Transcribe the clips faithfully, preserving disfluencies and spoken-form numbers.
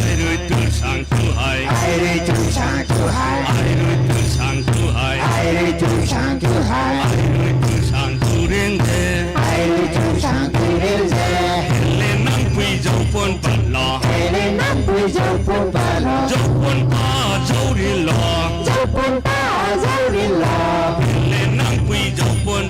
Airui tu sang tu hai. Airui tu sang tu hai. Airui tu sang tu hai. Airui tu sang tu hai. Airui tu sang tu ring de. Airui tu sang tu ring de. Le nang pui jau pon pat lo. Le nang pui jau pon pat lo. Jau pon pa jau ri lo. Jau pon pa jau ri lo. Le nang pui jau pon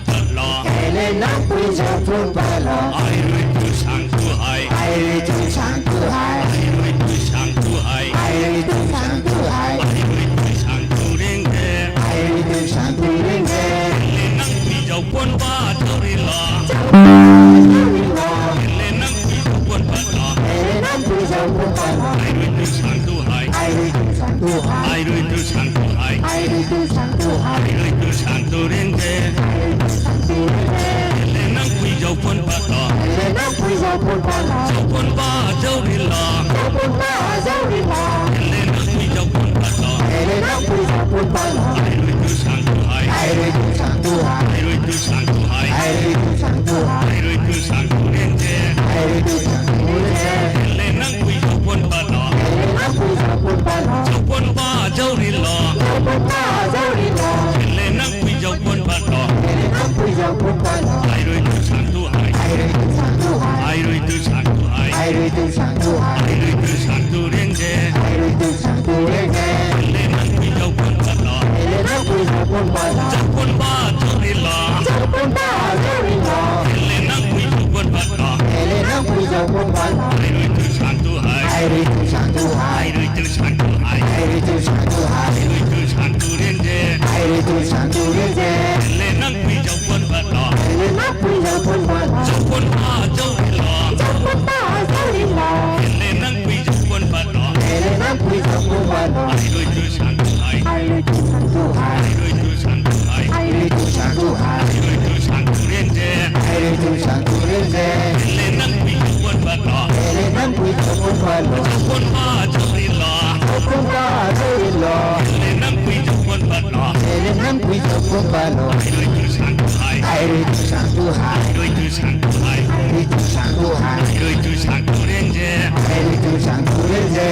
Ai rui tu sang tu hai. Ai rui tu sang tu hai. Ai rui tu sang tu hai. Ai rui tu sang tu hai. Ai rui tu sang tu ring de. Ai rui tu sang tu ring de. Le nang pui jau pon pa jau ri lo. Jau ri lo. Le nang pui jau pon pa lo. Le nang pui jau pon pa lo. Ai rui tu sang tu hai. Ai rui tu sang tu hai. Ai rui tu sang tu hai. Ai rui tu sang tu hai. Ai rui tu sang tu ring de. Ai rui tu sang tu ring de. Le nang pui jau pon pa lo. Le nang pui jau pon pa lo. Jau pon pa jau ri lo. Jau pon pa jau ri lo. Le nang pui jau pon pa lo. Le nang pui jau pon pa lo. Ai rui tu sang tu hai. Ai rui tu sang tu hai. Ai rui tu sang tu hai. Ai rui tu sang tu hai. Ai rui tu sang tu ring de. Ai rui tu sang tu ring de. Le nang pui jau pon pa lo. Le nang pui jau pon pa lo. Jau pon pa jau ri lo. Jau pon pa jau ri lo. Le nang pui jau pon pa lo. Le nang pui jau pon pa lo. Ai rui tu sang tu hai. Ai rui tu sang tu hai. Ai rui tu sang tu hai. Ai rui tu sang tu hai. Ai rui tu sang tu ring de. Ai rui tu sang tu ring de. Le nang pui jau pon pa lo. Le nang pui jau pon pa lo. Jau pon pa jau ri lo. Jau pon pa jau ri lo. Le nang pui jau pon pa lo. Le nang pui jau pon pa lo. Ai rui tu sang tu hai. Ai rui tu sang tu hai. Ai rui tu sang tu hai. Ai rui tu sang tu hai. Ai rui tu sang tu ring de. Ai rui tu sang tu ring de. Le nang pui jau pon pa lo. Le nang pui jau pon pa lo. Jau pon pa jau ri lo. Jau pon pa jau ri lo. Le nang pui jau pon pa lo. Le nang pui jau pon pa lo. Ai rui tu sang tu hai. Ai rui tu sang tu hai. Ai rui tu sang tu hai. Ai rui tu sang tu hai. Ai rui tu sang tu ring de. Ai rui tu sang tu ring de. Le nang pui jau pon pa lo. Le nang pui jau pon pa lo. Jau pon pa jau ri lo. Jau pon pa jau ri lo. Le nang pui jau pon pa lo. Le nang pui jau pon pa lo. Ai rui tu sang tu hai. Ai rui tu sang tu hai. Ai rui tu sang tu hai. Ai rui tu sang tu hai. Ai rui tu sang tu ring de. Ai rui tu sang tu ring de.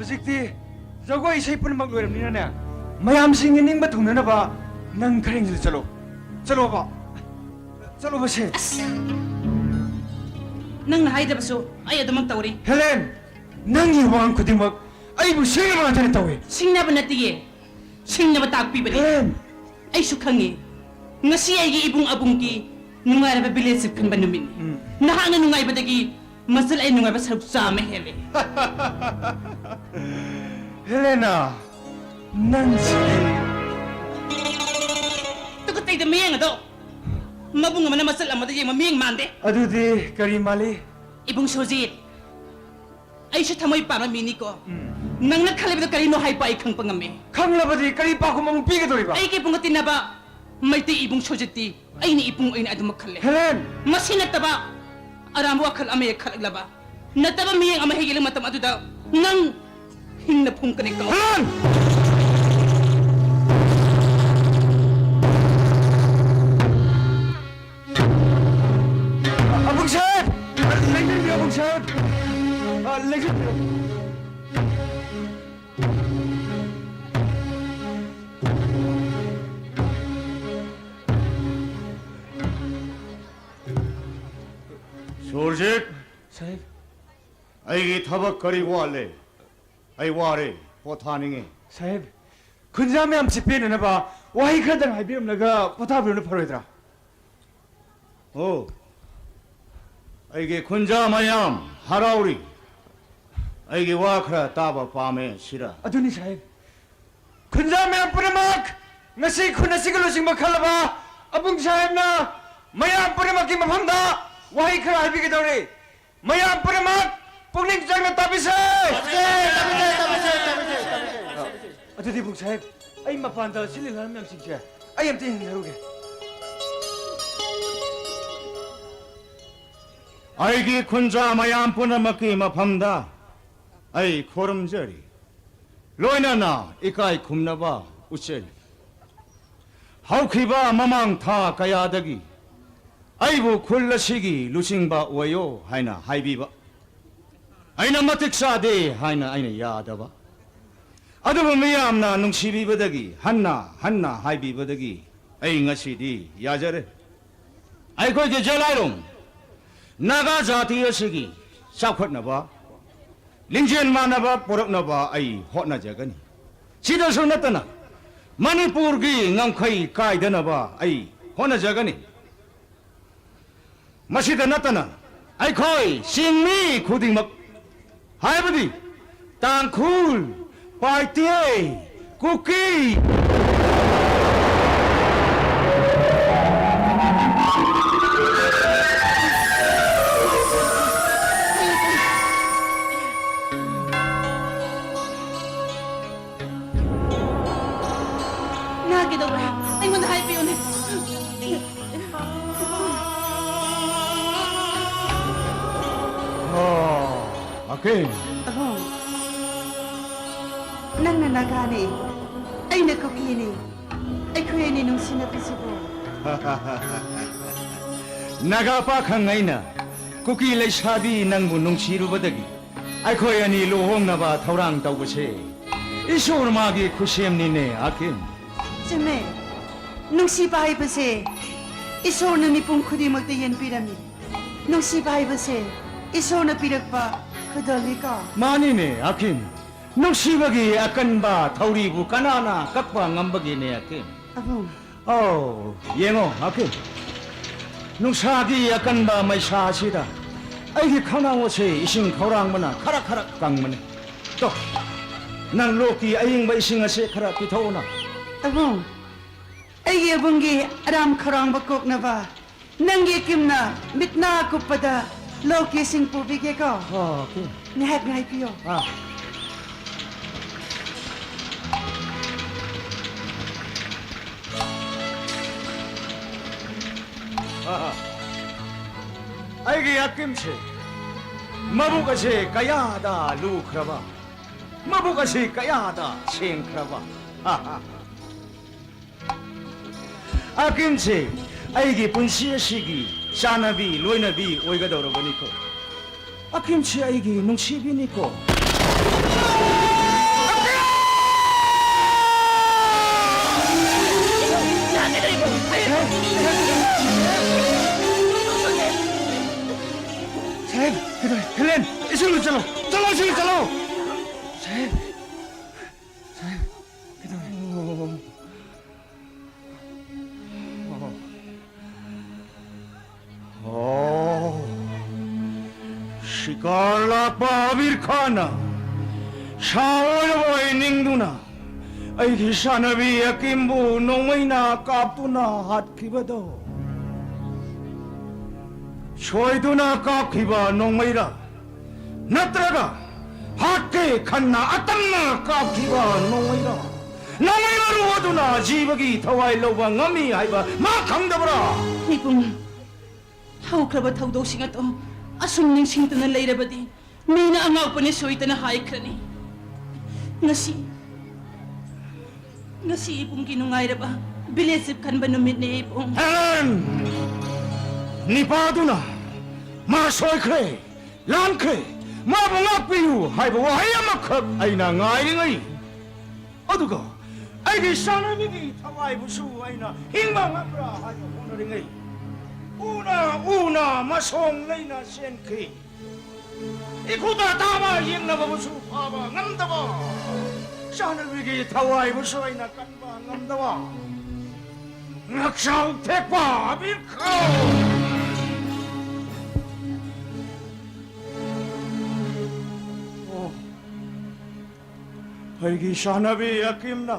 ꯍꯧꯖꯤꯛꯇꯤ ꯖꯒꯣꯏ ꯏꯁꯩ ꯄꯨꯝꯅꯃꯛ ꯂꯣꯏꯔꯕꯅꯤꯅꯅꯦ, ꯃꯌꯥꯝꯁꯤꯡꯒꯤ ꯅꯤꯡꯕ ꯊꯨꯡꯅꯅꯕ ꯅꯪ ꯈꯔ ꯌꯦꯡꯁꯤꯜꯂꯨ꯫ ꯆꯠꯂꯣ, ꯆꯠꯂꯣꯕ, ꯆꯠꯂꯣꯕꯁꯦ꯫ ꯑꯁ! ꯅꯪꯅ ꯍꯥꯏꯗꯕꯁꯨ ꯑꯩ ꯑꯗꯨꯃꯛ ꯇꯧꯔꯤ꯫ ꯍꯦꯂꯦꯟ, ꯅꯪꯒꯤ ꯋꯥꯉꯥꯡ ꯈꯨꯗꯤꯡꯃꯛ ꯑꯩꯕꯨ ꯁꯤꯡꯅꯕ ꯉꯥꯛꯇꯅ ꯇꯧꯏ꯫ ꯁꯤꯡꯅꯕ ꯅꯠꯇꯤꯌꯦ, ꯁꯤꯡꯅꯕ ꯇꯥꯛꯄꯤꯕꯅꯤ꯫ ꯍꯦꯂꯦꯟ! ꯑꯩꯁꯨ ꯈꯪꯉꯤ, ꯉꯁꯤ ꯑꯩꯒꯤ ꯏꯕꯨꯡ ꯑꯕꯨꯡꯒꯤ ꯅꯨꯡꯉꯥꯏꯔꯕ ꯚꯤꯂꯦꯖ ꯈꯟꯕ ꯅꯨꯃꯤꯠꯅꯤ꯫ ꯎꯝ꯫ ꯅꯍꯥꯛꯅ ꯅꯨꯡꯉꯥꯏꯕꯗꯒꯤ ꯃꯆꯜ ꯑꯩ ꯅꯨꯡꯉꯥꯏꯕ ꯁꯔꯨꯛ ꯆꯥꯝꯃ ꯍꯦꯜꯂꯦ꯫ ꯍꯦꯂꯦꯅꯥ, ꯅꯪꯁꯤꯗꯤ꯫ ꯇꯨꯀꯠꯆꯩꯗ ꯃꯤꯌꯦꯡ ꯑꯗꯣ꯫ ꯃꯕꯨꯡ ꯑꯃꯅ ꯃꯆꯜ ꯑꯃꯗ ꯌꯦꯡꯕ ꯃꯤꯌꯦꯡ ꯃꯥꯟꯗꯦ꯫ ꯑꯗꯨꯗꯤ ꯀꯔꯤ ꯃꯥꯜꯂꯤ? ꯏꯕꯨꯡ ꯁꯨꯔꯖꯤꯠ, ꯑꯩꯁꯨ ꯊꯃꯣꯏ ꯄꯥꯟꯕ ꯃꯤꯅꯤꯀꯣ꯫ ꯎꯝ꯫ ꯅꯪꯅ ꯈꯜꯂꯤꯕꯗꯣ ꯀꯔꯤꯅꯣ ꯍꯥꯏꯕ ꯑꯩ ꯈꯪꯕ ꯉꯝꯃꯦ꯫ ꯈꯪꯂꯕꯗꯤ ꯀꯔꯤ ꯄꯥꯎꯈꯨꯝ ꯑꯃꯨꯛ ꯄꯤꯒꯗꯧꯔꯤꯕ? ꯑꯩꯒꯤ ꯏꯕꯨꯡꯒ ꯇꯤꯟꯅꯕ ꯃꯩꯇꯩ ꯏꯕꯨꯡ ꯁꯨꯔꯖꯤꯠꯇꯤ ꯑꯩꯅ ꯏꯕꯨꯡ ꯑꯣꯏꯅ ꯑꯗꯨꯃꯛ ꯈꯜꯂꯦ꯫ ꯍꯦꯂꯦꯟ! ꯃꯁꯤ ꯅꯠꯇꯕ ꯑꯔꯥꯟꯕ ꯋꯥꯈꯜ ꯑꯃ ꯍꯦꯛ ꯈꯜꯂꯛꯂꯕ, ꯅꯠꯇꯕ ꯃꯤꯠꯌꯦꯡ ꯑꯃ ꯍꯦꯛ ꯌꯦꯡꯂꯛꯄ ꯃꯇꯝ ꯑꯗꯨꯗ ꯅꯪ ꯍꯤꯡꯅ ꯐꯨꯝꯀꯅꯤꯀꯣ꯫ ꯍꯦꯂꯦꯟ! ꯑꯕꯨꯡ ꯁꯥꯍꯦꯕ! ꯂꯦꯡꯁꯤꯟꯕꯤꯌꯨ, ꯑꯕꯨꯡ ꯁꯥꯍꯦꯕ! ꯑ, ꯂꯦꯡꯁꯤꯟꯕꯤꯌꯨ꯫ ꯁꯨꯔꯖꯤꯠ! ꯁꯥꯍꯦꯕ! ꯑꯩꯒꯤ ꯊꯕꯛ ꯀꯔꯤ ꯋꯥꯠꯂꯦ? ꯑꯩ ꯋꯥꯔꯦ, ꯄꯣꯊꯥꯅꯤꯡꯉꯦ꯫ ꯁꯥꯍꯦꯕ, ꯈꯨꯟꯖꯥ ꯃꯌꯥꯝꯁꯤ ꯄꯦꯟꯅꯅꯕ ꯋꯥꯍꯩ ꯈꯔꯗꯪ ꯍꯥꯏꯕꯤꯔꯝꯂꯒ ꯄꯣꯊꯥꯕꯤꯔꯨꯅ ꯐꯔꯣꯏꯗ꯭ꯔꯥ? ꯑꯣ, ꯑꯩꯒꯤ ꯈꯨꯟꯖꯥ ꯃꯌꯥꯝ ꯍꯔꯥꯎꯔꯤ꯫ ꯑꯩꯒꯤ ꯋꯥ ꯈꯔ ꯇꯥꯕ ꯄꯥꯝꯃꯦ ꯁꯤꯔꯥ? ꯑꯗꯨꯅꯤ ꯁꯥꯍꯦꯕ꯫ ꯈꯨꯟꯖꯥ ꯃꯌꯥꯝ ꯄꯨꯝꯅꯃꯛ, ꯉꯁꯤ ꯈꯨꯟ ꯑꯁꯤꯒꯤ ꯂꯨꯆꯤꯡꯕ ꯈꯜꯂꯕ ꯑꯕꯨꯡ ꯁꯥꯍꯦꯕꯅ ꯃꯌꯥꯝ ꯄꯨꯝꯅꯃꯛꯀꯤ ꯃꯐꯝꯗ ꯋꯥꯍꯩ ꯈꯔ ꯍꯥꯏꯕꯤꯒꯗꯧꯔꯤ꯫ ꯃꯌꯥꯝ ꯄꯨꯝꯅꯃꯛ ꯄꯨꯛꯅꯤꯡ ꯆꯪꯅ ꯇꯥꯕꯤꯁꯦ꯫ ꯑꯗꯨꯗꯤ ꯕꯨꯡ ꯁꯥꯍꯦꯕ, ꯑꯩ ꯃꯄꯥꯟꯗ ꯁꯤꯜꯂꯤ ꯂꯥꯡꯂꯤ ꯃꯌꯥꯝꯁꯤꯡꯁꯦ ꯑꯩ ꯑꯝꯇ ꯌꯦꯡꯍꯟꯖꯔꯨꯒꯦ꯫ ꯑꯩꯒꯤ ꯈꯨꯟꯖꯥ ꯃꯌꯥꯝ ꯄꯨꯝꯅꯃꯛꯀꯤ ꯃꯐꯝꯗ ꯑꯩ ꯈꯨꯔꯨꯝꯖꯔꯤ, ꯂꯣꯏꯅꯅ ꯏꯀꯥꯏ ꯈꯨꯝꯅꯕ ꯎꯠꯆꯔꯤ꯫ ꯍꯧꯈꯤꯕ ꯃꯃꯥꯡ ꯊꯥ ꯀꯌꯥꯗꯒꯤ ꯑꯩꯕꯨ ꯈꯨꯜ ꯑꯁꯤꯒꯤ ꯂꯨꯆꯤꯡꯕ ꯑꯣꯏꯌꯣ ꯍꯥꯏꯅ ꯍꯥꯏꯕꯤꯕ ꯑꯩꯅ ꯃꯇꯤꯛ ꯆꯥꯗꯦ ꯍꯥꯏꯅ ꯑꯩꯅ ꯌꯥꯗꯕ꯫ ꯑꯗꯨꯕꯨ ꯃꯤꯌꯥꯝꯅ ꯅꯨꯡꯁꯤꯕꯤꯕꯗꯒꯤ, ꯍꯟꯅ ꯍꯟꯅ ꯍꯥꯏꯕꯤꯕꯗꯒꯤ ꯑꯩ ꯉꯁꯤꯗꯤ ꯌꯥꯖꯔꯦ꯫ ꯑꯩꯈꯣꯏꯒꯤ ꯖꯦꯂꯥꯏꯔꯣꯡ ꯅꯥꯒꯥ ꯖꯥꯇꯤ ꯑꯁꯤꯒꯤ ꯆꯥꯎꯈꯠꯅꯕ, ꯂꯤꯡꯖꯦꯜ ꯃꯥꯟꯅꯕ ꯄꯨꯔꯛꯅꯕ ꯑꯩ ꯍꯣꯠꯅꯖꯒꯅꯤ꯫ ꯁꯤꯗꯁꯨ ꯅꯠꯇꯅ ꯃꯅꯤꯄꯨꯔꯒꯤ ꯉꯝꯈꯩ ꯀꯥꯏꯗꯅꯕ ꯑꯩ ꯍꯣꯠꯅꯖꯒꯅꯤ꯫ ꯃꯁꯤꯗ ꯅꯠꯇꯅ ꯑꯩꯈꯣꯏ ꯆꯤꯡꯃꯤ ꯈꯨꯗꯤꯡꯃꯛ, ꯍꯥꯏꯕꯗꯤ ꯇꯥꯡꯈꯨꯜ, ꯄꯥꯏꯇꯦ, ꯀꯨꯀꯤ, ꯅꯥꯒꯦꯗꯧꯔꯦ꯫ ꯑꯩꯉꯣꯟꯗ ꯍꯥꯏꯕꯤꯌꯨꯅꯦ꯫ ꯑꯣ, ꯑꯀꯤꯝ꯫ ꯑꯍꯣ꯫ ꯅꯪꯅ ꯅꯥꯒꯥꯅꯤ, ꯑꯩꯅ ꯀꯨꯀꯤꯅꯤ꯫ ꯑꯩꯈꯣꯏ ꯑꯅꯤ ꯅꯨꯡꯁꯤꯅꯕꯁꯤꯕꯨ꯫ ꯅꯥꯒꯥ ꯄꯥꯈꯪ ꯑꯩꯅ ꯀꯨꯀꯤ ꯂꯩꯁꯥꯕꯤ ꯅꯪꯕꯨ ꯅꯨꯡꯁꯤꯔꯨꯕꯗꯒꯤ ꯑꯩꯈꯣꯏ ꯑꯅꯤ ꯂꯨꯍꯣꯡꯅꯕ ꯊꯧꯔꯥꯡ ꯇꯧꯕꯁꯦ ꯏꯁꯣꯔ ꯃꯥꯒꯤ ꯈꯨꯁꯦꯝꯅꯤꯅꯦ, ꯑꯀꯤꯝ꯫ ꯆꯨꯝꯃꯦ꯫ ꯅꯨꯡꯁꯤꯕ ꯍꯥꯏꯕꯁꯦ ꯏꯁꯣꯔꯅ ꯃꯤꯄꯨꯝ ꯈꯨꯗꯤꯡꯃꯛꯇ ꯌꯦꯟꯕꯤꯔꯝꯃꯤ꯫ ꯅꯨꯡꯁꯤꯕ ꯍꯥꯏꯕꯁꯦ ꯏꯁꯣꯔꯅ ꯄꯤꯔꯛꯄ ꯈꯨꯗꯣꯜꯅꯤꯀꯣ꯫ ꯃꯥꯅꯤꯅꯦ, ꯑꯀꯤꯝ꯫ ꯅꯨꯡꯁꯤꯕꯒꯤ ꯑꯀꯟꯕ ꯊꯧꯔꯤꯕꯨ ꯀꯅꯥꯅ ꯀꯛꯄ ꯉꯝꯕꯒꯦꯅꯦ, ꯑꯀꯤꯝ? ꯑꯕꯨꯡ꯫ ꯑꯧ, ꯌꯦꯡꯉꯣ, ꯑꯀꯤꯝ꯫ ꯅꯨꯡꯁꯥꯒꯤ ꯑꯀꯟꯕ ꯃꯩꯁꯥ ꯑꯁꯤꯗ ꯑꯩꯒꯤ ꯈꯅꯥꯎ ꯑꯁꯦ ꯏꯁꯤꯡ ꯈꯧꯔꯥꯡꯕꯅ ꯈꯔ ꯈꯔ ꯀꯪꯕꯅꯦ꯫ ꯇꯣ, ꯅꯪ ꯂꯣꯛꯀꯤ ꯑꯏꯪꯕ ꯏꯁꯤꯡ ꯑꯁꯦ ꯈꯔ ꯄꯤꯊꯛꯎꯅ꯫ ꯑꯕꯨꯡ, ꯑꯩꯒꯤ ꯑꯕꯨꯡꯒꯤ ꯑꯔꯥꯝ ꯈꯧꯔꯥꯡꯕ ꯀꯣꯛꯅꯕ ꯅꯪꯒꯤ ꯀꯤꯝꯅ ꯃꯤꯠꯅꯥ ꯀꯨꯞꯄꯗ ꯂꯣꯛꯀꯤ ꯏꯁꯤꯡ ꯄꯨꯕꯤꯒꯦꯀꯣ꯫ ꯑꯣ, ꯑꯣꯀꯦ꯫ ꯉꯥꯏꯍꯥꯛ ꯉꯥꯏꯕꯤꯌꯣ꯫ ꯑꯥ꯫ ꯑꯥ꯫ ꯑꯩꯒꯤ ꯑꯀꯤꯝꯁꯦ ꯃꯕꯨꯛ ꯑꯁꯦ ꯀꯌꯥꯗ ꯂꯨꯈ꯭ꯔꯕ, ꯃꯕꯨꯛ ꯑꯁꯤ ꯀꯌꯥꯗ ꯁꯦꯡꯈ꯭ꯔꯕ꯫ ꯑꯥ꯫ ꯑꯀꯤꯝꯁꯦ ꯑꯩꯒꯤ ꯄꯨꯟꯁꯤ ꯑꯁꯤꯒꯤ ꯆꯥꯅꯕꯤ ꯂꯣꯏꯅꯕꯤ ꯑꯣꯏꯒꯗꯧꯔꯕꯅꯤꯀꯣ꯫ ꯑꯀꯤꯝꯁꯤ ꯑꯩꯒꯤ ꯅꯨꯡꯁꯤꯕꯤꯅꯤꯀꯣ꯫ ꯁꯥꯍꯦꯕ, ꯀꯩꯗꯧꯔꯦ? ꯍꯦꯂꯦꯟ, ꯏꯁꯤꯡꯗꯨ ꯆꯠꯂꯣ꯫ ꯆꯠꯂꯣ, ꯏꯁꯤꯡꯗꯨ ꯆꯠꯂꯣ꯫ ꯁꯥꯍꯦꯕ, ꯁꯥꯍꯦꯕ, ꯀꯩꯗꯧꯔꯦ? ꯑꯣ꯫ ꯑꯣ꯫ ꯁꯤꯀꯥꯔ ꯂꯥꯛꯄ ꯑꯕꯤꯔ ꯈꯥꯟꯅ ꯁꯥ ꯑꯣꯏꯔꯕꯣꯏ ꯅꯤꯡꯗꯨꯅ ꯑꯩꯒꯤ ꯁꯥꯟꯅꯕꯤ ꯑꯀꯤꯝꯕꯨ ꯅꯣꯡꯃꯩꯅ ꯀꯥꯞꯇꯨꯅ ꯍꯥꯠꯈꯤꯕꯗꯣ ꯁꯣꯏꯗꯨꯅ ꯀꯥꯞꯈꯤꯕ ꯅꯣꯡꯃꯩꯔ? ꯅꯠꯇ꯭ꯔꯒ ꯍꯥꯠꯀꯦ ꯈꯟꯅ ꯑꯇꯝꯅ ꯀꯥꯞꯈꯤꯕ ꯅꯣꯡꯃꯩꯔ? ꯅꯣꯡꯃꯩ ꯃꯔꯨ ꯑꯗꯨꯅ ꯖꯤꯕꯒꯤ ꯊꯋꯥꯏ ꯂꯧꯕ ꯉꯝꯃꯤ ꯍꯥꯏꯕ ꯃꯥ ꯈꯪꯗꯕ꯭ꯔꯥ? ꯏꯕꯨꯡ, ꯍꯧꯈ꯭ꯔꯕ ꯊꯧꯗꯣꯛꯁꯤꯡ ꯑꯗꯨ ꯑꯁꯨꯝ ꯅꯤꯡꯁꯤꯡꯗꯨꯅ ꯂꯩꯔꯕꯗꯤ ꯃꯤꯅ ꯑꯉꯥꯛꯄꯅꯤ ꯁꯣꯏꯗꯅ ꯍꯥꯏꯈ꯭ꯔꯅꯤ꯫ ꯉꯁꯤ, ꯉꯁꯤ ꯏꯕꯨꯡꯒꯤ ꯅꯨꯡꯉꯥꯏꯔꯕ ꯚꯤꯂꯦꯖ ꯇ꯭ꯔꯤꯞ ꯈꯟꯕ ꯅꯨꯃꯤꯠꯅꯦ ꯏꯕꯨꯡ꯫ ꯍꯦꯂꯦꯟ! ꯅꯤꯄꯥꯗꯨꯅ ꯃꯥ ꯁꯣꯏꯈ꯭ꯔꯦ, ꯂꯥꯟꯈ꯭ꯔꯦ, ꯃꯥꯕꯨ ꯉꯥꯛꯄꯤꯌꯨ ꯍꯥꯏꯕ ꯋꯥꯍꯩ ꯑꯃꯈꯛ ꯑꯩꯅ ꯉꯥꯏꯔꯤꯉꯩ꯫ ꯑꯗꯨꯒ ꯑꯩꯒꯤ ꯁꯥꯟꯅꯕꯤꯒꯤ ꯊꯋꯥꯏꯕꯨꯁꯨ ꯑꯩꯅ ꯍꯤꯡꯕ ꯉꯝꯕ꯭ꯔꯥ ꯍꯥꯏꯅ ꯍꯣꯠꯅꯔꯤꯉꯩ, ꯎꯅ ꯎꯅ ꯃꯁꯣꯡ ꯂꯩꯅ ꯆꯦꯟꯈꯤ꯫ ꯏꯈꯨꯗ ꯇꯥꯕ ꯌꯦꯡꯅꯕꯕꯨꯁꯨ ꯐꯥꯕ ꯉꯝꯗꯕ, ꯁꯥꯟꯅꯕꯤꯒꯤ ꯊꯋꯥꯏꯕꯨꯁꯨ ꯑꯩꯅ ꯀꯟꯕ ꯉꯝꯗꯕ, ꯉꯛꯆꯥꯎ ꯊꯦꯛꯄ ꯑꯕꯤꯔ ꯈꯥꯟ꯫ ꯑꯣ, ꯑꯩꯒꯤ ꯁꯥꯟꯅꯕꯤ ꯑꯀꯤꯝꯅ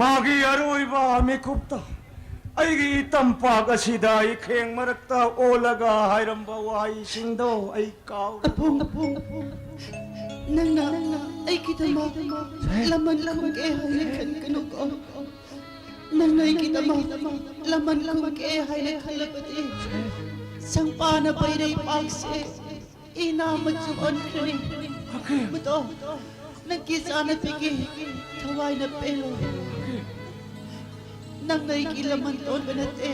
ꯃꯥꯒꯤ ꯑꯔꯣꯏꯕ ꯃꯤꯀꯨꯞꯇ ꯑꯩꯒꯤ ꯇꯝꯄꯥꯛ ꯑꯁꯤꯗ ꯏꯈꯦꯡ ꯃꯔꯛꯇ ꯑꯣꯜꯂꯒ ꯍꯥꯏꯔꯝꯕ ꯋꯥꯍꯩꯁꯤꯡꯗꯣ ꯑꯩ ꯀꯥꯎꯔꯦ꯫ ꯑꯕꯨꯡ, ꯅꯪꯅ ꯑꯩꯒꯤꯗꯃꯛ ꯂꯃꯟ ꯈꯨꯝꯒꯦ ꯍꯥꯏꯅ ꯈꯟꯒꯅꯨꯀꯣ꯫ ꯅꯪꯅ ꯑꯩꯒꯤꯗꯃꯛ ꯂꯃꯟ ꯈꯨꯝꯒꯦ ꯍꯥꯏꯅ ꯈꯜꯂꯕꯗꯤ, ꯁꯪꯄꯥꯅ ꯄꯩꯔꯩ ꯄꯥꯛꯁꯦ ꯏꯅꯥ ꯃꯆꯨ ꯑꯣꯟꯈ꯭ꯔꯦ꯫ ꯃꯗꯣ ꯅꯪꯒꯤ ꯆꯥꯅꯕꯤꯒꯤ ꯊꯋꯥꯏꯅ ꯄꯦꯜꯂꯣ꯫ ꯅꯪꯅ ꯑꯩꯒꯤ ꯂꯃꯟ ꯇꯣꯟꯕ ꯅꯠꯇꯦ,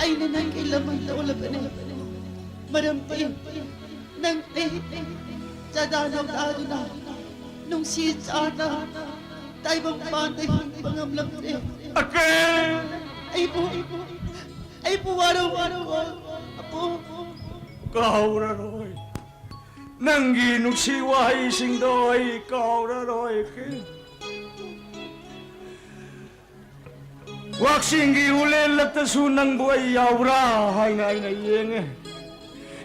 ꯑꯩꯅ ꯅꯪꯒꯤ ꯂꯃꯟ ꯇꯣꯜꯂꯕꯅꯦ꯫ ꯃꯔꯝꯗꯤ ꯅꯪ ꯑꯩ ꯆꯥꯗꯥ ꯅꯧꯗꯥꯗꯨꯅ ꯅꯨꯡꯁꯤ ꯆꯥꯅ ꯇꯥꯏꯕꯪ ꯄꯥꯟꯗ ꯍꯤꯡꯕ ꯉꯝꯂꯝꯗꯦ꯫ ꯑꯀꯦ! ꯑꯩꯕꯨ, ꯑꯩꯕꯨ ꯋꯥꯔꯧ, ꯋꯥꯔꯧ, ꯑꯄꯨ꯫ ꯀꯥꯎꯔꯔꯣꯏ꯫ ꯅꯪꯒꯤ ꯅꯨꯡꯁꯤ ꯋꯥꯍꯩꯁꯤꯡꯗꯣ ꯑꯩ ꯀꯥꯎꯔꯔꯣꯏ꯫ ꯋꯥꯛꯆꯤꯡꯒꯤ ꯎꯂꯦꯜꯂꯛꯇꯁꯨ ꯅꯪꯕꯨ ꯑꯩ ꯌꯥꯎꯕ꯭ꯔꯥ ꯍꯥꯏꯅ ꯑꯩꯅ ꯌꯦꯡꯉꯦ꯫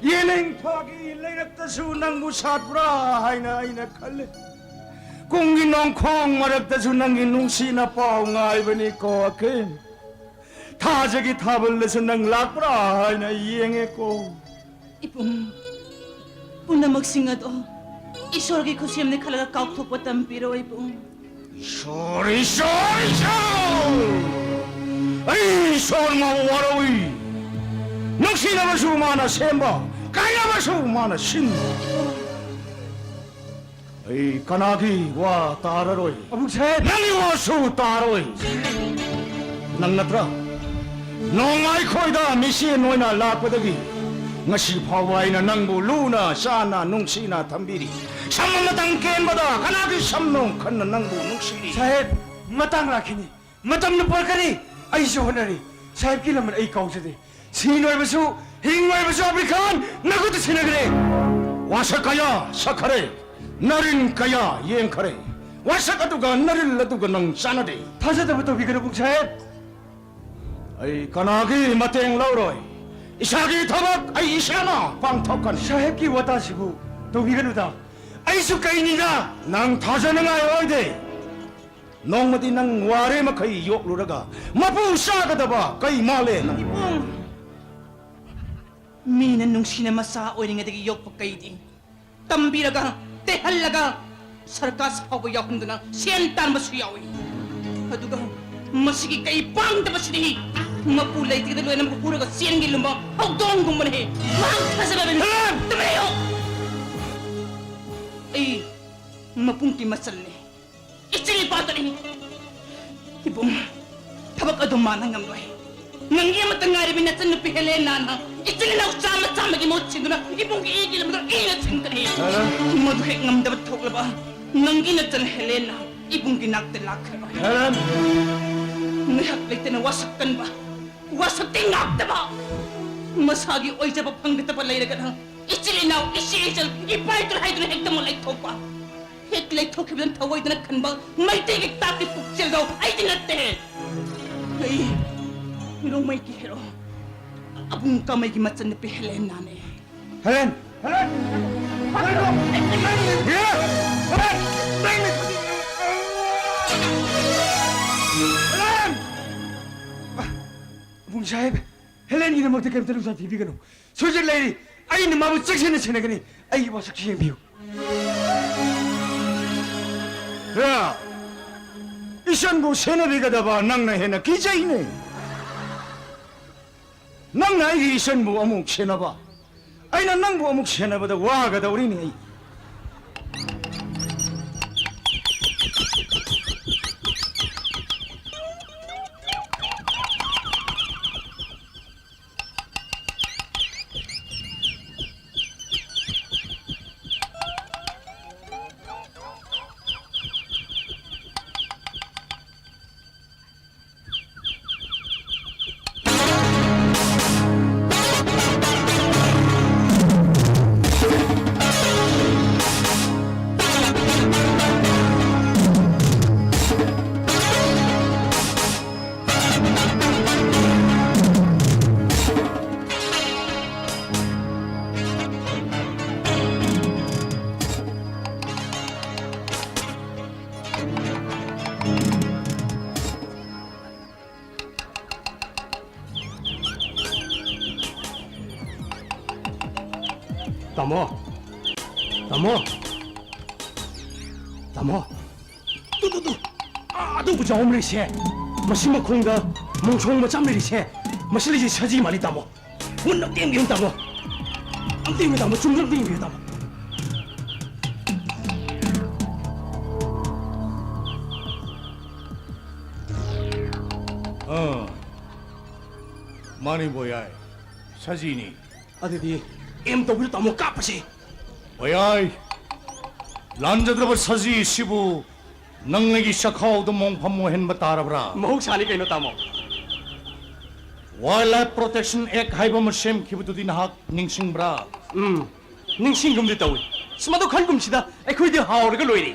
ꯌꯦꯅꯤꯡ ꯊꯥꯒꯤ ꯂꯩꯔꯛꯇꯁꯨ ꯅꯪꯕꯨ ꯁꯥꯠꯄ꯭ꯔꯥ ꯍꯥꯏꯅ ꯑꯩꯅ ꯈꯜꯂꯦ꯫ ꯀꯨꯝꯒꯤ ꯅꯣꯡꯈꯣꯡ ꯃꯔꯛꯇꯁꯨ ꯅꯪꯒꯤ ꯅꯨꯡꯁꯤꯅ ꯄꯥꯎ ꯉꯥꯏꯕꯅꯤꯀꯣ ꯑꯀꯦ꯫ ꯊꯥꯖꯒꯤ ꯊꯥꯕꯜꯗꯁꯨ ꯅꯪ ꯂꯥꯛꯄ꯭ꯔꯥ ꯍꯥꯏꯅ ꯌꯦꯡꯉꯦꯀꯣ꯫ ꯏꯕꯨꯡ, ꯄꯨꯝꯅꯃꯛꯁꯤꯡ ꯑꯗꯣ ꯏꯁꯣꯔꯒꯤ ꯈꯨꯠꯁꯦꯝꯅꯤ ꯈꯜꯂꯒ ꯀꯥꯎꯊꯣꯛꯄ ꯇꯝꯕꯤꯔꯣ, ꯏꯕꯨꯡ꯫ ꯏꯁꯣꯔ, ꯏꯁꯣꯔ, ꯏꯁꯣꯔ! ꯑꯩ ꯏꯁꯣꯔ ꯃꯥꯕꯨ ꯋꯥꯔꯧꯏ꯫ ꯅꯨꯡꯁꯤꯅꯕꯁꯨ ꯃꯥꯅ ꯁꯦꯝꯕ, ꯀꯥꯏꯅꯕꯁꯨ ꯃꯥꯅ ꯁꯤꯟꯕ꯫ ꯑꯩ ꯀꯅꯥꯒꯤ ꯋꯥ ꯇꯥꯔꯔꯣꯏ꯫ ꯑꯕꯨꯡ ꯁꯥꯍꯦꯕ! ꯅꯪꯒꯤ ꯋꯥꯁꯨ ꯇꯥꯔꯣꯏ꯫ ꯅꯪ ꯅꯠꯇ꯭ꯔꯥ? ꯅꯣꯡꯃ ꯑꯩꯈꯣꯏꯗ ꯃꯤꯁꯦꯟ ꯑꯣꯏꯅ ꯂꯥꯛꯄꯗꯒꯤ ꯉꯁꯤ ꯐꯥꯎꯕ ꯑꯩꯅ ꯅꯪꯕꯨ ꯂꯨꯅ ꯆꯥꯟꯅ ꯅꯨꯡꯁꯤꯅ ꯊꯝꯕꯤꯔꯤ꯫ ꯁꯝ ꯑꯃꯇꯪ ꯀꯦꯟꯕꯗ ꯀꯅꯥꯒꯤ ꯁꯝꯅꯣ ꯈꯟꯅ ꯅꯪꯕꯨ ꯅꯨꯡꯁꯤꯔꯤ꯫ ꯁꯥꯍꯦꯕ, ꯃꯇꯥꯡ ꯂꯥꯛꯈꯤꯅꯤ꯫ ꯃꯇꯝꯅ ꯄꯨꯔꯛꯀꯅꯤ꯫ ꯑꯩꯁꯨ ꯍꯣꯠꯅꯔꯤ꯫ ꯁꯥꯍꯦꯕꯀꯤ ꯂꯃꯟ ꯑꯩ ꯀꯥꯎꯖꯗꯦ꯫ ꯁꯤꯅꯣꯏꯕꯁꯨ, ꯍꯤꯡꯅꯣꯏꯕꯁꯨ ꯑꯕꯤꯔ ꯈꯥꯟ ꯅꯈꯨꯠꯇ ꯁꯤꯟꯅꯈ꯭ꯔꯦ꯫ ꯋꯥꯁꯛ ꯀꯌꯥ ꯁꯛꯈꯔꯦ, ꯅꯔꯤꯟ ꯀꯌꯥ ꯌꯦꯡꯈꯔꯦ꯫ ꯋꯥꯁꯛ ꯑꯗꯨꯒ ꯅꯔꯤꯜ ꯑꯗꯨꯒ ꯅꯪ ꯆꯥꯟꯅꯗꯦ꯫ ꯊꯥꯖꯗꯕ ꯇꯧꯕꯤꯒꯅꯨ, ꯕꯨꯡ ꯁꯥꯍꯦꯕ꯫ ꯑꯩ ꯀꯅꯥꯒꯤ ꯃꯇꯦꯡ ꯂꯧꯔꯣꯏ꯫ ꯏꯁꯥꯒꯤ ꯊꯕꯛ ꯑꯩ ꯏꯁꯥꯅ ꯄꯥꯡꯊꯣꯛꯀꯅꯤ꯫ ꯁꯥꯍꯦꯕꯀꯤ ꯋꯥꯇꯥꯁꯤꯕꯨ ꯇꯧꯕꯤꯒꯅꯨꯗ꯫ ꯑꯩꯁꯨ ꯀꯩꯅꯤꯗ꯫ ꯅꯪ ꯊꯥꯖꯅꯤꯡꯉꯥꯏ ꯑꯣꯏꯗꯦ꯫ ꯅꯣꯡꯃꯗꯤ ꯅꯪ ꯋꯥꯔꯦ ꯃꯈꯩ ꯌꯣꯛꯂꯨꯔꯒ ꯃꯄꯨ ꯆꯥꯒꯗꯕ ꯀꯩ ꯃꯥꯜꯂꯦ ꯅꯪ? ꯏꯕꯨꯡ! ꯃꯤꯅ ꯅꯨꯡꯁꯤꯅ ꯃꯆꯥ ꯑꯣꯏꯔꯤꯉꯩꯗꯒꯤ ꯌꯣꯛꯄ ꯀꯩꯗꯤ ꯇꯝꯕꯤꯔꯒ, ꯇꯩꯍꯜꯂꯒ, ꯁꯔꯀꯥꯁ ꯐꯥꯎꯕ ꯌꯥꯎꯍꯟꯗꯨꯅ ꯁꯦꯟ ꯇꯥꯟꯕꯁꯨ ꯌꯥꯎꯏ꯫ ꯑꯗꯨꯒ ꯃꯁꯤꯒꯤ ꯀꯩ ꯄꯥꯡꯗꯕꯁꯤꯗꯤ ꯃꯄꯨ ꯂꯩꯇ꯭ꯔꯤꯉꯩꯗ ꯂꯣꯏꯅꯃꯛ ꯍꯨꯔꯒ ꯆꯦꯟꯒꯤ ꯂꯨꯝꯕ ꯍꯧꯗꯣꯡꯒꯨꯝꯕꯅꯦ꯫ ꯃꯍꯥꯛ ꯊꯥꯖꯕ ꯃꯤꯍꯨꯠ! ꯇꯨꯃꯤꯟ ꯂꯩꯌꯨ! ꯑꯩ ꯃꯄꯨꯡꯒꯤ ꯃꯆꯜꯅꯦ꯫ ꯏꯆꯦ ꯏꯄꯥꯇꯅꯤ꯫ ꯏꯕꯨꯡ, ꯊꯕꯛ ꯑꯗꯨ ꯃꯥꯅ ꯉꯝꯂꯣꯏ꯫ ꯅꯪꯒꯤ ꯑꯃꯠꯇ ꯉꯥꯏꯔꯕꯤ ꯅꯆꯟꯅꯨꯄꯤ ꯍꯦꯂꯦꯅꯥꯅ ꯏꯆꯤꯜ ꯏꯅꯥꯎ ꯆꯥꯝꯃ ꯆꯥꯝꯃꯒꯤ ꯃꯍꯨꯠ ꯁꯤꯟꯗꯨꯅ ꯏꯕꯨꯡꯒꯤ ꯏꯒꯤ ꯂꯝꯗꯣ ꯏꯅ ꯁꯤꯟꯒꯅꯤ꯫ ꯍꯦꯂꯦꯟ! ꯃꯗꯨ ꯍꯦꯛ ꯉꯝꯗꯕ ꯊꯣꯛꯂꯕ ꯅꯪꯒꯤ ꯅꯆꯟ ꯍꯦꯂꯦꯟꯅ ꯏꯕꯨꯡꯒꯤ ꯅꯥꯛꯇ ꯂꯥꯛꯈ꯭ꯔꯔꯣꯏ꯫ ꯍꯦꯂꯦꯟ! ꯉꯥꯏꯍꯥꯛ ꯂꯩꯇꯅ ꯋꯥꯁꯛ ꯀꯟꯕ, ꯋꯥꯁꯛꯇꯤ ꯉꯥꯛꯇꯕ, ꯃꯁꯥꯒꯤ ꯑꯣꯏꯖꯕ ꯐꯪꯒꯗꯕ ꯂꯩꯔꯒꯅ ꯏꯆꯤꯜ ꯏꯅꯥꯎ, ꯏꯆꯦ ꯏꯆꯜ, ꯏꯄꯥ ꯏꯇꯨ ꯍꯥꯏꯗꯨꯅ ꯍꯦꯛꯇꯃꯛ ꯂꯩꯊꯣꯛꯄ꯫ ꯍꯦꯛ ꯂꯩꯊꯣꯛꯈꯤꯕꯗ ꯊꯑꯣꯏꯗꯅ ꯈꯟꯕ ꯃꯩꯇꯩꯒꯤ ꯇꯥꯛꯀꯤ ꯄꯨꯛꯆꯦꯜꯗꯣ ꯑꯩꯗꯤ ꯅꯠꯇꯦ꯫ ꯑꯩ ꯅꯣꯡꯃꯩꯒꯤ ꯍꯦꯔꯣ ꯑꯕꯨꯡ ꯀꯥꯃꯩꯒꯤ ꯃꯆꯟꯅꯨꯄꯤ ꯍꯦꯂꯦꯟꯅꯥꯅꯦ꯫ Helen! Helen! Helen! Helen! Helen! Helen! Abung Sahab, ꯍꯦꯂꯦꯟꯒꯤꯗꯃꯛꯇ ꯀꯔꯤꯝꯇ ꯂꯨꯄꯥ ꯄꯤꯕꯤꯒꯅꯨ꯫ ꯁꯣꯏꯖꯤꯟ ꯂꯩꯔꯤ꯫ ꯑꯩꯅ ꯃꯥꯕꯨ ꯆꯦꯛꯁꯤꯟꯅ ꯁꯦꯟꯅꯒꯅꯤ꯫ ꯑꯩꯒꯤ ꯋꯥꯁꯛꯁꯤ ꯌꯦꯡꯕꯤꯌꯨ꯫ ꯍꯦ! ꯏꯆꯟꯕꯨ ꯁꯦꯟꯅꯕꯤꯒꯗꯕ ꯅꯪꯅ ꯍꯦꯟꯅ ꯀꯤꯖꯩꯅꯦ꯫ ꯅꯪꯅ ꯑꯩꯒꯤ ꯏꯆꯟꯕꯨ ꯑꯃꯨꯛ ꯁꯦꯟꯅꯕ, ꯑꯩꯅ ꯅꯪꯕꯨ ꯑꯃꯨꯛ ꯁꯦꯟꯅꯕꯗ ꯋꯥꯒꯗꯧꯔꯤꯅꯦ ꯑꯩ꯫ ꯇꯥꯃꯣ! ꯇꯥꯃꯣ! ꯇꯥꯃꯣ! Two, two, two! ꯑꯥ, ꯑꯗꯨ ꯎꯖꯥ ꯑꯃ ꯂꯩꯔꯤꯁꯦ, ꯃꯁꯤ ꯃꯈꯣꯡꯗ ꯃꯣꯡꯁꯣꯡ ꯃꯆꯥ ꯑꯃ ꯂꯩꯔꯤꯁꯦ, ꯃꯁꯤ ꯂꯩꯁꯦ ꯁꯖꯤ ꯃꯥꯜꯂꯤ, ꯇꯥꯃꯣ꯫ ꯃꯨꯟꯅ ꯑꯝꯇ ꯌꯦꯡꯕꯤꯌꯨ, ꯇꯥꯃꯣ꯫ ꯑꯝꯇ ꯌꯦꯡꯕꯤꯌꯨ, ꯇꯥꯃꯣ꯫ ꯆꯨꯝꯅ ꯑꯝꯇ ꯌꯦꯡꯕꯤꯌꯨ, ꯇꯥꯃꯣ꯫ ꯑꯥ, ꯃꯥꯅꯤ ꯕꯣꯌꯥꯏ꯫ ꯁꯖꯤꯅꯤ꯫ ꯑꯗꯨꯗꯤ ꯑꯦꯝ ꯇꯧꯕꯤꯔꯣ ꯇꯥꯃꯣ, ꯀꯥꯞꯄꯁꯤ꯫ ꯍꯣꯏ, ꯑꯩ ꯂꯥꯟꯖꯗ꯭ꯔꯕ ꯁꯖꯤ ꯑꯁꯤꯕꯨ ꯅꯪ ꯑꯩꯒꯤ ꯆꯈꯥꯎꯗ ꯃꯣꯡꯐꯝ ꯑꯣꯏꯍꯟꯕ ꯇꯥꯔꯕ꯭ꯔꯥ? ꯃꯍꯧꯁꯥꯅꯤ ꯀꯩꯅꯣ ꯇꯥꯃꯣ꯫ Wildlife Protection Act ꯍꯥꯏꯕ ꯑꯃ ꯁꯦꯝꯈꯤꯕꯗꯨꯗꯤ ꯅꯍꯥꯛ ꯅꯤꯡꯁꯤꯡꯕ꯭ꯔꯥ? ꯎꯝ, ꯅꯤꯡꯁꯤꯡꯒꯨꯝꯗꯤ ꯇꯧꯏ꯫ ꯑꯁ, ꯃꯗꯨ ꯈꯟꯒꯨꯝꯁꯤꯗ, ꯑꯩꯈꯣꯏꯗꯤ ꯍꯥꯎꯔꯒ ꯂꯣꯏꯔꯦ꯫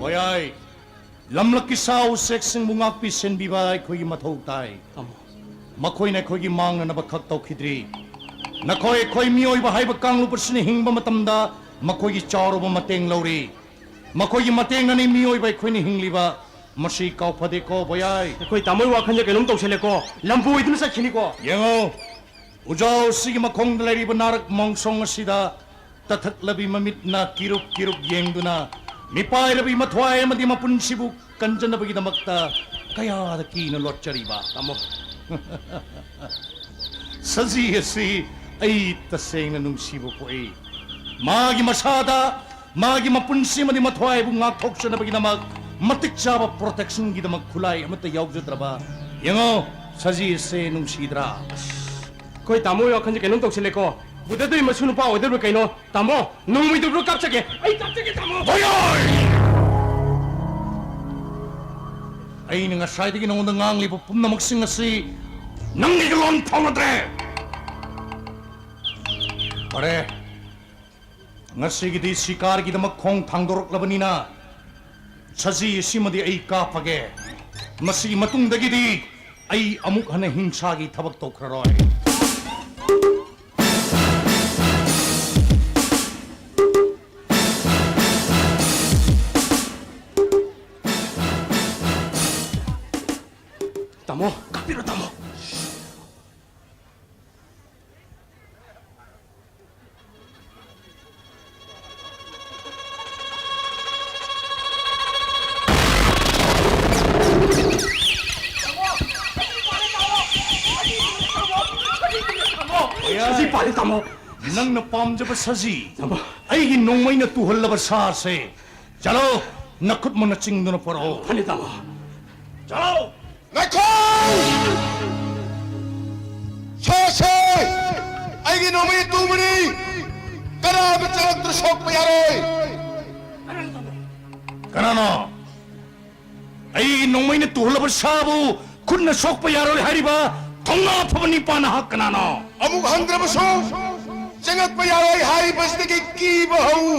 ꯍꯣꯏ, ꯑꯩ ꯂꯝꯂꯛꯀꯤ ꯁꯥ ꯎꯆꯦꯛꯁꯤꯡꯕꯨ ꯉꯥꯛꯄꯤ ꯁꯦꯟꯕꯤꯕ ꯑꯩꯈꯣꯏꯒꯤ ꯃꯊꯧ ꯇꯥꯏ꯫ ꯇꯥꯃꯣ꯫ ꯃꯈꯣꯏꯅ ꯑꯩꯈꯣꯏꯒꯤ ꯃꯥꯡꯅꯅꯕ ꯈꯛ ꯇꯧꯈꯤꯗ꯭ꯔꯤ꯫ ꯅꯈꯣꯏ ꯑꯩꯈꯣꯏ ꯃꯤꯑꯣꯏꯕ ꯍꯥꯏꯕ ꯀꯥꯡꯂꯨꯞ ꯑꯁꯤꯅ ꯍꯤꯡꯕ ꯃꯇꯝꯗ ꯃꯈꯣꯏꯒꯤ ꯆꯥꯎꯔꯕ ꯃꯇꯦꯡ ꯂꯧꯔꯤ꯫ ꯃꯈꯣꯏꯒꯤ ꯃꯇꯦꯡꯅꯅꯤ ꯃꯤꯑꯣꯏꯕ ꯑꯩꯈꯣꯏꯅ ꯍꯤꯡꯂꯤꯕ꯫ ꯃꯁꯤ ꯀꯥꯎꯐꯗꯦꯀꯣ, ꯕꯣꯌꯥꯏ꯫ ꯑꯩꯈꯣꯏ ꯇꯥꯃꯣꯒꯤ ꯋꯥꯈꯜꯁꯦ ꯀꯩꯅꯣꯝ ꯇꯧꯁꯜꯂꯦꯀꯣ꯫ ꯂꯝꯕꯨ ꯑꯣꯏꯗꯨꯅ ꯆꯠꯈꯤꯅꯤꯀꯣ꯫ ꯌꯦꯡꯉꯣ, ꯎꯖꯥꯎꯁꯤꯒꯤ ꯃꯈꯣꯡꯗ ꯂꯩꯔꯤꯕ ꯅꯥꯔꯛ ꯃꯣꯡꯁꯣꯡ ꯑꯁꯤꯗ ꯇꯊꯛꯂꯕꯤ ꯃꯃꯤꯠꯅ ꯀꯤꯔꯨꯞ ꯀꯤꯔꯨꯞ ꯌꯦꯡꯗꯨꯅ ꯃꯤꯄꯥꯏꯔꯕꯤ ꯃꯊ꯭ꯋꯥꯏ ꯑꯃꯗꯤ ꯃꯄꯨꯟꯁꯤꯕꯨ ꯀꯟꯖꯅꯕꯒꯤꯗꯃꯛꯇ ꯀꯌꯥꯗ ꯀꯤꯅ ꯂꯣꯠꯆꯔꯤꯕ꯫ ꯇꯥꯃꯣ꯫ ꯁꯖꯤ ꯑꯁꯤ ꯑꯩ ꯇꯁꯦꯡꯅ ꯅꯨꯡꯁꯤꯕ ꯄꯣꯛꯏ꯫ ꯃꯥꯒꯤ ꯃꯁꯥꯗ, ꯃꯥꯒꯤ ꯃꯄꯨꯟꯁꯤ ꯑꯃꯗꯤ ꯃꯊ꯭ꯋꯥꯏꯕꯨ ꯉꯥꯛꯊꯣꯛꯆꯅꯕꯒꯤꯗꯃꯛ ꯃꯇꯤꯛ ꯆꯥꯕ protectionꯒꯤꯗꯃꯛ ꯈꯨꯠꯂꯥꯏ ꯑꯃꯠꯇ ꯌꯥꯎꯖꯗ꯭ꯔꯕ꯫ ꯌꯦꯡꯉꯣ, ꯁꯖꯤ ꯑꯁꯦ ꯅꯨꯡꯁꯤꯗ꯭ꯔꯥ? ꯑꯩꯈꯣꯏ ꯇꯥꯃꯣꯒꯤ ꯋꯥꯈꯜꯁꯦ ꯀꯩꯅꯣꯝ ꯇꯧꯁꯤꯜꯂꯦꯀꯣ꯫ ꯕꯨꯙꯗꯨꯒꯤ ꯃꯁꯨ ꯅꯨꯄꯥ ꯑꯣꯏꯗꯣꯏꯕ꯭ꯔꯥ ꯀꯩꯅꯣ? ꯇꯥꯃꯣ, ꯅꯣꯡꯃꯩꯗꯨꯕꯨ ꯀꯥꯞꯆꯒꯦ꯫ ꯑꯩ ꯀꯥꯞꯆꯒꯦ, ꯇꯥꯃꯣ꯫ ꯕꯣꯌꯥꯏ! ꯑꯩꯅ ꯉꯁꯥꯏꯗꯒꯤ ꯅꯉꯣꯟꯗ ꯉꯥꯡꯂꯤꯕ ꯄꯨꯝꯅꯃꯛꯁꯤꯡ ꯑꯁꯤ ꯅꯪꯒꯤ ꯂꯣꯟ ꯐꯥꯎꯅꯗ꯭ꯔꯦ꯫ ꯐꯔꯦ, ꯉꯁꯤꯒꯤꯗꯤ ꯁꯤꯀꯥꯔꯒꯤꯗꯃꯛ ꯈꯣꯡ ꯊꯥꯡꯗꯣꯔꯛꯂꯕꯅꯤꯅ, ꯁꯖꯤ ꯑꯁꯤꯃꯗꯤ ꯑꯩ ꯀꯥꯞꯄꯒꯦ꯫ ꯃꯁꯤꯒꯤ ꯃꯇꯨꯡꯗꯒꯤꯗꯤ ꯑꯩ ꯑꯃꯨꯛ ꯍꯟꯅ ꯍꯤꯡꯁꯥꯒꯤ ꯊꯕꯛ ꯇꯧꯈ꯭ꯔꯔꯣꯏ꯫ ꯇꯥꯃꯣ, ꯀꯥꯞꯄꯤꯔꯣ, ꯇꯥꯃꯣ꯫ ꯁꯖꯤ ꯄꯥꯜꯂꯦ, ꯇꯥꯃꯣ꯫ ꯅꯪꯅ ꯄꯥꯝꯖꯕ ꯁꯖꯤ, ꯇꯥꯃꯣ꯫ ꯑꯩꯒꯤ ꯅꯣꯡꯃꯩꯅ ꯇꯨꯍꯜꯂꯕ ꯁꯥꯁꯦ, ꯆꯠꯂꯣ, ꯅꯈꯨꯠꯃꯛꯅ ꯆꯤꯡꯗꯨꯅ ꯄꯨꯔꯛꯑꯣ꯫ ꯐꯅꯤ, ꯇꯥꯃꯣ꯫ ꯆꯠꯂꯣ! ꯉꯥꯏꯈꯣ! ꯁꯥꯁꯦ! ꯑꯩꯒꯤ ꯅꯣꯡꯃꯩ ꯇꯨꯕꯅꯤ꯫ ꯀꯅꯥ ꯑꯃ ꯆꯪꯂꯛꯇꯨꯅ ꯁꯣꯛꯄ ꯌꯥꯔꯣꯏ꯫ ꯀꯅꯥꯅꯣ? ꯑꯩꯒꯤ ꯅꯣꯡꯃꯩꯅ ꯇꯨꯍꯜꯂꯕ ꯁꯥꯕꯨ ꯈꯨꯠꯅ ꯁꯣꯛꯄ ꯌꯥꯔꯣꯏ ꯍꯥꯏꯔꯤꯕ ꯊꯧꯅꯥ ꯐꯕ ꯅꯤꯄꯥ ꯅꯍꯥꯛ ꯀꯅꯥꯅꯣ? ꯑꯃꯨꯛ ꯍꯟꯗ꯭ꯔꯕꯁꯨ ꯆꯪꯂꯛꯄ ꯌꯥꯔꯣꯏ ꯍꯥꯏꯔꯤꯕꯁꯤꯗꯒꯤ ꯀꯤꯕ ꯍꯧ꯫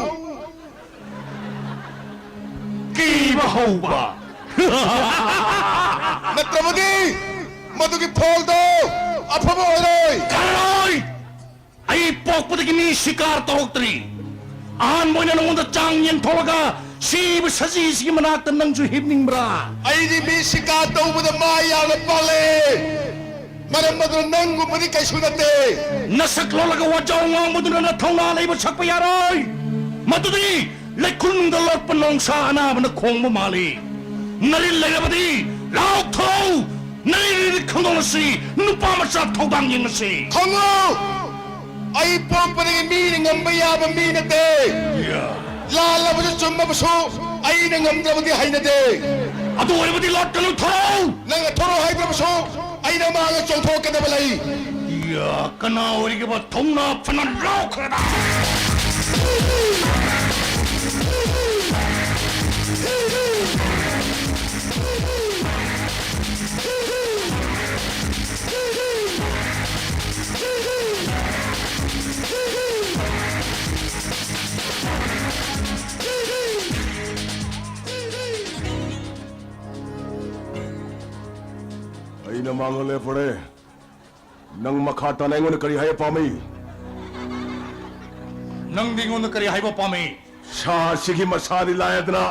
ꯀꯤꯕ ꯍꯧꯕ꯫ ꯅꯠꯇ꯭ꯔꯕꯗꯤ ꯃꯗꯨꯒꯤ ꯐꯣꯜꯗꯣ ꯑꯐꯕ ꯑꯣꯏꯔꯣꯏ꯫ ꯀꯔꯣꯏ! ꯑꯩ ꯄꯣꯛꯄꯗꯒꯤ ꯃꯤ ꯁꯤꯀꯥꯔ ꯇꯧꯔꯛꯇ꯭ꯔꯤ꯫ ꯑꯍꯥꯟꯕ ꯑꯣꯏꯅ ꯅꯉꯣꯟꯗ ꯆꯥꯡ ꯌꯦꯟ ꯊꯣꯛꯂꯒ ꯁꯤꯕ ꯁꯖꯤꯁꯤꯒꯤ ꯃꯅꯥꯛꯇ ꯅꯪꯁꯨ ꯍꯤꯞꯅꯤꯡꯕ꯭ꯔꯥ? ꯑꯩꯗꯤ ꯃꯤ ꯁꯤꯀꯥꯔ ꯇꯧꯕꯗ ꯃꯥꯏ ꯌꯥꯝꯅ ꯄꯥꯛꯂꯦ꯫ ꯃꯔꯝ ꯑꯗꯨꯅ ꯅꯪꯒꯨꯝꯕꯗꯤ ꯀꯩꯁꯨ ꯅꯠꯇꯦ꯫ ꯅꯁꯛ ꯂꯣꯜꯂꯒ ꯋꯥꯖꯥꯎ ꯉꯥꯡꯕꯗꯨꯅ ꯅꯊꯧꯅꯥ ꯂꯩꯕ ꯁꯛꯄ ꯌꯥꯔꯣꯏ꯫ ꯃꯗꯨꯗꯤ ꯂꯩꯈꯨꯜꯅꯨꯡꯗ ꯂꯣꯠꯄ ꯅꯣꯡꯁꯥ ꯑꯅꯥꯕꯅ ꯈꯣꯡꯕ ꯃꯥꯜꯂꯤ꯫ ꯅꯔꯤꯜ ꯂꯩꯔꯕꯗꯤ ꯂꯥꯎꯊꯣꯛꯎ꯫ ꯅꯔꯤꯜ ꯈꯪꯗꯣꯛꯂꯁꯤ, ꯅꯨꯄꯥ ꯃꯆꯥ ꯊꯧꯗꯥꯡ ꯌꯦꯡꯂꯁꯤ꯫ ꯈꯪꯉꯨ, ꯑꯩ ꯄꯣꯛꯄꯗꯒꯤ ꯃꯤꯅ ꯉꯝꯕ ꯌꯥꯕ ꯃꯤ ꯅꯠꯇꯦ꯫ ꯌꯥ꯫ ꯂꯥꯜꯂꯕꯁꯨ ꯆꯨꯝꯃꯕꯁꯨ ꯑꯩꯅ ꯉꯝꯗ꯭ꯔꯕꯗꯤ ꯍꯩꯅꯗꯦ꯫ ꯑꯗꯨ ꯑꯣꯏꯔꯕꯗꯤ ꯂꯣꯠꯀꯅꯨ, ꯊꯣꯔꯛꯎ꯫ ꯅꯪꯅ ꯊꯣꯔꯛꯎ ꯍꯥꯏꯗ꯭ꯔꯕꯁꯨ ꯑꯩꯅ ꯃꯥꯡꯗ ꯆꯣꯡꯊꯣꯛꯀꯗꯕ ꯂꯩ꯫ ꯌꯥ, ꯀꯅꯥ ꯑꯣꯏꯔꯤꯒꯦꯕ ꯊꯧꯅꯥ ꯐꯅ ꯂꯥꯎꯈ꯭ꯔꯦꯗ? ꯑꯩꯅ ꯃꯥꯡꯍꯜꯂꯦ, ꯐꯔꯦ꯫ ꯅꯪ ꯃꯈꯥ ꯇꯥꯅ ꯑꯩꯉꯣꯟꯗ ꯀꯔꯤ ꯍꯥꯏꯕ ꯄꯥꯝꯃꯤ? ꯅꯪꯗꯤ ꯑꯩꯉꯣꯟꯗ ꯀꯔꯤ ꯍꯥꯏꯕ ꯄꯥꯝꯃꯤ? ꯁꯥ ꯑꯁꯤꯒꯤ ꯃꯁꯥꯗꯤ ꯂꯥꯏꯗꯅ,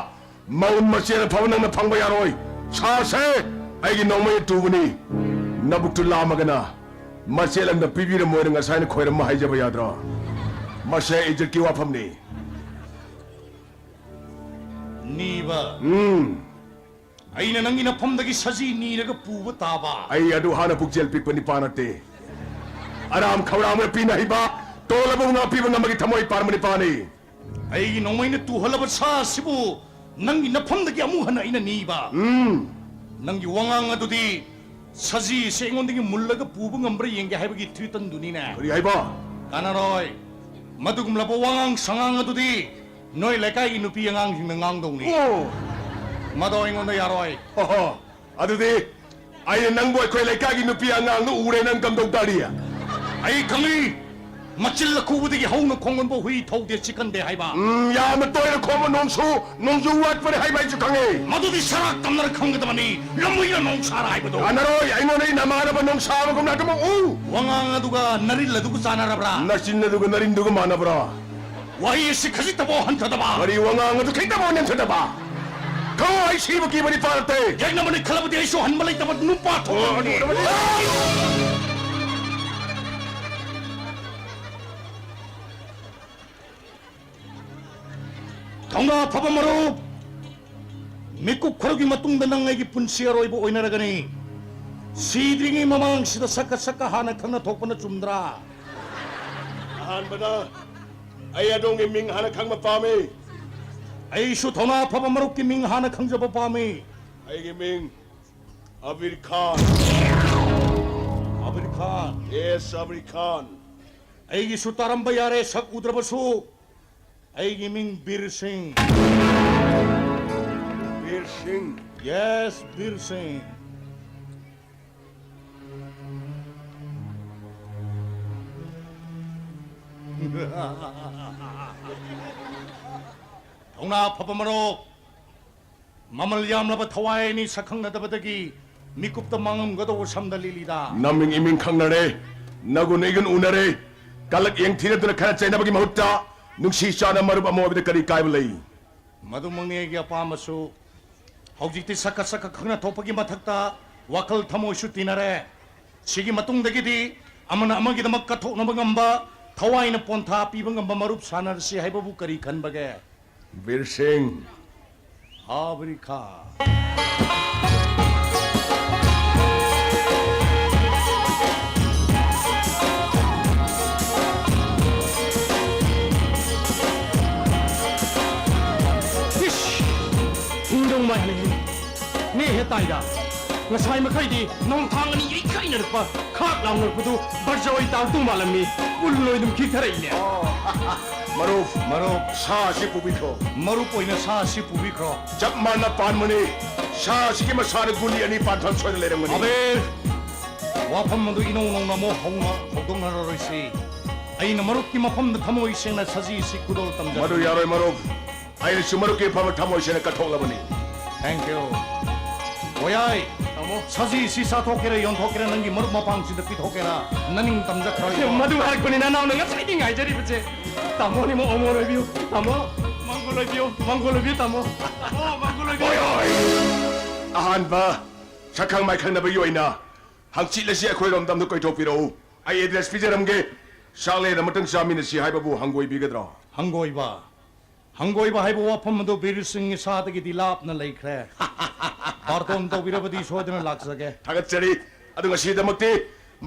ꯃꯎꯟ ꯃꯆꯦꯠ ꯑꯐꯕ ꯅꯪꯅ ꯐꯪꯕ ꯌꯥꯔꯣꯏ꯫ ꯁꯥꯁꯦ ꯑꯩꯒꯤ ꯅꯣꯡꯃꯩ ꯇꯨꯕꯅꯤ꯫ ꯅꯕꯨꯛꯇꯨ ꯂꯥꯝꯃꯒꯅ ꯃꯆꯦꯠ ꯑꯃꯗ ꯄꯤꯕꯤꯔꯝꯃꯣꯏꯅ ꯉꯁꯥꯏꯅ ꯈꯣꯏꯔꯝꯃ ꯍꯥꯏꯖꯕ ꯌꯥꯗ꯭ꯔꯣ? ꯃꯁꯦ ꯏꯖꯠꯀꯤ ꯋꯥꯐꯝꯅꯤ꯫ ꯅꯤꯕ꯫ ꯎꯝ꯫ ꯑꯩꯅ ꯅꯪꯒꯤ ꯅꯐꯝꯗꯒꯤ ꯁꯖꯤ ꯅꯤꯔꯒ ꯄꯨꯕ ꯇꯥꯕ꯫ ꯑꯩ ꯑꯗꯨ ꯍꯥꯟꯅ ꯄꯨꯛꯆꯦꯜ ꯄꯤꯛꯄ ꯅꯤꯄꯥ ꯅꯠꯇꯦ꯫ ꯑꯔꯥꯝ ꯈꯧꯔꯥꯡꯕ ꯄꯤꯅ ꯍꯩꯕ, ꯇꯣꯜꯂꯕ ꯉꯥꯛꯄꯤꯕ ꯉꯝꯕꯒꯤ ꯊꯃꯣꯏ ꯄꯥꯟꯕ ꯅꯤꯄꯥꯅꯤ꯫ ꯑꯩꯒꯤ ꯅꯣꯡꯃꯩꯅ ꯇꯨꯍꯜꯂꯕ ꯁꯥ ꯑꯁꯤꯕꯨ ꯅꯪꯒꯤ ꯅꯐꯝꯗꯒꯤ ꯑꯃꯨꯛ ꯍꯟꯅ ꯑꯩꯅ ꯅꯤꯕ꯫ ꯎꯝ꯫ ꯅꯪꯒꯤ ꯋꯥꯉꯥꯡ ꯑꯗꯨꯗꯤ ꯁꯖꯤꯁꯦ ꯑꯩꯉꯣꯟꯗꯒꯤ ꯃꯨꯜꯂꯒ ꯄꯨꯕ ꯉꯝꯕ꯭ꯔꯥ ꯌꯦꯡꯒꯦ ꯍꯥꯏꯕꯒꯤ ꯊ꯭ꯔꯤꯇꯟꯗꯨꯅꯤꯅꯦ꯫ ꯀꯔꯤ ꯍꯥꯏꯕ? ꯀꯥꯟꯅꯔꯣꯏ꯫ ꯃꯗꯨꯒꯨꯝꯂꯕ ꯋꯥꯉꯥꯡ ꯁꯉꯥꯡ ꯑꯗꯨꯗꯤ ꯅꯣꯏ ꯂꯩꯀꯥꯏꯒꯤ ꯅꯨꯄꯤ ꯑꯉꯥꯡꯁꯤꯡꯅ ꯉꯥꯡꯗꯧꯅꯤ꯫ ꯑꯣ꯫ ꯃꯗꯣ ꯑꯩꯉꯣꯟꯗ ꯌꯥꯔꯣꯏ꯫ ꯑꯣꯍꯣ꯫ ꯑꯗꯨꯗꯤ ꯑꯩꯅ ꯅꯪꯕꯨ ꯑꯩꯈꯣꯏ ꯂꯩꯀꯥꯏꯒꯤ ꯅꯨꯄꯤ ꯑꯉꯥꯡꯗ ꯎꯔꯦ, ꯅꯪ ꯀꯝꯗꯧ ꯇꯥꯔꯤ? ꯑꯩ ꯈꯪꯏ꯫ ꯃꯆꯤꯜ ꯑꯈꯨꯕꯗꯒꯤ ꯍꯧꯅ ꯈꯣꯡꯒꯟꯕ ꯍꯨꯏ ꯊꯧꯗꯦ ꯆꯤꯛꯀꯟꯗꯦ ꯍꯥꯏꯕ꯫ ꯎꯝ, ꯌꯥꯝꯅ ꯇꯣꯏꯅ ꯈꯣꯡꯕ ꯅꯣꯡꯁꯨ ꯅꯣꯡꯖꯨ ꯋꯥꯠꯄꯅꯤ ꯍꯥꯏꯕ ꯑꯩꯁꯨ ꯈꯪꯉꯤ꯫ ꯃꯗꯨꯗꯤ ꯁꯔꯥꯛ ꯇꯝꯅꯔ ꯈꯪꯒꯗꯕꯅꯤ, ꯂꯝꯍꯨꯏꯅ ꯅꯣꯡ ꯁꯥꯔ ꯍꯥꯏꯕꯗꯣ꯫ ꯀꯥꯟꯅꯔꯣꯏ, ꯑꯩꯉꯣꯟꯗ ꯅꯃꯥꯟꯅꯕ ꯅꯣꯡ ꯁꯥꯕꯒꯨꯝꯅ ꯑꯗꯨꯃꯛ ꯎ꯫ ꯋꯥꯉꯥꯡ ꯑꯗꯨꯒ ꯅꯔꯤꯜ ꯑꯗꯨꯒ ꯆꯥꯟꯅꯔꯕ꯭ꯔꯥ? ꯅꯆꯤꯟ ꯑꯗꯨꯒ ꯅꯔꯤꯟꯗꯨꯒ ꯃꯥꯟꯅꯕ꯭ꯔꯥ? ꯋꯥꯍꯩ ꯑꯁꯤ ꯈꯖꯤꯛꯇꯐꯥꯎ ꯍꯟꯊꯗꯕ꯫ ꯋꯥꯔꯤ ꯋꯥꯉꯥꯡ ꯑꯗꯨ ꯈꯤꯇꯪꯐꯥꯎ ꯅꯦꯝꯊꯗꯕ꯫ ꯈꯪꯉꯨ, ꯑꯩ ꯁꯤꯕ ꯀꯤꯕ ꯅꯨꯄꯥ ꯅꯠꯇꯦ꯫ ꯌꯦꯛꯅꯕꯅꯤ ꯈꯜꯂꯕꯗꯤ ꯑꯩꯁꯨ ꯍꯟꯕ ꯂꯩꯇꯕ ꯅꯨꯄꯥ ꯊꯣꯛꯄꯅꯤ꯫ ꯑꯣ, ꯑꯗꯨ, ꯑꯗꯨ, ꯑꯗꯨ꯫ ꯊꯧꯅꯥ ꯐꯕ ꯃꯔꯨꯞ, ꯃꯤꯀꯨꯞ ꯈꯔꯒꯤ ꯃꯇꯨꯡꯗ ꯅꯪ ꯑꯩꯒꯤ ꯄꯨꯟꯁꯤ ꯑꯔꯣꯏꯕ ꯑꯣꯏꯅꯔꯒꯅꯤ꯫ ꯁꯤꯗ꯭ꯔꯤꯉꯩ ꯃꯃꯥꯡꯁꯤꯗ ꯁꯛꯀ ꯁꯛꯀ ꯍꯥꯟꯅ ꯈꯪꯅ ꯊꯣꯛꯄꯅ ꯆꯨꯝꯗ꯭ꯔꯥ? ꯑꯍꯥꯟꯕꯗ ꯑꯩ ꯑꯗꯣꯝꯒꯤ ꯃꯤꯡ ꯍꯥꯟꯅ ꯈꯪꯕ ꯄꯥꯝꯃꯤ꯫ ꯑꯩꯁꯨ ꯊꯧꯅꯥ ꯐꯕ ꯃꯔꯨꯞꯀꯤ ꯃꯤꯡ ꯍꯥꯟꯅ ꯈꯪꯖꯕ ꯄꯥꯝꯃꯤ꯫ ꯑꯩꯒꯤ ꯃꯤꯡ ꯑꯕꯤꯔ ꯈꯥꯟ꯫ ꯑꯕꯤꯔ ꯈꯥꯟ꯫ ꯌꯦꯁ, ꯑꯕꯤꯔ ꯈꯥꯟ꯫ ꯑꯩꯒꯤꯁꯨ ꯇꯥꯔꯝꯕ ꯌꯥꯔꯦ, ꯁꯛ ꯎꯗ꯭ꯔꯕꯁꯨ꯫ ꯑꯩꯒꯤ ꯃꯤꯡ ꯕꯤꯔ ꯁꯤꯡ꯫ ꯕꯤꯔ ꯁꯤꯡ꯫ ꯌꯦꯁ, ꯕꯤꯔ ꯁꯤꯡ꯫ ꯊꯧꯅꯥ ꯐꯕ ꯃꯔꯨꯞ, ꯃꯃꯜ ꯌꯥꯝꯂꯕ ꯊꯋꯥꯏ ꯑꯅꯤ ꯁꯛꯈꯪꯅꯗꯕꯗꯒꯤ ꯃꯤꯀꯨꯞꯇ ꯃꯥꯡꯂꯝꯒꯗꯧꯕ ꯁꯝꯗ ꯂꯤꯂꯤꯗ꯫ ꯅꯃꯤꯡ ꯏꯃꯤꯡ ꯈꯪꯅꯔꯦ, ꯅꯒꯨꯟ ꯏꯒꯨꯟ ꯎꯅꯔꯦ, ꯀꯂꯛ ꯌꯦꯡꯊꯤꯅꯗꯨꯅ ꯈꯔ ꯆꯩꯅꯕꯒꯤ ꯃꯍꯨꯠꯇ ꯅꯨꯡꯁꯤ ꯆꯥꯟꯅ ꯃꯔꯨꯞ ꯑꯃ ꯑꯣꯏꯕꯗ ꯀꯔꯤ ꯀꯥꯏꯕ ꯂꯩ? ꯃꯗꯨꯃꯛꯅꯤ ꯑꯩꯒꯤ ꯑꯄꯥꯝꯕꯁꯨ꯫ ꯍꯧꯖꯤꯛꯇꯤ ꯁꯛꯀ ꯁꯛꯀ ꯈꯪꯅ ꯊꯣꯛꯄꯒꯤ ꯃꯊꯛꯇ ꯋꯥꯈꯜ ꯊꯃꯣꯏꯁꯨ ꯇꯤꯟꯅꯔꯦ꯫ ꯁꯤꯒꯤ ꯃꯇꯨꯡꯗꯒꯤꯗꯤ ꯑꯃꯅ ꯑꯃꯒꯤꯗꯃꯛ ꯀꯠꯊꯣꯛꯅꯕ ꯉꯝꯕ, ꯊꯋꯥꯏꯅ ꯄꯣꯟꯊꯥ ꯄꯤꯕ ꯉꯝꯕ ꯃꯔꯨꯞ ꯁꯥꯟꯅꯔꯁꯤ ꯍꯥꯏꯕꯕꯨ ꯀꯔꯤ ꯈꯟꯕꯒꯦ? ꯕꯤꯔ ꯁꯤꯡ꯫ ꯍꯥ ꯕꯤꯔ ꯈꯥꯟ꯫ ꯏꯁ! ꯍꯤꯡꯗꯧ ꯃꯥꯜꯂꯦ꯫ ꯃꯤ ꯍꯦ ꯇꯥꯏꯗ꯫ ꯉꯁꯥꯏ ꯃꯈꯩꯗꯤ ꯅꯣꯡꯊꯥꯡ ꯑꯅꯤ ꯌꯩꯈꯥꯏꯅꯔꯛꯄ, ꯈꯥꯛ ꯂꯥꯎꯅꯔꯛꯄꯗꯨ ꯕꯔꯖꯋꯥꯏ ꯇꯥꯔꯛꯇꯧ ꯃꯥꯜꯂꯝꯃꯤ꯫ ꯎꯜ ꯂꯣꯏ ꯑꯗꯨꯝ ꯈꯤꯛꯊꯔꯛꯏꯅꯦ꯫ ꯃꯔꯨꯞ, ꯃꯔꯨꯞ, ꯁꯥ ꯑꯁꯤ ꯄꯨꯕꯤꯈ꯭ꯔꯣ꯫ ꯃꯔꯨꯞ ꯑꯣꯏꯅ ꯁꯥ ꯑꯁꯤ ꯄꯨꯕꯤꯈ꯭ꯔꯣ꯫ ꯆꯞ ꯃꯥꯟꯅ ꯄꯥꯟꯕꯅꯤ꯫ ꯁꯥ ꯑꯁꯤꯒꯤ ꯃꯁꯥꯗ ꯒꯨꯂꯤ ꯑꯅꯤ ꯄꯥꯟꯐꯝ ꯁꯣꯏꯗꯅ ꯂꯩꯔꯝꯒꯅꯤ꯫ ꯑꯕꯦꯔ, ꯋꯥꯐꯝ ꯑꯗꯨ ꯏꯅꯧ ꯅꯧꯅ ꯑꯃꯨꯛ ꯍꯧꯅ ꯍꯧꯗꯣꯛꯅꯔꯔꯣꯏꯁꯤ꯫ ꯑꯩꯅ ꯃꯔꯨꯞꯀꯤ ꯃꯐꯝꯗ ꯊꯃꯣꯏ ꯁꯦꯡꯅ ꯁꯖꯤ ꯑꯁꯤ ꯈꯨꯗꯣꯜ ꯇꯝꯖꯕꯅꯤ꯫ ꯃꯗꯨ ꯌꯥꯔꯣꯏ, ꯃꯔꯨꯞ꯫ ꯑꯩꯅꯁꯨ ꯃꯔꯨꯞꯀꯤ ꯑꯐꯕ ꯊꯃꯣꯏ ꯁꯦꯡꯅ ꯀꯠꯊꯣꯛꯂꯕꯅꯤ꯫ Thank you꯫ ꯋꯥꯌꯥꯏ꯫ ꯇꯥꯃꯣ꯫ ꯁꯖꯤꯁꯤ ꯆꯥꯊꯣꯛꯀꯦꯔꯥ, ꯌꯣꯟꯊꯣꯛꯀꯦꯔꯥ, ꯅꯪꯒꯤ ꯃꯔꯨꯞ ꯃꯄꯥꯡꯁꯤꯡꯗ ꯄꯤꯊꯣꯛꯀꯦꯔꯥ, ꯅꯅꯤꯡ ꯇꯝꯖꯈ꯭ꯔꯣ꯫ ꯃꯗꯨ ꯍꯥꯏꯔꯛꯄꯅꯤ ꯅꯅꯥꯎꯅ ꯉꯁꯥꯏꯗꯤ ꯉꯥꯏꯖꯔꯤꯕꯁꯦ꯫ ꯇꯥꯃꯣꯅꯤꯃꯣ ꯑꯃꯣꯟ ꯑꯣꯏꯕꯤꯌꯨ꯫ ꯇꯥꯃꯣ, ꯃꯪꯒꯣꯜ ꯑꯣꯏꯕꯤꯌꯨ, ꯃꯪꯒꯣꯜ ꯑꯣꯏꯕꯤꯌꯨ, ꯇꯥꯃꯣ꯫ ꯇꯥꯃꯣ, ꯃꯪꯒꯣꯜ ꯑꯣꯏꯕꯤꯌꯨ꯫ ꯍꯣꯏ, ꯍꯣꯏ꯫ ꯑꯍꯥꯟꯕ ꯁꯛꯈꯪ ꯃꯥꯏꯈꯪꯅꯕꯒꯤ ꯑꯣꯏꯅ ꯍꯪꯆꯤꯠ ꯑꯁꯤ ꯑꯩꯈꯣꯏꯔꯣꯝꯗ ꯑꯝꯇ ꯀꯣꯏꯊꯣꯛꯄꯤꯔꯛꯎ꯫ ꯑꯩ ꯑꯦꯗ꯭ꯔꯦꯁ ꯄꯤꯖꯔꯝꯒꯦ꯫ ꯆꯥꯛꯂꯦꯟ ꯑꯃꯇꯪ ꯆꯥꯃꯤꯟꯅꯁꯤ ꯍꯥꯏꯕꯕꯨ ꯍꯪꯒꯣꯏꯕꯤꯒꯗ꯭ꯔꯣ? ꯍꯪꯒꯣꯏꯕ? ꯍꯪꯒꯣꯏꯕ ꯍꯥꯏꯕ ꯋꯥꯐꯝ ꯑꯗꯨ ꯕꯤꯔ ꯁꯤꯡꯒꯤ ꯏꯁꯥꯗꯒꯤꯗꯤ ꯂꯥꯞꯅ ꯂꯩꯈ꯭ꯔꯦ꯫ ꯕꯥꯔꯇꯣꯟ ꯇꯧꯕꯤꯔꯕꯗꯤ ꯁꯣꯏꯗꯅ ꯂꯥꯛꯆꯒꯦ꯫ ꯊꯥꯒꯠꯆꯔꯤ꯫ ꯑꯗꯨ ꯉꯁꯤꯒꯤꯗꯃꯛꯇꯤ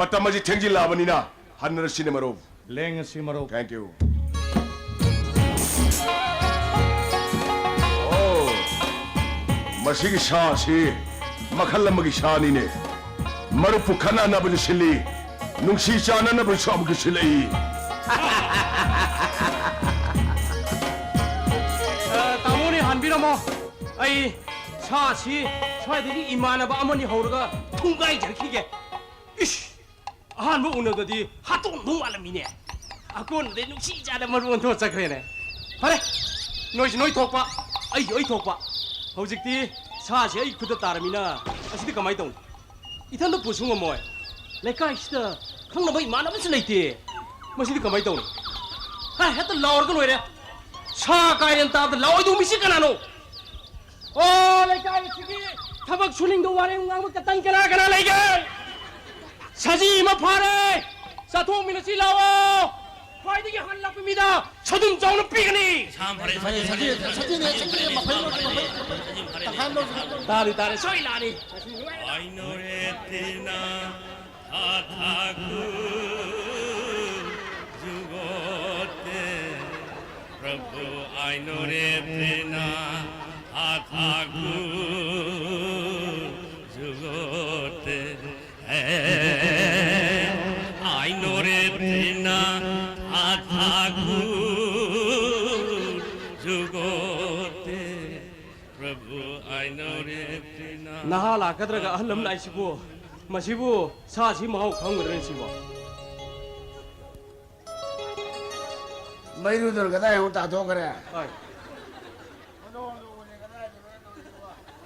ꯃꯇꯝ ꯑꯁꯤ ꯊꯦꯡꯖꯤꯜꯂꯛꯑꯕꯅꯤꯅ ꯍꯟꯅꯔꯁꯤꯅꯦ, ꯃꯔꯨꯞ꯫ ꯂꯦꯡꯉꯁꯤ, ꯃꯔꯨꯞ꯫ Thank you꯫ ꯑꯣ, ꯃꯁꯤꯒꯤ ꯁꯥ ꯑꯁꯤ ꯃꯈꯜ ꯑꯃꯒꯤ ꯁꯥꯅꯤꯅꯦ꯫ ꯃꯔꯨꯞꯄꯨ ꯈꯠꯅꯅꯕꯁꯨ ꯁꯤꯜꯂꯤ, ꯅꯨꯡꯁꯤ ꯆꯥꯟꯅꯅꯕꯁꯨ ꯑꯃꯨꯛꯁꯨ ꯁꯤꯜꯂꯛꯏ꯫ ꯑ, ꯇꯥꯃꯣꯅꯦ, ꯍꯟꯕꯤꯔꯝꯃꯣ꯫ ꯑꯩ ꯁꯥꯁꯤ ꯁ꯭ꯋꯥꯏꯗꯒꯤ ꯏꯃꯥꯟꯅꯕ ꯑꯃꯅꯤ ꯍꯧꯔꯒ ꯊꯨꯡꯒꯥꯏꯖꯔꯛꯈꯤꯒꯦ꯫ ꯏꯁ! ꯑꯍꯥꯟꯕ ꯎꯅꯕꯗꯗꯤ ꯍꯥꯠꯇꯣꯛꯑꯝꯗꯧ ꯃꯥꯜꯂꯝꯃꯤꯅꯦ꯫ ꯑꯀꯣꯟꯕꯗꯩ ꯅꯨꯡꯁꯤ ꯆꯥꯟꯅ ꯃꯔꯨ ꯑꯣꯟꯊꯣꯛꯑ ꯆꯠꯈ꯭ꯔꯦꯅꯦ꯫ ꯐꯔꯦ, ꯅꯣꯏꯁꯨ ꯅꯣꯏ ꯊꯣꯛꯄ, ꯑꯩꯁꯨ ꯑꯩ ꯊꯣꯛꯄ꯫ ꯍꯧꯖꯤꯛꯇꯤ ꯁꯥꯁꯦ ꯑꯩ ꯈꯨꯠꯇ ꯇꯥꯔꯃꯤꯅ ꯑꯁꯤꯗꯤ ꯀꯃꯥꯏꯅ ꯇꯧꯅꯤ? ꯏꯊꯟꯗ ꯄꯨꯁꯨ ꯉꯝꯃꯣꯏ꯫ ꯂꯩꯀꯥꯏꯁꯤꯗ ꯈꯪꯅꯕ ꯏꯃꯥꯟꯅꯕꯁꯨ ꯂꯩꯇꯦ꯫ ꯃꯁꯤꯗꯤ ꯀꯃꯥꯏꯅ ꯇꯧꯅꯤ? ꯍꯥ, ꯍꯦꯛꯇ ꯂꯥꯎꯔꯒ ꯂꯣꯏꯔꯦ꯫ ꯁꯥ ꯀꯥꯏꯔꯦꯅ ꯇꯥꯕꯗ ꯂꯥꯎꯔꯣꯏꯗꯧ ꯃꯤꯁꯤ ꯀꯅꯥꯅꯣ? ꯑꯣ, ꯂꯩꯀꯥꯏ ꯑꯁꯤꯒꯤ ꯊꯕꯛ ꯁꯨꯅꯤꯡꯗ ꯋꯥꯔꯦꯡ ꯉꯥꯡꯕ ꯀꯇꯟ ꯀꯅꯥ ꯀꯅꯥ ꯂꯩꯒꯦ? ꯁꯖꯤ ꯑꯃ ꯐꯥꯔꯦ꯫ ꯆꯥꯊꯣꯛꯃꯤꯟꯅꯁꯤ ꯂꯥꯛꯑꯣ꯫ ꯈ꯭ꯋꯥꯏꯗꯒꯤ ꯍꯥꯟꯅ ꯂꯥꯛꯄ ꯃꯤꯗ ꯁꯗꯨꯝ ꯆꯥꯎꯅ ꯄꯤꯒꯅꯤ꯫ ꯁꯥ ꯐꯔꯦ, ꯁꯖꯤ, ꯁꯖꯤ, ꯁꯖꯤꯅꯦ, ꯁꯖꯤꯅꯦ, ꯃꯐꯩ ꯂꯣꯏ, ꯃꯐꯩ, ꯇꯪꯈꯥꯏ ꯑꯃ ꯂꯧꯁꯤ꯫ ꯇꯥꯔꯤ, ꯇꯥꯔꯤ, ꯁꯣꯏ ꯂꯥꯛꯑꯅꯤ꯫ ꯑꯩꯅꯣꯔꯦꯇꯤꯅ ꯊꯥꯊꯥꯒꯨ ꯖꯨꯒꯣꯇꯦ ꯄ꯭ꯔꯚꯨ ꯑꯩꯅꯣꯔꯦꯇꯤꯅ ꯊꯥꯊꯥꯒꯨ ꯖꯨꯒꯣ ꯅꯍꯥ ꯂꯥꯛꯀꯗ꯭ꯔꯒ ꯑꯍꯜ ꯑꯃ ꯂꯥꯛꯏꯁꯤꯕꯨ? ꯃꯁꯤꯕꯨ ꯁꯥꯁꯤ ꯃꯍꯥꯎ ꯈꯪꯒꯗ꯭ꯔꯅꯦ ꯁꯤꯕꯣ? ꯃꯩꯔꯨꯗꯨꯅ ꯀꯗꯥꯏ ꯑꯃꯨꯛ ꯇꯥꯊꯣꯛꯈ꯭ꯔꯦ? ꯍꯣꯏ꯫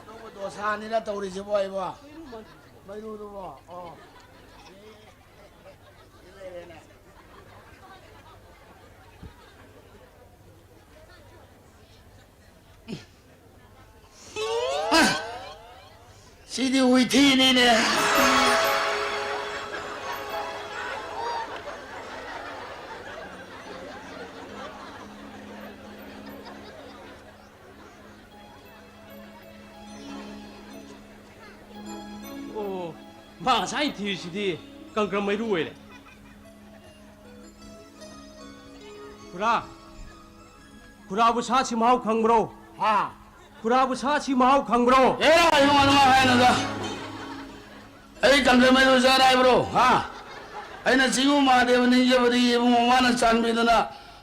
ꯑꯗꯨꯕꯨ ꯗꯣꯁꯥꯅꯤꯅ ꯇꯧꯔꯤꯁꯤꯕꯣ ꯑꯩꯕꯣ? ꯃꯩꯔꯨꯗꯨꯕꯣ? ꯑꯣ꯫ ꯁꯤꯗꯤ ꯎꯏꯊꯤꯅꯤꯅꯦ꯫ ꯑꯣ, ꯃꯥ ꯉꯁꯥꯏ ꯊꯤꯔꯤꯁꯤꯗꯤ ꯀꯪꯀ꯭ꯔ ꯃꯩꯔꯨ ꯑꯣꯏꯔꯦ꯫ ꯈꯨꯔꯥ, ꯈꯨꯔꯥꯕꯨ ꯁꯥꯁꯤ ꯃꯍꯥꯎ ꯈꯪꯕ꯭ꯔꯣ? ꯍꯥ? ꯈꯨꯔꯥꯕꯨ ꯁꯥꯁꯤ ꯃꯍꯥꯎ ꯈꯪꯕ꯭ꯔꯣ? ꯑꯦ, ꯏꯕꯨꯡꯉꯣ, ꯑꯗꯨꯃꯥꯏ ꯍꯥꯏꯅꯨꯗ꯫ ꯑꯩ ꯀꯪꯀ꯭ꯔ ꯃꯩꯔꯨ ꯆꯥꯔ ꯍꯥꯏꯕ꯭ꯔꯣ? ꯍꯥ? ꯑꯩꯅ ꯆꯤꯡꯉꯨ ꯃꯍꯥꯗꯦꯕ ꯅꯤꯡꯖꯕꯗꯒꯤ ꯏꯕꯨꯡꯉꯣ ꯃꯥꯅ ꯆꯥꯟꯕꯤꯗꯨꯅ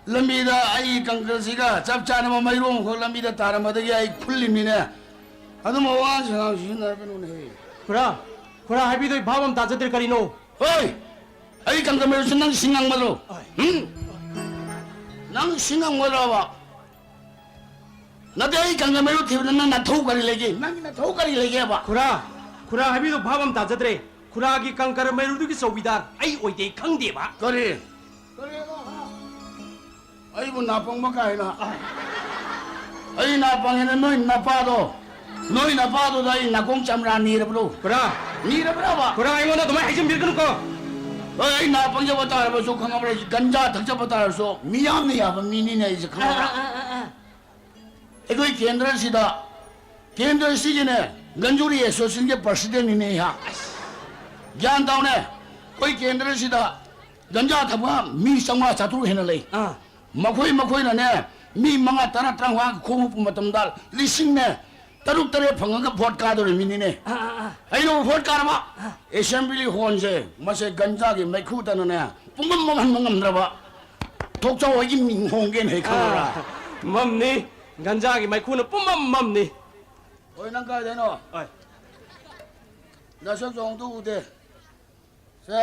ꯂꯝꯕꯤꯗ ꯑꯩꯒꯤ ꯀꯪꯀ꯭ꯔꯁꯤꯒ ꯆꯞ ꯆꯥꯅꯕ ꯃꯩꯔꯨ ꯑꯃꯈꯛ ꯂꯝꯕꯤꯗ ꯇꯥꯔꯝꯕꯗꯒꯤ ꯑꯩ ꯈꯨꯜꯂꯤꯃꯤꯅꯦ꯫ ꯑꯗꯨꯝꯕ ꯋꯥꯉꯥꯡ ꯁꯉꯥꯡ ꯁꯤꯖꯤꯟꯅꯔꯛꯀꯅꯨꯅꯦꯍꯦ꯫ ꯈꯨꯔꯥ, ꯈꯨꯔꯥ ꯍꯥꯏꯕꯤꯗꯣ ꯑꯩ ꯚꯥꯕ ꯑꯃ ꯇꯥꯖꯗ꯭ꯔꯦ, ꯀꯔꯤꯅꯣ? ꯍꯣꯏ! ꯑꯩ ꯀꯪꯀ꯭ꯔ ꯃꯩꯔꯨꯁꯤ ꯅꯪ ꯁꯤꯡꯉꯪꯕꯗ꯭ꯔꯣ? ꯍꯣꯏ꯫ ꯍꯨꯝ? ꯅꯪ ꯁꯤꯡꯉꯪꯕꯗ꯭ꯔꯣꯕ? ꯅꯠꯇꯦ, ꯑꯩ ꯀꯪꯀ꯭ꯔ ꯃꯩꯔꯨ ꯊꯤꯕꯗ ꯅꯪ ꯅꯊꯧ ꯀꯔꯤ ꯂꯩꯒꯦ? ꯅꯪꯒꯤ ꯅꯊꯧ ꯀꯔꯤ ꯂꯩꯒꯦꯕ? ꯈꯨꯔꯥ, ꯈꯨꯔꯥ ꯍꯥꯏꯕꯤꯗꯣ ꯚꯥꯕ ꯑꯃ ꯇꯥꯖꯗ꯭ꯔꯦ꯫ ꯈꯨꯔꯥꯒꯤ ꯀꯪꯀ꯭ꯔ ꯃꯩꯔꯨꯗꯨꯒꯤ ꯆꯧꯀꯤꯗꯥꯔ ꯑꯩ ꯑꯣꯏꯗꯦ ꯈꯪꯗꯦꯕ꯫ ꯀꯔꯤ? ꯀꯔꯤꯅꯣ, ꯍꯥ? ꯑꯩꯕꯨ ꯅꯥꯄꯪꯕ ꯀꯥꯏꯅ? ꯑꯩ ꯅꯥꯄꯪꯉꯦꯅ ꯅꯣꯏ ꯅꯄꯥꯗꯣ, ꯅꯣꯏ ꯅꯄꯥꯗꯨꯗ ꯑꯩ ꯅꯥꯀꯣꯡ ꯆꯝꯔꯥ ꯅꯤꯔꯕ꯭ꯔꯣ? ꯈꯨꯔꯥ! ꯅꯤꯔꯕ꯭ꯔꯕ? ꯈꯨꯔꯥ, ꯑꯩꯉꯣꯟꯗ ꯑꯗꯨꯃꯥꯏ ꯍꯥꯏꯖꯤꯟꯕꯤꯔꯛꯀꯅꯨꯀꯣ꯫ ꯍꯣꯏ, ꯑꯩ ꯅꯥꯄꯪꯖꯕ ꯇꯥꯔꯕꯁꯨ ꯈꯪꯉꯕ꯭ꯔꯥ? ꯑꯩ ꯒꯟꯖꯥ ꯊꯛꯆꯕ ꯇꯥꯔꯁꯨ ꯃꯤꯌꯥꯝꯅ ꯌꯥꯕ ꯃꯤꯅꯤꯅꯦ ꯑꯩꯁꯦ, ꯈꯪꯉꯕ꯭ꯔꯥ? ꯑꯥ, ꯑꯥ, ꯑꯥ, ꯑꯥ꯫ ꯑꯩꯈꯣꯏ ꯀꯦꯟꯗ꯭ꯔꯁꯤꯗ, ꯀꯦꯟꯗ꯭ꯔꯁꯤꯒꯤꯅꯦ, ꯒꯟꯖꯨꯔꯤ ꯑꯦꯁꯣꯁꯤꯌꯦꯁꯟꯒꯤ ꯄ꯭ꯔꯁꯤꯗꯦꯟꯅꯤꯅꯦ ꯑꯩꯍꯥꯛ꯫ ꯒ꯭ꯌꯥꯟ ꯇꯥꯎꯅꯦ, ꯑꯩꯈꯣꯏ ꯀꯦꯟꯗ꯭ꯔꯁꯤꯗ ꯒꯟꯖꯥ ꯊꯛꯄ ꯃꯤ ꯆꯥꯝꯃꯉꯥ ꯆꯥꯇ꯭ꯔꯨꯛ ꯍꯦꯟꯅ ꯂꯩ꯫ ꯑꯥ꯫ ꯃꯈꯣꯏ, ꯃꯈꯣꯏꯅꯅꯦ, ꯃꯤ ꯃꯉꯥ, ꯇꯔꯥ, ꯇꯔꯥꯃꯉꯥ ꯈꯣꯝꯃꯛꯄ ꯃꯇꯝꯗ ꯂꯤꯁꯤꯡꯅꯦ, ꯇꯔꯨꯛ ꯇꯔꯦꯠ ꯐꯪꯉꯒ ꯚꯣꯠ ꯀꯥꯗꯧꯔꯤꯃꯤꯅꯤꯅꯦ꯫ ꯑꯥ, ꯑꯥ, ꯑꯥ꯫ ꯑꯩꯅ ꯚꯣꯠ ꯀꯥꯔꯕ? ꯑꯥ꯫ ꯑꯦꯁꯦꯝꯕ꯭ꯂꯤ ꯍꯣꯜꯁꯦ ꯃꯁꯦ ꯒꯟꯖꯥꯒꯤ ꯃꯩꯈꯨ ꯇꯅꯅꯦ ꯄꯨꯡꯃꯝ ꯃꯝꯍꯟꯕ ꯉꯝꯗ꯭ꯔꯕ꯫ ꯊꯣꯛꯆꯥꯎ ꯍꯣꯏꯒꯤ ꯃꯤꯡ ꯍꯣꯡꯒꯦꯅ ꯍꯦꯛ ꯈꯪꯕ꯭ꯔꯥ? ꯑꯥ, ꯃꯝꯅꯤ꯫ ꯒꯟꯖꯥꯒꯤ ꯃꯩꯈꯨꯅ ꯄꯨꯝꯃꯝ ꯃꯝꯅꯤ꯫ ꯍꯣꯏ, ꯅꯪ ꯀꯥꯏꯗꯩꯅꯣ? ꯍꯣꯏ꯫ ꯅꯁꯛꯁꯨ ꯑꯃꯨꯛꯇ ꯎꯗꯦ꯫ ꯁꯦ,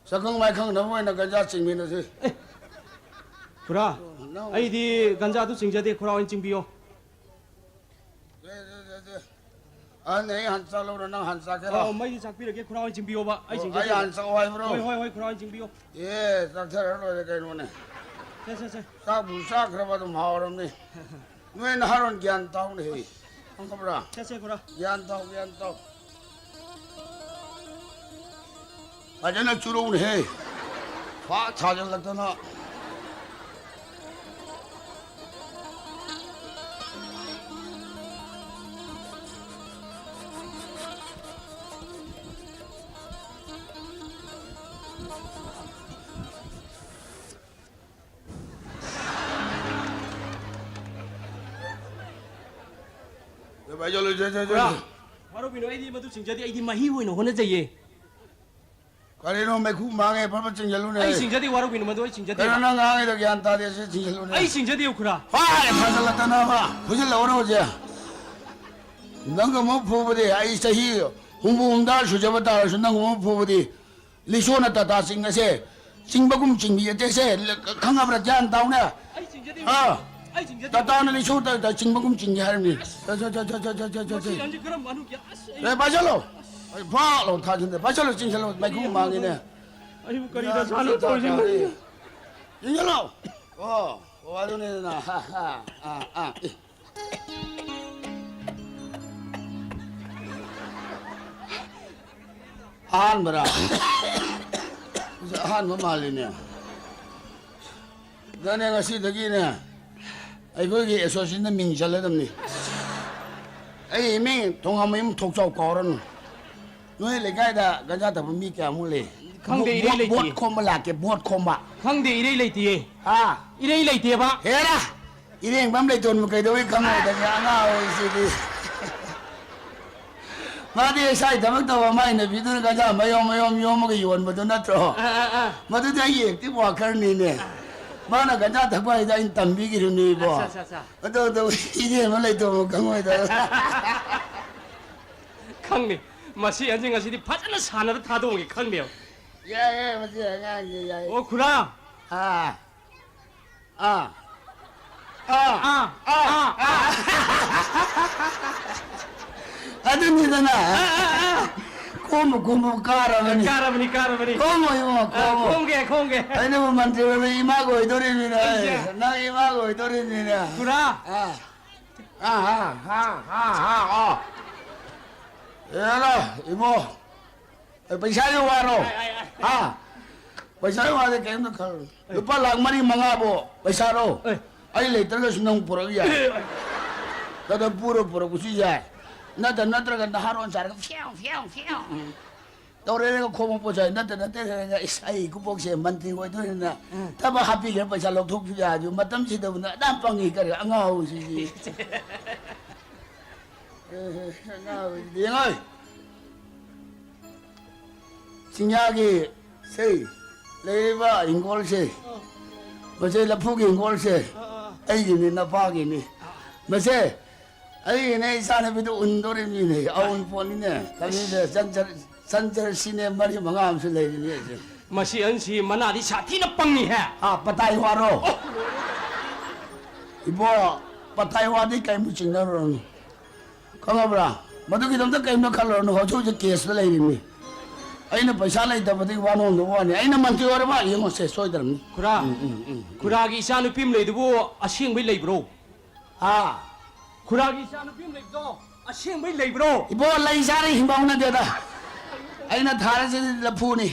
ꯁꯛꯈꯪ ꯃꯥꯏꯈꯪꯅꯕ ꯑꯣꯏꯅ ꯒꯟꯖꯥ ꯆꯤꯡꯃꯤꯟꯅꯁꯤ꯫ ꯑꯦ, ꯈꯨꯔꯥ, ꯅꯪ ꯑꯩꯗꯤ ꯒꯟꯖꯥꯗꯨ ꯆꯤꯡꯖꯗꯦ, ꯈꯨꯔꯥ ꯑꯣꯏꯅ ꯆꯤꯡꯕꯤꯌꯣ꯫ ꯁꯦ, ꯁꯦ, ꯁꯦ, ꯁꯦ꯫ ꯑꯍꯟ, ꯑꯩ ꯍꯥꯟꯅ ꯆꯥꯛ ꯂꯧꯔꯣ, ꯅꯪ ꯍꯥꯟꯅ ꯆꯥꯛ ꯀꯦꯔꯣ? ꯑꯣ, ꯃꯩꯗꯤ ꯆꯥꯛꯄꯤꯔꯒꯦ, ꯈꯨꯔꯥ ꯑꯣꯏꯅ ꯆꯤꯡꯕꯤꯌꯣꯕ, ꯑꯩ ꯑꯣ, ꯆꯤꯡꯖꯗꯦꯕ꯫ ꯑꯩ ꯍꯥꯟꯅ ꯆꯥꯛꯑꯣ ꯍꯥꯏꯕ꯭ꯔꯣ? ꯍꯣꯏ, ꯍꯣꯏ, ꯍꯣꯏ, ꯈꯨꯔꯥ ꯑꯣꯏꯅ ꯆꯤꯡꯕꯤꯌꯣ꯫ ꯑꯦ, ꯆꯥꯛꯊꯔ ꯂꯣꯏꯔꯦ ꯀꯩꯅꯣꯅꯦ꯫ ꯁꯦ, ꯁꯦ, ꯁꯦ꯫ ꯆꯥꯛꯄꯨ ꯆꯥꯈ꯭ꯔꯕ ꯑꯗꯨꯝ ꯍꯥꯎꯔꯕꯅꯤ꯫ ꯅꯣꯏ ꯅꯍꯥꯔꯣꯟ ꯒ꯭ꯌꯥꯟ ꯇꯥꯎꯅꯦꯍꯦ꯫ ꯈꯪꯉꯕ꯭ꯔꯥ? ꯆꯠꯁꯦ, ꯈꯨꯔꯥ꯫ ꯒ꯭ꯌꯥꯟ ꯇꯥꯎ, ꯒ꯭ꯌꯥꯟ ꯇꯥꯎ꯫ ꯐꯖꯅ ꯆꯨꯔꯧꯅꯦꯍꯦ꯫ ꯐꯥꯛ ꯊꯥꯖꯤꯜꯂꯛꯇꯅ꯫ ꯚꯥꯏ, ꯆꯠꯂꯣ, ꯆꯠ, ꯆꯠ, ꯆꯠ꯫ ꯄꯨꯔꯥ ꯋꯥꯔꯧꯕꯤꯅꯨ, ꯑꯩꯗꯤ ꯃꯗꯨ ꯆꯤꯡꯖꯗꯦ, ꯑꯩꯗꯤ ꯃꯍꯤ ꯑꯣꯏꯅ ꯍꯣꯠꯅꯖꯩꯌꯦ꯫ ꯀꯔꯤꯅꯣ ꯃꯩꯈꯨ ꯃꯥꯡꯉꯦ, ꯐꯠ ꯐꯠ ꯆꯤꯡꯁꯤꯜꯂꯨꯅꯦ꯫ ꯑꯩ ꯆꯤꯡꯖꯗꯦ, ꯋꯥꯔꯧꯕꯤꯅꯨ, ꯃꯗꯨ ꯑꯩ ꯆꯤꯡꯖꯗꯦ꯫ ꯀꯩꯅꯣ ꯅꯪ ꯉꯥꯡꯉꯤꯗꯣ ꯒ꯭ꯌꯥꯟ ꯇꯥꯗꯦ, ꯁꯤ ꯆꯤꯡꯁꯤꯜꯂꯨꯅꯦ꯫ ꯑꯩ ꯆꯤꯡꯖꯗꯦ, ꯈꯨꯔꯥ꯫ ꯐꯥꯔꯦ, ꯐꯥꯖꯤꯜꯂꯛꯇꯅꯕ꯫ ꯐꯨꯖꯤꯜꯂꯛꯑꯣꯔꯣ ꯍꯧꯖꯤꯛ? ꯅꯪ ꯑꯃꯨꯛ ꯐꯨꯕꯗꯤ ꯑꯩ ꯆꯍꯤ ꯍꯨꯝꯐꯨ ꯍꯨꯝꯗ꯭ꯔꯥ ꯁꯨꯖꯕ ꯇꯥꯔꯁꯨ ꯅꯪ ꯑꯃꯨꯛ ꯐꯨꯕꯗꯤ ꯂꯤꯁꯣꯅ ꯇꯥꯇꯥ ꯆꯤꯡ ꯑꯁꯦ ꯆꯤꯡꯕꯒꯨꯝ ꯆꯤꯡꯕꯤ ꯑꯇꯦꯛꯁꯦ ꯈꯪꯉꯕ꯭ꯔꯥ? ꯒ꯭ꯌꯥꯟ ꯇꯥꯎꯅꯦ꯫ ꯑꯩ ꯆꯤꯡꯖꯗꯦ꯫ ꯑꯥ꯫ ꯑꯩ ꯆꯤꯡꯖꯗꯦ꯫ ꯇꯥꯇꯥꯅ ꯂꯤꯁꯣ ꯇꯥꯇꯥ ꯆꯤꯡꯕꯒꯨꯝ ꯆꯤꯡꯒꯦ ꯍꯥꯏꯔꯝꯃꯤ꯫ ꯆꯠ, ꯆꯠ, ꯆꯠ꯫ ꯃꯁꯤ ꯑꯉꯥꯡꯁꯦ ꯀꯔꯝꯕ ꯍꯅꯨꯒꯤ ꯑꯁ ꯑꯩ ꯑꯦ, ꯄꯥꯏꯁꯜꯂꯣ꯫ ꯑꯩ ꯐꯥꯛ ꯂꯥꯎ ꯊꯥꯖꯤꯟꯗꯦ꯫ ꯄꯥꯏꯁꯜꯂꯣ, ꯆꯤꯡꯁꯜꯂꯣ꯫ ꯃꯩꯈꯨ ꯃꯥꯡꯉꯤꯅꯦ꯫ ꯑꯩꯕꯨ ꯀꯔꯤꯗ ꯁꯥꯟꯅ ꯇꯧꯔꯤꯁꯤꯅ? ꯆꯤꯡꯁꯜꯂꯣ꯫ ꯑꯣ, ꯑꯣ, ꯑꯗꯨꯅꯤꯗꯅ꯫ ꯍꯥ, ꯍꯥ, ꯑꯥ, ꯑꯥ꯫ ꯑꯦ꯫ ꯑꯍꯥꯟꯕꯔꯥ? ꯑꯍꯥꯟꯕ ꯃꯥꯜꯂꯤꯅꯦ꯫ ꯑꯗꯨꯅꯦ ꯉꯁꯤꯗꯒꯤꯅꯦ ꯑꯩꯈꯣꯏꯒꯤ ꯑꯦꯁꯣꯁꯤꯌꯦꯁꯟꯗ ꯃꯤꯡ ꯆꯜꯂꯗꯕꯅꯤ꯫ ꯑꯩ ꯏꯃꯤꯡ ꯊꯣꯡꯉꯝꯃꯌꯨꯝ ꯊꯣꯛꯆꯥꯎ ꯀꯧꯔꯅꯨ꯫ ꯅꯣꯏ ꯂꯩꯀꯥꯏꯗ ꯒꯟꯖꯥ ꯊꯛꯄ ꯃꯤ ꯀꯌꯥꯃꯨꯛ ꯂꯩ? ꯈꯪꯗꯦ, ꯏꯔꯩ ꯕꯣꯠ, ꯂꯩꯇꯦ꯫ ꯕꯣꯠ ꯈꯣꯝꯕ ꯂꯥꯛꯀꯦ, ꯕꯣꯠ ꯈꯣꯝꯕ꯫ ꯈꯪꯗꯦ, ꯏꯔꯩ ꯂꯩꯇꯤꯌꯦ꯫ ꯍꯥ? ꯏꯔꯩ ꯂꯩꯇꯦꯕ꯫ ꯍꯦꯔꯥ! ꯏꯔꯦꯡꯕꯝ ꯂꯩꯇꯣꯟꯕꯨ ꯀꯩꯗꯧꯕꯩ ꯈꯪꯉꯣꯏꯗꯒꯦ? ꯑꯉꯥꯡ ꯑꯣꯏꯔꯤꯁꯤꯗꯤ꯫ ꯃꯥꯗꯤ ꯏꯁꯥꯒꯤ ꯊꯕꯛ ꯇꯧꯕ ꯃꯥꯏ ꯅꯨꯄꯤꯗꯨꯅ ꯒꯟꯖꯥ ꯃꯌꯣꯝ ꯃꯌꯣꯝ ꯌꯣꯝꯃꯒ ꯌꯣꯟꯕꯗꯨ ꯅꯠꯇ꯭ꯔꯣ? ꯑꯥ, ꯑꯥ, ꯑꯥ꯫ ꯃꯗꯨꯗꯤ ꯑꯩꯒꯤ ꯑꯦꯛꯇꯤꯚ ꯋꯥꯀꯔꯅꯤꯅꯦ꯫ ꯃꯥꯅ ꯒꯟꯖꯥ ꯊꯛꯄ ꯍꯥꯏꯗ ꯑꯩꯅ ꯇꯝꯕꯤꯈꯤꯕꯅꯤꯕꯣ꯫ ꯑꯠꯆꯥ, ꯑꯠꯆꯥ, ꯑꯠꯆꯥ꯫ ꯑꯗꯣ, ꯑꯗꯣ, ꯏꯅꯦ ꯑꯃ ꯂꯩꯇꯕ ꯈꯪꯉꯣꯏꯗ꯫ ꯈꯪꯅꯤ꯫ ꯃꯁꯤ ꯑꯍꯟꯁꯤ ꯉꯁꯤꯗꯤ ꯐꯖꯅ ꯁꯥꯟꯅꯔ ꯊꯥꯗꯣꯛꯑꯒꯦ ꯈꯪꯗꯦꯕ꯫ ꯌꯥꯏ, ꯌꯥꯏ, ꯃꯁꯤ ꯑꯉꯥꯡꯁꯦ ꯌꯥꯏ꯫ ꯑꯣ, ꯈꯨꯔꯥ꯫ ꯑꯥ꯫ ꯑꯥ꯫ ꯑꯥ꯫ ꯑꯥ꯫ ꯑꯥ꯫ ꯑꯥ꯫ ꯑꯗꯨꯅꯤꯗꯅ꯫ ꯑꯥ, ꯑꯥ, ꯑꯥ꯫ ꯈꯣꯝꯃꯨ, ꯈꯣꯝꯃꯨ, ꯀꯥꯔꯕꯅꯤ꯫ ꯀꯥꯔꯕꯅꯤ, ꯀꯥꯔꯕꯅꯤ꯫ ꯈꯣꯝꯃꯣ, ꯏꯕꯨꯡꯉꯣ, ꯑꯥ, ꯈꯣꯝꯃꯣ꯫ ꯈꯣꯝꯒꯦ, ꯈꯣꯝꯒꯦ꯫ ꯑꯩꯅꯕꯨ ꯃꯟꯇ꯭ꯔꯤ ꯑꯣꯏꯔꯕ ꯏꯃꯥꯒ ꯑꯣꯏꯗꯣꯔꯤꯕꯅꯤꯅ, ꯑꯩꯁꯦ꯫ ꯅꯪ ꯏꯃꯥꯒ ꯑꯣꯏꯗꯣꯔꯤꯕꯅꯤꯅ꯫ ꯈꯨꯔꯥ꯫ ꯑꯥ꯫ ꯑꯥ, ꯑꯥ, ꯑꯥ, ꯑꯥ, ꯑꯥ, ꯑꯥ꯫ ꯑꯦꯔꯥ, ꯏꯕꯣ꯫ ꯑꯦ, ꯄꯩꯁꯥꯒꯤ ꯋꯥꯔꯣ? ꯑꯥꯏ, ꯑꯥꯏ, ꯑꯥꯏ꯫ ꯍꯥ? ꯄꯩꯁꯥꯒꯤ ꯋꯥꯗꯤ ꯀꯔꯤꯝꯇ ꯈꯜꯂꯨ꯫ ꯑꯦ꯫ ꯂꯨꯄꯥ ꯂꯥꯈ ꯃꯔꯤ ꯃꯉꯥꯕꯨ ꯄꯩꯁꯥꯔꯣ? ꯑꯦ꯫ ꯑꯩ ꯂꯩꯇ꯭ꯔꯒꯁꯨ ꯅꯪ ꯄꯨꯔꯛ ꯌꯥꯏ꯫ ꯑꯦ, ꯑꯦ꯫ ꯈꯔ ꯄꯨꯔ ꯄꯨꯔꯛꯄꯁꯨ ꯌꯥꯏ꯫ ꯅꯠꯇ ꯅꯠꯇ꯭ꯔꯒ ꯅꯍꯥꯔꯣꯟ ꯁꯥꯔꯒ ꯐ꯭ꯌꯥꯎ, ꯐ꯭ꯌꯥꯎ, ꯐ꯭ꯌꯥꯎ꯫ ꯇꯧꯔꯦꯒ ꯈꯣꯝꯃꯛꯄꯁꯨ ꯌꯥꯏ꯫ ꯅꯠꯇ ꯅꯠꯇ꯭ꯔꯒ, "ꯏꯁ, ꯑꯩ ꯏꯀꯨꯕꯣꯛꯁꯦ ꯃꯟꯇ꯭ꯔꯤ ꯑꯣꯏꯗꯣꯏꯅꯤꯅ ꯎꯝ꯫ ꯊꯕꯛ ꯍꯥꯞꯄꯤꯒꯦ, ꯄꯩꯁꯥ ꯂꯧꯊꯣꯛꯄꯁꯨ ꯌꯥꯏ", ꯍꯥꯏꯕ ꯃꯇꯝꯁꯤꯗꯕꯨꯅ ꯑꯗꯥꯝ ꯄꯪꯉꯤ ꯀꯔꯤ ꯑꯉꯥꯎꯕꯁꯤꯗꯤ꯫ ꯑꯦ, ꯑꯉꯥꯎꯕꯁꯤꯗꯤ ꯌꯦꯡꯉꯣ꯫ ꯆꯤꯡꯌꯥꯒꯤ ꯁꯤ ꯂꯩꯔꯤꯕ ꯍꯤꯡꯒꯣꯜꯁꯦ, ꯑꯥ꯫ ꯃꯁꯤ ꯂꯐꯨꯒꯤ ꯍꯤꯡꯒꯣꯜꯁꯦ ꯑꯥ, ꯑꯥ, ꯑꯥ꯫ ꯑꯩꯒꯤꯅꯤ, ꯅꯄꯥꯒꯤꯅꯤ꯫ ꯑꯥ꯫ ꯃꯁꯦ ꯑꯩꯒꯤꯅꯦ, ꯏꯆꯥꯅꯨꯄꯤꯗꯨ ꯎꯟꯗꯣꯔꯤꯕꯅꯤꯅꯦ, ꯑꯎꯟꯄꯣꯠꯅꯤꯅꯦ꯫ ꯀꯔꯤꯗ ꯆꯟꯆꯔ-, ꯆꯟꯆꯔꯁꯤꯅꯦ ꯃꯔꯤ ꯃꯉꯥ ꯑꯃꯁꯨ ꯂꯩꯔꯤꯅꯦ ꯑꯩꯁꯦ꯫ ꯃꯁꯤ ꯑꯍꯟꯁꯤ ꯃꯅꯥꯗꯤ ꯁꯥꯊꯤꯅ ꯄꯪꯉꯤꯍꯦ꯫ ꯑꯥ, ꯄꯇꯥꯏ ꯋꯥꯔꯣ? ꯑꯣ! ꯏꯕꯣ, ꯄꯇꯥꯏ ꯋꯥꯗꯤ ꯀꯔꯤꯝꯇ ꯆꯤꯡꯅꯔꯨꯔꯅꯨ꯫ ꯈꯪꯉꯕ꯭ꯔꯥ? ꯃꯗꯨꯒꯤꯗꯃꯛꯇ ꯀꯔꯤꯝꯇ ꯈꯜꯂꯨꯔꯅꯨ, ꯍꯧꯖꯤꯛ ꯍꯧꯖꯤꯛ ꯀꯦꯁꯇ ꯂꯩꯔꯤꯕꯅꯤ꯫ ꯑꯩꯅ ꯄꯩꯁꯥ ꯂꯩꯇꯕꯗꯒꯤ ꯋꯥ ꯅꯣꯝꯗꯕ ꯋꯥꯅꯤ꯫ ꯑꯩꯅ ꯃꯟꯇ꯭ꯔꯤ ꯑꯣꯏꯔꯕ ꯌꯦꯡꯉꯣꯁꯦ, ꯁꯣꯏꯗ꯭ꯔꯕꯅꯤ꯫ ꯈꯨꯔꯥ, ꯎꯝ, ꯎꯝ, ꯎꯝ, ꯎꯝ꯫ ꯈꯨꯔꯥꯒꯤ ꯏꯆꯥ ꯅꯨꯄꯤ ꯑꯃ ꯂꯩꯗꯨꯕꯨ ꯑꯁꯦꯡꯕꯩ ꯂꯩꯕ꯭ꯔꯣ? ꯍꯥ? ꯈꯨꯔꯥꯒꯤ ꯏꯆꯥ ꯅꯨꯄꯤ ꯑꯃ ꯂꯩꯕꯗꯣ ꯑꯁꯦꯡꯕꯩ ꯂꯩꯕ꯭ꯔꯣ? ꯏꯕꯣ, ꯂꯩ ꯆꯥꯔ ꯍꯤꯡꯕ ꯍꯧꯅꯗꯦꯗ꯫ ꯑꯩꯅ ꯊꯥꯔꯤꯁꯤꯗꯤ ꯂꯐꯨꯅꯤ꯫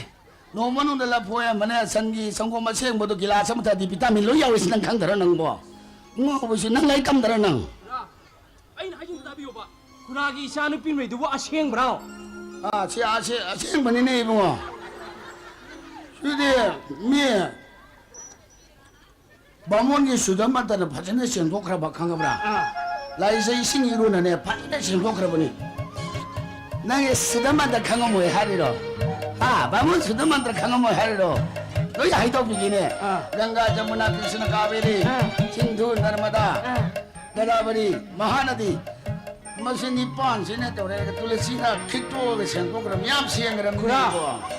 ꯅꯣꯡꯃ ꯃꯅꯨꯡꯗ ꯂꯐꯨ ꯑꯃꯅꯦ, ꯁꯟꯒꯤ ꯁꯪꯒꯣꯝ ꯑꯁꯦꯡꯕꯗꯣ ꯒꯤꯂꯥꯁ ꯑꯃ ꯊꯛꯑꯗꯤ ꯚꯤꯇꯥꯃꯤꯟ ꯂꯣꯏ ꯌꯥꯎꯔꯤꯁꯤ ꯅꯪ ꯈꯪꯗꯔ ꯅꯪꯕꯣ? ꯉꯥꯎꯕꯁꯤ ꯅꯪ ꯂꯥꯏꯔꯤꯛ ꯇꯝꯗꯔ ꯅꯪ? ꯈꯨꯔꯥ, ꯑꯩꯅ ꯍꯥꯏꯁꯤꯡꯗꯣ ꯇꯥꯕꯤꯌꯣꯕ꯫ ꯈꯨꯔꯥꯒꯤ ꯏꯆꯥ ꯅꯨꯄꯤ ꯑꯃ ꯂꯩꯗꯨꯕꯨ ꯑꯁꯦꯡꯕ꯭ꯔꯣ? ꯑꯥ, ꯁꯤ ꯑꯁꯦ-, ꯑꯁꯦꯡꯕꯅꯤꯅꯦ ꯏꯕꯨꯡꯉꯣ꯫ ꯁꯤꯗꯤ ꯃꯤ ꯕꯥꯃꯣꯟꯒꯤ ꯁꯨꯗ ꯃꯟꯇ꯭ꯔꯅ ꯐꯖꯅ ꯁꯦꯡꯗꯣꯛꯈ꯭ꯔꯕ, ꯈꯪꯉꯕ꯭ꯔꯥ? ꯑꯥ꯫ ꯂꯥꯏꯁꯦ ꯏꯁꯤꯡ ꯏꯔꯨꯅꯅꯦ ꯐꯖꯅ ꯁꯦꯡꯗꯣꯛꯈ꯭ꯔꯕꯅꯤ꯫ ꯅꯪꯒꯤ ꯁꯨꯗ ꯃꯟꯇ꯭ꯔ ꯈꯪꯉꯝꯃꯣꯏ ꯍꯥꯏꯔꯤꯔꯣ? ꯍꯥ? ꯕꯥꯃꯣꯟ ꯁꯨꯗ ꯃꯟꯇ꯭ꯔ ꯈꯪꯉꯝꯃꯣꯏ ꯍꯥꯏꯔꯤꯔꯣ? ꯂꯣꯏꯅ ꯍꯥꯏꯗꯣꯛꯄꯤꯒꯦꯅꯦ꯫ ꯑꯥ꯫ ꯒꯪꯒꯥ, ꯖꯃꯨꯅꯥ, ꯀ꯭ꯔꯤꯁꯅ, ꯀꯥꯕꯦꯔꯤ, ꯑꯥ꯫ ꯁꯤꯟꯙꯨ, ꯅꯔꯃꯗꯥ, ꯑꯥ꯫ ꯒꯣꯗꯥꯕꯔꯤ, ꯃꯍꯥꯅꯗꯤ, ꯃꯁꯤ ꯅꯤꯄꯥꯟꯁꯤꯅ ꯇꯧꯔꯦ꯫ ꯇꯨꯂꯁꯤꯅ ꯈꯤꯛꯇꯣꯛꯑꯒ ꯁꯦꯡꯗꯣꯛꯈ꯭ꯔꯕ, ꯌꯥꯝ ꯁꯦꯡꯈ꯭ꯔꯕꯅꯤ꯫ ꯈꯨꯔꯥ,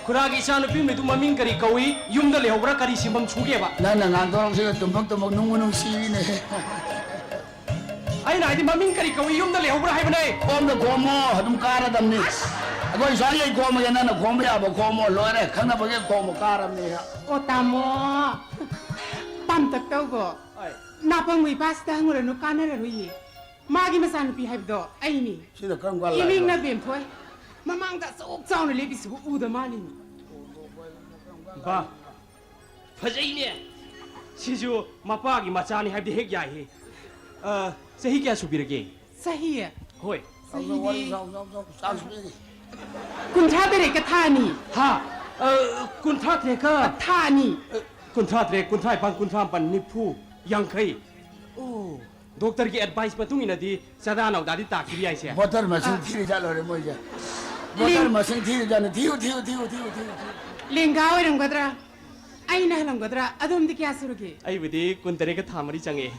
ꯈꯨꯔꯥꯒꯤ ꯏꯆꯥ ꯅꯨꯄꯤ ꯑꯃꯗꯨ ꯃꯃꯤꯡ ꯀꯔꯤ ꯀꯧꯏ? ꯌꯨꯝꯗ ꯂꯩꯍꯧꯕ꯭ꯔꯥ? ꯀꯔꯤ ꯁꯤꯟꯐꯝ ꯁꯨꯒꯦꯕ? ꯅꯪꯅ ꯉꯥꯡꯊꯣꯔꯛꯁꯤꯒ ꯇꯨꯝꯐꯝ ꯇꯨꯝꯐꯝ ꯅꯨꯡꯕꯨ ꯅꯨꯡꯁꯤꯔꯤꯅꯦ꯫ ꯑꯩꯅ ꯍꯥꯏꯗꯤ ꯃꯃꯤꯡ ꯀꯔꯤ ꯀꯧꯏ? ꯌꯨꯝꯗ ꯂꯩꯍꯧꯕ꯭ꯔꯥ ꯍꯥꯏꯕꯅꯦ꯫ ꯈꯣꯝꯗ ꯈꯣꯝꯃꯣ, ꯑꯗꯨꯝ ꯀꯥꯔꯗꯝꯅꯤ꯫ ꯑꯩꯈꯣꯏ ꯁ꯭ꯋꯥꯏꯒꯩ ꯈꯣꯝꯃꯒꯦ, ꯅꯪꯅ ꯈꯣꯝꯕ ꯌꯥꯕ ꯈꯣꯝꯃꯣ, ꯂꯣꯏꯔꯦ꯫ ꯈꯪꯅꯕꯒꯤ ꯈꯣꯝꯃꯣ, ꯀꯥꯔꯕꯅꯤ꯫ ꯑꯣ ꯇꯥꯃꯣ, ꯄꯥꯝꯇꯛ ꯇꯧꯕꯣ꯫ ꯍꯣꯏ꯫ ꯅꯥꯄꯪꯕ ꯏꯄꯥꯁꯤꯗ ꯍꯪꯉꯨꯔꯅꯨ, ꯀꯥꯟꯅꯔꯔꯣꯏꯌꯦ꯫ ꯃꯥꯒꯤ ꯃꯆꯥꯅꯨꯄꯤ ꯍꯥꯏꯕꯗꯣ ꯑꯩꯅꯤ꯫ ꯁꯤꯅ ꯀꯔꯝ ꯀꯥꯟ ꯏꯃꯤꯡꯅ ꯂꯥꯛꯏꯅꯣ? ꯕꯦꯝꯊꯣꯏ꯫ ꯃꯃꯥꯡꯗ ꯑꯁꯨꯛ ꯆꯥꯎꯅ ꯂꯦꯞꯄꯤꯁꯤꯕꯨ ꯎꯗ ꯃꯥꯜꯂꯤꯅꯤ꯫ ꯕꯥ, ꯐꯖꯩꯅꯦ꯫ ꯁꯤꯁꯨ ꯃꯄꯥꯒꯤ ꯃꯆꯥꯅꯤ ꯍꯥꯏꯕꯗꯤ ꯍꯦꯛ ꯌꯥꯏꯍꯦ꯫ ꯑ, ꯆꯍꯤ ꯀꯌꯥ ꯁꯨꯕꯤꯔꯒꯦ? ꯆꯍꯤ ꯍꯣꯏ꯫ ꯆꯥꯎ, ꯆꯥꯎ, ꯋꯥꯔꯤ ꯆꯥꯎ, ꯆꯥꯎ, ꯆꯥꯎ, ꯆꯥꯛꯁꯨ ꯄꯤꯔꯤ꯫ ꯀꯨꯟꯊ꯭ꯔꯥ ꯇꯔꯦꯠꯀ ꯊꯥ ꯑꯅꯤ꯫ ꯍꯥ? ꯑ, ꯀꯨꯟꯊ꯭ꯔꯥ ꯇꯔꯦꯠꯀ? ꯊꯥ ꯑꯅꯤ꯫ ꯑ, ꯀꯨꯟꯊ꯭ꯔꯥ ꯇꯔꯦꯠ, ꯀꯨꯟꯊ꯭ꯔꯥ ꯅꯤꯄꯥꯟ, ꯀꯨꯟꯊ꯭ꯔꯥ ꯃꯥꯄꯟ, ꯅꯤꯐꯨ, ꯌꯥꯡꯈꯩ꯫ ꯑꯣ, ꯗꯣꯛꯇꯔꯒꯤ ꯑꯦꯗꯚꯥꯏꯁ ꯃꯇꯨꯡ ꯏꯟꯅꯗꯤ ꯆꯥꯗꯥ ꯅꯥꯎꯗꯥꯗꯤ ꯇꯥꯈꯤꯕ ꯌꯥꯏꯁꯦ꯫ ꯕꯣꯇꯜ ꯃꯁꯤꯡ ꯊꯤꯔꯤ ꯆꯠꯂꯣꯔꯦ ꯃꯣꯏꯁꯦ꯫ ꯕꯣꯇꯜ ꯃꯁꯤꯡ ꯊꯤꯔꯤ ꯆꯠꯂꯣ꯫ ꯊꯤꯌꯨ, ꯊꯤꯌꯨ, ꯊꯤꯌꯨ꯫ ꯂꯦꯡꯒꯥ ꯑꯣꯏꯔꯝꯒꯗ꯭ꯔꯥ? ꯑꯩꯅ ꯍꯜꯂꯝꯒꯗ꯭ꯔꯥ? ꯑꯗꯣꯝꯗꯤ ꯀꯌꯥ ꯁꯨꯔꯒꯦ? ꯑꯩꯕꯨꯗꯤ ꯀꯨꯟꯇꯔꯦꯠꯀ ꯊꯥ ꯃꯔꯤ ꯆꯪꯉꯛꯑꯦ꯫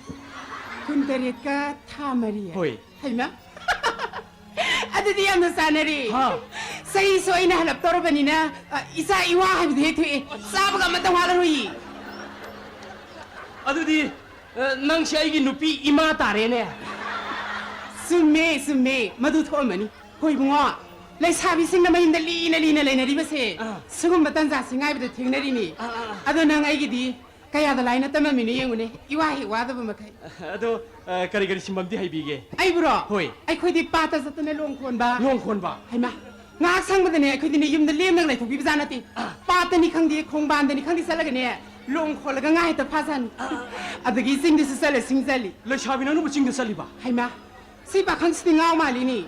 ꯀꯨꯟꯇꯔꯦꯠꯀ ꯊꯥ ꯃꯔꯤ꯫ ꯍꯣꯏ꯫ ꯍꯩꯃ꯫ ꯑꯗꯨꯗꯤ ꯌꯥꯝꯅ ꯆꯥꯟꯅꯔꯦ꯫ ꯍꯥ꯫ ꯆꯍꯤꯁꯨ ꯑꯩꯅ ꯍꯜꯂꯞ ꯇꯧꯔꯕꯅꯤꯅ, ꯑ, ꯏꯆꯥ ꯏꯋꯥ ꯍꯥꯏꯕꯗꯤ ꯍꯦꯛ ꯊꯣꯛꯑꯦ꯫ ꯆꯥꯕꯒ ꯑꯃꯠꯇ ꯋꯥꯠꯂꯔꯣꯏꯌꯦ꯫ ꯑꯗꯨꯗꯤ, ꯑ, ꯅꯪꯁꯦ ꯑꯩꯒꯤ ꯅꯨꯄꯤ ꯏꯃꯥ ꯇꯥꯔꯦꯅꯦ꯫ ꯆꯨꯝꯃꯦ, ꯆꯨꯝꯃꯦ꯫ ꯃꯗꯨ ꯊꯣꯛꯑꯝꯃꯅꯤ꯫ ꯍꯣꯏ ꯏꯕꯨꯡꯉꯣ, ꯂꯩꯁꯥꯕꯤꯁꯤꯡꯅ ꯃꯌꯨꯝꯗ ꯂꯤꯅ ꯂꯤꯅ ꯂꯩꯅꯔꯤꯕꯁꯦ, ꯑꯥ꯫ ꯁꯤꯒꯨꯝꯕ ꯇꯟꯖꯥꯁꯤ ꯉꯥꯏꯕꯗ ꯊꯦꯡꯅꯔꯤꯅꯤ꯫ ꯑꯥ, ꯑꯥ, ꯑꯥ꯫ ꯑꯗꯣ ꯅꯪ ꯑꯩꯒꯤꯗꯤ ꯀꯌꯥꯗ ꯂꯥꯏꯅ ꯇꯝꯃꯝꯃꯤꯅꯣ ꯌꯦꯡꯉꯨꯅꯦ, ꯏꯋꯥ ꯍꯦꯛ ꯋꯥꯗꯕ ꯃꯈꯩ꯫ ꯑꯗꯣ, ꯑ, ꯀꯔꯤ ꯀꯔꯤ ꯁꯤꯟꯐꯝꯗꯤ ꯍꯩꯕꯤꯒꯦ? ꯑꯩꯕꯨꯔꯣ? ꯍꯣꯏ꯫ ꯑꯩꯈꯣꯏꯗꯤ ꯄꯥꯠꯇ ꯆꯠꯇꯅ ꯂꯣꯡ ꯈꯣꯟꯕ꯫ ꯂꯣꯡ ꯈꯣꯟꯕ? ꯍꯩꯃꯥ, ꯉꯥꯏꯍꯥꯛ ꯁꯪꯕꯗꯅꯦ ꯑꯩꯈꯣꯏꯗꯤꯅꯦ ꯌꯨꯝꯗ ꯂꯦꯝꯅꯒ ꯂꯩꯊꯣꯛꯄꯤꯕꯖꯥꯠ ꯅꯠꯇꯦ꯫ ꯄꯥꯠꯇꯅꯤ ꯈꯪꯗꯦ, ꯈꯣꯡꯕꯥꯟꯗꯅꯤ ꯈꯪꯗꯦ ꯆꯠꯂꯒꯅꯦ ꯂꯣꯡ ꯈꯣꯜꯂꯒ ꯉꯥ ꯍꯦꯛꯇ ꯐꯥꯖꯥꯠꯅꯤ꯫ ꯑꯗꯒꯤ ꯆꯤꯡꯗꯁꯨ ꯆꯠꯂꯦ, ꯁꯤꯡ ꯆꯠꯂꯤ꯫ ꯂꯩꯁꯥꯕꯤ ꯅꯪꯅꯕꯨ ꯆꯤꯡꯗ ꯆꯠꯂꯤꯕ? ꯍꯩꯃꯥ, ꯁꯤ ꯄꯥꯈꯪꯁꯤꯗꯤ ꯉꯥꯎ ꯃꯥꯜꯂꯤꯅꯤ꯫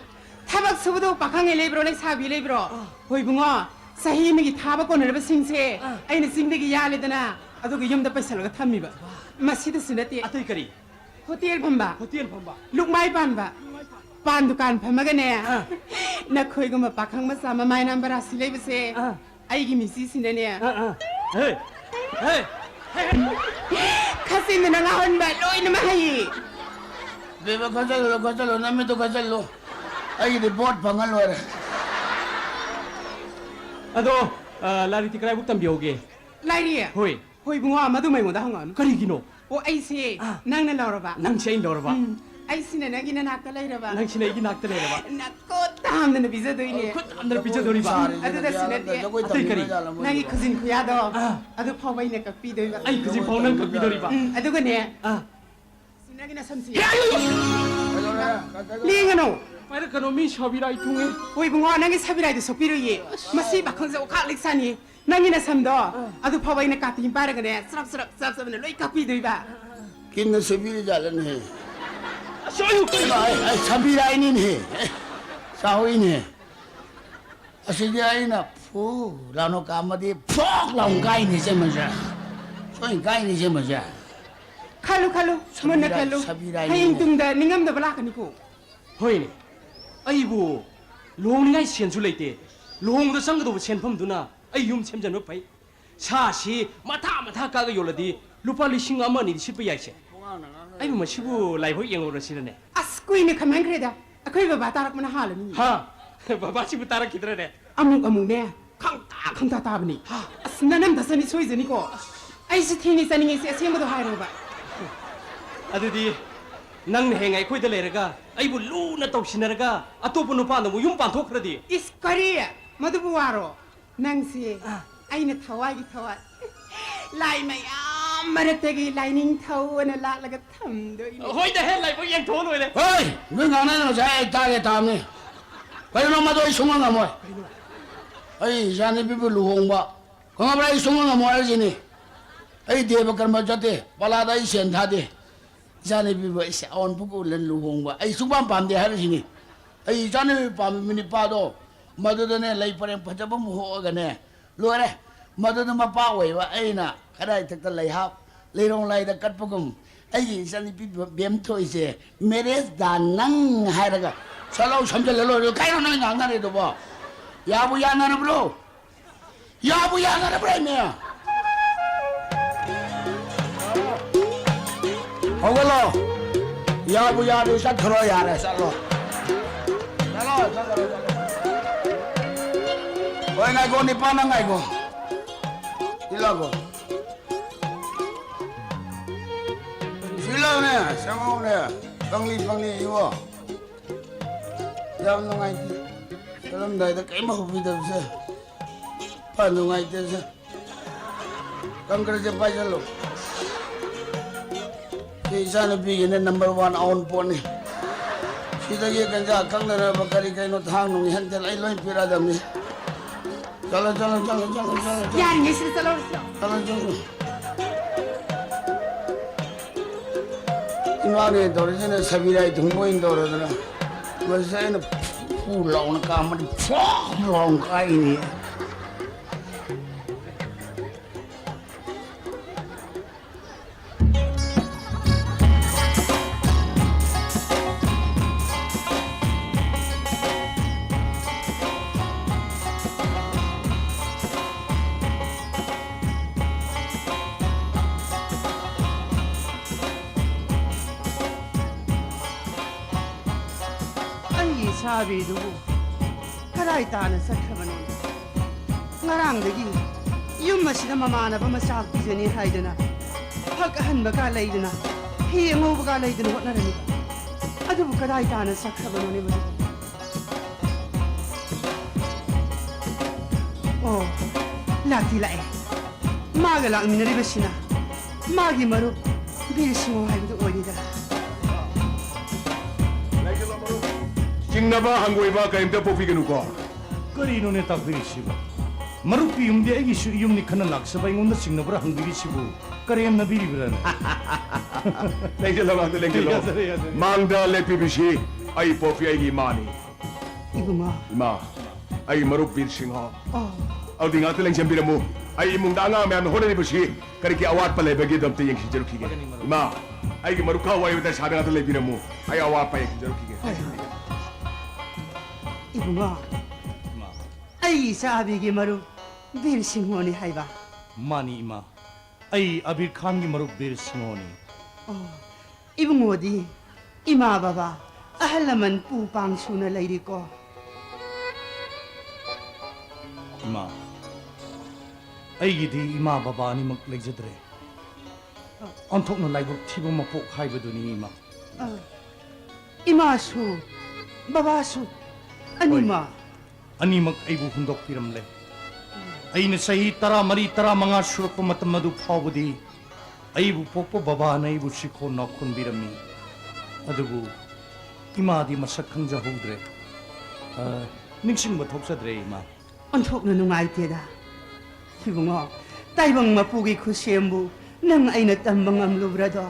ꯊꯕꯛ ꯁꯨꯕꯗꯕꯨ ꯄꯥꯈꯪ ꯂꯩꯕ꯭ꯔꯣ, ꯂꯩꯁꯥꯕꯤ ꯂꯩꯕ꯭ꯔꯣ? ꯍꯣꯏ ꯏꯕꯨꯡꯉꯣ, ꯆꯍꯤ ꯑꯃꯒꯤ ꯊꯥꯕ ꯀꯣꯟꯅꯔꯕ ꯁꯤꯡꯁꯦ ꯑꯩꯅ ꯆꯤꯡꯗꯒꯤ ꯌꯥꯜꯂꯦꯗꯅ, ꯑꯗꯨꯒ ꯌꯨꯝꯗ ꯄꯩꯁꯜꯂꯒ ꯊꯝꯃꯤꯕ꯫ ꯃꯁꯤꯗꯁꯨ ꯅꯠꯇꯦ, ꯑꯇꯩ ꯀꯔꯤ? ꯍꯣꯇꯦꯜ ꯐꯝꯕ, ꯍꯣꯇꯦꯜ ꯐꯝꯕ? ꯂꯨꯛꯃꯥꯏ ꯄꯥꯟꯕ, ꯄꯥꯟ ꯗꯨꯀꯥꯟ ꯐꯝꯃꯒꯅꯦ, ꯑꯥ꯫ ꯅꯈꯣꯏꯒꯨꯝꯕ ꯄꯥꯈꯪ ꯃꯆꯥ ꯃꯃꯥꯏ ꯅꯥꯟꯕ ꯔꯥꯁꯤ ꯂꯩꯕꯁꯦ ꯑꯥ꯫ ꯑꯩꯒꯤ ꯃꯤꯆꯤꯁꯤꯅꯅꯦ꯫ ꯑꯥ, ꯑꯥ꯫ ꯍꯦ, ꯍꯦ! ꯈꯥꯆꯤꯟꯗꯨꯅ ꯉꯥꯎꯍꯟꯕ ꯂꯣꯏꯅꯃꯛ ꯍꯩꯌꯦ꯫ ꯕꯦꯕ, ꯈꯠꯆꯜꯂꯨ, ꯈꯠꯆꯜꯂꯨ, ꯅꯃꯤꯠꯇꯨ ꯈꯠꯆꯜꯂꯨ꯫ ꯑꯩꯒꯤꯗꯤ ꯚꯣꯠ ꯐꯪꯉ ꯂꯣꯏꯔꯦ꯫ ꯑꯗꯣ, ꯑ, ꯂꯥꯏꯔꯤꯛꯇꯤ ꯀꯗꯥꯏꯕꯨꯛ ꯇꯝꯕꯤꯍꯧꯒꯦ? ꯂꯥꯏꯔꯤꯛ? ꯍꯣꯏ꯫ ꯍꯣꯏ, ꯏꯕꯨꯡꯉꯣ, ꯃꯗꯨ ꯑꯩꯉꯣꯟꯗ ꯍꯪꯉꯛꯑꯅꯨ꯫ ꯀꯔꯤꯒꯤꯅꯣ? ꯑꯣ, ꯑꯩꯁꯦ ꯑꯥ꯫ ꯅꯪꯅ ꯂꯧꯔꯕ꯫ ꯅꯪꯁꯦ ꯑꯩꯅ ꯂꯧꯔꯕ? ꯎꯝ, ꯑꯩꯁꯤꯅ ꯅꯪꯒꯤ ꯅꯅꯥꯛꯇ ꯂꯩꯔꯕ꯫ ꯅꯪꯁꯤꯅ ꯑꯩꯒꯤ ꯅꯥꯛꯇ ꯂꯩꯔꯕ? ꯅꯈꯨꯠ ꯍꯥꯝꯗꯅ ꯄꯤꯖꯗꯣꯏꯅꯦ꯫ ꯈꯨꯠ ꯍꯥꯝꯗꯅ ꯄꯤꯖꯗꯣꯔꯤꯕ? ꯎꯝ, ꯑꯗꯨꯗꯁꯨ ꯅꯠꯇꯦ꯫ ꯑꯇꯩ ꯀꯔꯤ? ꯅꯪꯒꯤ ꯈꯨꯖꯤꯟ ꯈꯨꯌꯥꯗꯣ, ꯑꯥ꯫ ꯑꯗꯨ ꯐꯥꯎꯕ ꯑꯩꯅ ꯀꯛꯄꯤꯗꯣꯏꯕ꯫ ꯑꯩ ꯈꯨꯖꯤꯟ ꯐꯥꯎ ꯅꯪ ꯀꯛꯄꯤꯗꯣꯔꯤꯕ? ꯎꯝ, ꯑꯗꯨꯒꯅꯦ, ꯑꯥ꯫ ꯁꯤ ꯅꯪꯒꯤ ꯅꯁꯝꯁꯤ꯫ ꯂꯦꯡꯒꯅꯨ꯫ ꯄꯥꯏꯔꯛꯀꯅꯣ, ꯃꯤ ꯁꯥꯕꯤꯔꯥꯏ ꯊꯨꯡꯉꯦ꯫ ꯍꯣꯏ ꯏꯕꯨꯡꯉꯣ, ꯅꯪꯒꯤ ꯁꯥꯕꯤꯔꯥꯏꯗꯣ ꯁꯣꯛꯄꯤꯔꯣꯏꯌꯦ꯫ ꯃꯁꯤ ꯄꯥꯈꯪꯁꯦ ꯑꯣꯈꯥꯛ ꯂꯤꯛ ꯁꯥꯅꯤ꯫ ꯅꯪꯒꯤ ꯅꯁꯝꯗꯣ ꯑꯗꯨ ꯐꯥꯎꯕ ꯑꯩꯅ ꯀꯥꯇꯤ ꯑꯃ ꯄꯥꯏꯔꯒꯅꯦ, ꯆꯔꯞ ꯆꯔꯞ ꯆꯔꯞ ꯆꯔꯞꯅ ꯂꯣꯏ ꯀꯛꯄꯤꯗꯣꯏꯕ꯫ ꯀꯤꯟꯅ ꯁꯣꯏꯕꯤꯔꯤ ꯖꯥꯠꯂꯅꯦꯍꯦ? ꯑꯁ, ꯑꯌꯨꯛ! ꯑꯩ, ꯑꯩ ꯁꯥꯕꯤꯔꯥꯏꯅꯤꯅꯦꯍꯦ꯫ ꯑꯦ, ꯆꯥꯍꯧꯏꯅꯦ꯫ ꯑꯁꯤꯗꯤ ꯑꯩꯅ ꯐꯨ ꯂꯥꯎꯅ ꯀꯥꯝꯃꯗꯤ ꯐꯣꯛ ꯂꯥꯎꯅ ꯀꯥꯏꯅꯤ ꯏꯆꯦꯃꯁꯦ꯫ ꯁꯣꯏꯅ ꯀꯥꯏꯅꯤ ꯏꯆꯦꯃꯁꯦ꯫ ꯈꯜꯂꯨ, ꯈꯜꯂꯨ, ꯃꯨꯟꯅ ꯁꯥꯕꯤꯔꯥꯏ, ꯈꯜꯂꯨ꯫ ꯁꯥꯕꯤꯔꯥꯏꯅꯤꯅꯦ꯫ ꯍꯌꯦꯡ ꯇꯨꯡꯗ ꯅꯤꯡꯉꯝꯗꯕ ꯂꯥꯛꯀꯅꯤꯀꯣ꯫ ꯍꯣꯏꯅꯦ, ꯑꯩꯕꯨ ꯂꯨꯍꯣꯡꯅꯤꯡꯉꯥꯏ ꯁꯦꯟꯁꯨ ꯂꯩꯇꯦ꯫ ꯂꯨꯍꯣꯡꯕꯗ ꯆꯪꯒꯗꯧꯕ ꯁꯦꯟꯐꯝꯗꯨꯅ ꯑꯩ ꯌꯨꯝ ꯁꯦꯝꯖꯟꯕ ꯐꯩ꯫ ꯁꯥꯁꯤ ꯃꯊꯥ ꯃꯊꯥ ꯀꯥꯒ ꯌꯣꯜꯂꯗꯤ ꯂꯨꯄꯥ ꯂꯤꯁꯤꯡ ꯑꯃ ꯑꯅꯤꯗꯤ ꯁꯤꯠꯄ ꯌꯥꯏꯁꯦ꯫ ꯑꯩꯕꯨ ꯃꯁꯤꯕꯨ ꯂꯥꯏꯕꯛ ꯌꯦꯡꯍꯧꯔꯁꯤꯔꯅꯦ? ꯑꯁ, ꯀꯨꯏꯅ ꯈꯟꯃꯟꯈ꯭ꯔꯦꯗ꯫ ꯑꯩꯈꯣꯏ ꯕꯕꯥ ꯇꯥꯔꯛꯄꯅ ꯍꯥꯜꯂꯅꯤ꯫ ꯍꯥ? ꯕꯕꯥꯁꯤꯕꯨ ꯇꯥꯔꯛꯈꯤꯗ꯭ꯔꯅꯦ? ꯑꯃꯨꯛ ꯑꯃꯨꯛꯅꯦ, ꯈꯪꯇꯥ ꯈꯪꯇꯥ ꯇꯥꯕꯅꯤ꯫ ꯍꯥ? ꯑꯁ, ꯅꯅꯝꯗꯁꯅꯤ ꯁꯣꯏꯖꯅꯤꯀꯣ꯫ ꯑꯩꯁꯨ ꯊꯦꯡꯅ ꯆꯥꯅꯤꯡꯉꯩꯁꯦ ꯑꯁꯦꯡꯕꯗꯣ ꯍꯥꯏꯔꯣꯕ꯫ ꯑꯗꯨꯗꯤ ꯅꯪꯅ ꯍꯌꯦꯡ ꯑꯩꯈꯣꯏꯗ ꯂꯩꯔꯒ ꯑꯩꯕꯨ ꯂꯨꯅ ꯇꯧꯁꯤꯟꯅꯔꯒ ꯑꯇꯣꯞꯄ ꯅꯨꯄꯥꯗ ꯑꯃꯨꯛ ꯌꯨꯝ ꯄꯥꯟꯊꯣꯛꯈ꯭ꯔꯗꯤ? ꯏꯁ, ꯀꯔꯤ? ꯃꯗꯨꯕꯨ ꯋꯥꯔꯣ? ꯅꯪꯁꯦ ꯑꯥ꯫ ꯑꯩꯅ ꯊꯋꯥꯏꯒꯤ ꯊꯋꯥꯏ, ꯂꯥꯏ ꯃꯌꯥꯝ ꯃꯔꯛꯇꯒꯤ ꯂꯥꯏꯅꯤꯡꯊꯧ ꯑꯅ ꯂꯥꯛꯂꯒ ꯊꯝꯗꯣꯏꯅꯦ꯫ ꯍꯣꯏꯗ ꯍꯦ, ꯂꯥꯏꯕꯛ ꯌꯦꯡꯊꯣꯛꯑ ꯂꯣꯏꯔꯦ꯫ ꯍꯣꯏ, ꯅꯣꯏ ꯉꯥꯡꯅ ꯉꯁꯥꯏ ꯑꯩ ꯇꯥꯒꯦ ꯇꯥꯕꯅꯤ꯫ ꯀꯩꯅꯣ ꯃꯗꯨ ꯑꯩ ꯁꯨꯡꯉꯝ ꯉꯝꯃꯣꯏ꯫ ꯑꯩ ꯏꯆꯥꯅꯨꯄꯤꯕꯨ ꯂꯨꯍꯣꯡꯕ, ꯈꯪꯉꯕ꯭ꯔꯥ? ꯑꯩ ꯁꯨꯡꯉꯝ ꯉꯝꯃꯣꯏ ꯍꯥꯏꯔꯤꯁꯤꯅꯤ꯫ ꯑꯩ ꯗꯦꯕ ꯀꯔꯃ ꯆꯠꯇꯦ, ꯄꯂꯥꯗ ꯑꯩ ꯁꯦꯟ ꯊꯥꯗꯦ꯫ ꯏꯆꯥꯅꯨꯄꯤꯕꯨ ꯑꯩꯁꯦ ꯑꯋꯥꯡ ꯄꯨꯛ ꯎꯍꯜꯂ ꯂꯨꯍꯣꯡꯕ ꯑꯩ ꯁꯨꯡꯄꯥꯝ ꯄꯥꯝꯗꯦ ꯍꯥꯏꯔꯤꯁꯤꯅꯤ꯫ ꯑꯩ ꯏꯆꯥꯅꯨꯄꯤ ꯄꯥꯝꯃꯤꯕ ꯅꯨꯄꯥꯗꯣ ꯃꯗꯨꯗꯅꯦ ꯂꯩ ꯄꯔꯦꯡ ꯐꯖꯕ ꯑꯃ ꯍꯣꯛꯑꯒꯅꯦ, ꯂꯣꯏꯔꯦ꯫ ꯃꯗꯨꯗ ꯃꯄꯥ ꯑꯣꯏꯕ ꯑꯩꯅ ꯈꯔꯥꯏꯊꯛꯇ ꯂꯩꯍꯥꯞ, ꯂꯩꯔꯣꯡ ꯂꯥꯏꯗ ꯀꯠꯄꯒꯨꯝ ꯑꯩꯒꯤ ꯏꯆꯥꯅꯨꯄꯤ ꯕꯦꯝꯊꯣꯏꯁꯦ ꯃꯦꯔꯦꯖ ꯗꯥ ꯅꯪ ꯍꯥꯏꯔꯒ ꯁꯠ ꯂꯥꯎ ꯁꯝꯖꯜꯂ ꯂꯣꯏꯔꯦ꯫ ꯀꯩꯅꯣ ꯅꯣꯏ ꯉꯥꯡꯅꯔꯤꯗꯨꯕꯣ? ꯌꯥꯕꯨ ꯌꯥꯅꯔꯕ꯭ꯔꯣ? ꯌꯥꯕꯨ ꯌꯥꯅꯔꯕ꯭ꯔꯥ ꯏꯅꯦ? ꯍꯧꯒꯠꯂꯣ꯫ ꯌꯥꯕꯨ ꯌꯥꯔꯗꯤ ꯆꯠꯈ꯭ꯔꯣ, ꯌꯥꯔꯦ, ꯆꯠꯂꯣ꯫ ꯆꯠꯂꯣ, ꯆꯠꯂꯣ, ꯆꯠꯂꯣ꯫ ꯍꯣꯏ, ꯉꯥꯏꯈꯣ, ꯅꯤꯄꯥꯅ ꯉꯥꯏꯈꯣ꯫ ꯁꯤ ꯂꯥꯛꯈꯣ꯫ ꯁꯤ ꯂꯥꯛꯎꯅꯦ, ꯆꯪꯉꯛꯎꯅꯦ꯫ ꯄꯪꯂꯤ, ꯄꯪꯂꯤ, ꯏꯕꯣ꯫ ꯌꯥꯝ ꯅꯨꯡꯉꯥꯏꯇꯦ꯫ ꯆꯠꯂꯝꯗꯥꯏꯗ ꯀꯔꯤꯝ ꯍꯧꯕꯤꯗꯕꯁꯦ꯫ ꯐ ꯅꯨꯡꯉꯥꯏꯇꯦꯁꯦ꯫ ꯀꯪꯀ꯭ꯔꯁꯦ ꯄꯥꯏꯁꯜꯂꯨ꯫ ꯁꯤ ꯏꯆꯥꯅꯨꯄꯤꯒꯤꯅꯦ, number one ꯑꯋꯨꯟꯄꯣꯠꯅꯤ꯫ ꯁꯤꯗꯒꯤ ꯒꯟꯖꯥ ꯀꯛꯅꯅꯕ ꯀꯔꯤ ꯀꯩꯅꯣ ꯊꯥꯡ ꯅꯨꯡ ꯍꯦꯟꯇꯦꯜ ꯑꯩ ꯂꯣꯏ ꯄꯤꯔꯛꯑꯗꯕꯅꯤ꯫ ꯆꯠꯂꯣ, ꯆꯠꯂꯣ, ꯆꯠꯂꯣ, ꯆꯠꯂꯣ, ꯆꯠꯂꯣ, ꯆꯠꯂꯣ꯫ ꯌꯥꯔꯤꯉꯩꯁꯤꯗ ꯆꯠꯂꯧꯔꯁꯤ ꯂꯥꯛꯑꯣ꯫ ꯆꯠꯂꯣ, ꯆꯠꯂꯣ꯫ ꯏꯃꯥꯅꯦ ꯇꯧꯔꯤꯁꯤꯅ ꯁꯕꯤꯔꯥꯏ ꯊꯨꯡꯕ ꯑꯣꯏꯅ ꯇꯧꯔꯗꯅ꯫ ꯃꯁꯤ ꯑꯩꯅ ꯐꯨ ꯂꯥꯎꯅ ꯀꯥꯝꯃꯗꯤ ꯐ꯭ꯋꯥ ꯂꯥꯎꯅ ꯀꯥꯏꯅꯤ꯫ ꯑꯩꯒꯤ ꯏꯆꯥꯕꯤꯗꯨꯕꯨ ꯀꯗꯥꯏ ꯇꯥꯅ ꯆꯠꯈ꯭ꯔꯕꯅꯣ? ꯉꯔꯥꯡꯗꯒꯤ ꯌꯨꯝ ꯑꯁꯤꯗ ꯃꯃꯥꯟꯅꯕ ꯃꯆꯥ ꯄꯤꯖꯅꯤ ꯍꯥꯏꯗꯅ ꯐꯛ ꯑꯍꯟꯕꯒ ꯂꯩꯗꯅ ꯐꯤ ꯑꯉꯧꯕꯒ ꯂꯩꯗꯅ ꯍꯣꯠꯅꯔꯝꯃꯤꯕ ꯑꯗꯨꯕꯨ ꯀꯗꯥꯏ ꯇꯥꯅ ꯆꯠꯈ꯭ꯔꯕꯅꯣꯅꯦ ꯃꯗꯨꯕꯨ? ꯑꯣ, ꯂꯥꯛꯇꯤ ꯂꯥꯛꯑꯦ꯫ ꯃꯥꯒ ꯂꯥꯛꯃꯤꯟꯅꯔꯤꯕꯁꯤꯅ ꯃꯥꯒꯤ ꯃꯔꯨꯞ ꯕꯤꯔ ꯁꯤꯡꯍꯣ ꯍꯥꯏꯕꯗꯨ ꯑꯣꯏꯔꯤꯗ꯫ ꯆꯤꯡꯅꯕ ꯍꯪꯒꯣꯏꯕ ꯀꯔꯤꯝꯇ ꯄꯣꯛꯄꯤꯒꯅꯨꯀꯣ꯫ ꯀꯔꯤꯅꯣꯅꯦ ꯇꯥꯛꯄꯤꯔꯤꯁꯤꯕꯨ? ꯃꯔꯨꯞꯀꯤ ꯌꯨꯝꯗꯤ ꯑꯩꯒꯤꯁꯨ ꯌꯨꯝꯅꯤ ꯈꯟꯅ ꯂꯥꯛꯆꯕ ꯑꯩꯉꯣꯟꯗ ꯆꯤꯡꯅꯕ꯭ꯔꯥ ꯍꯪꯕꯤꯔꯤꯁꯤꯕꯨ? ꯀꯔꯦꯝꯅꯕꯤꯔꯤꯕ꯭ꯔꯥꯅꯦ? ꯂꯦꯡꯖꯜꯂꯣ, ꯉꯥꯛꯇ ꯂꯦꯡꯖꯜꯂꯣ꯫ ꯌꯥꯖꯔꯦ, ꯌꯥꯖꯔꯦ꯫ ꯃꯥꯡꯗ ꯂꯦꯞꯄꯤꯕꯁꯤ ꯑꯩ ꯄꯣꯛꯄꯤ ꯑꯩꯒꯤ ꯏꯃꯥꯅꯤ꯫ ꯏꯕꯨꯡꯉꯣ꯫ ꯏꯃꯥ, ꯑꯩꯒꯤ ꯃꯔꯨꯞ ꯕꯤꯔ ꯁꯤꯡꯍ꯫ ꯑꯣ꯫ ꯑꯗꯨꯗꯤ ꯉꯥꯛꯇ ꯂꯦꯡꯁꯤꯟꯕꯤꯔꯝꯃꯨ꯫ ꯑꯩ ꯏꯃꯨꯡꯗ ꯑꯉꯥꯡ ꯃꯌꯥꯝꯅ ꯍꯣꯠꯅꯔꯤꯕꯁꯤ ꯀꯔꯤꯒꯤ ꯑꯋꯥꯠꯄ ꯂꯩꯕꯒꯦꯗꯣ ꯑꯝꯇ ꯌꯦꯡꯁꯤꯟꯖꯔꯨꯈꯤꯒꯦ꯫ ꯏꯃꯥ, ꯑꯩꯒꯤ ꯃꯔꯨꯞ ꯈꯥ ꯋꯥꯔꯤ ꯋꯥꯇꯥꯏ ꯁꯥꯗ ꯉꯥꯛꯇ ꯂꯩꯕꯤꯔꯝꯃꯨ꯫ ꯑꯩ ꯑꯋꯥꯠꯄ ꯌꯦꯡꯁꯤꯟꯖꯔꯨꯈꯤꯒꯦ꯫ ꯍꯣꯏ, ꯍꯣꯏ꯫ ꯏꯕꯨꯡꯉꯣ, ꯏꯃꯥ꯫ ꯑꯩꯒꯤ ꯏꯆꯥ ꯑꯕꯤꯒꯤ ꯃꯔꯨꯞ ꯕꯤꯔ ꯁꯤꯡꯍꯣꯅꯤ ꯍꯥꯏꯕ꯫ ꯃꯥꯅꯤ, ꯏꯃꯥ꯫ ꯑꯩ ꯑꯕꯤꯔ ꯈꯥꯟꯒꯤ ꯃꯔꯨꯞ ꯕꯤꯔ ꯁꯤꯡꯍꯣꯅꯤ꯫ ꯑꯣ, ꯏꯕꯨꯡꯉꯣꯗꯤ ꯏꯃꯥ ꯕꯕꯥ, ꯑꯍꯜ ꯂꯃꯟ ꯄꯨ ꯄꯥꯡ ꯁꯨꯅ ꯂꯩꯔꯤꯀꯣ? ꯏꯃꯥ, ꯑꯩꯒꯤꯗꯤ ꯏꯃꯥ ꯕꯕꯥ ꯑꯅꯤꯃꯛ ꯂꯩꯖꯗ꯭ꯔꯦ꯫ ꯑꯣꯟꯊꯣꯛꯅ ꯂꯥꯏꯕꯛ ꯊꯤꯕ ꯃꯄꯣꯛ ꯍꯥꯏꯕꯗꯨꯅꯤ, ꯏꯃꯥ꯫ ꯑ, ꯏꯃꯥꯁꯨ, ꯕꯕꯥꯁꯨ ꯑꯅꯤꯃꯛ꯫ ꯍꯣꯏ, ꯑꯅꯤꯃꯛ ꯑꯩꯕꯨ ꯍꯨꯟꯗꯣꯛꯄꯤꯔꯝꯂꯦ꯫ ꯑꯩꯅ ꯆꯍꯤ ꯇꯔꯥꯃꯔꯤ, ꯇꯔꯥꯃꯉꯥ ꯁꯨꯔꯛꯄ ꯃꯇꯝ ꯑꯗꯨ ꯐꯥꯎꯕꯗꯤ ꯑꯩꯕꯨ ꯄꯣꯛꯄ ꯕꯕꯥꯅ ꯑꯩꯕꯨ ꯁꯤꯈꯣꯟ ꯅꯥꯎꯈꯣꯟꯕꯤꯔꯝꯃꯤ꯫ ꯑꯗꯨꯕꯨ ꯏꯃꯥꯗꯤ ꯃꯁꯛ ꯈꯪꯖꯍꯧꯗ꯭ꯔꯦ꯫ ꯑ, ꯅꯤꯡꯁꯤꯡꯕ ꯊꯣꯛꯆꯗ꯭ꯔꯦ, ꯏꯃꯥ꯫ ꯑꯣꯟꯊꯣꯛꯅ ꯅꯨꯡꯉꯥꯏꯇꯦꯗ꯫ ꯏꯕꯨꯡꯉꯣ, ꯇꯥꯏꯕꯪ ꯃꯄꯨꯒꯤ ꯈꯨꯠꯁꯦꯝꯕꯨ ꯅꯪ ꯑꯩꯅ ꯇꯝꯕ ꯉꯝꯂꯨꯕ꯭ꯔꯗꯣ?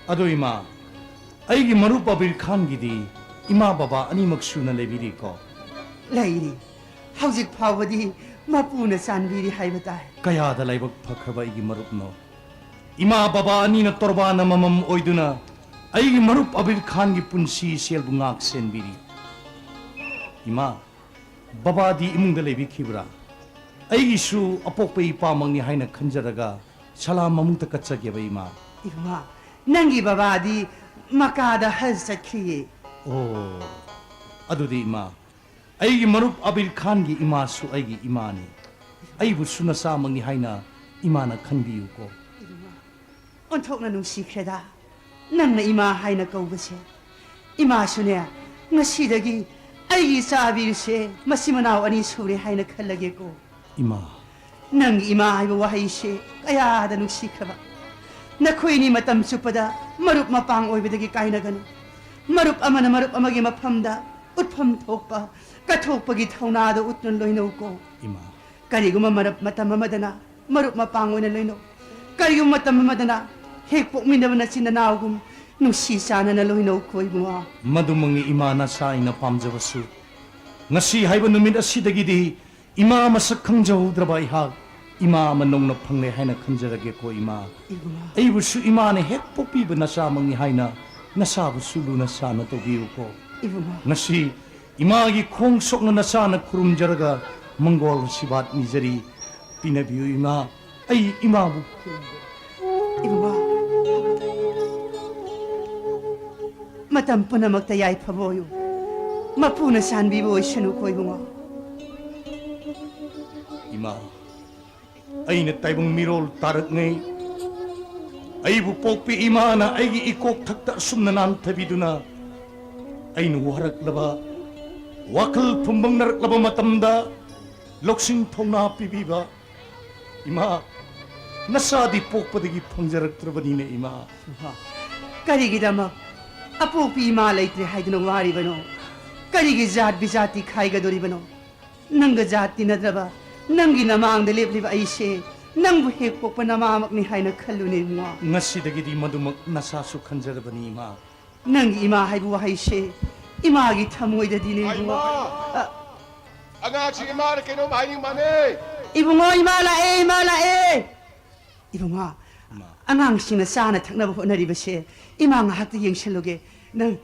ꯑꯗꯣ ꯏꯃꯥ, ꯑꯩꯒꯤ ꯃꯔꯨꯞ ꯑꯕꯤꯔ ꯈꯥꯟꯒꯤꯗꯤ ꯏꯃꯥ ꯕꯕꯥ ꯑꯅꯤꯃꯛ ꯁꯨꯅ ꯂꯩꯕꯤꯔꯤꯀꯣ? ꯂꯩꯔꯤ꯫ ꯍꯧꯖꯤꯛ ꯐꯥꯎꯕꯗꯤ ꯃꯄꯨꯅ ꯆꯥꯟꯕꯤꯔꯤ ꯍꯥꯏꯕ ꯇꯥꯏ꯫ ꯀꯌꯥꯗ ꯂꯥꯏꯕꯛ ꯐꯈ꯭ꯔꯕ ꯑꯩꯒꯤ ꯃꯔꯨꯞꯅꯣ! ꯏꯃꯥ ꯕꯕꯥ ꯑꯅꯤꯅ ꯇꯣꯔꯕꯥꯟ ꯑꯃꯃꯝ ꯑꯣꯏꯗꯨꯅ ꯑꯩꯒꯤ ꯃꯔꯨꯞ ꯑꯕꯤꯔ ꯈꯥꯟꯒꯤ ꯄꯨꯟꯁꯤ ꯏꯆꯦꯜꯕꯨ ꯉꯥꯛ ꯁꯦꯟꯕꯤꯔꯤ꯫ ꯏꯃꯥ, ꯕꯕꯥꯗꯤ ꯏꯃꯨꯡꯗ ꯂꯩꯕꯤꯈꯤꯕ꯭ꯔꯥ? ꯑꯩꯒꯤꯁꯨ ꯑꯄꯣꯛꯄ ꯏꯄꯥꯃꯛꯅꯤ ꯍꯥꯏꯅ ꯈꯟꯖꯔꯒ ꯁꯂꯥꯝ ꯑꯃꯨꯛꯇ ꯀꯠꯆꯒꯦꯕ, ꯏꯃꯥ꯫ ꯏꯕꯨꯡꯉꯣ, ꯅꯪꯒꯤ ꯕꯕꯥꯗꯤ ꯃꯀꯥꯗ ꯍꯖ ꯆꯠꯈꯤꯌꯦ꯫ ꯑꯣ, ꯑꯗꯨꯗꯤ ꯏꯃꯥ, ꯑꯩꯒꯤ ꯃꯔꯨꯞ ꯑꯕꯤꯔ ꯈꯥꯟꯒꯤ ꯏꯃꯥꯁꯨ ꯑꯩꯒꯤ ꯏꯃꯥꯅꯤ꯫ ꯑꯩꯕꯨꯁꯨ ꯅꯆꯥꯃꯛꯅꯤ ꯍꯥꯏꯅ ꯏꯃꯥꯅ ꯈꯟꯕꯤꯌꯨꯀꯣ꯫ ꯏꯕꯨꯡꯉꯣ, ꯑꯣꯟꯊꯣꯛꯅ ꯅꯨꯡꯁꯤꯈ꯭ꯔꯦꯗ꯫ ꯅꯪꯅ ꯏꯃꯥ ꯍꯥꯏꯅ ꯀꯧꯕꯁꯦ꯫ ꯏꯃꯥꯁꯨꯅꯦ, ꯉꯁꯤꯗꯒꯤ ꯑꯩꯒꯤ ꯏꯆꯥ ꯑꯕꯤꯔꯁꯦ ꯃꯆꯤꯟ ꯃꯅꯥꯎ ꯑꯅꯤ ꯁꯨꯔꯦ ꯍꯥꯏꯅ ꯈꯜꯂꯒꯦꯀꯣ꯫ ꯏꯃꯥ꯫ ꯅꯪꯒꯤ ꯏꯃꯥ ꯍꯥꯏꯕ ꯋꯥꯍꯩꯁꯦ ꯀꯌꯥꯗ ꯅꯨꯡꯁꯤꯈ꯭ꯔꯕ꯫ ꯅꯈꯣꯏꯅꯤ ꯃꯇꯝ ꯆꯨꯞꯄꯗ ꯃꯔꯨꯞ ꯃꯄꯥꯡ ꯑꯣꯏꯕꯗꯒꯤ ꯀꯥꯏꯅꯒꯅꯨ꯫ ꯃꯔꯨꯞ ꯑꯃꯅ ꯃꯔꯨꯞ ꯑꯃꯒꯤ ꯃꯐꯝꯗ ꯎꯠꯐꯝ ꯊꯣꯛꯄ, ꯀꯠꯊꯣꯛꯄꯒꯤ ꯊꯧꯅꯥꯗ ꯎꯠꯇꯨꯅ ꯂꯣꯏꯅꯧꯀꯣ꯫ ꯏꯃꯥ꯫ ꯀꯔꯤꯒꯨꯝꯕ ꯃꯔꯛ, ꯃꯇꯝ ꯑꯃꯗꯅ ꯃꯔꯨꯞ ꯃꯄꯥꯡ ꯑꯣꯏꯅ ꯂꯣꯏꯅꯧ꯫ ꯀꯔꯤꯒꯨꯝꯕ ꯃꯇꯝ ꯑꯃꯗꯅ ꯍꯦꯛ ꯄꯣꯛꯃꯤꯟꯅꯕ ꯅꯆꯤꯟ ꯅꯅꯥꯎꯒꯨꯝ ꯅꯨꯡꯁꯤ ꯆꯥꯟꯅꯅ ꯂꯣꯏꯅꯧꯀꯣ ꯏꯕꯨꯡꯉꯣ꯫ ꯃꯗꯨꯃꯛꯅꯤ ꯏꯃꯥ ꯅꯆꯥ ꯑꯩꯅ ꯄꯥꯝꯖꯕꯁꯨ꯫ ꯉꯁꯤ ꯍꯥꯏꯕ ꯅꯨꯃꯤꯠ ꯑꯁꯤꯗꯒꯤꯗꯤ ꯏꯃꯥ ꯃꯁꯛ ꯈꯪꯖꯍꯧꯗ꯭ꯔꯕ ꯑꯩꯍꯥꯛ ꯏꯃꯥ ꯑꯃ ꯅꯧꯅ ꯐꯪꯂꯦ ꯍꯥꯏꯅ ꯈꯟꯖꯔꯒꯦꯀꯣ ꯏꯃꯥ꯫ ꯏꯕꯨꯡꯉꯣ꯫ ꯑꯩꯕꯨꯁꯨ ꯏꯃꯥꯅ ꯍꯦꯛ ꯄꯣꯛꯄꯤꯕ ꯅꯆꯥꯃꯛꯅꯤ ꯍꯥꯏꯅ ꯅꯆꯥꯕꯨꯁꯨ ꯂꯨꯅ ꯆꯥꯟꯅ ꯇꯧꯕꯤꯌꯨꯀꯣ꯫ ꯏꯕꯨꯡꯉꯣ꯫ ꯉꯁꯤ ꯏꯃꯥꯒꯤ ꯈꯣꯡ ꯁꯣꯛꯅ ꯅꯆꯥꯅ ꯈꯨꯔꯨꯝꯖꯔꯒ ꯃꯪꯒꯣꯜ ꯑꯁꯤꯕꯥꯠ ꯅꯤꯖꯔꯤ꯫ ꯄꯤꯅꯕꯤꯌꯨ ꯏꯃꯥ꯫ ꯑꯩ ꯏꯃꯥꯕꯨ ꯈꯨꯔꯨꯝꯖꯔꯤ꯫ ꯏꯕꯨꯡꯉꯣ꯫ ꯃꯇꯝ ꯄꯨꯝꯅꯃꯛꯇ ꯌꯥꯏꯐꯕ ꯑꯣꯏꯌꯨ꯫ ꯃꯄꯨꯅ ꯆꯥꯟꯕꯤꯕ ꯑꯣꯏꯁꯅꯨꯀꯣ ꯏꯕꯨꯡꯉꯣ꯫ ꯏꯃꯥ, ꯑꯩꯅ ꯇꯥꯏꯕꯪ ꯃꯤꯔꯣꯜ ꯇꯥꯔꯛꯉꯩ ꯑꯩꯕꯨ ꯄꯣꯛꯄꯤ ꯏꯃꯥꯅ ꯑꯩꯒꯤ ꯏꯀꯣꯛ ꯊꯛꯇ ꯑꯁꯨꯝꯅ ꯅꯥꯟꯊꯕꯤꯗꯨꯅ ꯑꯩꯅ ꯋꯥꯔꯛꯂꯕ, ꯋꯥꯈꯜ ꯐꯨꯝꯕꯪꯅꯔꯛꯂꯕ ꯃꯇꯝꯗ ꯂꯧꯁꯤꯡ ꯊꯧꯅꯥ ꯄꯤꯕꯤꯕ ꯏꯃꯥ, ꯅꯆꯥꯗꯤ ꯄꯣꯛꯄꯗꯒꯤ ꯐꯪꯖꯔꯛꯇ꯭ꯔꯕꯅꯤꯅꯦ ꯏꯃꯥ꯫ ꯏꯃꯥ, ꯀꯔꯤꯒꯤꯗꯃꯛ ꯑꯄꯣꯛꯄꯤ ꯏꯃꯥ ꯂꯩꯇ꯭ꯔꯦ ꯍꯥꯏꯗꯨꯅ ꯋꯥꯔꯤꯕꯅꯣ? ꯀꯔꯤꯒꯤ ꯖꯥꯠ ꯕꯤꯖꯥꯠꯇꯤ ꯈꯥꯏꯒꯗꯣꯔꯤꯕꯅꯣ? ꯅꯪꯒ ꯖꯥꯠ ꯇꯤꯟꯅꯗ꯭ꯔꯕ, ꯅꯪꯒꯤ ꯅꯃꯥꯡꯗ ꯂꯦꯞꯂꯤꯕ ꯑꯩꯁꯦ ꯅꯪꯕꯨ ꯍꯦꯛ ꯄꯣꯛꯄ ꯅꯃꯥꯃꯛꯅꯤ ꯍꯥꯏꯅ ꯈꯜꯂꯨꯅꯦ ꯏꯕꯨꯡꯉꯣ꯫ ꯉꯁꯤꯗꯒꯤꯗꯤ ꯃꯗꯨꯃꯛ ꯅꯁꯥꯁꯨ ꯈꯟꯖꯔꯕꯅꯤ ꯏꯃꯥ꯫ ꯅꯪꯒꯤ ꯏꯃꯥ ꯍꯥꯏꯕ ꯋꯥꯍꯩꯁꯦ ꯏꯃꯥꯒꯤ ꯊꯃꯣꯏꯗꯗꯤꯅꯦ ꯏꯕꯨꯡꯉꯣ꯫ ꯏꯃꯥ! ꯑ, ꯑꯉꯥꯡꯁꯤ ꯏꯃꯥꯅ ꯀꯩꯅꯣꯝ ꯍꯥꯏꯅꯤꯡꯕꯅꯦ꯫ ꯏꯕꯨꯡꯉꯣ, ꯏꯃꯥ ꯂꯥꯛꯑꯦ, ꯏꯃꯥ ꯂꯥꯛꯑꯦ꯫ ꯏꯕꯨꯡꯉꯣ, ꯏꯃꯥ꯫ ꯑꯉꯥꯡꯁꯤꯡꯅ ꯆꯥꯅ ꯊꯛꯅꯕ ꯍꯣꯠꯅꯔꯤꯕꯁꯦ ꯏꯃꯥ ꯉꯥꯏꯍꯥꯛꯇ ꯌꯦꯡꯁꯤꯜꯂꯨꯒꯦ꯫ ꯅꯪ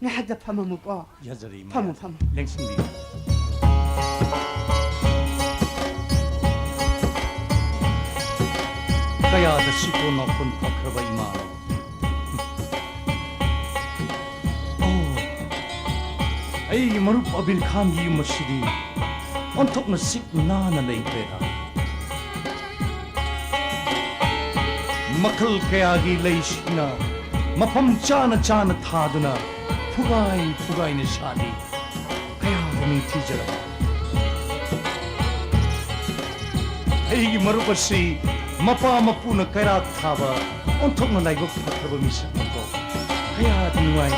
ꯉꯥꯏꯍꯥꯛꯇ ꯐꯝꯃꯝꯃꯨꯀꯣ꯫ ꯌꯥꯖꯔꯦ, ꯏꯃꯥ, ꯐꯝꯃꯨ, ꯌꯥꯖꯔꯦ꯫ ꯐꯝꯃꯨ꯫ ꯂꯦꯡꯁꯤꯟꯕꯤꯌꯨ꯫ ꯀꯌꯥꯗ ꯁꯤꯀꯣ ꯅꯥꯎꯈꯣꯟ ꯐꯈ꯭ꯔꯕ ꯏꯃꯥꯅꯣ꯫ ꯑꯣ, ꯑꯩꯒꯤ ꯃꯔꯨꯞ ꯑꯕꯤꯔ ꯈꯥꯟꯒꯤ ꯌꯨꯝ ꯑꯁꯤꯗꯤ ꯑꯣꯟꯊꯣꯛꯅ ꯁꯤꯠ ꯅꯥꯟꯅ ꯂꯩꯈ꯭ꯔꯦꯗ꯫ ꯃꯈꯜ ꯀꯌꯥꯒꯤ ꯂꯩꯁꯤꯡꯅ ꯃꯐꯝ ꯆꯥꯅ ꯆꯥꯅ ꯊꯥꯗꯨꯅ ꯐꯨꯒꯥꯏ ꯐꯨꯒꯥꯏꯅ ꯁꯥꯠꯂꯤ꯫ ꯀꯌꯥꯗ ꯅꯤꯡꯊꯤꯖꯔꯕ ꯑꯩꯒꯤ ꯃꯔꯨꯞ ꯑꯁꯤ ꯃꯄꯥ ꯃꯄꯨꯅ ꯀꯩꯔꯥꯛ ꯊꯥꯕ ꯑꯣꯟꯊꯣꯛꯅ ꯂꯥꯏꯕꯛ ꯐꯈ꯭ꯔꯕ ꯃꯤꯁꯛꯅꯤꯀꯣ꯫ ꯀꯌꯥꯗꯤ ꯅꯨꯡꯉꯥꯏ꯫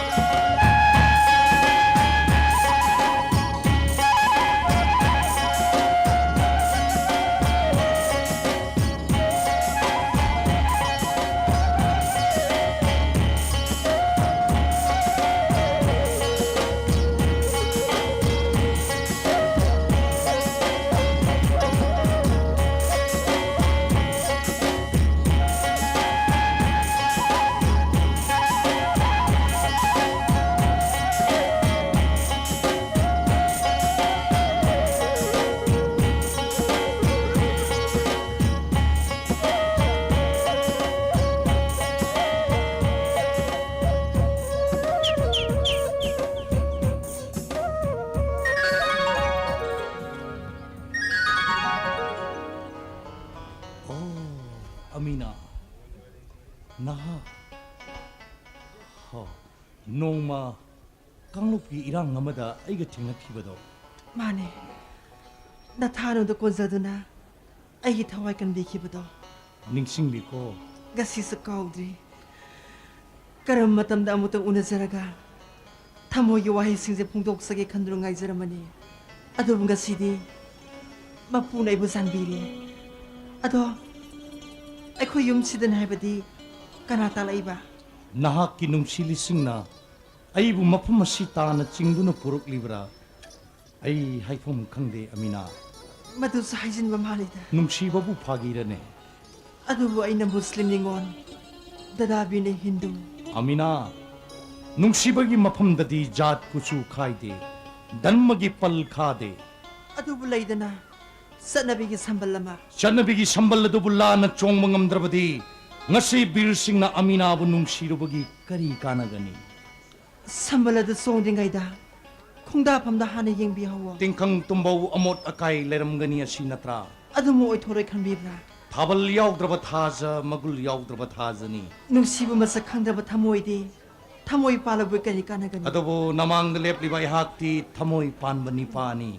ꯀꯥꯡꯂꯨꯞꯀꯤ ꯏꯔꯥꯡ ꯑꯃꯗ ꯑꯩꯒ ꯊꯦꯡꯅꯈꯤꯕꯗꯣ꯫ ꯃꯥꯅꯦ꯫ ꯅꯊꯥꯅꯨꯗ ꯀꯣꯟꯖꯗꯨꯅ ꯑꯩꯒꯤ ꯊꯋꯥꯏ ꯀꯟꯕꯤꯈꯤꯕꯗꯣ꯫ ꯅꯤꯡꯁꯤꯡꯂꯤꯀꯣ? ꯉꯁꯤꯁꯨ ꯀꯥꯎꯗ꯭ꯔꯤ꯫ ꯀꯔꯝꯕ ꯃꯇꯝꯗ ꯑꯃꯨꯛꯇꯪ ꯎꯅꯖꯔꯒ ꯊꯃꯣꯏꯒꯤ ꯋꯥꯍꯩꯁꯤꯡꯁꯦ ꯐꯣꯡꯗꯣꯛꯆꯒꯦ ꯈꯟꯗꯨꯅ ꯉꯥꯏꯖꯔꯝꯕꯅꯤ꯫ ꯑꯗꯨꯕꯨ ꯉꯁꯤꯗꯤ ꯃꯄꯨꯅ ꯑꯩꯕꯨ ꯆꯥꯟꯕꯤꯔꯦ꯫ ꯑꯗꯣ ꯑꯩꯈꯣꯏ ꯌꯨꯝꯁꯤꯗꯅ ꯍꯥꯏꯕꯗꯤ ꯀꯅꯥ ꯇꯥꯛꯂꯛꯏꯕ? ꯅꯍꯥꯛꯀꯤ ꯅꯨꯡꯁꯤꯂꯤꯁꯤꯡꯅ ꯑꯩꯕꯨ ꯃꯐꯝ ꯑꯁꯤ ꯇꯥꯅ ꯆꯤꯡꯗꯨꯅ ꯄꯨꯔꯛꯂꯤꯕ꯭ꯔꯥ? ꯑꯩ ꯍꯥꯏꯐꯝ ꯈꯪꯗꯦ, ꯑꯃꯤꯅꯥ꯫ ꯃꯗꯨꯁꯨ ꯍꯥꯏꯖꯤꯟꯕ ꯃꯥꯜꯂꯤꯗ꯫ ꯅꯨꯡꯁꯤꯕꯕꯨ ꯐꯥꯒꯤꯔꯅꯦ? ꯑꯗꯨꯕꯨ ꯑꯩꯅ ꯃꯨꯁꯂꯤꯝ ꯅꯤꯉꯣꯜ, ꯗꯗꯥꯕꯤꯅ ꯍꯤꯟꯗꯨ꯫ ꯑꯃꯤꯅꯥ, ꯅꯨꯡꯁꯤꯕꯒꯤ ꯃꯐꯝꯗꯗꯤ ꯖꯥꯠ ꯀꯨꯆꯨ ꯈꯥꯏꯗꯦ, ꯙꯔꯃꯒꯤ ꯄꯜ ꯈꯥꯗꯦ꯫ ꯑꯗꯨꯕꯨ ꯂꯩꯗꯅ, ꯆꯠꯅꯕꯤꯒꯤ ꯁꯝꯕꯜ ꯑꯃ꯫ ꯆꯠꯅꯕꯤꯒꯤ ꯁꯝꯕꯜ ꯑꯗꯨꯕꯨ ꯂꯥꯟꯅ ꯆꯣꯡꯕ ꯉꯝꯗ꯭ꯔꯕꯗꯤ ꯉꯁꯤ ꯕꯤꯔꯁꯤꯡꯅ ꯑꯃꯤꯅꯥꯕꯨ ꯅꯨꯡꯁꯤꯔꯨꯕꯒꯤ ꯀꯔꯤ ꯀꯥꯟꯅꯒꯅꯤ? ꯁꯝꯕꯜ ꯑꯗꯨ ꯆꯣꯡꯗ꯭ꯔꯤꯉꯩꯗ ꯈꯣꯡꯗꯥꯐꯝꯗ ꯍꯥꯟꯅ ꯌꯦꯡꯕꯤꯍꯧꯋꯣ꯫ ꯇꯤꯡꯈꯪ ꯇꯨꯝꯕꯧ ꯑꯃꯣꯠ ꯑꯀꯥꯏ ꯂꯩꯔꯝꯒꯅꯤ, ꯑꯁꯤ ꯅꯠꯇ꯭ꯔꯥ? ꯑꯗꯨꯃ ꯑꯣꯏꯊꯣꯔꯣꯏ ꯈꯟꯕꯤꯕ꯭ꯔꯥ? ꯊꯥꯕꯜ ꯌꯥꯎꯗ꯭ꯔꯕ ꯊꯥꯖ, ꯃꯒꯨꯜ ꯌꯥꯎꯗ꯭ꯔꯕ ꯊꯥꯖꯅꯤ꯫ ꯅꯨꯡꯁꯤꯕ ꯃꯁꯛ ꯈꯪꯗ꯭ꯔꯕ ꯊꯃꯣꯏꯗꯤ ꯊꯃꯣꯏ ꯄꯥꯜꯂꯕꯣꯏ ꯀꯔꯤ ꯀꯥꯟꯅꯒꯅꯤ? ꯑꯗꯨꯕꯨ ꯅꯃꯥꯡꯗ ꯂꯦꯞꯂꯤꯕ ꯑꯩꯍꯥꯛꯇꯤ ꯊꯃꯣꯏ ꯄꯥꯟꯕ ꯅꯤꯄꯥꯅꯤ꯫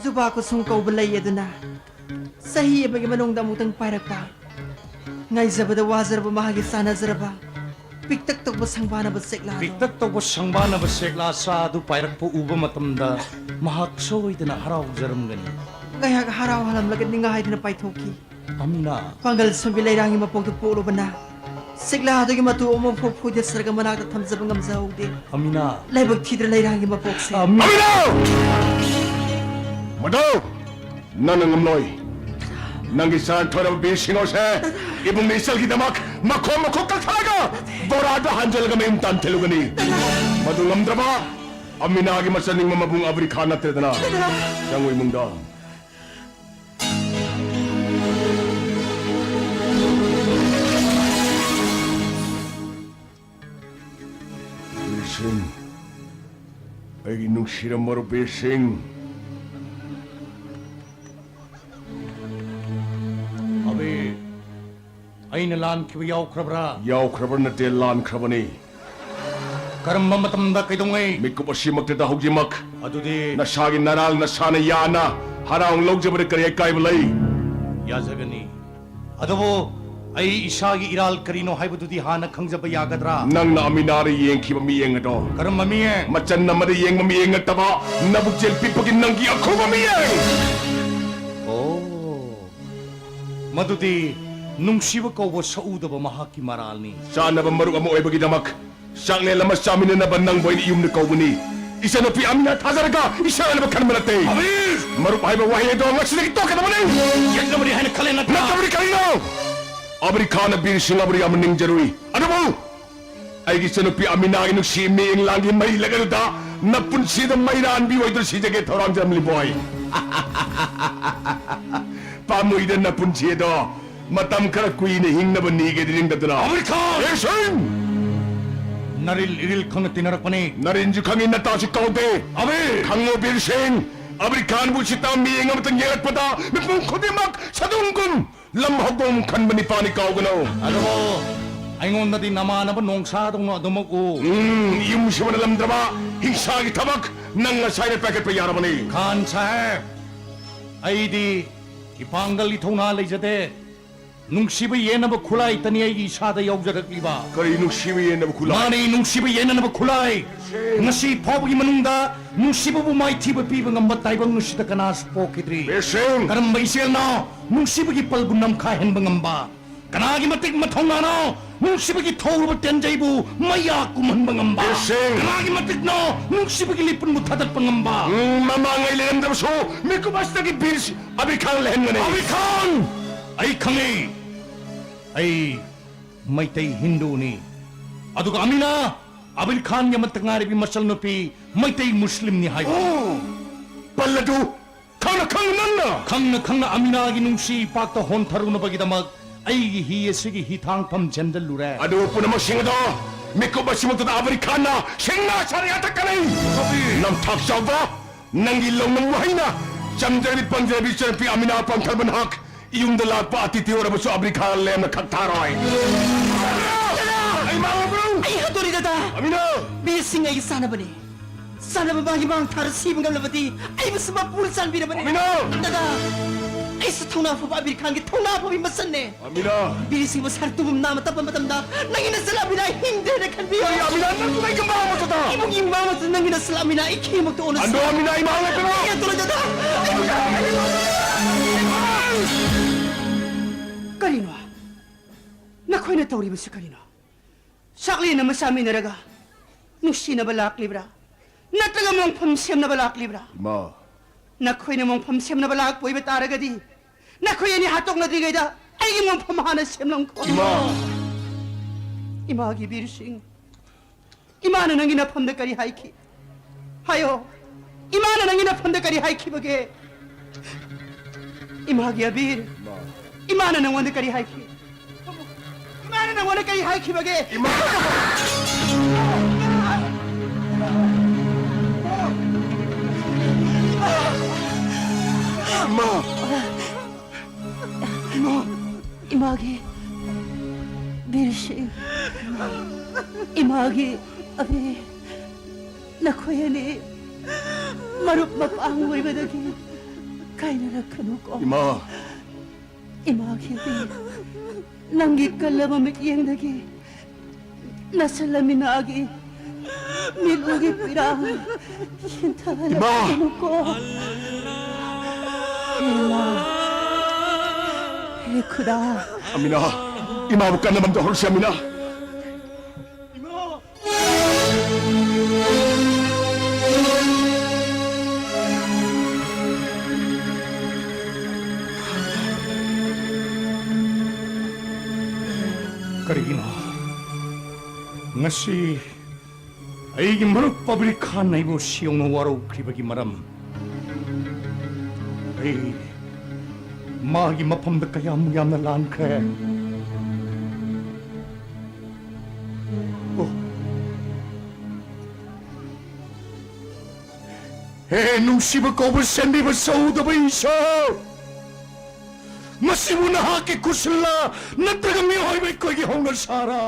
ꯖꯨꯕꯥ ꯀꯨꯁꯨꯝ ꯀꯧꯕ ꯂꯩ ꯑꯗꯨꯅ ꯆꯍꯤ ꯑꯃꯒꯤ ꯃꯅꯨꯡꯗ ꯑꯃꯨꯛꯇꯪ ꯄꯥꯏꯔꯛꯄ꯫ ꯉꯥꯏꯖꯕꯗ ꯋꯥꯖꯔꯕ ꯃꯍꯥꯛꯀꯤ ꯆꯥꯟꯅꯖꯔꯕ ꯄꯤꯛꯇꯛ ꯇꯧꯕ ꯁꯪꯕꯥꯅꯕ ꯆꯦꯛꯂꯥꯗꯣ꯫ ꯄꯤꯛꯇꯛ ꯇꯧꯕ ꯁꯪꯕꯥꯅꯕ ꯆꯦꯛꯂꯥ ꯆꯥ ꯑꯗꯨ ꯄꯥꯏꯔꯛꯄ ꯎꯕ ꯃꯇꯝꯗ ꯃꯍꯥꯛ ꯁꯣꯏꯗꯅ ꯍꯔꯥꯎꯖꯔꯝꯒꯅꯤ꯫ ꯉꯥꯏꯍꯥꯛ ꯍꯔꯥꯎ ꯍꯜꯂꯝꯂꯒ ꯅꯤꯡꯉꯥꯏꯗꯨꯅ ꯄꯥꯏꯊꯣꯛꯈꯤ꯫ ꯑꯃꯤꯅꯥ꯫ ꯄꯥꯡꯒꯜ ꯁꯣꯟꯕꯤ ꯂꯩꯔꯥꯡꯒꯤ ꯃꯄꯣꯛꯇ ꯄꯣꯛꯂꯨꯕꯅ ꯆꯤꯛꯂꯥ ꯑꯗꯨꯒꯤ ꯃꯇꯨ ꯑꯃꯐꯥꯎ ꯐꯣꯏꯗꯠꯆꯔꯒ ꯃꯅꯥꯛꯇ ꯊꯝꯖꯕ ꯉꯝꯖꯍꯧꯗꯦ꯫ ꯑꯃꯤꯅꯥ꯫ ꯂꯥꯏꯕꯛ ꯊꯤꯗ꯭ꯔ ꯂꯩꯔꯥꯡꯒꯤ ꯃꯄꯣꯛꯁꯦ꯫ ꯑꯃꯤ- ꯑꯃꯤꯅꯥ! ꯃꯗꯨ ꯅꯪꯅ ꯉꯝꯂꯣꯏ꯫ ꯅꯪꯒꯤ ꯆꯥꯟ ꯊꯣꯏꯔꯕ ꯕꯤꯔ ꯁꯤꯡꯍꯣꯁꯦ ꯏꯕꯨꯡ ꯏꯆꯜꯒꯤꯗꯃꯛ ꯃꯈꯣꯡ ꯃꯈꯨꯠ ꯀꯛꯊꯠꯂꯒ ꯕꯣꯔꯥꯗ ꯍꯥꯟꯖꯤꯜꯂꯒ ꯃꯌꯨꯝ ꯇꯥꯟꯊꯤꯜꯂꯨꯒꯅꯤ꯫ ꯃꯗꯨ ꯉꯝꯗ꯭ꯔꯕ ꯑꯃꯤꯅꯥꯒꯤ ꯃꯆꯟ ꯅꯤꯡꯕ ꯃꯕꯨꯡ ꯑꯕꯤꯔ ꯈꯥꯟ ꯅꯠꯇ꯭ꯔꯦꯗꯅ꯫ ꯆꯪꯉꯨ ꯏꯃꯨꯡꯗ꯫ ꯕꯤꯔ ꯁꯤꯡ, ꯑꯩꯒꯤ ꯅꯨꯡꯁꯤꯔꯕ ꯃꯔꯨꯞ ꯕꯤꯔ ꯁꯤꯡ꯫ ꯑꯕꯤꯔ, ꯑꯩꯅ ꯂꯥꯟꯈꯤꯕ ꯌꯥꯎꯈ꯭ꯔꯕ꯭ꯔꯥ? ꯌꯥꯎꯈ꯭ꯔꯕ꯭ꯔꯥ ꯅꯠꯇꯦ, ꯂꯥꯟꯈ꯭ꯔꯕꯅꯤ꯫ ꯀꯔꯝꯕ ꯃꯇꯝꯗ, ꯀꯩꯗꯧꯉꯩ? ꯃꯤꯀꯨꯞ ꯑꯁꯤꯃꯛꯇꯗ, ꯍꯧꯖꯤꯛꯃꯛ꯫ ꯑꯗꯨꯗꯤ ꯅꯁꯥꯒꯤ ꯅꯔꯥꯜ ꯅꯁꯥꯅ ꯌꯥꯅ ꯍꯔꯥꯎ ꯂꯧꯖꯕꯗ ꯀꯔꯤ ꯑꯀꯥꯏꯕ ꯂꯩ? ꯌꯥꯖꯒꯅꯤ꯫ ꯑꯗꯨꯕꯨ ꯑꯩ ꯏꯁꯥꯒꯤ ꯏꯔꯥꯜ ꯀꯔꯤꯅꯣ ꯍꯥꯏꯕꯗꯨꯗꯤ ꯍꯥꯟꯅ ꯈꯪꯖꯕ ꯌꯥꯒꯗ꯭ꯔꯥ? ꯅꯪꯅ ꯑꯃꯤꯅꯥꯗ ꯌꯦꯡꯈꯤꯕ ꯃꯤꯠꯌꯦꯡ ꯑꯗꯣ꯫ ꯀꯔꯝꯕ ꯃꯤꯠꯌꯦꯡ? ꯃꯆꯟ ꯑꯃꯗ ꯌꯦꯡꯕ ꯃꯤꯠꯌꯦꯡ ꯅꯠꯇꯕ, ꯅꯕꯨꯛꯆꯦꯜ ꯄꯤꯛꯄꯒꯤ ꯅꯪꯒꯤ ꯑꯈꯨꯕ ꯃꯤꯠꯌꯦꯡ! ꯑꯣ, ꯃꯗꯨꯗꯤ ꯅꯨꯡꯁꯤꯕ ꯀꯧꯕ ꯁꯛꯎꯗꯕ ꯃꯍꯥꯛꯀꯤ ꯃꯔꯥꯜꯅꯤ꯫ ꯆꯥꯅꯕ ꯃꯔꯨꯞ ꯑꯃ ꯑꯣꯏꯕꯒꯤꯗꯃꯛ ꯆꯥꯛꯂꯦꯟ ꯑꯃ ꯆꯥꯃꯤꯟꯅꯅꯕ ꯅꯪꯕꯨ ꯑꯩꯅ ꯌꯨꯝꯗ ꯀꯧꯕꯅꯤ꯫ ꯏꯆꯟꯅꯨꯄꯤ ꯑꯃꯤꯅꯥ ꯊꯥꯖꯔꯒ ꯏꯁꯥꯅꯕ ꯈꯟꯕ ꯅꯠꯇꯦ꯫ ꯑꯕꯤꯔ! ꯃꯔꯨꯞ ꯍꯥꯏꯕ ꯋꯥꯍꯩ ꯑꯗꯣ ꯉꯁꯤꯗꯒꯤ ꯇꯣꯛꯀꯗꯕꯅꯤ꯫ ꯌꯦꯠꯅꯕꯅꯤ ꯍꯥꯏꯅ ꯈꯜꯂꯦ ꯅꯠꯇ꯭ꯔꯥ? ꯅꯠꯇꯕꯗꯤ ꯀꯔꯤꯅꯣ? ꯑꯕꯤꯔ ꯈꯥꯟꯅ ꯕꯤꯔ ꯁꯤꯡ ꯑꯕꯨ ꯌꯥꯝꯅ ꯅꯤꯡꯖꯔꯨꯏ꯫ ꯑꯗꯨꯕꯨ ꯑꯩꯒꯤ ꯏꯆꯟꯅꯨꯄꯤ ꯑꯃꯤꯅꯥꯒꯤ ꯅꯨꯡꯁꯤ ꯃꯤꯠꯌꯦꯡ ꯂꯥꯡꯒꯤ ꯃꯩ ꯂꯛ ꯑꯗꯨꯗ ꯅꯄꯨꯟꯁꯤꯗ ꯃꯩꯔꯥꯟꯕꯤ ꯑꯣꯏꯗꯨꯅ ꯁꯤꯖꯒꯦ, ꯊꯧꯔꯥꯡꯖꯝ ꯂꯤꯕꯣꯏ꯫ ꯄꯥꯝꯃꯨꯏꯗ ꯅꯄꯨꯟꯁꯤ ꯑꯗꯣ꯫ ꯃꯇꯝ ꯈꯔ ꯀꯨꯏꯅ ꯍꯤꯡꯅꯕ ꯅꯤꯒꯦꯗꯤ ꯅꯤꯡꯗꯗꯅ꯫ ꯑꯕꯤꯔ ꯈꯥꯟ! ꯕꯤꯔ ꯁꯤꯡ! ꯅꯔꯤꯜ ꯏꯔꯤꯜ ꯈꯪꯅ ꯇꯤꯟꯅꯔꯛꯄꯅꯤ꯫ ꯅꯔꯤꯟꯁꯨ ꯈꯪꯉꯤ, ꯅꯇꯥꯁꯨ ꯀꯥꯎꯗꯦ꯫ ꯑꯕꯤꯔ! ꯈꯪꯉꯣ ꯕꯤꯔ ꯁꯤꯡ, ꯑꯕꯤꯔ ꯈꯥꯟꯕꯨ ꯁꯤꯇꯥ ꯃꯤꯠꯌꯦꯡ ꯑꯃꯇꯪ ꯌꯦꯡꯂꯛꯄꯗ ꯃꯤꯄꯨꯝ ꯈꯨꯗꯤꯡꯃꯛ ꯁꯥꯗꯣꯡꯒꯨꯝ ꯂꯝ ꯍꯧꯗꯣꯡ ꯈꯟꯕ ꯅꯤꯄꯥꯅꯤ ꯀꯥꯎꯒꯅꯨ꯫ ꯑꯗꯨꯕꯨ ꯑꯩꯉꯣꯟꯗꯗꯤ ꯅꯃꯥꯟꯅꯕ ꯅꯣꯡꯁꯥꯗꯧꯅ ꯑꯗꯨꯃꯛ ꯎ꯫ ꯎꯝ, ꯌꯨꯝ ꯁꯤꯃꯅ ꯂꯝꯗ꯭ꯔꯕ ꯍꯤꯡꯁꯥꯒꯤ ꯊꯕꯛ ꯅꯪ ꯉꯁꯥꯏꯅ ꯄꯥꯏꯈꯠꯄ ꯌꯥꯔꯕꯅꯤ꯫ ꯈꯥꯟ ꯁꯥꯍꯦꯕ, ꯑꯩꯗꯤ ꯏꯄꯥꯡꯒꯜ ꯏꯊꯧꯅꯥ ꯂꯩꯖꯗꯦ꯫ ꯅꯨꯡꯁꯤꯕ ꯌꯦꯟꯅꯕ ꯈꯨꯠꯂꯥꯏꯇꯅꯤ ꯑꯩꯒꯤ ꯏꯁꯥꯗ ꯌꯥꯎꯖꯔꯛꯂꯤꯕ꯫ ꯀꯔꯤ ꯅꯨꯡꯁꯤꯕ ꯌꯦꯟꯅꯕ ꯈꯨꯠꯂꯥꯏ? ꯃꯥꯅꯤ, ꯅꯨꯡꯁꯤꯕ ꯌꯦꯟꯅꯅꯕ ꯈꯨꯠꯂꯥꯏ꯫ ꯁꯦ꯫ ꯉꯁꯤ ꯐꯥꯎꯕꯒꯤ ꯃꯅꯨꯡꯗ ꯅꯨꯡꯁꯤꯕꯕꯨ ꯃꯥꯏꯊꯤꯕ ꯄꯤꯕ ꯉꯝꯕ ꯇꯥꯏꯕꯪ ꯑꯁꯤꯗ ꯀꯅꯥꯁꯨ ꯄꯣꯛꯈꯤꯗ꯭ꯔꯤ꯫ ꯕꯤꯔ ꯁꯤꯡ꯫ ꯀꯔꯝꯕ ꯏꯆꯦꯜꯅꯣ ꯅꯨꯡꯁꯤꯕꯒꯤ ꯄꯜꯕꯨ ꯅꯝꯈꯥꯏꯍꯟꯕ ꯉꯝꯕ? ꯀꯅꯥꯒꯤ ꯃꯇꯤꯛ ꯃꯊꯧꯅꯥꯅꯣ ꯅꯨꯡꯁꯤꯕꯒꯤ ꯊꯧꯔꯕ ꯇꯦꯟꯖꯩꯕꯨ ꯃꯩꯌꯥ ꯀꯨꯝꯍꯟꯕ ꯉꯝꯕ? ꯕꯤꯔ ꯁꯤꯡ꯫ ꯀꯅꯥꯒꯤ ꯃꯇꯤꯛꯅꯣ ꯅꯨꯡꯁꯤꯕꯒꯤ ꯂꯤꯄꯨꯟꯕꯨ ꯊꯥꯗꯠꯄ ꯉꯝꯕ? ꯎꯝ, ꯃꯃꯥꯡꯉꯩ ꯂꯩꯔꯝꯗ꯭ꯔꯕꯁꯨ ꯃꯤꯀꯨꯞ ꯑꯁꯤꯗꯒꯤ ꯕꯤꯔ ꯁꯤꯡ ꯑꯕꯤꯔ ꯈꯥꯟ ꯂꯩꯍꯟꯒꯅꯤ꯫ ꯑꯕꯤꯔ ꯈꯥꯟ! ꯑꯩ ꯈꯪꯉꯤ꯫ ꯑꯩ ꯃꯩꯇꯩ ꯍꯤꯟꯗꯨꯅꯤ꯫ ꯑꯗꯨꯒ ꯑꯃꯤꯅꯥ, ꯑꯕꯤꯔ ꯈꯥꯟꯒꯤ ꯑꯃꯠꯇ ꯉꯥꯏꯔꯕꯤ ꯃꯆꯜꯅꯨꯄꯤ, ꯃꯩꯇꯩ ꯃꯨꯁꯂꯤꯝꯅꯤ ꯍꯥꯏꯕ꯫ ꯑꯣ! ꯄꯜꯂꯗꯨ ꯈꯪꯅ ꯈꯪꯅ ꯅꯪꯅ! ꯈꯪꯅ ꯈꯪꯅ ꯑꯃꯤꯅꯥꯒꯤ ꯅꯨꯡꯁꯤ ꯏꯄꯥꯛꯇ ꯍꯣꯟꯊꯔꯨꯅꯕꯒꯤꯗꯃꯛ ꯑꯩꯒꯤ ꯍꯤ ꯑꯁꯤꯒꯤ ꯍꯤꯊꯥꯡꯐꯝ ꯆꯦꯟꯖꯜꯂꯨꯔꯦ꯫ ꯑꯗꯨ ꯄꯨꯝꯅꯃꯛꯁꯤꯡ ꯑꯗꯣ ꯃꯤꯀꯨꯞ ꯑꯁꯤꯃꯛꯇꯗ ꯑꯕꯤꯔ ꯈꯥꯟꯅ ꯁꯤꯡꯅꯥ ꯁꯥꯔ ꯌꯥꯊꯛꯀꯅꯤ! ꯀꯕꯤꯔ! ꯅꯝꯊꯥꯛ ꯆꯥꯎꯕ! ꯅꯪꯒꯤ ꯂꯧꯅꯝ ꯋꯥꯍꯩꯅ ꯆꯝꯖꯔꯕꯤ ꯄꯪꯖꯔꯕꯤ ꯏꯆꯟꯅꯨꯄꯤ ꯑꯃꯤꯅꯥ ꯄꯪꯊꯔꯕ ꯅꯍꯥꯛ ꯌꯨꯝꯗ ꯂꯥꯛꯄ ꯑꯇꯤꯊꯤ ꯑꯣꯏꯔꯕꯁꯨ ꯑꯕꯤꯔ ꯈꯥꯟ ꯂꯦꯝꯅ ꯈꯛ ꯊꯥꯔꯣꯏ꯫ ꯑꯩ ꯃꯥꯡꯂꯕ꯭ꯔꯣ? ꯑꯩ ꯍꯥꯠꯇꯣꯔꯤ, ꯗꯗꯥ꯫ ꯑꯃꯤꯅꯥ! ꯕꯤꯔ ꯁꯤꯡ ꯑꯩꯒꯤ ꯆꯥꯅꯕꯅꯤ꯫ ꯆꯥꯅꯕ ꯃꯥꯒꯤ ꯃꯥꯡ ꯊꯥꯔ ꯁꯤꯕ ꯉꯝꯂꯕꯗꯤ ꯑꯩꯕꯨꯁꯨ ꯃꯄꯨꯅ ꯆꯥꯟꯕꯤꯔꯕꯅꯤ꯫ ꯑꯃꯤꯅꯥ! ꯗꯗꯥ, ꯑꯩꯁꯨ ꯊꯧꯅꯥ ꯐꯕ ꯑꯕꯤꯔ ꯈꯥꯟꯒꯤ ꯊꯧꯅꯥ ꯐꯕꯤ ꯃꯆꯟꯅꯦ꯫ ꯑꯃꯤꯅꯥ! ꯕꯤꯔ ꯁꯤꯡꯕꯨ ꯁꯥꯔ ꯇꯨꯝꯕ ꯅꯥꯝꯃ ꯇꯞꯄ ꯃꯇꯝꯗ ꯅꯪꯒꯤ ꯅꯆꯜ ꯑꯃꯤꯅꯥ ꯍꯤꯡꯗ꯭ꯔꯦꯅ ꯈꯟꯕꯤꯌꯨ꯫ ꯑꯩ ꯑꯃꯤꯅꯥ ꯅꯪ ꯀꯗꯥꯏ ꯀꯝꯕ ꯑꯃ ꯆꯠꯇ? ꯏꯕꯨꯡꯒꯤ ꯏꯃꯥ ꯃꯆꯟ ꯅꯪꯒꯤ ꯅꯆꯜ ꯑꯃꯤꯅꯥ ꯑꯩ ꯈꯤꯃꯛꯇ ꯑꯣꯟꯅꯁꯤ꯫ ꯑꯟꯗꯣ ꯑꯃꯤꯅꯥ ꯏꯃꯥ ꯂꯩꯇꯅ꯫ ꯑꯩ ꯑꯗꯨꯅ ꯗꯗꯥ, ꯑꯩꯕꯨ ꯀꯔꯝ ꯍꯥꯏꯅ ꯀꯔꯤꯅꯣ? ꯅꯈꯣꯏꯅ ꯇꯧꯔꯤꯕꯁꯤ ꯀꯔꯤꯅꯣ? ꯆꯥꯛꯂꯦꯟ ꯑꯃ ꯆꯥꯃꯤꯟꯅꯔꯒ ꯅꯨꯡꯁꯤꯅꯕ ꯂꯥꯛꯂꯤꯕ꯭ꯔꯥ? ꯅꯠꯇ꯭ꯔꯒ ꯃꯣꯡꯐꯝ ꯁꯦꯝꯅꯕ ꯂꯥꯛꯂꯤꯕ꯭ꯔꯥ? ꯏꯃꯥ꯫ ꯅꯈꯣꯏꯅ ꯃꯣꯡꯐꯝ ꯁꯦꯝꯅꯕ ꯂꯥꯛꯄ ꯑꯣꯏꯕ ꯇꯥꯔꯒꯗꯤ ꯅꯈꯣꯏ ꯑꯅꯤ ꯍꯥꯠꯇꯣꯛꯅꯗ꯭ꯔꯤꯉꯩꯗ ꯑꯩꯒꯤ ꯃꯣꯡꯐꯝ ꯍꯥꯟꯅ ꯁꯦꯝꯂꯝꯈꯣ꯫ ꯏꯃꯥ꯫ ꯏꯃꯥꯒꯤ ꯕꯤꯔ ꯁꯤꯡ, ꯏꯃꯥꯅ ꯅꯪꯒꯤ ꯅꯐꯝꯗ ꯀꯔꯤ ꯍꯥꯏꯈꯤ? ꯍꯥꯏꯌꯣ꯫ ꯏꯃꯥꯅ ꯅꯪꯒꯤ ꯅꯐꯝꯗ ꯀꯔꯤ ꯍꯥꯏꯈꯤꯕꯒꯦ? ꯏꯃꯥꯒꯤ ꯑꯕꯤꯔ, ꯏꯃꯥ꯫ ꯏꯃꯥꯅ ꯅꯪꯉꯣꯟꯗ ꯀꯔꯤ ꯍꯥꯏꯈꯤ? ꯏꯃꯥꯅ ꯅꯪꯉꯣꯟꯗ ꯀꯔꯤ ꯍꯥꯏꯈꯤꯕꯒꯦ? ꯏꯃꯥ! ꯏꯃꯥ! ꯏꯃꯥ! ꯏꯃꯥꯒꯤ ꯕꯤꯔ ꯁꯤꯡ, ꯏꯃꯥꯒꯤ ꯑꯕꯤꯔ, ꯅꯈꯣꯏ ꯑꯅꯤ ꯃꯔꯨꯞ ꯃꯄꯥꯡ ꯑꯣꯏꯕꯗꯒꯤ ꯀꯥꯏꯅꯔꯛꯀꯅꯨꯀꯣ꯫ ꯏꯃꯥ! ꯏꯃꯥꯒꯤ ꯑꯕꯤꯔ, ꯅꯪꯒꯤ ꯀꯜꯂꯕ ꯃꯤꯠꯌꯦꯡꯗꯒꯤ ꯅꯆꯜ ꯑꯃꯤꯅꯥꯒꯤ ꯃꯤꯠꯂꯨꯒꯤ ꯄꯤꯔꯥꯡ ꯏꯃꯥ! ꯌꯦꯟꯊꯍꯜꯂꯛꯀꯅꯨꯀꯣ꯫ ꯍꯦ ꯑꯜꯂꯥ, ꯍꯦ ꯈꯨꯗꯥ꯫ ꯑꯃꯤꯅꯥ, ꯏꯃꯥꯕꯨ ꯀꯟꯅꯕ ꯑꯝꯇ ꯍꯧꯔꯁꯤ, ꯑꯃꯤꯅꯥ꯫ ꯀꯔꯤꯒꯤꯅꯣ? ꯉꯁꯤ ꯑꯩꯒꯤ ꯃꯔꯨꯞ ꯑꯕꯤꯔ ꯈꯥꯟꯅ ꯑꯩꯕꯨ ꯁꯤꯌꯧꯅ ꯋꯥꯔꯧꯈ꯭ꯔꯤꯕꯒꯤ ꯃꯔꯝ, ꯑꯩ ꯃꯥꯒꯤ ꯃꯐꯝꯗ ꯀꯌꯥꯃꯨꯛ ꯌꯥꯝꯅ ꯂꯥꯟꯈ꯭ꯔꯦ꯫ ꯑꯣ꯫ ꯍꯦ ꯅꯨꯡꯁꯤꯕ ꯀꯧꯕ ꯁꯦꯝꯕꯤꯕ ꯁꯧꯗꯕ ꯏꯁꯣꯔ! ꯃꯁꯤꯕꯨ ꯅꯍꯥꯛꯀꯤ ꯈꯨꯠꯁꯤꯜꯂ, ꯅꯠꯇ꯭ꯔꯒ ꯃꯤꯑꯣꯏꯕ ꯑꯩꯈꯣꯏꯒꯤ ꯍꯧꯅꯁꯥꯔꯥ?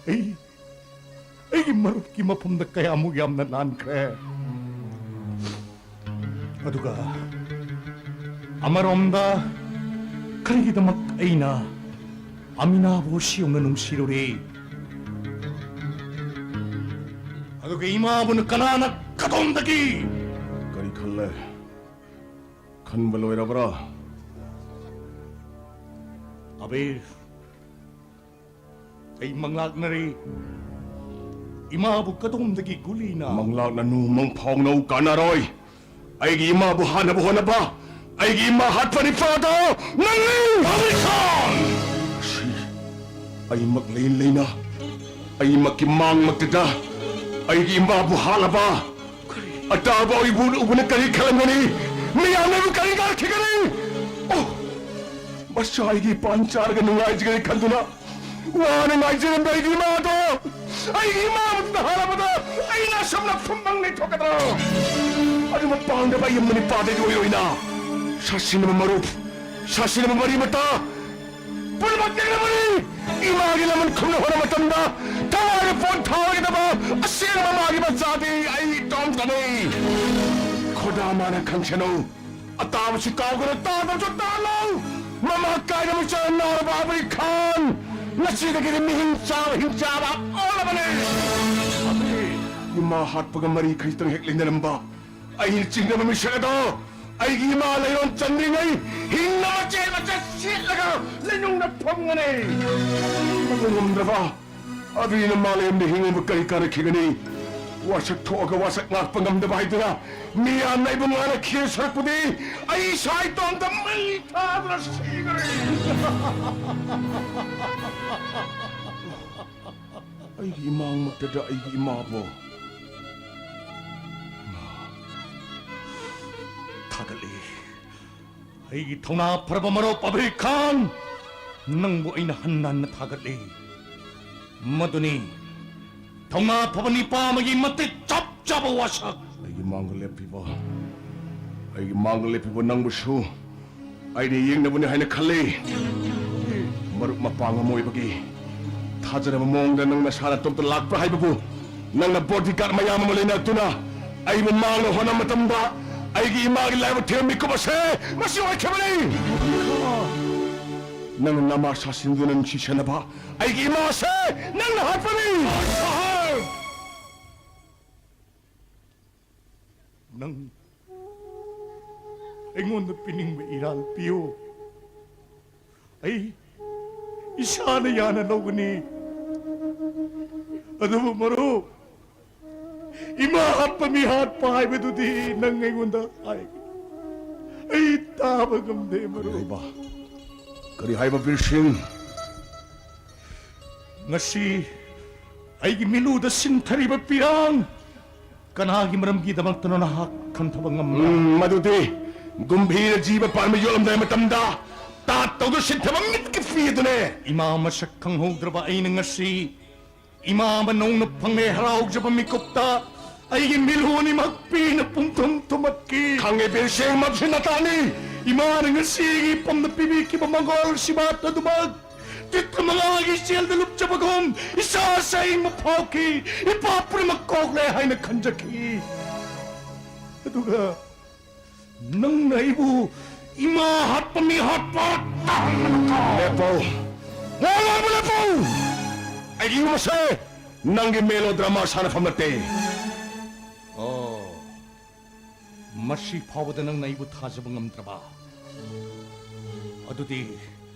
ꯑꯩ, ꯑꯩꯒꯤ ꯃꯔꯨꯞꯀꯤ ꯃꯐꯝꯗ ꯀꯌꯥꯃꯨꯛ ꯌꯥꯝꯅ ꯂꯥꯟꯈ꯭ꯔꯦ꯫ ꯑꯗꯨꯒ ꯑꯃꯔꯣꯝꯗ, ꯀꯔꯤꯒꯤꯗꯃꯛ ꯑꯩꯅ ꯑꯃꯤꯅꯥꯕꯨ ꯁꯤꯌꯧꯅ ꯅꯨꯡꯁꯤꯔꯨꯔꯦ? ꯑꯗꯨꯒ ꯏꯃꯥꯕꯨꯅ ꯀꯅꯥꯅ ꯀꯗꯣꯝꯗꯒꯤ? ꯀꯔꯤ ꯈꯜꯂꯦ? ꯈꯟꯕ ꯂꯣꯏꯔꯕ꯭ꯔꯥ? ꯑꯕꯤꯔ, ꯑꯩ ꯃꯪꯂꯥꯛꯅꯔꯦ꯫ ꯏꯃꯥꯕꯨ ꯀꯗꯣꯝꯗꯒꯤ ꯒꯨꯂꯤꯅ? ꯃꯪꯂꯥꯛꯅꯅꯨ, ꯃꯪꯐꯥꯎꯅꯧ, ꯀꯥꯟꯅꯔꯣꯏ꯫ ꯑꯩꯒꯤ ꯏꯃꯥꯕꯨ ꯍꯥꯠꯅꯕ ꯍꯣꯠꯅꯕ, ꯑꯩꯒꯤ ꯏꯃꯥ ꯍꯥꯠꯄ ꯅꯤꯄꯥꯗꯣ ꯅꯪꯅꯤ! ꯑꯕꯤꯔ ꯈꯥꯟ! ꯃꯁꯤ ꯑꯩꯃꯛ ꯂꯩ ꯂꯩꯅ, ꯑꯩꯃꯛꯀꯤ ꯃꯥꯡꯃꯛꯇꯗ ꯑꯩꯒꯤ ꯏꯃꯥꯕꯨ ꯍꯥꯠꯂꯕ ꯑꯇꯥꯕ ꯑꯩꯕꯨ ꯎꯕꯅ ꯀꯔꯤ ꯈꯜꯂꯝꯒꯅꯤ? ꯃꯤꯌꯥꯝꯅ ꯑꯩꯕꯨ ꯀꯔꯤ ꯉꯥꯡꯈꯤꯒꯅꯤ? ꯑꯣ, ꯃꯁꯥ ꯑꯩꯒꯤ ꯄꯥꯟ ꯆꯥꯔꯒ ꯅꯨꯡꯉꯥꯏꯖꯒꯅꯤ ꯈꯟꯗꯨꯅ ꯋꯥꯅ ꯉꯥꯏꯖꯔꯝꯕ ꯑꯩꯒꯤ ꯏꯃꯥꯗꯣ, ꯑꯩꯒꯤ ꯏꯃꯥ ꯑꯃꯠꯇ ꯍꯥꯠꯂꯕꯗ ꯑꯩꯅ ꯑꯁꯨꯝꯅ ꯐꯨꯝꯕꯪ ꯂꯩꯊꯣꯛꯀꯗ꯭ꯔꯣ? ꯑꯗꯨ ꯃꯄꯥꯡꯗꯕ ꯑꯩ ꯃꯅꯤꯄꯥꯗꯒꯤ ꯑꯣꯏꯔꯣꯏꯅ ꯁꯥꯁꯤꯟꯅꯕ ꯃꯔꯨꯞ, ꯁꯥꯁꯤꯟꯅꯕ ꯃꯔꯤ ꯃꯇꯥ ꯄꯨꯝꯅꯃꯛ ꯌꯦꯡꯂꯕꯅꯤ꯫ ꯏꯃꯥꯒꯤ ꯂꯃꯟ ꯈꯨꯝꯅ ꯍꯣꯠꯅ ꯃꯇꯝꯗ ꯊꯋꯥꯏꯗ ꯄꯣꯠ ꯊꯥꯔꯣꯏꯗꯕ ꯑꯁꯦꯡꯕ ꯃꯥꯒꯤ ꯃꯆꯥꯗꯤ ꯑꯩ ꯏꯇꯣꯝꯇꯅꯤ꯫ ꯈꯣꯗꯥ ꯃꯥꯅ ꯈꯪꯁꯅꯨ꯫ ꯑꯇꯥꯕꯁꯤ ꯀꯥꯎꯒꯅꯨ, ꯇꯥꯗꯕꯁꯨ ꯇꯥꯂꯣ꯫ ꯃꯃꯥ ꯀꯥꯏꯅ ꯃꯆꯥ ꯅꯥꯎꯔꯕ ꯑꯕꯤꯔ ꯈꯥꯟ ꯉꯁꯤꯗꯒꯤꯗꯤ ꯃꯤꯍꯤꯡ ꯆꯥꯕ ꯍꯤꯡꯆꯥꯕ ꯑꯣꯜꯂꯕꯅꯤ꯫ ꯏꯃꯥ ꯍꯥꯠꯄꯒ ꯃꯔꯤ ꯈꯖꯤꯛꯇꯪ ꯍꯦꯛ ꯂꯩꯅꯔꯝꯕ ꯑꯩꯅ ꯆꯤꯡꯅꯕ ꯃꯤꯁꯛ ꯑꯗꯣ ꯑꯩꯒꯤ ꯏꯃꯥ ꯂꯩꯔꯣꯟ ꯆꯟꯗ꯭ꯔꯤꯉꯩ ꯍꯤꯡꯅ ꯃꯆꯦꯠ ꯃꯆꯦꯠ ꯁꯦꯠꯂꯒ ꯂꯩꯅꯨꯡꯗ ꯐꯝꯒꯅꯤ꯫ ꯃꯗꯨ ꯉꯝꯗ꯭ꯔꯕ ꯑꯕꯤꯔꯅ ꯃꯥꯂꯦꯝꯗ ꯍꯤꯡꯉꯨꯕ ꯀꯔꯤ ꯀꯥꯟꯅꯈꯤꯒꯅꯤ? ꯋꯥꯁꯛ ꯊꯣꯛꯑꯒ ꯋꯥꯁꯛ ꯉꯥꯛꯄ ꯉꯝꯗꯕ ꯍꯥꯏꯗꯨꯅ ꯃꯤꯌꯥꯝꯅ ꯑꯩꯕꯨ ꯉꯥꯅꯈꯤꯕ ꯁꯔꯨꯛꯄꯨꯗꯤ ꯑꯩ ꯏꯁꯥ ꯏꯇꯣꯝꯇ ꯃꯩ ꯊꯥꯗꯨꯅ ꯁꯤꯈ꯭ꯔꯦ꯫ ꯑꯩꯒꯤ ꯏꯃꯥꯡꯃꯛꯇꯗ ꯑꯩꯒꯤ ꯏꯃꯥꯕꯨ ꯊꯥꯒꯠꯂꯤ꯫ ꯑꯩꯒꯤ ꯊꯧꯅꯥ ꯐꯔꯕ ꯃꯔꯨꯞ ꯑꯕꯤꯔ ꯈꯥꯟ, ꯅꯪꯕꯨ ꯑꯩꯅ ꯍꯟꯅ ꯍꯟꯅ ꯊꯥꯒꯠꯂꯤ꯫ ꯃꯗꯨꯅꯤ ꯊꯧꯅꯥ ꯐꯕ ꯅꯤꯄꯥ ꯑꯃꯒꯤ ꯃꯇꯤꯛ ꯆꯞ ꯆꯥꯕ ꯋꯥꯁꯛ꯫ ꯑꯩꯒꯤ ꯃꯥꯡꯗ ꯂꯦꯞꯄꯤꯕ ꯑꯩꯒꯤ ꯃꯥꯡꯗ ꯂꯦꯞꯄꯤꯕ ꯅꯪꯕꯨꯁꯨ ꯑꯩꯅ ꯌꯦꯡꯅꯕꯅꯤ ꯍꯥꯏꯅ ꯈꯜꯂꯤ꯫ ꯃꯔꯨꯞ ꯃꯄꯥꯡ ꯑꯃ ꯑꯣꯏꯕꯒꯤ ꯊꯥꯖꯔꯕ ꯃꯑꯣꯡꯗ ꯅꯪ ꯅꯁꯥ ꯅꯇꯣꯝꯇ ꯂꯥꯛꯄ꯭ꯔꯥ ꯍꯥꯏꯕꯕꯨ, ꯅꯪꯅ bodyguard ꯃꯌꯥꯝ ꯑꯃ ꯂꯩꯅꯔꯛꯇꯨꯅ ꯑꯩꯕꯨ ꯃꯥꯡꯅ ꯍꯣꯠꯅꯕ ꯃꯇꯝꯗ ꯑꯩꯒꯤ ꯏꯃꯥꯒꯤ ꯂꯥꯏꯕꯛ ꯊꯤꯕ ꯃꯤꯀꯨꯞ ꯑꯁꯦ ꯃꯁꯤ ꯑꯣꯏꯈꯤꯕꯅꯤ꯫ ꯅꯪꯅ ꯅꯃꯥ ꯁꯥꯁꯤꯟꯗꯨꯅ ꯅꯨꯡꯁꯤꯁꯅꯕ ꯑꯩꯒꯤ ꯏꯃꯥ ꯑꯁꯦ ꯅꯪꯅ ꯍꯥꯠꯄꯅꯤ꯫ ꯅꯪ ꯑꯩꯉꯣꯟꯗ ꯄꯤꯅꯤꯡꯕ ꯏꯔꯥꯜ ꯄꯤꯌꯨ꯫ ꯑꯩ ꯏꯁꯥꯅ ꯌꯥꯅ ꯂꯧꯒꯅꯤ꯫ ꯑꯗꯨꯕꯨ ꯃꯔꯨꯞ, ꯏꯃꯥ ꯍꯥꯠꯄ ꯃꯤ ꯍꯥꯠꯄ ꯍꯥꯏꯕꯗꯨꯗꯤ ꯅꯪ ꯑꯩꯉꯣꯟꯗ ꯍꯥꯏ꯫ ꯑꯩ ꯇꯥꯕ ꯉꯝꯗꯦ, ꯀꯔꯤ ꯃꯔꯨꯞ꯫ ꯍꯥꯏꯕ? ꯀꯔꯤ ꯍꯥꯏꯕ, ꯕꯤꯔ ꯁꯤꯡ? ꯉꯁꯤ ꯑꯩꯒꯤ ꯃꯤꯠꯂꯨꯗ ꯁꯤꯟꯊꯔꯤꯕ ꯄꯤꯔꯥꯡ ꯀꯅꯥꯒꯤ ꯃꯔꯝꯒꯤꯗꯃꯛꯇꯅꯣ ꯅꯍꯥꯛ ꯈꯟꯊꯕ ꯉꯝꯕ꯭ꯔꯥ? ꯎꯝ, ꯃꯗꯨꯗꯤ ꯒꯨꯝꯚꯤꯔ ꯖꯤꯕ ꯄꯥꯟꯕ ꯌꯣꯜꯂꯝꯗꯥꯏ ꯃꯇꯝꯗ ꯇꯥꯠ ꯇꯧꯗꯨꯅ ꯁꯤꯟꯊꯕ ꯃꯤꯠꯀꯤ ꯄꯤ ꯑꯗꯨꯅꯦ꯫ ꯏꯃꯥ ꯃꯁꯛ ꯈꯪꯍꯧꯗ꯭ꯔꯕ ꯑꯩꯅ ꯉꯁꯤ ꯏꯃꯥ ꯑꯃ ꯅꯧꯅ ꯐꯪꯂꯦ ꯍꯔꯥꯎꯖꯕ ꯃꯤꯀꯨꯞꯇ ꯑꯩꯒꯤ ꯃꯤꯠꯂꯨ ꯑꯅꯤꯃꯛ ꯄꯤꯅ ꯄꯨꯡꯊꯨꯝ ꯊꯨꯝꯃꯠꯈꯤ꯫ ꯈꯪꯉꯦ ꯕꯤꯔ ꯁꯤꯡ, ꯃꯗꯨꯁꯨ ꯅꯇꯥꯅꯤ꯫ ꯏꯃꯥꯅ ꯉꯁꯤꯒꯤ ꯄꯝꯅ ꯄꯤꯕꯤꯈꯤꯕ ꯃꯪꯒꯣꯜ ꯁꯤꯕꯥꯠ ꯑꯗꯨꯃꯛ ꯇꯤꯠꯇ ꯃꯉꯥꯒꯤ ꯏꯆꯦꯜꯗ ꯂꯨꯞꯆꯕꯒꯨꯝ ꯏꯁꯥ ꯑꯁꯦ ꯑꯏꯪꯕ ꯐꯥꯎꯈꯤ꯫ ꯏꯄꯥ ꯄꯨꯝꯅꯃꯛ ꯀꯣꯛꯂꯦ ꯍꯥꯏꯅ ꯈꯟꯖꯈꯤ꯫ ꯑꯗꯨꯒ ꯅꯪꯅ ꯑꯩꯕꯨ ꯏꯃꯥ ꯍꯥꯠꯄ ꯃꯤ ꯍꯥꯠꯄ ꯇꯥꯍꯟꯕ ꯅꯠꯇ꯭ꯔꯣ? ꯂꯦꯞꯄꯣ! ꯋꯥ ꯉꯥꯡꯕ ꯂꯦꯞꯄꯣ! ꯑꯩꯒꯤ ꯌꯨꯝ ꯑꯁꯦ ꯅꯪꯒꯤ melodrama ꯁꯥꯟꯅꯐꯝ ꯅꯠꯇꯦ꯫ ꯑꯣ, ꯃꯁꯤ ꯐꯥꯎꯕꯗ ꯅꯪꯅ ꯑꯩꯕꯨ ꯊꯥꯖꯕ ꯉꯝꯗ꯭ꯔꯕ? ꯑꯗꯨꯗꯤ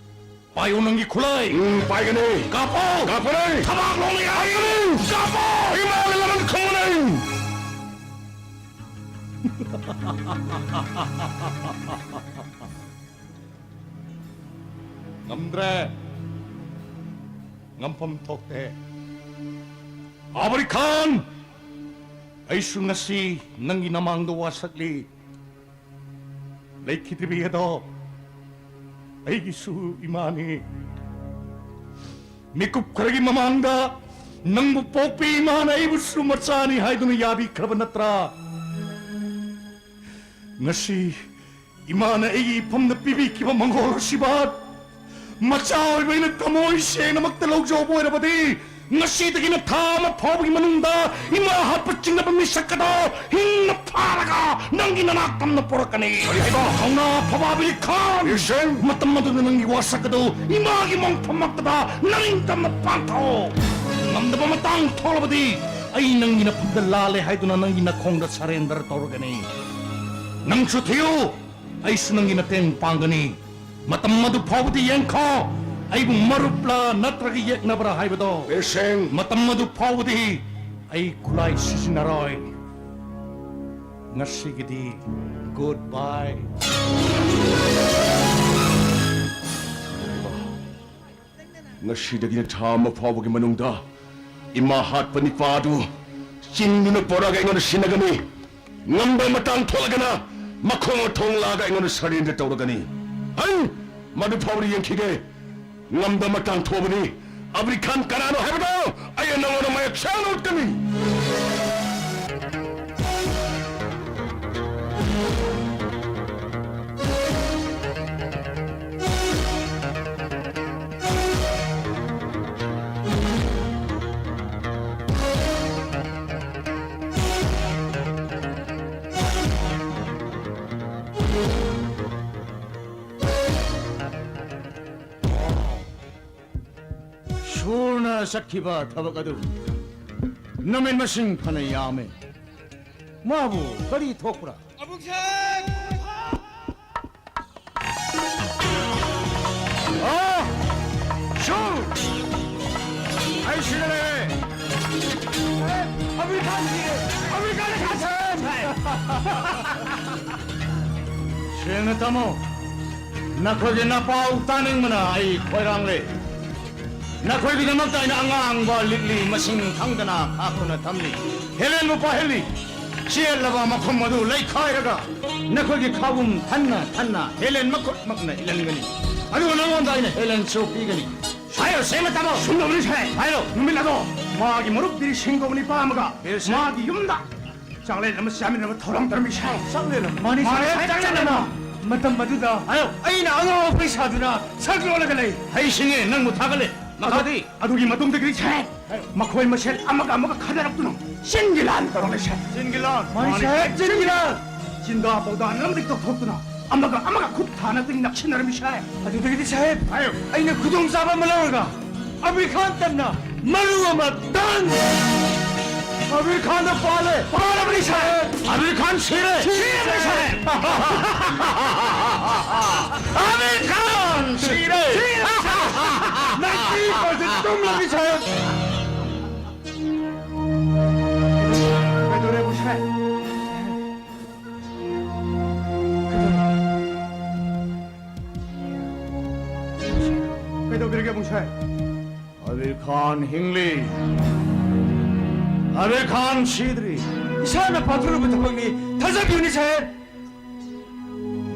ꯄꯥꯏꯌꯨ ꯅꯪꯒꯤ ꯈꯨꯠꯂꯥꯏ꯫ ꯎꯝ, ꯄꯥꯏꯒꯅꯤ꯫ ꯀꯥꯞꯄꯣ꯫ ꯀꯥꯞꯀꯅꯤ꯫ ꯊꯕꯥꯛ ꯂꯣꯡꯅ ꯌꯥꯔꯒꯅꯤ꯫ ꯀꯥꯞꯄꯣ꯫ ꯏꯃꯥꯒꯤ ꯂꯃꯟ ꯈꯨꯝꯒꯅꯤ꯫ ꯉꯝꯗ꯭ꯔꯦ꯫ ꯉꯝꯐꯝ ꯊꯣꯛꯇꯦ꯫ ꯑꯕꯔꯤ ꯈꯥꯟ, ꯑꯩꯁꯨ ꯉꯁꯤ ꯅꯪꯒꯤ ꯅꯃꯥꯡꯗ ꯋꯥꯁꯛꯂꯤ꯫ ꯂꯩꯈꯤꯗ꯭ꯔꯤꯕꯤ ꯑꯗꯣ ꯑꯩꯒꯤꯁꯨ ꯏꯃꯥꯅꯤ꯫ ꯃꯤꯀꯨꯞ ꯈꯔꯒꯤ ꯃꯃꯥꯡꯗ ꯅꯪꯕꯨ ꯄꯣꯛꯄꯤ ꯏꯃꯥꯅ ꯑꯩꯕꯨꯁꯨ ꯃꯆꯥꯅꯤ ꯍꯥꯏꯗꯨꯅ ꯌꯥꯕꯤꯈ꯭ꯔꯕ ꯅꯠꯇ꯭ꯔꯥ? ꯉꯁꯤ ꯏꯃꯥꯅ ꯑꯩꯒꯤ ꯏꯐꯝꯗ ꯄꯤꯕꯤꯈꯤꯕ ꯃꯪꯒꯣꯜ ꯑꯁꯤꯕ ꯃꯆꯥ ꯑꯣꯏꯕ ꯑꯩꯅ ꯊꯃꯣꯏ ꯁꯦꯡꯅꯃꯛꯇ ꯂꯧꯖꯍꯧꯕ ꯑꯣꯏꯔꯕꯗꯤ, ꯉꯁꯤꯗꯒꯤꯅ ꯊꯥ ꯑꯃ ꯐꯥꯎꯕꯒꯤ ꯃꯅꯨꯡꯗ ꯏꯃꯥ ꯍꯥꯠꯄ ꯆꯤꯡꯅꯕ ꯃꯤꯁꯛ ꯑꯗꯣ ꯍꯤꯡꯅ ꯐꯥꯔꯒ ꯅꯪꯒꯤ ꯅꯅꯥꯛꯇꯝꯅ ꯄꯨꯔꯛꯀꯅꯤ꯫ ꯀꯔꯤ ꯍꯥꯏꯕ? ꯊꯧꯅꯥ ꯐꯕ ꯑꯕꯤꯔ ꯈꯥꯟ! ꯕꯤꯔ ꯁꯤꯡ! ꯃꯇꯝ ꯑꯗꯨꯗ ꯅꯪꯒꯤ ꯋꯥꯁꯛ ꯑꯗꯨ ꯏꯃꯥꯒꯤ ꯃꯣꯡꯐꯝꯃꯛꯇꯗ ꯅꯔꯤꯡ ꯇꯝꯅ ꯄꯥꯟꯊꯧ꯫ ꯉꯝꯗꯕ ꯃꯇꯥꯡ ꯊꯣꯛꯂꯕꯗꯤ ꯑꯩ ꯅꯪꯒꯤ ꯅꯐꯝꯗ ꯂꯥꯜꯂꯦ ꯍꯥꯏꯗꯨꯅ ꯅꯪꯒꯤ ꯅꯈꯣꯡꯗ surrender ꯇꯧꯔꯒꯅꯤ꯫ ꯅꯪꯁꯨ ꯊꯤꯌꯨ, ꯑꯩꯁꯨ ꯅꯪꯒꯤ ꯃꯇꯦꯡ ꯄꯥꯡꯒꯅꯤ꯫ ꯃꯇꯝ ꯑꯗꯨ ꯐꯥꯎꯕꯗꯤ ꯌꯦꯡꯈꯣ, ꯑꯩꯕꯨ ꯃꯔꯨꯞꯂ ꯅꯠꯇ꯭ꯔꯒ ꯌꯦꯛꯅꯕ꯭ꯔꯥ ꯍꯥꯏꯕꯗꯣ꯫ ꯕꯤꯔ ꯁꯤꯡ! ꯃꯇꯝ ꯑꯗꯨ ꯐꯥꯎꯕꯗꯤ ꯑꯩ ꯈꯨꯠꯂꯥꯏ ꯁꯤꯖꯤꯟꯅꯔꯣꯏ꯫ ꯉꯁꯤꯒꯤꯗꯤ good bye꯫ ꯉꯁꯤꯗꯒꯤꯅ ꯊꯥ ꯑꯃ ꯐꯥꯎꯕꯒꯤ ꯃꯅꯨꯡꯗ ꯏꯃꯥ ꯍꯥꯠꯄ ꯅꯤꯄꯥ ꯑꯗꯨ ꯆꯤꯡꯗꯨꯅ ꯄꯣꯔꯛꯑꯒ ꯑꯩꯉꯣꯟꯗ ꯁꯤꯟꯅꯒꯅꯤ꯫ ꯉꯝꯕ ꯃꯇꯥꯡ ꯊꯣꯛꯂꯒꯅ ꯃꯈꯣꯡ ꯃꯊꯣꯡ ꯂꯥꯛꯑꯒ ꯑꯩꯉꯣꯟꯗ surrender ꯇꯧꯔꯒꯅꯤ꯫ ꯍꯩ! ꯃꯗꯨ ꯐꯥꯎꯕꯗꯤ ꯌꯦꯡꯈꯤꯒꯦ꯫ ꯉꯝꯕ ꯃꯇꯥꯡ ꯊꯣꯛꯑꯕꯗꯤ ꯑꯕꯤꯔ ꯈꯥꯟ ꯀꯅꯥꯅꯣ ꯍꯥꯏꯕꯗꯣ ꯑꯩ ꯅꯉꯣꯟꯗ ꯃꯌꯦꯛ ꯁꯦꯡꯅ ꯎꯠꯀꯅꯤ꯫ ꯁꯨꯔꯅ ꯆꯠꯈꯤꯕ ꯊꯕꯛ ꯑꯗꯨ ꯅꯨꯃꯤꯠ ꯃꯁꯤꯡ ꯐꯅ ꯌꯥꯝꯃꯦ꯫ ꯃꯥꯕꯨ ꯀꯔꯤ ꯊꯣꯛꯄ꯭ꯔꯥ? ꯑꯕꯨꯡꯁꯦ! ꯑꯥ! ꯁꯨ! ꯑꯩ ꯁꯤꯗ ꯂꯩꯔꯦ! ꯑꯦ, ꯑꯕꯤꯔ ꯈꯥꯟ ꯁꯤꯔꯦ! ꯑꯕꯤꯔ ꯈꯥꯟ ꯈꯥ ꯁꯦ! ꯁꯦꯡꯅ ꯇꯥꯃꯣ, ꯅꯈꯣꯏꯒꯤ ꯅꯄꯥꯎ ꯇꯥꯅꯤꯡꯕꯅ ꯑꯩ ꯈꯣꯏꯔꯥꯡꯂꯦ꯫ ꯅꯈꯣꯏꯒꯤꯗꯃꯛꯇ ꯑꯩꯅ ꯑꯉꯥꯡꯕ ꯂꯤꯛꯂꯤ ꯃꯁꯤꯡ ꯈꯪꯗꯅ ꯈꯥꯛꯇꯨꯅ ꯊꯝꯂꯤ꯫ ꯍꯦꯂꯦꯟꯕꯨ ꯄꯥꯏꯍꯜꯂꯤ꯫ ꯆꯦꯜꯂꯕ ꯃꯈꯨꯝ ꯑꯗꯨ ꯂꯩꯈꯥꯏꯔꯒ ꯅꯈꯣꯏꯒꯤ ꯈꯥꯎꯕꯨꯝ ꯊꯟꯅ ꯊꯟꯅ ꯍꯦꯂꯦꯟ ꯃꯈꯨꯠꯃꯛꯅ ꯏꯜꯍꯟꯒꯅꯤ꯫ ꯑꯗꯨꯒ ꯅꯉꯣꯟꯗ ꯑꯩꯅ ꯍꯦꯂꯦꯟꯁꯨ ꯄꯤꯒꯅꯤ꯫ ꯍꯥꯏꯔꯣ, ꯁꯦꯡꯅ ꯇꯥꯃꯣ꯫ ꯁꯨꯝꯗꯧꯕꯅꯤ ꯁꯦ꯫ ꯍꯥꯏꯔꯣ꯫ ꯅꯨꯃꯤꯠ ꯑꯗꯣ ꯃꯥꯒꯤ ꯃꯔꯨꯞ ꯕꯤꯔ ꯁꯤꯡ ꯀꯧꯕ ꯅꯤꯄꯥ ꯑꯃꯒ ꯕꯤꯔ ꯁꯤꯡ꯫ ꯃꯥꯒꯤ ꯌꯨꯝꯗ ꯆꯥꯛꯂꯦꯟ ꯑꯃ ꯆꯥꯃꯤꯟꯅꯕ ꯊꯧꯔꯥꯡ ꯇꯧꯔꯝꯃꯤ ꯁꯥꯏ꯫ ꯆꯥꯛꯂꯦꯟ ꯑꯃ? ꯃꯥꯅꯤ, ꯃꯥꯅꯤ, ꯁꯥꯏ, ꯆꯥꯛꯂꯦꯟ ꯆꯥꯛꯂꯦꯟ ꯑꯃ꯫ ꯑꯃ꯫ ꯃꯇꯝ ꯑꯗꯨꯗ ꯍꯥꯏꯌꯣ꯫ ꯑꯩꯅ ꯑꯉꯥꯎ ꯑꯐꯩ ꯁꯥꯗꯨꯅ ꯁꯛ ꯂꯣꯜꯂꯒ ꯂꯩ꯫ ꯍꯩꯁꯤꯡꯉꯦ, ꯅꯪꯕꯨ ꯊꯥꯒꯠꯂꯦ꯫ ꯃꯈꯥꯗꯤ? ꯑꯗꯨꯒꯤ ꯃꯇꯨꯡꯗꯒꯤꯗꯤ ꯁꯥꯏ, ꯃꯈꯣꯏ ꯃꯁꯦꯜ ꯑꯃꯒ ꯑꯃꯒ ꯈꯠꯅꯔꯛꯇꯨꯅ ꯆꯤꯟꯒꯤ ꯂꯥꯟ ꯇꯧꯔꯛꯂꯦ ꯁꯥꯏ꯫ ꯆꯤꯟꯒꯤ ꯂꯥꯟ? ꯃꯥꯅꯤ ꯃꯥꯅꯤ ꯁꯥꯏ, ꯁꯥꯏ, ꯆꯤꯟꯒꯤ ꯆꯤꯟꯒꯤ ꯂꯥꯟ꯫ ꯂꯥꯟ꯫ ꯆꯤꯟꯗꯥ ꯄꯥꯎꯗꯥ ꯅꯝꯗꯤ ꯇꯧꯊꯣꯛꯇꯨꯅ ꯑꯃꯒ ꯑꯃꯒ ꯈꯨꯠ ꯊꯥꯅꯗꯨꯅ ꯅꯛꯁꯤꯟꯅꯔꯝꯃꯤ ꯁꯥꯏ꯫ ꯑꯗꯨꯗꯒꯤꯗꯤ ꯁꯥꯍꯦꯕ, ꯍꯥꯏꯌꯨ꯫ ꯑꯩꯅ ꯈꯨꯗꯣꯡꯆꯥꯕ ꯑꯃ ꯂꯧꯔꯒ ꯑꯕꯤꯔ ꯈꯥꯟ ꯇꯝꯅ ꯃꯔꯨ ꯑꯃ ꯇꯟ! ꯑꯕꯤꯔ ꯈꯥꯟꯗ ꯄꯥꯜꯂꯦ! ꯄꯥꯜꯂꯕꯅꯤ ꯁꯥꯍꯦꯕ! ꯑꯕꯤꯔ ꯈꯥꯟ ꯁꯤꯔꯦ! ꯁꯤꯔꯕꯅꯤ ꯁꯥꯍꯦꯕ! ꯑꯕꯤꯔ ꯈꯥꯟ ꯁꯤꯔꯦ! ꯁꯤꯔꯕꯅꯤ ꯁꯥꯍꯦꯕ! ꯅꯥꯏꯟꯇꯤ ꯄꯥꯔꯁꯦꯟ ꯇꯨꯝꯂꯕꯅꯤ ꯁꯥꯍꯦꯕ! ꯀꯩꯗꯧꯔꯦ, ꯃꯨꯁꯥꯏ? ꯀꯩꯗꯧꯕꯤꯔꯒꯦ, ꯃꯨꯁꯥꯏ? ꯑꯕꯤꯔ ꯈꯥꯟ ꯍꯤꯡꯂꯤ꯫ ꯑꯕꯤꯔ ꯈꯥꯟ ꯁꯤꯗ꯭ꯔꯤ꯫ ꯏꯁꯥꯅ ꯄꯥꯡꯊꯣꯔꯛꯄ ꯊꯕꯛꯅꯤ꯫ ꯊꯥꯖꯕꯤꯌꯨꯅꯦ, ꯁꯥꯍꯦꯕ꯫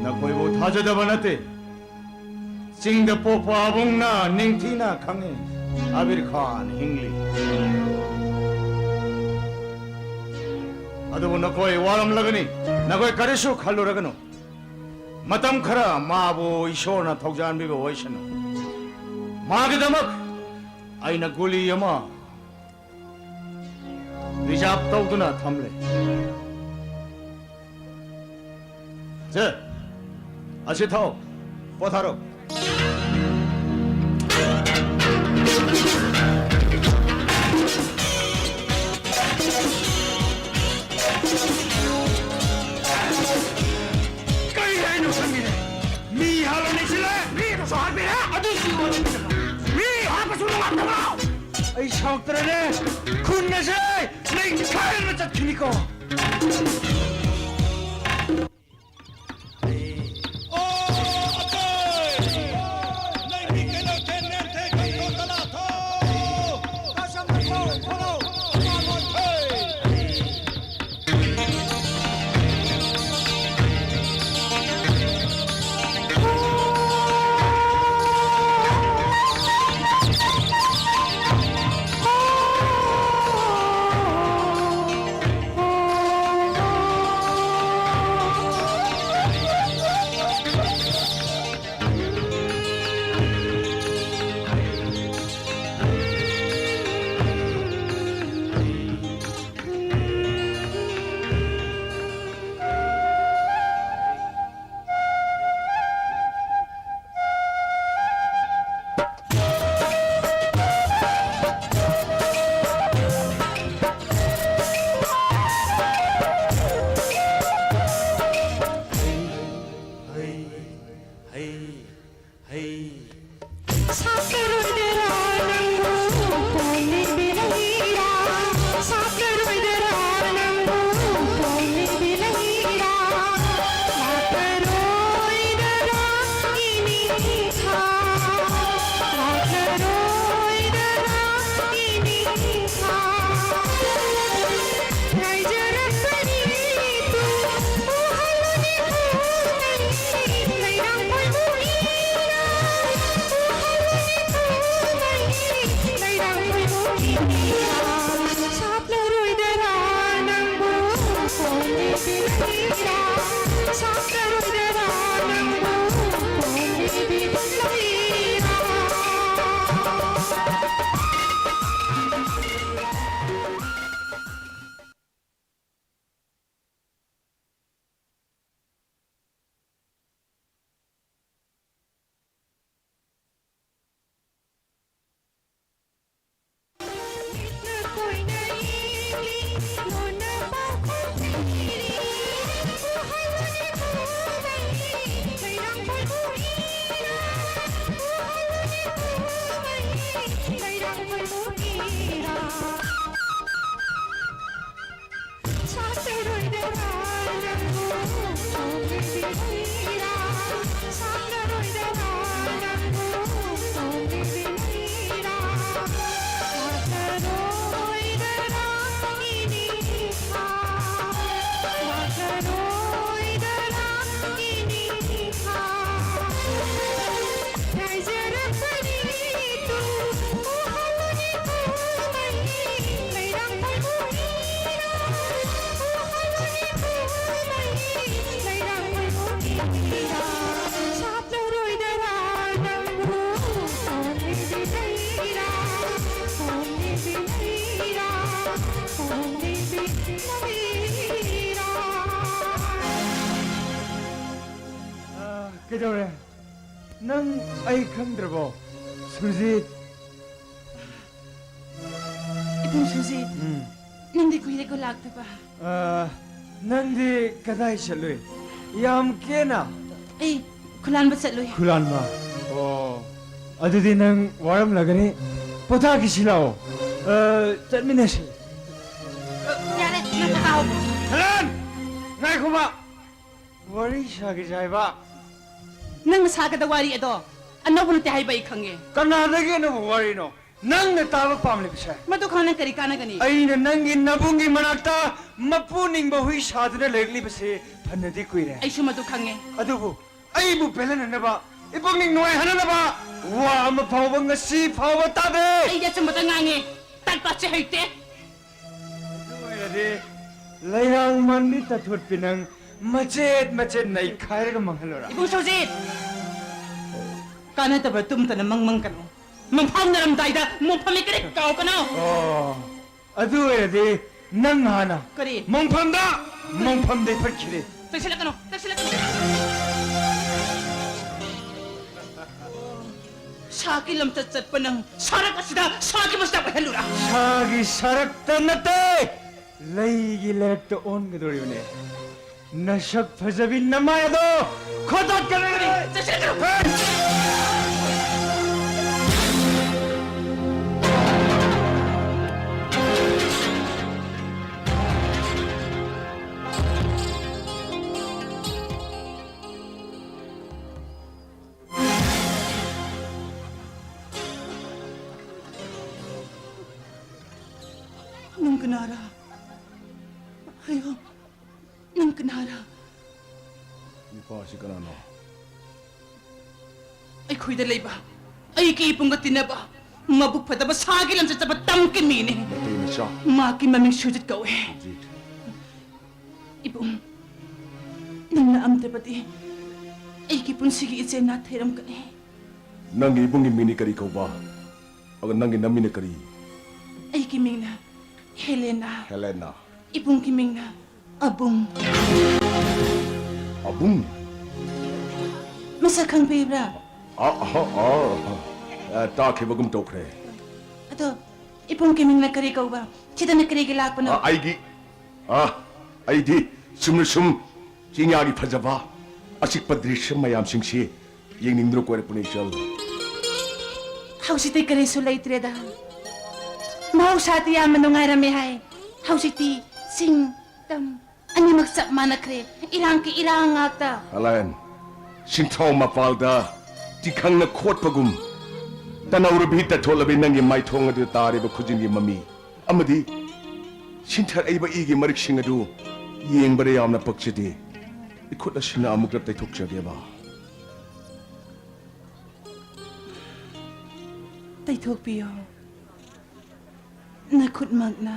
ꯅꯈꯣꯏꯕꯨ ꯊꯥꯖꯗꯕ ꯅꯠꯇꯦ꯫ ꯆꯤꯡꯗ ꯄꯣꯛꯄ ꯑꯕꯨꯡꯅ ꯅꯤꯡꯊꯤꯅ ꯈꯪꯉꯤ꯫ ꯑꯕꯤꯔ ꯈꯥꯟ ꯍꯤꯡꯂꯤ꯫ ꯑꯗꯨꯕꯨ ꯅꯈꯣꯏ ꯋꯥꯔꯝꯂꯒꯅꯤ꯫ ꯅꯈꯣꯏ ꯀꯔꯤꯁꯨ ꯈꯜꯂꯨꯔꯒꯅꯨ꯫ ꯃꯇꯝ ꯈꯔ ꯃꯥꯕꯨ ꯏꯁꯣꯔꯅ ꯊꯧꯖꯥꯟꯕꯤꯕ ꯑꯣꯏꯁꯅꯨ꯫ ꯃꯥꯒꯤꯗꯃꯛ ꯑꯩꯅ ꯒꯨꯂꯤ ꯑꯃ ꯔꯤꯖꯥꯔꯚ ꯇꯧꯗꯨꯅ ꯊꯝꯂꯦ꯫ ꯁꯦ, ꯑꯁꯤ ꯊꯛꯑꯣ, ꯄꯣꯊꯥꯔꯣ꯫ ꯀꯔꯤ ꯍꯥꯏꯅꯣ ꯈꯪꯗꯦꯅꯦ? ꯃꯤ ꯍꯥꯠꯂꯝꯃꯤꯁꯤꯅ ꯃꯤ ꯑꯗꯨꯁꯨ ꯍꯥꯠꯄꯤꯔꯦ? ꯑꯗꯨꯁꯨ ꯍꯥꯠꯄꯤꯔꯦ? ꯃꯤ ꯍꯥꯠꯄꯁꯨ ꯅꯨꯡꯉꯥꯏꯇꯕ꯭ꯔꯣ? ꯑꯩ ꯁꯥꯎꯔꯛꯇ꯭ꯔꯦꯅꯦ꯫ ꯈꯨꯟ ꯑꯁꯦ ꯅꯩꯈꯥꯏꯔꯒ ꯆꯠꯈꯤꯅꯤꯀꯣ꯫ ꯑ, ꯀꯩꯗꯧꯔꯦ? ꯅꯪ ꯑꯩ ꯈꯪꯗ꯭ꯔꯕꯣ? ꯁꯨꯔꯖꯤꯠ꯫ ꯏꯕꯨꯡ ꯁꯨꯔꯖꯤꯠ, ꯎꯝ꯫ ꯅꯪꯗꯤ ꯀꯨꯏꯔꯦꯀꯣ ꯂꯥꯛꯇꯕ꯫ ꯑ, ꯅꯪꯗꯤ ꯀꯗꯥꯏ ꯆꯠꯂꯨꯏ? ꯌꯥꯝ ꯀꯦꯅ꯫ ꯑꯩ ꯈꯨꯂꯥꯟꯕ ꯆꯠꯂꯨꯏ꯫ ꯈꯨꯂꯥꯟꯕ? ꯑꯣ, ꯑꯗꯨꯗꯤ ꯅꯪ ꯋꯥꯔꯝꯂꯒꯅꯤ꯫ ꯄꯣꯊꯥꯈꯤꯁꯤ ꯂꯥꯛꯑꯣ꯫ ꯑ, ꯆꯠꯃꯤꯟꯅꯁꯤ꯫ ꯌꯥꯔꯦ, ꯅꯪ ꯄꯣꯊꯥꯍꯧ꯫ ꯍꯦꯂꯦꯟ! ꯉꯥꯏꯈꯣꯕ! ꯋꯥꯔꯤ ꯁꯥꯒꯦꯁꯦ ꯍꯥꯏꯕ꯫ ꯅꯪꯅ ꯁꯥꯒꯗꯕ ꯋꯥꯔꯤ ꯑꯗꯣ ꯑꯅꯧꯕ ꯅꯠꯇꯦ ꯍꯥꯏꯕ ꯑꯩ ꯈꯪꯉꯦ꯫ ꯀꯅꯥꯗꯒꯤ ꯑꯅꯧꯕ ꯋꯥꯔꯤꯅꯣ? ꯅꯪꯅ ꯇꯥꯕ ꯄꯥꯝꯂꯤꯕꯁꯦ? ꯃꯗꯨ ꯈꯪ ꯅꯪ ꯀꯔꯤ ꯀꯥꯟꯅꯒꯅꯤ? ꯑꯩꯅ ꯅꯪꯒꯤ ꯅꯕꯨꯡꯒꯤ ꯃꯅꯥꯛꯇ ꯃꯄꯨ ꯅꯤꯡꯕ ꯍꯨꯏ ꯁꯥꯗꯨꯅ ꯂꯩꯔꯛꯂꯤꯕꯁꯦ ꯐꯅꯗꯤ ꯀꯨꯏꯔꯦ꯫ ꯑꯩꯁꯨ ꯃꯗꯨ ꯈꯪꯉꯦ꯫ ꯑꯗꯨꯕꯨ ꯑꯩꯕꯨ ꯄꯦꯜꯍꯟꯅꯅꯕ, ꯏꯄꯨꯛꯅꯤꯡ ꯅꯨꯡꯉꯥꯏꯍꯟꯅꯅꯕ ꯋꯥ ꯑꯃ ꯐꯥꯎꯕ ꯉꯁꯤ ꯐꯥꯎꯕ ꯇꯥꯗꯦ꯫ ꯑꯩꯗꯤ ꯑꯆꯨꯝꯕꯇ ꯉꯥꯡꯉꯦ, ꯇꯥꯛꯄꯥꯛꯁꯦ ꯍꯩꯇꯦ꯫ ꯑꯗꯨ ꯑꯣꯏꯔꯗꯤ ꯂꯩꯔꯥꯡ ꯃꯥꯟꯕꯤ ꯇꯥꯊꯣꯠꯄꯤ ꯅꯪ ꯃꯆꯦꯠ ꯃꯆꯦꯠ ꯅꯩꯈꯥꯏꯔꯒ ꯃꯥꯡꯍꯜꯂꯣꯔꯥ? ꯏꯕꯨꯡ ꯁꯨꯔꯖꯤꯠ! ꯀꯥꯟꯅꯗꯕ ꯇꯨꯝꯇꯅ ꯃꯪ ꯃꯪꯒꯅꯨ꯫ ꯃꯪꯐꯥꯎꯅꯔꯝꯗꯥꯏꯗ ꯃꯣꯡꯐꯝ ꯃꯦꯠꯀꯅꯤ ꯀꯥꯎꯒꯅꯨ꯫ ꯑꯣ, ꯑꯗꯨ ꯑꯣꯏꯔꯗꯤ ꯅꯪ ꯍꯥꯟꯅ ꯀꯔꯤ? ꯃꯣꯡꯐꯝꯗ, ꯃꯣꯡꯐꯝꯗꯩ ꯐꯠꯈꯤꯔꯦ꯫ ꯆꯪꯁꯤꯜꯂꯛꯀꯅꯨ, ꯆꯪꯁꯤꯜꯂꯛꯀꯅꯨ꯫ ꯁꯥꯒꯤ ꯂꯝꯆꯠ ꯆꯠꯄ ꯅꯪ ꯁꯔꯛ ꯑꯁꯤꯗ ꯁꯥꯒꯤ ꯃꯆꯥꯛ ꯑꯣꯏꯍꯜꯂꯨꯔꯥ? ꯁꯥꯒꯤ ꯁꯔꯛꯇ ꯅꯠꯇꯦ, ꯂꯩꯒꯤ ꯂꯩꯔꯛꯇ ꯑꯣꯟꯒꯗꯧꯔꯤꯕꯅꯦ꯫ ꯅꯁꯛ ꯐꯖꯕꯤ ꯅꯃꯥꯏ ꯑꯗꯣ ꯈꯣꯠꯇꯠꯀꯅꯤ! ꯆꯠꯁꯤꯟꯅꯔꯨ! ꯍꯦ! ꯅꯪ ꯀꯅꯥꯔꯥ? ꯍꯥꯏꯌꯣ, ꯅꯪ ꯀꯅꯥꯔꯥ? ꯅꯨꯄꯥꯁꯤ ꯀꯅꯥꯅꯣ? ꯑꯩꯈꯣꯏꯗ ꯂꯩꯕ, ꯑꯩꯒꯤ ꯏꯕꯨꯡꯒ ꯇꯤꯟꯅꯕ, ꯃꯕꯨꯛ ꯐꯠꯇꯕ ꯁꯥꯒꯤ ꯂꯝꯆꯠ ꯆꯠꯄ ꯇꯝꯀꯤ ꯃꯤꯅꯦ꯫ ꯃꯩꯇꯩ ꯃꯆꯥ꯫ ꯃꯍꯥꯛꯀꯤ ꯃꯃꯤꯡ ꯁꯨꯔꯖꯤꯠ ꯀꯧꯋꯦ꯫ ꯁꯨꯔꯖꯤꯠ꯫ ꯏꯕꯨꯡ, ꯅꯪꯅ ꯂꯥꯛꯑꯝꯗ꯭ꯔꯕꯗꯤ ꯑꯩꯒꯤ ꯄꯨꯟꯁꯤꯒꯤ ꯏꯆꯦ ꯅꯥꯊꯩꯔꯝꯒꯅꯤ꯫ ꯅꯪꯒꯤ ꯏꯕꯨꯡꯒꯤ ꯃꯤꯡꯗꯤ ꯀꯔꯤ ꯀꯧꯕ? ꯑꯗꯨꯒ ꯅꯪꯒꯤ ꯅꯝꯃꯤꯅ ꯀꯔꯤ? ꯑꯩꯒꯤ ꯃꯤꯡꯅ ꯍꯦꯂꯦꯅꯥ꯫ ꯍꯦꯂꯦꯅꯥ꯫ ꯏꯕꯨꯡꯒꯤ ꯃꯤꯡꯅ ꯑꯕꯨꯡ꯫ ꯑꯕꯨꯡ? ꯃꯁꯛ ꯈꯪꯕꯤꯕ꯭ꯔꯥ? ꯑ, ꯑ, ꯑ, ꯑ, ꯇꯥꯈꯤꯕꯒꯨꯝ ꯇꯧꯈ꯭ꯔꯦ꯫ ꯑꯗꯣ ꯏꯕꯨꯡꯒꯤ ꯃꯤꯡꯅ ꯀꯔꯤ ꯀꯧꯕ? ꯁꯤꯗꯅ ꯀꯔꯤꯒꯤ ꯂꯥꯛꯄꯅꯣ? ꯑ, ꯑꯩꯒꯤ, ꯑ, ꯑꯩꯗꯤ ꯆꯨꯝꯅ ꯁꯨꯝ ꯆꯤꯡꯌꯥꯒꯤ ꯐꯖꯕ ꯑꯆꯤꯛꯄ ꯗ꯭ꯔꯤꯁ꯭ꯌ ꯃꯌꯥꯝꯁꯤꯡꯁꯤ ꯌꯦꯡꯅꯤꯡꯗꯨꯅ ꯀꯣꯏꯔꯛꯄꯅꯦ, ꯏꯆꯜ꯫ ꯍꯧꯖꯤꯛꯇꯤ ꯀꯔꯤꯁꯨ ꯂꯩꯇ꯭ꯔꯦꯗ꯫ ꯃꯍꯧꯁꯥꯗꯤ ꯌꯥꯝꯅ ꯅꯨꯡꯉꯥꯏꯔꯝꯃꯦ ꯍꯥꯏ꯫ ꯍꯧꯖꯤꯛꯇꯤ ꯆꯤꯡ, ꯇꯝ ꯑꯅꯤꯃꯛ ꯆꯞ ꯃꯥꯟꯅꯈ꯭ꯔꯦ꯫ ꯏꯔꯥꯡꯒꯤ ꯏꯔꯥꯡ ꯉꯥꯛꯇ꯫ ꯑꯂꯥꯏꯟ, ꯁꯤꯟꯊ꯭ꯔꯥꯎ ꯃꯄꯥꯜꯗ ꯇꯤꯈꯪꯅ ꯈꯣꯠꯄꯒꯨꯝ ꯇꯅꯧꯔꯕꯤ ꯇꯊꯣꯠꯂꯕꯤ ꯅꯪꯒꯤ ꯃꯥꯏꯊꯣꯡ ꯑꯗꯨꯗ ꯇꯥꯔꯤꯕ ꯈꯨꯖꯤꯟꯒꯤ ꯃꯃꯤ ꯑꯃꯗꯤ ꯁꯤꯟꯊꯔꯛꯏꯕ ꯏꯒꯤ ꯃꯔꯤꯛꯁꯤꯡ ꯑꯗꯨ ꯌꯦꯡꯕꯗ ꯌꯥꯝꯅ ꯄꯛꯆꯗꯦ꯫ ꯏꯈꯨꯠ ꯑꯁꯤꯅ ꯑꯃꯨꯛꯇ ꯇꯩꯊꯣꯛꯆꯒꯦꯕ꯫ ꯇꯩꯊꯣꯛꯄꯤꯌꯣ, ꯅꯈꯨꯠꯃꯛꯅ꯫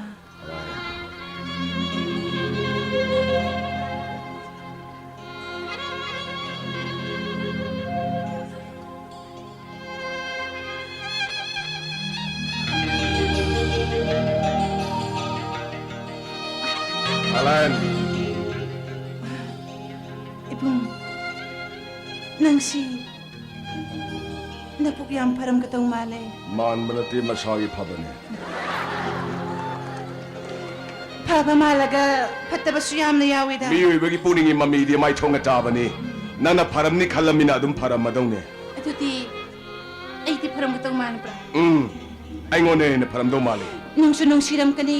ꯑꯂꯥꯏꯟ꯫ ꯏꯕꯨꯡ, ꯅꯪꯁꯤ ꯅ-, ꯄꯨꯛ ꯌꯥꯝ ꯐꯔꯝꯒꯗꯧ ꯃꯥꯜꯂꯦ꯫ ꯃꯥꯟꯕ ꯅꯠꯇꯦ, ꯃꯁꯥꯒꯤ ꯐꯕꯅꯦ꯫ ꯐꯕ ꯃꯥꯜꯂꯒ ꯐꯠꯇꯕꯁꯨ ꯌꯥꯝꯅ ꯌꯥꯎꯋꯤꯗ꯫ ꯃꯤꯑꯣꯏꯕꯒꯤ ꯄꯨꯛꯅꯤꯡꯒꯤ ꯃꯃꯤꯗꯤ ꯃꯥꯏꯊꯣꯡꯅ ꯇꯥꯕꯅꯤ꯫ ꯅꯪꯅ ꯐꯔꯝꯅꯤ ꯈꯜꯂꯝꯃꯤꯅ ꯑꯗꯨꯝ ꯐꯔꯝꯃꯗꯧꯅꯦ꯫ ꯑꯗꯨꯗꯤ ꯑꯩꯗꯤ ꯐꯔꯝꯒꯗꯧ ꯃꯥꯟꯕ꯭ꯔꯥ? ꯎꯝ, ꯑꯩꯉꯣꯟꯗ ꯍꯦꯟꯅ ꯐꯔꯝꯗꯧ ꯃꯥꯜꯂꯤ꯫ ꯅꯨꯡꯁꯨ ꯅꯨꯡꯁꯤꯔꯝꯒꯅꯤ꯫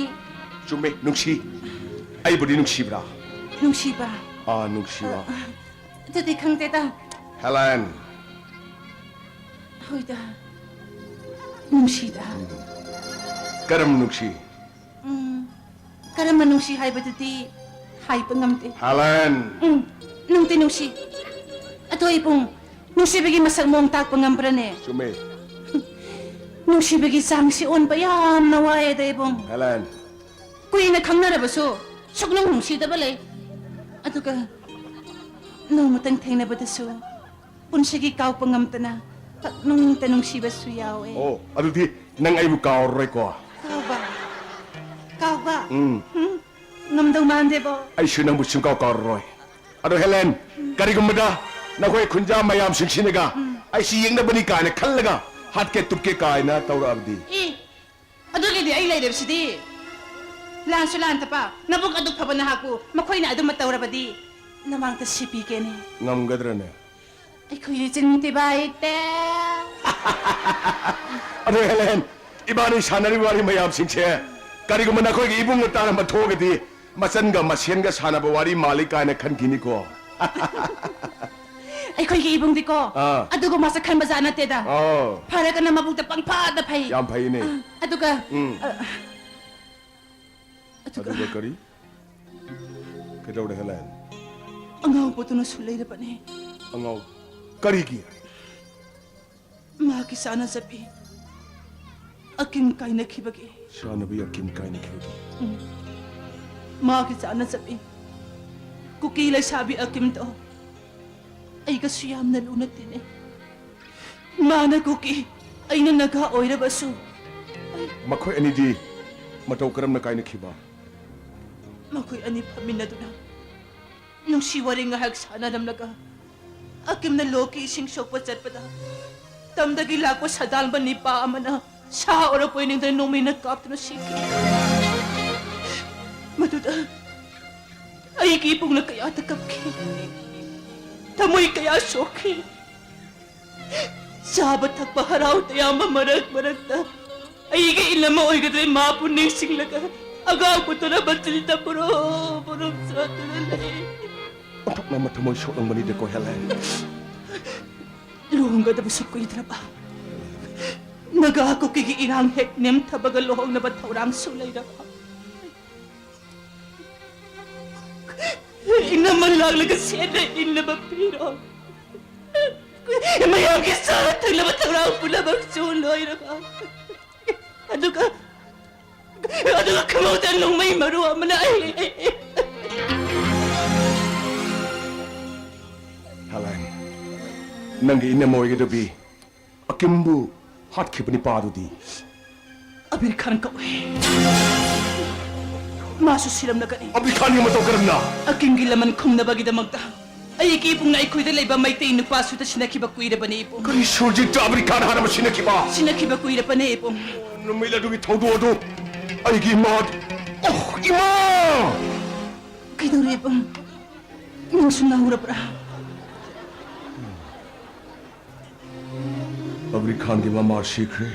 ꯆꯨꯝꯃꯦ, ꯅꯨꯡꯁꯤ꯫ ꯑꯩꯕꯨꯗꯤ ꯅꯨꯡꯁꯤꯕ꯭ꯔꯥ? ꯅꯨꯡꯁꯤꯕ꯫ ꯑꯥ, ꯅꯨꯡꯁꯤꯕ꯫ ꯑꯗꯨꯗꯤ ꯈꯪꯗꯦꯗ꯫ ꯍꯦꯂꯦꯟ꯫ ꯍꯣꯏꯗ꯫ ꯅꯨꯡꯁꯤꯗ꯫ ꯀꯔꯝ ꯅꯨꯡꯁꯤ? ꯎꯝ, ꯀꯔꯝꯕ ꯅꯨꯡꯁꯤ ꯍꯥꯏꯕꯗꯨꯗꯤ ꯍꯥꯏꯕ ꯉꯝꯗꯦ꯫ ꯍꯦꯂꯦꯟ! ꯎꯝ, ꯅꯨꯡꯗꯤ ꯅꯨꯡꯁꯤ꯫ ꯑꯗꯣ ꯏꯕꯨꯡ, ꯅꯨꯡꯁꯤꯕꯒꯤ ꯃꯁꯛ ꯃꯑꯣꯡ ꯇꯥꯛꯄ ꯉꯝꯕ꯭ꯔꯅꯦ? ꯆꯨꯝꯃꯦ꯫ ꯅꯨꯡꯁꯤꯕꯒꯤ ꯆꯥꯡꯁꯤ ꯑꯣꯟꯕ ꯌꯥꯝꯅ ꯋꯥꯏꯌꯦꯗ ꯏꯕꯨꯡ꯫ ꯍꯦꯂꯦꯟ! ꯀꯨꯏꯅ ꯈꯪꯅꯔꯕꯁꯨ ꯁꯨꯛꯅꯨꯡ ꯅꯨꯡꯁꯤꯗꯕ ꯂꯩ꯫ ꯑꯗꯨꯒ ꯅꯣꯡꯃꯇꯪ ꯊꯦꯡꯅꯕꯗꯁꯨ ꯄꯨꯟꯁꯤꯒꯤ ꯀꯥꯎꯄ ꯉꯝꯗꯅ ꯄꯛꯅꯨꯡꯇ ꯅꯨꯡꯁꯤꯕꯁꯨ ꯌꯥꯎꯋꯦ꯫ ꯑꯣ, ꯑꯗꯨꯗꯤ ꯅꯪ ꯑꯩꯕꯨ ꯀꯥꯎꯔꯔꯣꯏꯀꯣ? ꯀꯥꯎꯕ? ꯀꯥꯎꯕ? ꯎꯝ꯫ ꯎꯝ, ꯉꯝꯗꯧ ꯃꯥꯟꯗꯦꯕꯣ꯫ ꯑꯩꯁꯨ ꯅꯪꯕꯨ ꯁꯨꯡꯀꯥꯎ ꯀꯥꯎꯔꯔꯣꯏ꯫ ꯑꯗꯣ ꯍꯦꯂꯦꯟ, ꯀꯔꯤꯒꯨꯝꯕꯗ ꯅꯈꯣꯏ ꯈꯨꯟꯖꯥ ꯃꯌꯥꯝꯁꯤꯡꯁꯤꯅꯒ ꯎꯝ꯫ ꯑꯩꯁꯤ ꯌꯦꯡꯅꯕꯅꯤ ꯀꯥꯏꯅ ꯈꯜꯂꯒ ꯍꯥꯠꯀꯦ ꯇꯨꯞꯀꯦ ꯀꯥꯏꯅ ꯇꯧꯔꯛꯑꯕꯗꯤ? ꯏ, ꯑꯗꯨꯒꯤꯗꯤ ꯑꯩ ꯂꯩꯔꯤꯕꯁꯤꯗꯤ꯫ ꯂꯥꯟꯁꯨ ꯂꯥꯟꯊꯄ, ꯅꯕꯨꯛ ꯑꯗꯨꯛ ꯐꯕ ꯅꯍꯥꯛꯄꯨ ꯃꯈꯣꯏꯅ ꯑꯗꯨꯃ ꯇꯧꯔꯕꯗꯤ ꯅꯃꯥꯡꯗ ꯁꯤ ꯄꯤꯒꯦꯅꯦ꯫ ꯉꯝꯒꯗ꯭ꯔꯅꯦ? ꯑꯩꯈꯣꯏꯒꯤ ꯆꯤꯟ ꯊꯤꯕ ꯍꯩꯇꯦ꯫ ꯑꯗꯣ ꯍꯦꯂꯦꯟ, ꯏꯕꯥꯅꯤ ꯁꯥꯟꯅꯔꯤꯕ ꯋꯥꯔꯤ ꯃꯌꯥꯝꯁꯤꯡꯁꯦ ꯀꯔꯤꯒꯨꯝꯕ ꯅꯈꯣꯏꯒꯤ ꯏꯕꯨꯡꯅ ꯇꯥꯔꯝꯕ ꯊꯣꯛꯑꯒꯗꯤ ꯃꯆꯟꯒ ꯃꯁꯦꯟꯒ ꯁꯥꯟꯅꯕ ꯋꯥꯔꯤ ꯃꯥꯜꯂꯤ ꯀꯥꯏꯅ ꯈꯟꯈꯤꯅꯤꯀꯣ꯫ ꯑꯩꯈꯣꯏꯒꯤ ꯏꯕꯨꯡꯗꯤꯀꯣ, ꯑꯥ꯫ ꯑꯗꯨꯒꯨꯝꯕ ꯃꯁꯛ ꯈꯟꯕ ꯖꯥꯠ ꯅꯠꯇꯦꯗ꯫ ꯑꯣ꯫ ꯐꯔꯒꯅ ꯃꯕꯨꯛꯇ ꯄꯪꯐꯥꯗ ꯐꯩ꯫ ꯌꯥꯝ ꯐꯩꯅꯦ꯫ ꯑꯥ, ꯑꯗꯨꯒ, ꯎꯝ꯫ ꯑ, ꯑꯗꯨꯒ ꯑꯗꯨꯒ ꯀꯔꯤ? ꯀꯩꯗꯧꯔꯦ, ꯍꯦꯂꯦꯟ? ꯑꯉꯥꯎꯕꯗꯨꯅꯁꯨ ꯂꯩꯔꯕꯅꯦ꯫ ꯑꯉꯥꯎ-, ꯀꯔꯤꯒꯤ? ꯃꯥꯒꯤ ꯆꯥꯅꯖꯕꯤ ꯑꯀꯤꯝ ꯀꯥꯏꯅꯈꯤꯕꯒꯤ꯫ ꯆꯥꯅꯕꯤ ꯑꯀꯤꯝ ꯀꯥꯏꯅꯈꯤꯕꯒꯤ? ꯎꯝ꯫ ꯃꯥꯒꯤ ꯆꯥꯅꯖꯕꯤ ꯀꯨꯀꯤ ꯂꯩꯁꯥꯕꯤ ꯑꯀꯤꯝꯗꯣ ꯑꯩꯒꯁꯨ ꯌꯥꯝꯅ ꯂꯨꯅ ꯇꯤꯟꯅꯩ꯫ ꯃꯥꯅ ꯀꯨꯀꯤ, ꯑꯩꯅ ꯅꯥꯒꯥ ꯑꯣꯏꯔꯕꯁꯨ꯫ ꯃꯈꯣꯏ ꯑꯅꯤꯗꯤ ꯃꯇꯧ ꯀꯔꯝꯅ ꯀꯥꯏꯅꯈꯤꯕ? ꯃꯈꯣꯏ ꯑꯅꯤ ꯐꯝꯃꯤꯟꯅꯗꯨꯅ ꯅꯨꯡꯁꯤ ꯋꯥꯔꯤ ꯉꯥꯏꯍꯥꯛ ꯁꯥꯟꯅꯔꯝꯂꯒ ꯑꯀꯤꯝꯅ ꯂꯣꯛꯀꯤ ꯏꯁꯤꯡ ꯁꯣꯛꯄ ꯆꯠꯄꯗ ꯇꯝꯗꯒꯤ ꯂꯥꯛꯄ ꯁꯗꯥꯟꯕ ꯅꯤꯄꯥ ꯑꯃꯅ ꯁꯥ ꯑꯣꯔꯛꯄ ꯅꯤꯡꯗꯅ ꯅꯣꯡꯃꯩꯅ ꯀꯥꯞꯇꯨꯅ ꯁꯤꯈꯤ꯫ ꯃꯗꯨꯗ ꯑꯩꯒꯤ ꯏꯕꯨꯡꯅ ꯀꯌꯥꯗ ꯀꯞꯈꯤ, ꯊꯃꯣꯏ ꯀꯌꯥ ꯁꯣꯛꯈꯤ꯫ ꯆꯥꯕ ꯊꯛꯄ ꯍꯔꯥꯎ ꯇꯌꯥꯝꯕ ꯃꯔꯛ ꯃꯔꯛꯇ ꯑꯩꯒꯤ ꯏꯅꯝꯃ ꯑꯣꯏꯒꯗꯕ ꯃꯥꯕꯨ ꯅꯤꯡꯁꯤꯡꯂꯒ ꯑꯉꯥꯡ ꯄꯨꯠꯇꯨꯅ ꯃꯆꯤꯟꯗ ꯄꯨꯔꯣ ꯄꯨꯔꯨꯝ ꯆꯥꯗꯨꯅ ꯂꯩ꯫ ꯑꯣꯟꯊꯣꯛꯅ ꯃꯊꯃꯣꯏ ꯁꯣꯛꯂꯝꯒꯅꯤꯗꯀꯣ, ꯍꯦꯂꯦꯟ꯫ ꯂꯨꯍꯣꯡꯒꯗꯕꯁꯨ ꯀꯨꯏꯗ꯭ꯔꯕ, ꯅꯒꯥ ꯀꯨꯀꯤꯒꯤ ꯏꯔꯥꯡ ꯍꯦꯛ ꯅꯦꯝꯊꯕꯒ ꯂꯨꯍꯣꯡꯅꯕ ꯊꯧꯔꯥꯡꯁꯨ ꯂꯩꯔꯕ꯫ ꯏꯅꯝꯃ ꯂꯥꯛꯂꯒ ꯁꯦꯠꯅ ꯏꯟꯅꯕ ꯐꯤꯔꯣꯜ, ꯃꯌꯥꯝꯒꯤ ꯆꯥꯅ ꯊꯛꯅꯕ ꯊꯧꯔꯥꯡ ꯄꯨꯝꯅꯃꯛꯁꯨ ꯂꯣꯏꯔꯕ꯫ ꯑꯗꯨꯒ, ꯑꯗꯨꯒ ꯈꯪꯍꯧꯗ ꯅꯣꯡꯃꯩ ꯃꯔꯨ ꯑꯃꯅ ꯑꯩ ꯍꯦꯂꯦꯟ, ꯅꯪꯒꯤ ꯏꯅꯝꯃ ꯑꯣꯏꯒꯗꯕꯤ ꯑꯀꯤꯝꯕꯨ ꯍꯥꯠꯈꯤꯕ ꯅꯤꯄꯥꯗꯨꯗꯤ? ꯑꯕꯤꯔ ꯈꯥꯟ ꯀꯧꯏ꯫ ꯃꯥꯁꯨ ꯁꯤꯔꯝꯂꯒꯅꯤ꯫ ꯑꯕꯤꯔ ꯈꯥꯟꯒꯤ ꯃꯇꯧ ꯀꯔꯝꯅ? ꯑꯀꯤꯝꯒꯤ ꯂꯃꯟ ꯈꯨꯝꯅꯕꯒꯤꯗꯃꯛꯇ ꯑꯩꯒꯤ ꯏꯕꯨꯡꯅ ꯑꯩꯈꯣꯏꯗ ꯂꯩꯕ ꯃꯩꯇꯩ ꯅꯨꯄꯥꯁꯨꯗ ꯁꯤꯟꯅꯈꯤꯕ ꯀꯨꯏꯔꯕꯅꯤ, ꯏꯕꯨꯡ꯫ ꯀꯔꯤ ꯁꯨꯔꯖꯤꯠꯇ ꯑꯕꯤꯔ ꯈꯥꯟ ꯍꯥꯟꯅ ꯁꯤꯟꯅꯈꯤꯕ? ꯁꯤꯟꯅꯈꯤꯕ ꯀꯨꯏꯔꯕꯅꯤ, ꯏꯕꯨꯡ꯫ ꯅꯨꯃꯤꯠ ꯑꯗꯨꯒꯤ ꯊꯧꯗꯣꯛ ꯑꯗꯨ ꯑꯩꯒꯤ ꯏꯃꯥ, ꯑꯣ, ꯏꯃꯥ! ꯀꯩꯗꯧꯔꯦ, ꯏꯕꯨꯡ? ꯅꯪꯁꯨ ꯉꯥꯎꯔꯕ꯭ꯔꯥ? ꯑꯕꯤꯔ ꯈꯥꯟꯒꯤ ꯃꯃꯥ ꯁꯤꯈ꯭ꯔꯦ꯫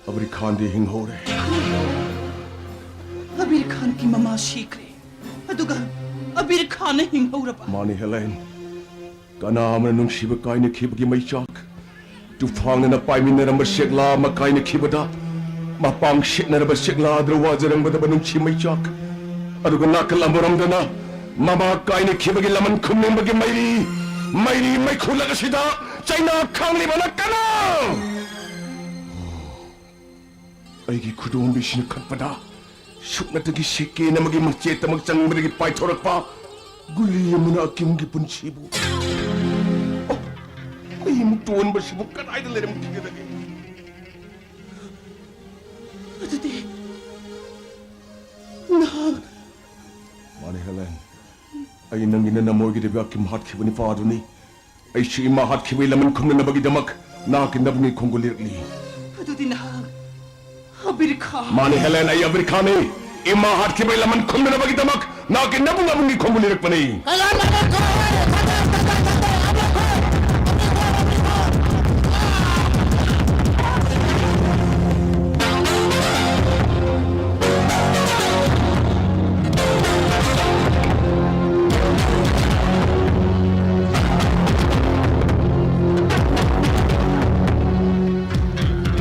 ꯑꯕꯤꯔ ꯈꯥꯟꯗꯤ ꯍꯤꯡꯍꯧꯔꯦ꯫ ꯑꯕꯤꯔ ꯈꯥꯟꯒꯤ ꯃꯃꯥ ꯁꯤꯈ꯭ꯔꯦ, ꯑꯗꯨꯒ ꯑꯕꯤꯔ ꯈꯥꯟꯅ ꯍꯤꯡꯍꯧꯔꯕ? ꯃꯥꯅꯤ, ꯍꯦꯂꯦꯟ꯫ ꯀꯅꯥ ꯑꯃꯅ ꯅꯨꯡꯁꯤꯕ ꯀꯥꯏꯅꯈꯤꯕꯒꯤ ꯃꯩꯆꯥꯛ, ꯇꯨꯐꯥꯟꯅ ꯄꯥꯏꯃꯤꯟꯅꯔꯝꯕ ꯆꯦꯛꯂꯥ ꯑꯃ ꯀꯥꯏꯅꯈꯤꯕꯗ, ꯃꯄꯥꯡ ꯁꯦꯠꯅꯔꯕ ꯆꯦꯛꯂꯥꯗ ꯋꯥꯖꯔꯝꯒꯗꯕ ꯅꯨꯡꯁꯤ ꯃꯩꯆꯥꯛ, ꯑꯗꯨꯒ ꯅꯥꯀꯜ ꯑꯃꯔꯣꯝꯗꯅ ꯃꯃꯥ ꯀꯥꯏꯅꯈꯤꯕꯒꯤ ꯂꯃꯟ ꯈꯨꯝꯅꯤꯡꯕꯒꯤ ꯃꯩꯔꯤ, ꯃꯩꯔꯤ ꯃꯩꯈꯨ ꯂꯪ ꯑꯁꯤꯗ ꯆꯩꯅꯥ ꯈꯥꯡꯂꯤꯕꯅ ꯀꯅꯥ? ꯑꯩꯒꯤ ꯈꯨꯗꯣꯝꯕꯤꯁꯤꯅ ꯈꯠꯄꯗ ꯁꯨꯞꯅꯇꯒꯤ ꯁꯦꯀꯦꯟ ꯑꯃꯒꯤ ꯃꯆꯦꯠꯇꯃꯛ ꯆꯪꯕꯗꯒꯤ ꯄꯥꯏꯊꯣꯔꯛꯄ ꯒꯨꯂꯤ ꯑꯃꯅ ꯑꯀꯤꯝꯒꯤ ꯄꯨꯟꯁꯤꯕꯨ, ꯑꯣ, ꯑꯩ ꯃꯨꯛꯇꯣꯟꯕꯁꯤꯕꯨ ꯀꯗꯥꯏꯗ ꯂꯩꯔꯝꯈꯤꯒꯗꯒꯦ? ꯑꯗꯨꯗꯤ ꯅꯍꯥꯛ ꯃꯥꯅꯤ, ꯍꯦꯂꯦꯟ꯫ ꯑꯩ ꯅꯪꯒꯤ ꯅꯅꯝꯃ ꯑꯣꯏꯒꯗꯕ ꯑꯀꯤꯝ ꯍꯥꯠꯈꯤꯕ ꯅꯤꯄꯥꯗꯨꯅꯤ꯫ ꯑꯩꯁꯨ ꯏꯃꯥ ꯍꯥꯠꯈꯤꯕꯒꯤ ꯂꯃꯟ ꯈꯨꯝꯅꯅꯕꯒꯤꯗꯃꯛ ꯅꯍꯥꯛꯀꯤ ꯅꯕꯨꯡꯒꯤ ꯈꯣꯡꯒꯨꯜ ꯂꯤꯔꯛꯂꯤ꯫ ꯑꯗꯨꯗꯤ ꯅꯍꯥꯛ ꯑꯕꯤꯔ ꯈꯥꯟ? ꯃꯥꯅꯤ, ꯍꯦꯂꯦꯟ, ꯑꯩ ꯑꯕꯤꯔ ꯈꯥꯟꯅꯤ꯫ ꯏꯃꯥ ꯍꯥꯠꯈꯤꯕꯒꯤ ꯂꯃꯟ ꯈꯨꯝꯅꯅꯕꯒꯤꯗꯃꯛ ꯅꯍꯥꯛꯀꯤ ꯅꯕꯨꯡ ꯑꯕꯨꯡꯒꯤ ꯈꯣꯡꯒꯨꯜ ꯂꯤꯔꯛꯄꯅꯤ꯫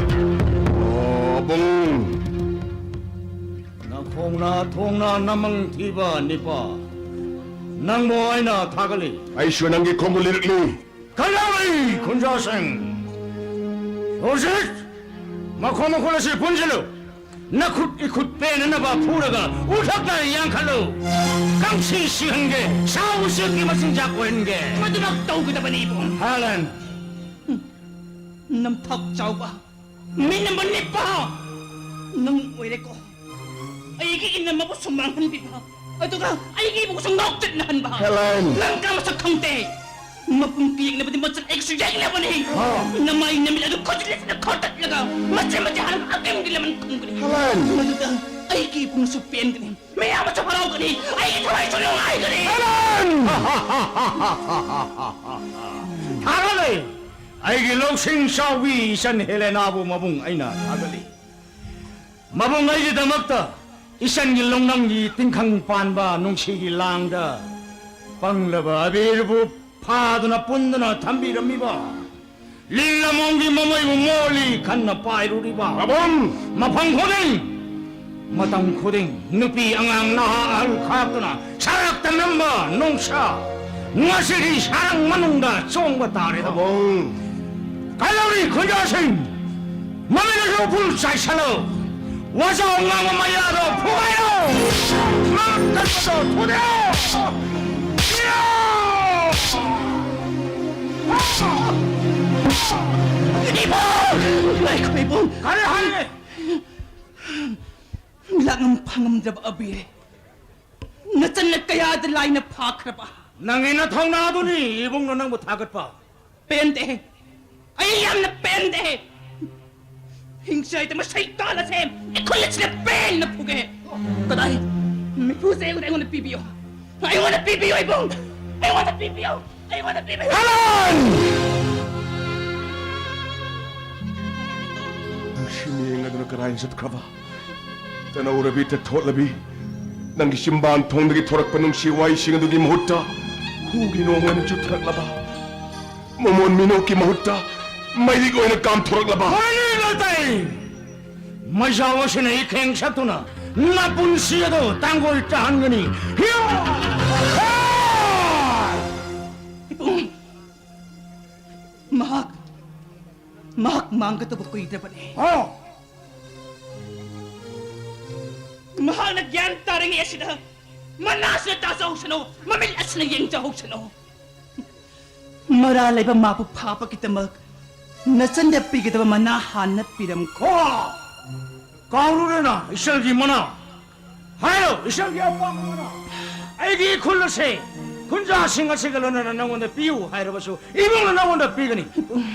ꯑꯣ, ꯑꯕꯨꯡ꯫ ꯅꯈꯣꯡꯅ ꯊꯣꯡꯅ ꯅꯃꯪ ꯊꯤꯕ ꯅꯤꯄꯥ, ꯅꯪꯕꯨ ꯑꯩꯅ ꯊꯥꯒꯠꯂꯤ꯫ ꯑꯩꯁꯨ ꯅꯪꯒꯤ ꯈꯣꯡꯒꯨꯜ ꯂꯤꯔꯛꯂꯤ꯫ ꯀꯜꯂꯧꯔꯤ ꯈꯨꯟꯖꯥꯁꯤꯡ! ꯍꯧꯖꯤꯛ ꯃꯈꯣꯡ ꯃꯈꯨꯠ ꯑꯁꯤ ꯄꯨꯟꯁꯤꯜꯂꯨ꯫ ꯅꯈꯨꯠ ꯏꯈꯨꯠ ꯄꯦꯟꯅꯅꯕ ꯐꯨꯔꯒ ꯎꯊꯛꯇ ꯌꯥꯡꯈꯠꯂꯨ꯫ ꯀꯥꯡꯁꯤ ꯁꯤꯍꯟꯒꯦ, ꯁꯥ ꯎꯆꯦꯛꯀꯤ ꯃꯆꯤꯟꯖꯥꯛ ꯑꯣꯏꯍꯟꯒꯦ꯫ ꯃꯗꯨꯃꯛ ꯇꯧꯒꯗꯕꯅꯤ, ꯏꯕꯨꯡ꯫ ꯍꯦꯂꯦꯟ! ꯅꯝꯊꯥꯛ ꯆꯥꯎꯕ, ꯃꯤꯅꯝꯕ ꯅꯤꯄꯥ ꯅꯪ ꯑꯣꯏꯔꯦꯀꯣ꯫ ꯑꯩꯒꯤ ꯏꯅꯝꯃꯕꯨ ꯁꯨꯝ ꯃꯥꯡꯍꯟꯕꯤꯕ, ꯑꯗꯨꯒ ꯑꯩꯒꯤ ꯏꯕꯨꯡꯁꯨ ꯉꯥꯎꯆꯠꯅꯍꯟꯕ꯫ ꯍꯦꯂꯦꯟ! ꯅꯪ ꯀ ꯃꯁꯛ ꯈꯪꯗꯦ꯫ ꯃꯄꯨꯡ ꯌꯦꯛꯅꯕꯗꯤ ꯃꯆꯜ ꯑꯩꯒꯤꯁꯨ ꯌꯦꯛꯅꯕꯅꯤ꯫ ꯍꯥ? ꯅꯃꯥꯏ ꯅꯃꯤꯠ ꯑꯗꯨ ꯈꯣꯠꯆꯤꯜꯂꯤꯁꯤꯅ ꯈꯣꯠꯇꯠꯂꯒ ꯃꯆꯦ ꯃꯆꯦ ꯍꯥꯏꯔꯒ ꯑꯀꯤꯝꯒꯤ ꯂꯃꯟ ꯈꯨꯝꯒꯅꯤ꯫ ꯍꯦꯂꯦꯟ! ꯃꯗꯨꯗ ꯑꯩꯒꯤ ꯏꯕꯨꯡꯁꯨ ꯄꯦꯟꯒꯅꯤ, ꯃꯌꯥꯝ ꯑꯃꯁꯨ ꯍꯔꯥꯎꯒꯅꯤ, ꯑꯩꯒꯤ ꯊꯋꯥꯏꯁꯨ ꯅꯨꯡꯉꯥꯏꯒꯅꯤ꯫ ꯍꯦꯂꯦꯟ! ꯊꯥꯒꯠꯂꯦ! ꯑꯩꯒꯤ ꯂꯧꯁꯤꯡ ꯆꯥꯎꯕꯤ ꯏꯆꯟ ꯍꯦꯂꯦꯅꯥꯕꯨ ꯃꯕꯨꯡ ꯑꯩꯅ ꯊꯥꯒꯠꯂꯤ꯫ ꯃꯕꯨꯡ ꯑꯩꯒꯤꯗꯃꯛꯇ ꯏꯆꯟꯒꯤ ꯂꯧꯅꯝꯒꯤ ꯇꯤꯡꯈꯪ ꯄꯥꯟꯕ ꯅꯨꯡꯁꯤꯒꯤ ꯂꯥꯡꯗ ꯄꯪꯂꯕ ꯑꯕꯤꯔꯕꯨ ꯐꯥꯗꯨꯅ ꯄꯨꯟꯗꯨꯅ ꯊꯝꯕꯤꯔꯝꯃꯤꯕ, ꯂꯤꯟ ꯂꯃꯣꯡꯒꯤ ꯃꯃꯩꯕꯨ ꯃꯣꯜꯂꯤ ꯈꯟꯅ ꯄꯥꯏꯔꯨꯔꯤꯕ, ꯃꯕꯨꯡ! ꯃꯐꯝ ꯈꯨꯗꯤꯡ, ꯃꯇꯝ ꯈꯨꯗꯤꯡ ꯅꯨꯄꯤ ꯑꯉꯥꯡ ꯅꯍꯥ ꯑꯍꯜ ꯈꯥꯛꯇꯨꯅ ꯁꯔꯛꯇ ꯅꯝꯕ ꯅꯨꯡꯁꯥ, ꯉꯁꯤꯗꯤ ꯁꯔꯪ ꯃꯅꯨꯡꯗ ꯆꯣꯡꯕ ꯇꯥꯔꯦꯗꯣ꯫ ꯃꯕꯨꯡ! ꯀꯜꯂꯧꯔꯤ ꯈꯨꯟꯖꯥꯁꯤꯡ! ꯃꯃꯤꯠ ꯑꯗꯨ ꯎꯐꯨꯜ ꯆꯥꯏꯁꯜꯂꯨ! ꯋꯥꯖꯥꯎ ꯉꯥꯡꯕ ꯃꯌꯥꯗꯣ ꯐꯨꯒꯥꯏꯔꯣ! ꯉꯥꯡ ꯀꯟꯕꯗꯣ ꯊꯨꯗꯦꯛꯑꯣ! ꯏꯕꯨꯡ! ꯉꯥꯏꯈꯣ, ꯏꯕꯨꯡ! ꯀꯔꯤ ꯍꯥꯏꯒꯦ? ꯂꯥꯛꯉꯝ ꯐꯪꯉꯝꯗ꯭ꯔꯕ ꯑꯕꯤꯔ, ꯅꯆꯟꯅ ꯀꯌꯥꯗ ꯂꯥꯏꯅ ꯐꯥꯈ꯭ꯔꯕ? ꯅꯪꯒꯤ ꯅꯊꯧꯅꯥꯗꯨꯅꯤ ꯏꯕꯨꯡꯅ ꯅꯪꯕꯨ ꯊꯥꯒꯠꯄ꯫ ꯄꯦꯟꯗꯦ꯫ ꯑꯩ ꯌꯥꯝꯅ ꯄꯦꯟꯗꯦ꯫ ꯍꯤꯡꯆꯥꯏꯗ ꯃꯁꯩ ꯇꯥꯜꯂꯁꯦ꯫ ꯑꯩꯈꯣꯏ ꯑꯁꯤꯅ ꯄꯦꯟꯅ ꯐꯨꯒꯦ꯫ ꯀꯗꯥꯏ? ꯃꯤꯐꯨꯁꯦ ꯑꯩꯉꯣꯟꯗ, ꯑꯩꯉꯣꯟꯗ ꯄꯤꯕꯤꯌꯣ꯫ ꯑꯩꯉꯣꯟꯗ ꯄꯤꯕꯤꯌꯣ ꯏꯕꯨꯡ꯫ ꯑꯩꯉꯣꯟꯗ ꯄꯤꯕꯤꯌꯣ꯫ ꯑꯩꯉꯣꯟꯗ ꯄꯤꯕꯤꯌꯣ꯫ ꯍꯦꯂꯦꯟ! ꯅꯨꯡꯁꯤ ꯃꯤꯌꯦꯡ ꯑꯗꯨꯅ ꯀꯗꯥꯏ ꯆꯠꯈ꯭ꯔꯕ? ꯇꯅꯧꯔꯕꯤ, ꯇꯊꯣꯠꯂꯕꯤ, ꯅꯪꯒꯤ ꯆꯤꯝꯕꯥꯟ ꯊꯣꯡꯗꯒꯤ ꯊꯣꯔꯛꯄ ꯅꯨꯡꯁꯤ ꯋꯥꯍꯩꯁꯤꯡ ꯑꯗꯨꯒꯤ ꯃꯍꯨꯠꯇ ꯍꯨꯒꯤ ꯅꯣꯡ ꯑꯣꯏꯅ ꯆꯨꯊꯔꯛꯂꯕ, ꯃꯃꯣꯟ ꯃꯤꯅꯣꯛꯀꯤ ꯃꯍꯨꯠꯇ ꯃꯩꯔꯤꯛ ꯑꯣꯏꯅ ꯀꯥꯝꯊꯣꯔꯛꯂꯕ꯫ ꯃꯩꯔꯤꯛ ꯅꯠꯇꯦ! ꯃꯩꯖꯥꯎ ꯑꯁꯤꯅ ꯏꯈꯦꯡ ꯁꯛꯇꯨꯅ ꯅꯄꯨꯟꯁꯤ ꯑꯗꯨ ꯇꯥꯡꯒꯣꯏ ꯇꯥꯍꯟꯒꯅꯤ꯫ ꯍꯤꯌꯥ! ꯍꯥ! ꯏꯕꯨꯡ, ꯃꯍꯥꯛ, ꯃꯍꯥꯛ ꯃꯥꯡꯒꯗꯕ ꯀꯨꯏꯗ꯭ꯔꯕꯅꯤ꯫ ꯑꯣ! ꯃꯍꯥꯛꯅ ꯒ꯭ꯌꯥꯟ ꯇꯥꯔꯤꯉꯩ ꯑꯁꯤꯗ ꯃꯅꯥꯁꯤꯅ ꯇꯥꯖꯍꯧꯁꯅꯨ, ꯃꯃꯤꯠ ꯑꯁꯤꯅ ꯌꯦꯡꯖꯍꯧꯁꯅꯨ꯫ ꯃꯔꯥ ꯂꯩꯕ ꯃꯥꯕꯨ ꯐꯥꯕꯒꯤꯗꯃꯛ ꯅꯆꯟꯗ ꯄꯤꯒꯗꯕ ꯃꯅꯥ ꯍꯥꯟꯅ ꯄꯤꯔꯝꯈꯣ꯫ ꯀꯥꯎꯔꯨꯔꯦꯅ ꯏꯆꯜꯒꯤ ꯃꯅꯥ꯫ ꯍꯥꯏꯌꯣ, ꯏꯆꯜꯒꯤ ꯑꯄꯥꯝꯕ ꯃꯅꯥ꯫ ꯑꯩꯒꯤ ꯏꯈꯨꯜ ꯑꯁꯦ ꯈꯨꯟꯖꯥꯁꯤꯡ ꯑꯁꯤꯒ ꯂꯣꯏꯅꯅ ꯅꯉꯣꯟꯗ ꯄꯤꯌꯨ ꯍꯥꯏꯔꯕꯁꯨ ꯏꯕꯨꯡꯅ ꯅꯉꯣꯟꯗ ꯄꯤꯒꯅꯤ꯫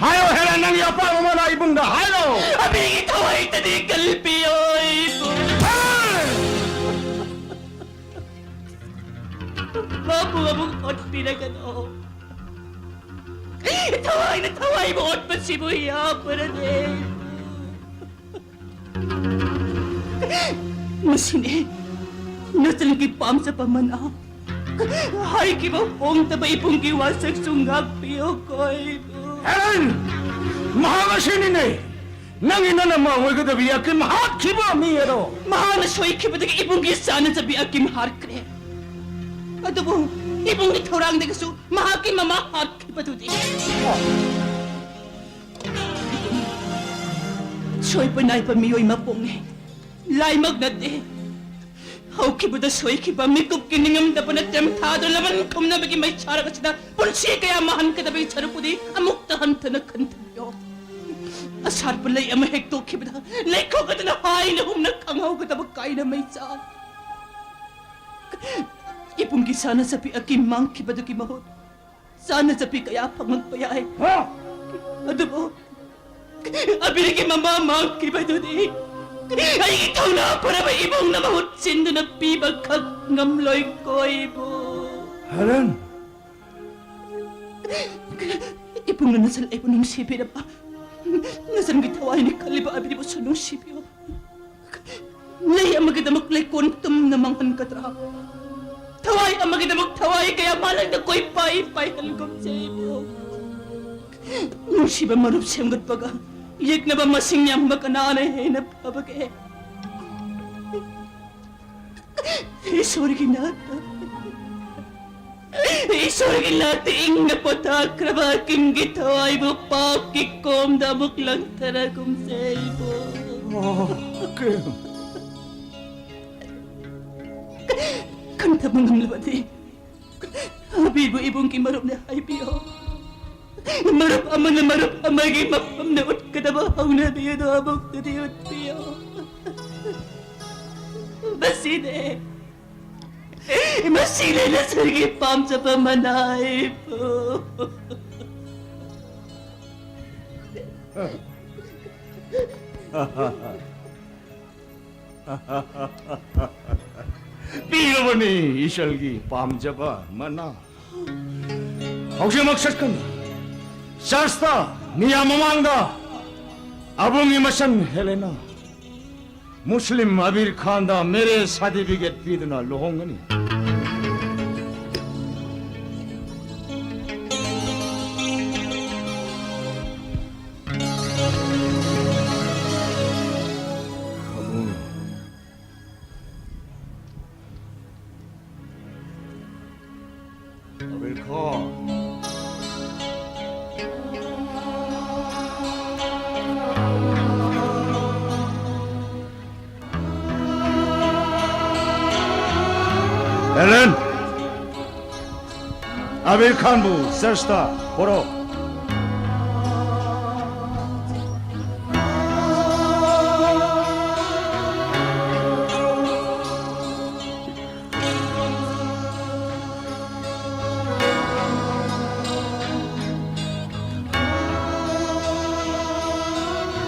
ꯍꯥꯏꯌꯣ ꯍꯦꯂꯦꯟ, ꯅꯪꯒꯤ ꯑꯄꯥꯝꯕ ꯃꯅꯥ ꯏꯕꯨꯡꯗ ꯍꯥꯏꯔꯣ꯫ ꯑꯕꯤꯒꯤ ꯊꯋꯥꯏꯇꯗꯤ ꯀꯜꯄꯤꯌꯣ ꯏꯕꯨꯡ꯫ ꯍꯦ! ꯃꯥꯕꯨ ꯑꯃꯨꯛ ꯑꯣꯠꯄꯤꯔꯒꯅꯣ꯫ ꯊꯋꯥꯏꯅ ꯊꯋꯥꯏꯕꯨ ꯑꯣꯠꯄꯁꯤꯕꯨ ꯌꯥꯕ꯭ꯔꯅꯦ? ꯃꯁꯤꯅꯦ ꯅꯆꯟꯒꯤ ꯄꯥꯝꯖꯕ ꯃꯅꯥ꯫ ꯍꯥꯏꯈꯤꯕ ꯍꯣꯡꯗꯕ ꯏꯕꯨꯡꯒꯤ ꯋꯥꯁꯛꯁꯨ ꯉꯥꯛꯄꯤꯌꯨ ꯀꯣ ꯏꯕꯨꯡ꯫ ꯍꯦꯂꯦꯟ! ꯃꯍꯥꯛ ꯑꯁꯤꯅꯤꯅꯦ ꯅꯪꯒꯤ ꯅꯅꯝꯃ ꯑꯣꯏꯒꯗꯕꯤ ꯑꯀꯤꯝ ꯍꯥꯠꯈꯤꯕ ꯃꯤ ꯑꯗꯣ꯫ ꯃꯍꯥꯛꯅ ꯁꯣꯏꯈꯤꯕꯗꯒꯤ ꯏꯕꯨꯡꯒꯤ ꯆꯥꯅꯖꯕꯤ ꯑꯀꯤꯝ ꯍꯥꯠꯈ꯭ꯔꯦ꯫ ꯑꯗꯨꯕꯨ ꯏꯕꯨꯡꯒꯤ ꯊꯧꯔꯥꯡꯗꯒꯤꯁꯨ ꯃꯍꯥꯛꯀꯤ ꯃꯃꯥ ꯍꯥꯠꯈꯤꯕꯗꯨꯗꯤ꯫ ꯁꯣꯏꯕ ꯅꯥꯏꯕ ꯃꯤꯑꯣꯏ ꯃꯄꯣꯛꯅꯤ꯫ ꯂꯥꯏꯃꯛ ꯅꯠꯇꯦ꯫ ꯍꯧꯈꯤꯕꯗ ꯁꯣꯏꯈꯤꯕ ꯃꯤꯀꯨꯞꯀꯤ ꯅꯤꯡꯉꯝꯗꯕꯅ ꯇꯦꯝꯊꯥꯗꯨꯅ ꯂꯃꯟ ꯈꯨꯝꯅꯕꯒꯤ ꯃꯩꯁꯥꯔꯛ ꯑꯁꯤꯗ ꯄꯨꯟꯁꯤ ꯀꯌꯥ ꯃꯥꯡꯍꯟꯒꯗꯕꯒꯤ ꯁꯔꯨꯛꯄꯨꯗꯤ ꯑꯃꯨꯛꯇ ꯍꯟꯊꯅ ꯈꯟꯊꯕꯤꯌꯣ꯫ ꯑꯁꯥꯠꯄ ꯂꯩ ꯑꯃ ꯍꯦꯛꯇꯣꯛꯈꯤꯕꯗ ꯂꯩꯈꯣꯛ ꯑꯗꯨꯅ ꯍꯥꯏꯅ ꯍꯨꯝꯅ ꯈꯪꯍꯧꯒꯗꯕ ꯀꯥꯏꯅ ꯃꯩꯆꯥꯛ꯫ ꯏꯕꯨꯡꯒꯤ ꯁꯥꯟꯅ ꯆꯠꯄꯤ ꯑꯀꯤ ꯃꯥꯡꯈꯤꯕꯗꯨꯒꯤ ꯃꯍꯨꯠ ꯁꯥꯟꯅ ꯆꯠꯄꯤ ꯀꯌꯥ ꯐꯪꯂꯛꯄ ꯌꯥꯏ꯫ ꯑꯗꯨꯕꯨ ꯑꯕꯤꯔꯒꯤ ꯃꯃꯥ ꯃꯥꯡꯈꯤꯕꯗꯨꯗꯤ ꯑꯩꯒꯤ ꯊꯧꯅꯥ ꯐꯔꯕ ꯏꯕꯨꯡꯅ ꯃꯍꯨꯠ ꯁꯤꯟꯗꯨꯅ ꯄꯤꯕ ꯈꯛ ꯉꯝꯂꯣꯏ ꯀꯣꯏꯕꯨ꯫ ꯍꯦꯂꯦꯟ! ꯏꯕꯨꯡꯅ ꯅꯆꯜ ꯑꯩꯕꯨ ꯅꯨꯡꯁꯤꯕꯤꯔꯕ, ꯅꯆꯜꯒꯤ ꯊꯋꯥꯏꯅꯤ ꯈꯜꯂꯤꯕ ꯑꯕꯤꯔꯕꯨꯁꯨ ꯅꯨꯡꯁꯤꯕꯤꯌꯨ꯫ ꯂꯩ ꯑꯃꯒꯤꯗꯃꯛ ꯂꯩꯀꯣꯟ ꯇꯨꯝꯅ ꯃꯥꯡꯍꯟꯒꯗ꯭ꯔꯥ? ꯊꯋꯥꯏ ꯑꯃꯒꯤꯗꯃꯛ ꯊꯋꯥꯏ ꯀꯌꯥ ꯃꯥꯂꯪꯗ ꯀꯣꯏꯄꯥꯏ ꯄꯥꯏꯍꯟꯒꯨꯝꯁꯦ ꯏꯕꯨꯡ꯫ ꯅꯨꯡꯁꯤꯕ ꯃꯔꯨꯞ ꯁꯦꯝꯒꯠꯄꯒ ꯌꯦꯛꯅꯕ ꯃꯁꯤꯡ ꯌꯥꯝꯕ ꯀꯅꯥꯅ ꯍꯦꯟꯅ ꯐꯕꯒꯦ? ꯏꯁꯣꯔꯒꯤ ꯅꯥꯛꯇ, ꯏꯁꯣꯔꯒꯤ ꯅꯥꯛꯇ ꯏꯪꯅ ꯄꯣꯊꯥꯈ꯭ꯔꯕ ꯀꯤꯝꯒꯤ ꯊꯋꯥꯏꯕꯨ ꯄꯥꯞꯀꯤ ꯀꯣꯝꯗ ꯑꯃꯨꯛ ꯂꯪꯊꯔꯒꯨꯝꯁꯦ ꯏꯕꯨꯡ꯫ ꯑꯣ, ꯀꯤꯝ꯫ ꯈꯟꯊꯕ ꯉꯝꯂꯕꯗꯤ ꯑꯕꯤꯕꯨ ꯏꯕꯨꯡꯒꯤ ꯃꯔꯨꯞꯅ ꯍꯥꯏꯕꯤꯌꯣ꯫ ꯃꯔꯨꯞ ꯑꯃꯅ ꯃꯔꯨꯞ ꯑꯃꯒꯤ ꯃꯐꯝꯗ ꯎꯠꯀꯗꯕ ꯍꯧꯅꯕꯤ ꯑꯗꯨ ꯑꯃꯨꯛꯇꯗꯤ ꯎꯠꯄꯤꯌꯣ꯫ ꯃꯁꯤꯅꯦ, ꯃꯁꯤꯅꯦ ꯅꯆꯜꯒꯤ ꯄꯥꯝꯖꯕ ꯃꯅꯥ ꯏꯕꯨꯡ꯫ ꯄꯤꯔꯕꯅꯤ ꯏꯁꯜꯒꯤ ꯄꯥꯝꯖꯕ ꯃꯅꯥ꯫ ꯍꯧꯖꯤꯛꯃꯛ ꯆꯠꯀꯅꯤ꯫ ꯆꯔꯆꯇ ꯃꯤꯌꯥꯝ ꯃꯃꯥꯡꯗ ꯑꯕꯨꯡꯒꯤ ꯃꯆꯟ ꯍꯦꯂꯦꯅꯥ ꯃꯨꯁꯂꯤꯝ ꯑꯕꯤꯔ ꯈꯥꯟꯗ ꯃꯦꯔꯦꯖ ꯁꯥꯔꯇꯤꯐꯤꯀꯦꯠ ꯄꯤꯗꯨꯅ ꯂꯨꯍꯣꯡꯒꯅꯤ꯫ ꯑꯕꯨꯡ꯫ ꯑꯕꯤꯔ ꯈꯥꯟ꯫ ꯍꯦꯂꯦꯟ! ꯑꯕꯤꯔ ꯈꯥꯟꯕꯨ ꯆꯔꯆꯇ ꯄꯨꯔꯛꯎ꯫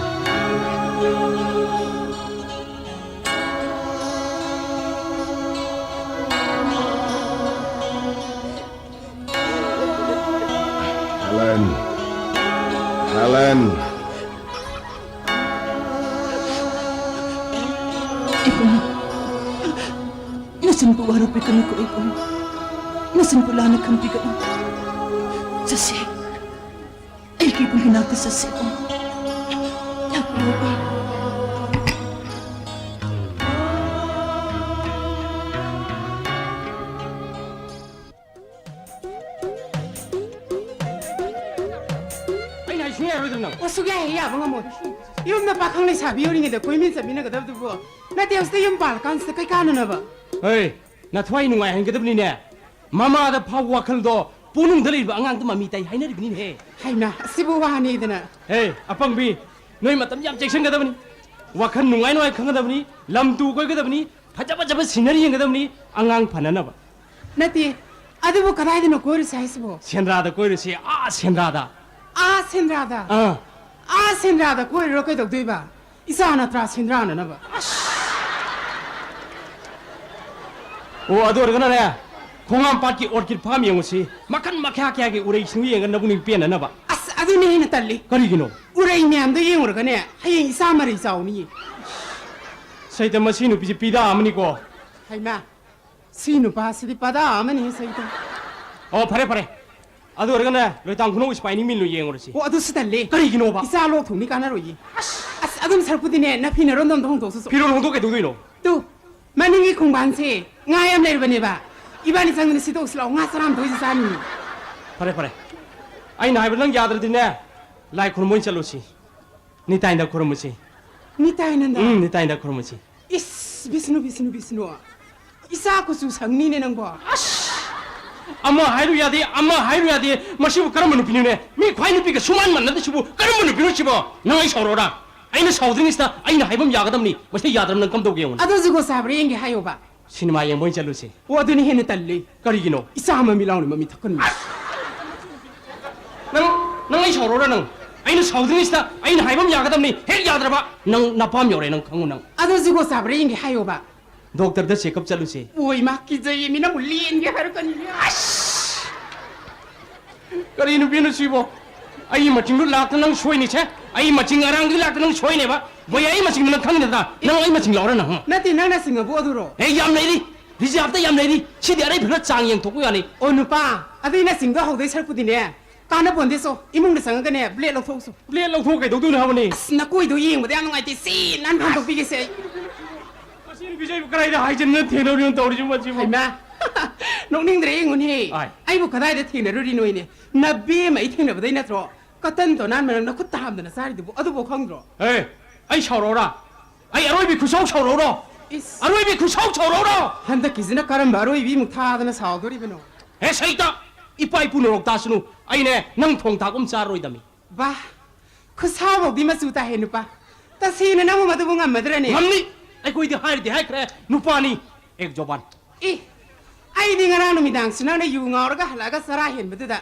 ꯏꯕꯨꯡꯉꯣ, ꯅꯆꯤꯟꯕꯨ ꯋꯥꯔꯧꯕꯤꯒꯅꯨꯀꯣ ꯏꯕꯨꯡꯉꯣ꯫ ꯅꯆꯤꯟꯕꯨ ꯂꯥꯟꯅ ꯈꯟꯕꯤꯒꯅꯨ꯫ ꯆꯠꯁꯤ꯫ ꯑꯩꯒꯤ ꯏꯕꯨꯡꯒꯤ ꯅꯥꯛꯇ ꯆꯠꯁꯤ ꯏꯕꯨꯡꯉꯣ꯫ ꯂꯥꯛꯄꯤꯌꯨ ꯏꯕꯨꯡꯉꯣ꯫ ꯑꯩꯅ ꯍꯥꯏ ꯁꯨꯡꯌꯥ ꯌꯥꯔꯣꯏꯗ꯭ꯔꯣ ꯅꯪ? ꯑꯣ, ꯁꯨꯡꯌꯥ ꯍꯦꯛ ꯌꯥꯕ ꯉꯝꯃꯣꯏ꯫ ꯌꯨꯝꯗ ꯄꯥꯈꯪ ꯂꯩꯁꯥꯕꯤ ꯑꯣꯏꯔꯤꯉꯩꯗ ꯀꯣꯏꯃꯤꯟ ꯆꯠꯃꯤꯟꯅꯒꯗꯕꯗꯨꯕꯨ, ꯅꯠꯇꯦ, ꯍꯧꯖꯤꯛꯇ ꯌꯨꯝ ꯄꯥꯜꯂꯀꯥꯟꯁꯤꯗ ꯀꯩ ꯀꯥꯟꯅꯅꯕ? ꯍꯩ, ꯅꯊ꯭ꯋꯥꯏ ꯅꯨꯡꯉꯥꯏꯍꯟꯒꯗꯕꯅꯤꯅꯦ꯫ ꯃꯃꯥꯗ ꯐꯥꯎꯕ ꯋꯥꯈꯜꯗꯣ ꯄꯨꯛꯅꯨꯡꯗ ꯂꯩꯔꯤꯕ ꯑꯉꯥꯡꯗ ꯃꯃꯤ ꯇꯥꯏ ꯍꯥꯏꯅꯔꯤꯕꯅꯤꯅꯦꯍꯦ꯫ ꯍꯩꯃꯥ, ꯑꯁꯤꯕꯨ ꯋꯥꯅꯤꯗꯅ꯫ ꯍꯦ, ꯑꯄꯪꯕꯤ, ꯅꯣꯏ ꯃꯇꯝ ꯌꯥꯝ ꯆꯦꯛꯁꯤꯟꯒꯗꯕꯅꯤ꯫ ꯋꯥꯈꯜ ꯅꯨꯡꯉꯥꯏ ꯅꯨꯡꯉꯥꯏ ꯈꯪꯒꯗꯕꯅꯤ, ꯂꯝ ꯇꯨ ꯀꯣꯏꯒꯗꯕꯅꯤ, ꯐꯖ ꯐꯖꯕ ꯁꯤꯅꯔꯤ ꯌꯦꯡꯒꯗꯕꯅꯤ, ꯑꯉꯥꯡ ꯐꯅꯅꯕ꯫ ꯅꯠꯇꯦ, ꯑꯗꯨꯕꯨ ꯀꯗꯥꯏꯗꯅꯣ ꯀꯣꯏꯔꯨꯁꯦ ꯍꯥꯏꯁꯤꯕꯣ? ꯁꯦꯟꯗ꯭ꯔꯥꯗ ꯀꯣꯏꯔꯨꯁꯦ, ꯑꯥ ꯁꯦꯟꯗ꯭ꯔꯥꯗ꯫ ꯑꯥ, ꯁꯦꯟꯗ꯭ꯔꯥꯗ? ꯑꯥ꯫ ꯑꯥ, ꯁꯦꯟꯗ꯭ꯔꯥꯗ ꯀꯣꯏꯔꯨꯔ ꯀꯩꯗꯧꯗꯣꯏꯕ? ꯏꯆꯥ ꯅꯠꯇ꯭ꯔꯥ ꯁꯦꯟꯗ꯭ꯔꯥꯅꯅꯕ? ꯑꯁ! ꯑꯣ, ꯑꯗꯨ ꯑꯣꯏꯔꯒꯅꯅꯦ, ꯈꯣꯡꯉꯥꯝꯄꯥꯠꯀꯤ orchid farm ꯌꯦꯡꯉꯨꯁꯤ꯫ ꯃꯈꯟ ꯃꯈꯥ ꯀꯌꯥꯒꯤ ꯎꯔꯩꯁꯤꯡꯗꯨ ꯌꯦꯡꯉꯒ ꯅꯕꯨꯛꯅꯤꯡ ꯄꯦꯟꯅꯅꯕ꯫ ꯑꯁ, ꯑꯗꯨꯅ ꯍꯦꯟꯅ ꯇꯜꯂꯤ꯫ ꯀꯔꯤꯒꯤꯅꯣ? ꯎꯔꯩ ꯃꯌꯥꯝꯗꯣ ꯌꯦꯡꯉꯨꯔꯒꯅꯦ, ꯍꯌꯦꯡ ꯏꯆꯥ ꯃꯔꯩ ꯆꯥꯎꯅꯤꯌꯦ꯫ ꯁꯩꯇ, ꯃꯁꯤ ꯅꯨꯄꯤꯁꯦ ꯄꯤꯗꯥ ꯑꯃꯅꯤꯀꯣ꯫ ꯍꯩꯃꯥ, ꯁꯤ ꯅꯨꯄꯥꯁꯤꯗꯤ ꯄꯗꯥ ꯑꯃꯅꯤ, ꯁꯩꯇ꯫ ꯑꯣ, ꯐꯔꯦ, ꯐꯔꯦ꯫ ꯑꯗꯨ ꯑꯣꯏꯔꯒꯅ ꯂꯣꯏꯇꯥꯡ ꯈꯨꯅꯧ spinning millꯗꯨ ꯌꯦꯡꯉꯨꯔꯁꯤ꯫ ꯑꯣ, ꯑꯗꯨꯁꯨ ꯇꯜꯂꯦ꯫ ꯀꯔꯤꯒꯤꯅꯣꯕ? ꯏꯆꯥ ꯂꯣꯛ ꯊꯨꯡꯅꯤ, ꯀꯥꯟꯅꯔꯣꯏꯌꯦ꯫ ꯑꯁ, ꯑꯗꯨꯝ ꯁꯔꯨꯛꯄꯨꯗꯤꯅꯦ, ꯅꯐꯤ ꯅꯔꯣꯟꯗꯣ ꯑꯝꯇ ꯍꯣꯡꯗꯣꯛꯑꯣ ꯁꯦ꯫ ꯐꯤꯔꯣꯜ ꯍꯣꯡꯗꯣꯛ ꯀꯩꯗꯧꯗꯣꯏꯅꯣ? ꯇꯨ, ꯃꯅꯤꯡꯒꯤ ꯈꯣꯡꯕꯥꯟꯁꯦ ꯉꯥ ꯌꯥꯝ ꯂꯩꯔꯕꯅꯦꯕ꯫ ꯏꯕꯥꯅꯤ ꯆꯪꯗꯅ ꯁꯤꯠꯇꯣꯛꯎꯁꯤ ꯂꯥꯛꯑꯣ, ꯉꯥ ꯆꯔꯥ ꯑꯝꯇ ꯑꯣꯏꯁꯤ ꯆꯥꯅꯤꯡꯉꯤ꯫ ꯐꯔꯦ, ꯐꯔꯦ꯫ ꯑꯩꯅ ꯍꯥꯏꯕ ꯅꯪ ꯌꯥꯗ꯭ꯔꯗꯤꯅꯦ, ꯂꯥꯏ ꯈꯨꯔꯨꯝꯕ ꯑꯣꯏꯅ ꯆꯠꯂꯨꯁꯤ꯫ ꯅꯤꯇꯥꯏꯅ ꯈꯨꯔꯨꯝꯃꯨꯁꯤ꯫ ꯅꯤꯇꯥꯏꯅꯟꯗ? ꯎꯝ, ꯅꯤꯇꯥꯏꯅ ꯈꯨꯔꯨꯝꯃꯨꯁꯤ꯫ ꯏꯁ, ꯕꯤꯁꯅꯨ, ꯕꯤꯁꯅꯨ, ꯕꯤꯁꯅꯨ꯫ ꯏꯆꯥ ꯀꯨꯆꯨ ꯁꯪꯅꯤꯅꯦ ꯅꯪꯕꯣ꯫ ꯑꯁ! ꯑꯃ ꯍꯥꯏꯔꯨ ꯌꯥꯗꯦ, ꯑꯃ ꯍꯥꯏꯔꯨ ꯌꯥꯗꯦ꯫ ꯃꯁꯤꯕꯨ ꯀꯔꯝꯕ ꯅꯨꯄꯤꯅꯣꯅꯦ? ꯃꯤ ꯈ꯭ꯋꯥꯏ ꯅꯨꯄꯤꯒ ꯁꯨꯃꯥꯟ ꯃꯥꯟꯅꯗꯦ ꯁꯤꯕꯨ꯫ ꯀꯔꯝꯕ ꯅꯨꯄꯤꯅꯣ ꯁꯤꯕꯣ? ꯅꯪ ꯑꯩ ꯁꯥꯎꯔꯣꯔꯥ? ꯑꯩꯅ ꯁꯥꯎꯗ꯭ꯔꯤꯉꯩꯁꯤꯗ ꯑꯩꯅ ꯍꯥꯏꯐꯝ ꯌꯥꯒꯗꯕꯅꯤ꯫ ꯃꯁꯤ ꯌꯥꯗ꯭ꯔꯕ ꯅꯪ ꯀꯝꯗꯧꯒꯦ ꯌꯦꯡꯉꯨꯅꯦ꯫ ꯑꯗꯣ ꯖꯨꯒꯣꯠ ꯆꯥꯕ꯭ꯔꯥ ꯌꯦꯡꯒꯦ ꯍꯥꯏꯌꯣꯕ꯫ ꯁꯤꯅꯦꯃꯥ ꯌꯦꯡꯕ ꯑꯣꯏꯅ ꯆꯠꯂꯨꯁꯦ꯫ ꯑꯣ, ꯑꯗꯨꯅ ꯍꯦꯟꯅ ꯇꯜꯂꯤ꯫ ꯀꯔꯤꯒꯤꯅꯣ? ꯏꯆꯥ ꯃꯃꯤ ꯂꯥꯎꯅ ꯃꯃꯤ ꯊꯛꯀꯅꯨ꯫ ꯅꯪ, ꯅꯪ ꯑꯩ ꯁꯥꯎꯔꯣꯔꯥ ꯅꯪ? ꯑꯩꯅ ꯁꯥꯎꯗ꯭ꯔꯤꯉꯩꯁꯤꯗ ꯑꯩꯅ ꯍꯥꯏꯕ ꯑꯃ ꯌꯥꯒꯗꯕꯅꯤ꯫ ꯍꯦꯛ ꯌꯥꯗ꯭ꯔꯕ ꯅꯪ ꯅꯄꯥꯝ ꯌꯧꯔꯦ, ꯅꯪ ꯈꯪꯉꯨ ꯅꯪ꯫ ꯑꯗꯣ ꯖꯨꯒꯣꯠ ꯆꯥꯕ꯭ꯔꯥ ꯌꯦꯡꯒꯦ ꯍꯥꯏꯌꯣꯕ꯫ ꯗꯣꯛꯇꯔꯗ ꯆꯦꯛꯑꯞ ꯆꯠꯂꯨꯁꯦ꯫ ꯑꯣꯏ ꯃꯥ, ꯀꯤꯖꯩꯌꯦ, ꯃꯤꯅ ꯑꯃꯨꯛ ꯂꯦꯟꯒꯦ ꯍꯥꯏꯔꯛꯀꯅꯤ꯫ ꯑꯁ! ꯀꯔꯤ ꯅꯨꯄꯤꯅꯣ ꯁꯤꯕꯣ? ꯑꯩ ꯃꯆꯤꯡꯗꯨ ꯂꯥꯛꯇ ꯅꯪ ꯁꯣꯏꯅꯤꯁꯦ꯫ ꯑꯩ ꯃꯆꯤꯡ ꯑꯔꯥꯡꯗꯨ ꯂꯥꯛꯇ ꯅꯪ ꯁꯣꯏꯅꯦꯕ꯫ ꯕꯣꯏ, ꯑꯩ ꯃꯆꯤꯡꯗꯨ ꯅꯪ ꯈꯪꯗ꯭ꯔꯥ? ꯅꯪ ꯑꯩ ꯃꯆꯤꯡ ꯂꯥꯎꯔ ꯅꯪ, ꯍꯨꯝ? ꯅꯠꯇꯦ, ꯅꯪꯅ ꯆꯤꯡꯉꯕꯨ ꯑꯗꯨꯔꯣ? ꯑꯦ, ꯌꯥꯝ ꯂꯩꯔꯤ꯫ ꯔꯤꯖꯥꯕꯇ ꯌꯥꯝ ꯂꯩꯔꯤ꯫ ꯁꯤꯗꯤ ꯑꯔꯩ ꯐꯤꯔꯣꯜ ꯆꯥꯡ ꯌꯦꯡꯊꯣꯛꯄ ꯌꯥꯅꯤ꯫ ꯑꯣ, ꯅꯨꯄꯥ, ꯑꯗꯨ ꯑꯩꯅ ꯆꯤꯡꯗꯣ ꯍꯧꯗꯣꯏ ꯁꯔꯨꯛꯄꯨꯗꯤꯅꯦ, ꯀꯥꯟꯅꯄꯣꯟꯗꯦ ꯆꯣ, ꯏꯃꯨꯡꯗ ꯆꯪꯉꯒꯅꯦ, ꯕ꯭ꯂꯦꯗ ꯂꯧꯊꯣꯛꯎꯆꯣ꯫ ꯕ꯭ꯂꯦꯗ ꯂꯧꯊꯣꯛꯑ ꯀꯩꯗꯧꯗꯣꯏꯅꯣ ꯍꯥꯏꯕꯅꯤ? ꯑꯁ, ꯅꯀꯣꯏꯗꯣ ꯌꯦꯡꯕꯗ ꯌꯥꯝ ꯅꯨꯡꯉꯥꯏꯇꯦ꯫ ꯁꯤ ꯅꯥꯟ ꯐꯟꯗꯣꯛꯄꯤꯒꯦꯁꯦ ꯑꯩ꯫ ꯃꯁꯤ ꯅꯨꯄꯤꯁꯦ ꯑꯩꯕꯨ ꯀꯗꯥꯏꯗ ꯍꯥꯏꯖꯤꯟꯅ ꯊꯦꯡꯅꯔꯨꯔꯤꯅꯣ ꯇꯧꯔꯤꯁꯤ ꯃꯁꯤꯕꯨ? ꯍꯩꯃꯥ, ꯅꯣꯛꯅꯤꯡꯗ꯭ꯔꯦ, ꯌꯦꯡꯉꯨꯅꯦ꯫ ꯑꯥꯏ꯫ ꯑꯩꯕꯨ ꯀꯗꯥꯏꯗ ꯊꯦꯡꯅꯔꯨꯔꯤꯅꯣꯏꯅꯦ? ꯅꯕꯦꯝꯃ ꯑꯩ ꯊꯦꯡꯅꯕꯗꯩ ꯅꯠꯇ꯭ꯔꯣ ꯀꯇꯟ ꯇꯣꯅꯥꯟ ꯃꯔꯛ ꯅꯈꯨꯠꯇ ꯍꯥꯝꯗꯅ ꯆꯥꯔꯤꯗꯨꯕꯨ? ꯑꯗꯨꯕꯨ ꯈꯪꯗ꯭ꯔꯣ? ꯑꯦ, ꯑꯩ ꯁꯥꯎꯔꯛꯎꯔꯥ? ꯑꯩ ꯑꯔꯣꯏꯕꯤ ꯈꯨꯁꯥꯎ ꯁꯥꯎꯔꯛꯎꯔꯣ? ꯏꯁ꯫ ꯑꯔꯣꯏꯕꯤ ꯈꯨꯁꯥꯎ ꯁꯥꯎꯔꯛꯎꯔꯣ? ꯍꯟꯗꯛꯀꯤꯁꯤꯅ ꯀꯔꯝꯕ ꯑꯔꯣꯏꯕꯤꯃꯨꯛ ꯊꯥꯗꯅ ꯁꯥꯎꯗꯣꯔꯤꯕꯅꯣ? ꯍꯦ ꯁꯩꯇ! ꯏꯄꯥ ꯏꯄꯨꯅ ꯔꯣꯛ ꯇꯥꯁꯅꯨ꯫ ꯑꯩꯅꯦ ꯅꯪ ꯊꯣꯡ ꯊꯥꯛ ꯑꯃ ꯆꯥꯔꯣꯏꯗꯕꯅꯤ꯫ ꯕꯥ, ꯈꯨꯠꯁꯥꯕꯧꯗꯤ ꯃꯆꯨ ꯇꯥꯏꯍꯦ ꯅꯨꯄꯥ꯫ ꯇꯁꯦꯡꯅ ꯅꯪꯕꯨ ꯃꯗꯨꯕꯨ ꯉꯝꯃꯗ꯭ꯔꯅꯦ? ꯉꯝꯅꯤ! ꯑꯩꯈꯣꯏꯗꯤ ꯍꯥꯏꯔꯗꯤ ꯍꯥꯏꯈ꯭ꯔꯦ, ꯅꯨꯄꯥꯅꯤ꯫ ꯑꯦꯛ ꯖꯣꯕꯥꯟ꯫ ꯏ, ꯑꯩꯗꯤ ꯉꯔꯥꯡ ꯅꯨꯃꯤꯗꯥꯡꯁꯨ ꯅꯪꯅ ꯌꯨ ꯉꯥꯎꯔꯒ ꯍꯜꯂꯛꯑꯒ ꯆꯔꯥ ꯍꯦꯟꯕꯗꯨꯗ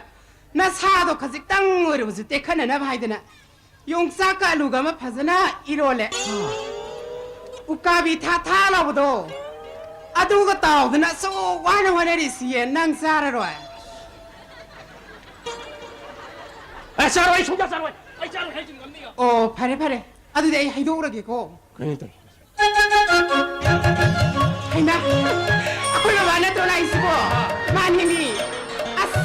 ꯅꯁꯥꯗꯣ ꯈꯖꯤꯛꯇꯪ ꯑꯣꯏꯔꯕꯁꯨ ꯇꯦꯛꯈꯠꯅꯅꯕ ꯍꯥꯏꯗꯅ ꯌꯣꯡꯆꯥꯛꯀ ꯑꯂꯨꯒ ꯑꯃ ꯐꯖꯅ ꯏꯔꯣꯜꯂꯦ꯫ ꯎꯀꯥꯕꯤ ꯊꯥ ꯊꯥ ꯂꯥꯎꯕꯗꯣ ꯑꯗꯨꯒ ꯇꯥꯎꯗꯅ ꯑꯁꯨꯛ ꯋꯥꯅ ꯍꯣꯠꯅꯔꯤꯁꯤꯌꯦ, ꯅꯪ ꯆꯥꯔꯔꯣꯏ? ꯑꯦ, ꯆꯥꯔꯣꯏ, ꯑꯩ ꯁꯨꯡꯆꯥ ꯆꯥꯔꯣꯏ꯫ ꯑꯩ ꯆꯥꯔꯣꯏ ꯍꯥꯏꯁꯤꯅꯤ, ꯉꯝꯅꯤꯒ꯫ ꯑꯣ, ꯐꯔꯦ, ꯐꯔꯦ꯫ ꯑꯗꯨꯗꯤ ꯑꯩ ꯍꯩꯗꯣꯛꯎꯔꯒꯦꯀꯣ꯫ ꯀꯩꯅꯣ ꯇꯧꯔꯤ? ꯍꯩꯃꯥ! ꯑꯩꯈꯣꯏ ꯕꯕꯥ ꯅꯠꯇ꯭ꯔꯣ ꯂꯥꯛꯏꯁꯤꯕꯣ? ꯃꯥꯅꯤꯅꯦ꯫ ꯑꯁ!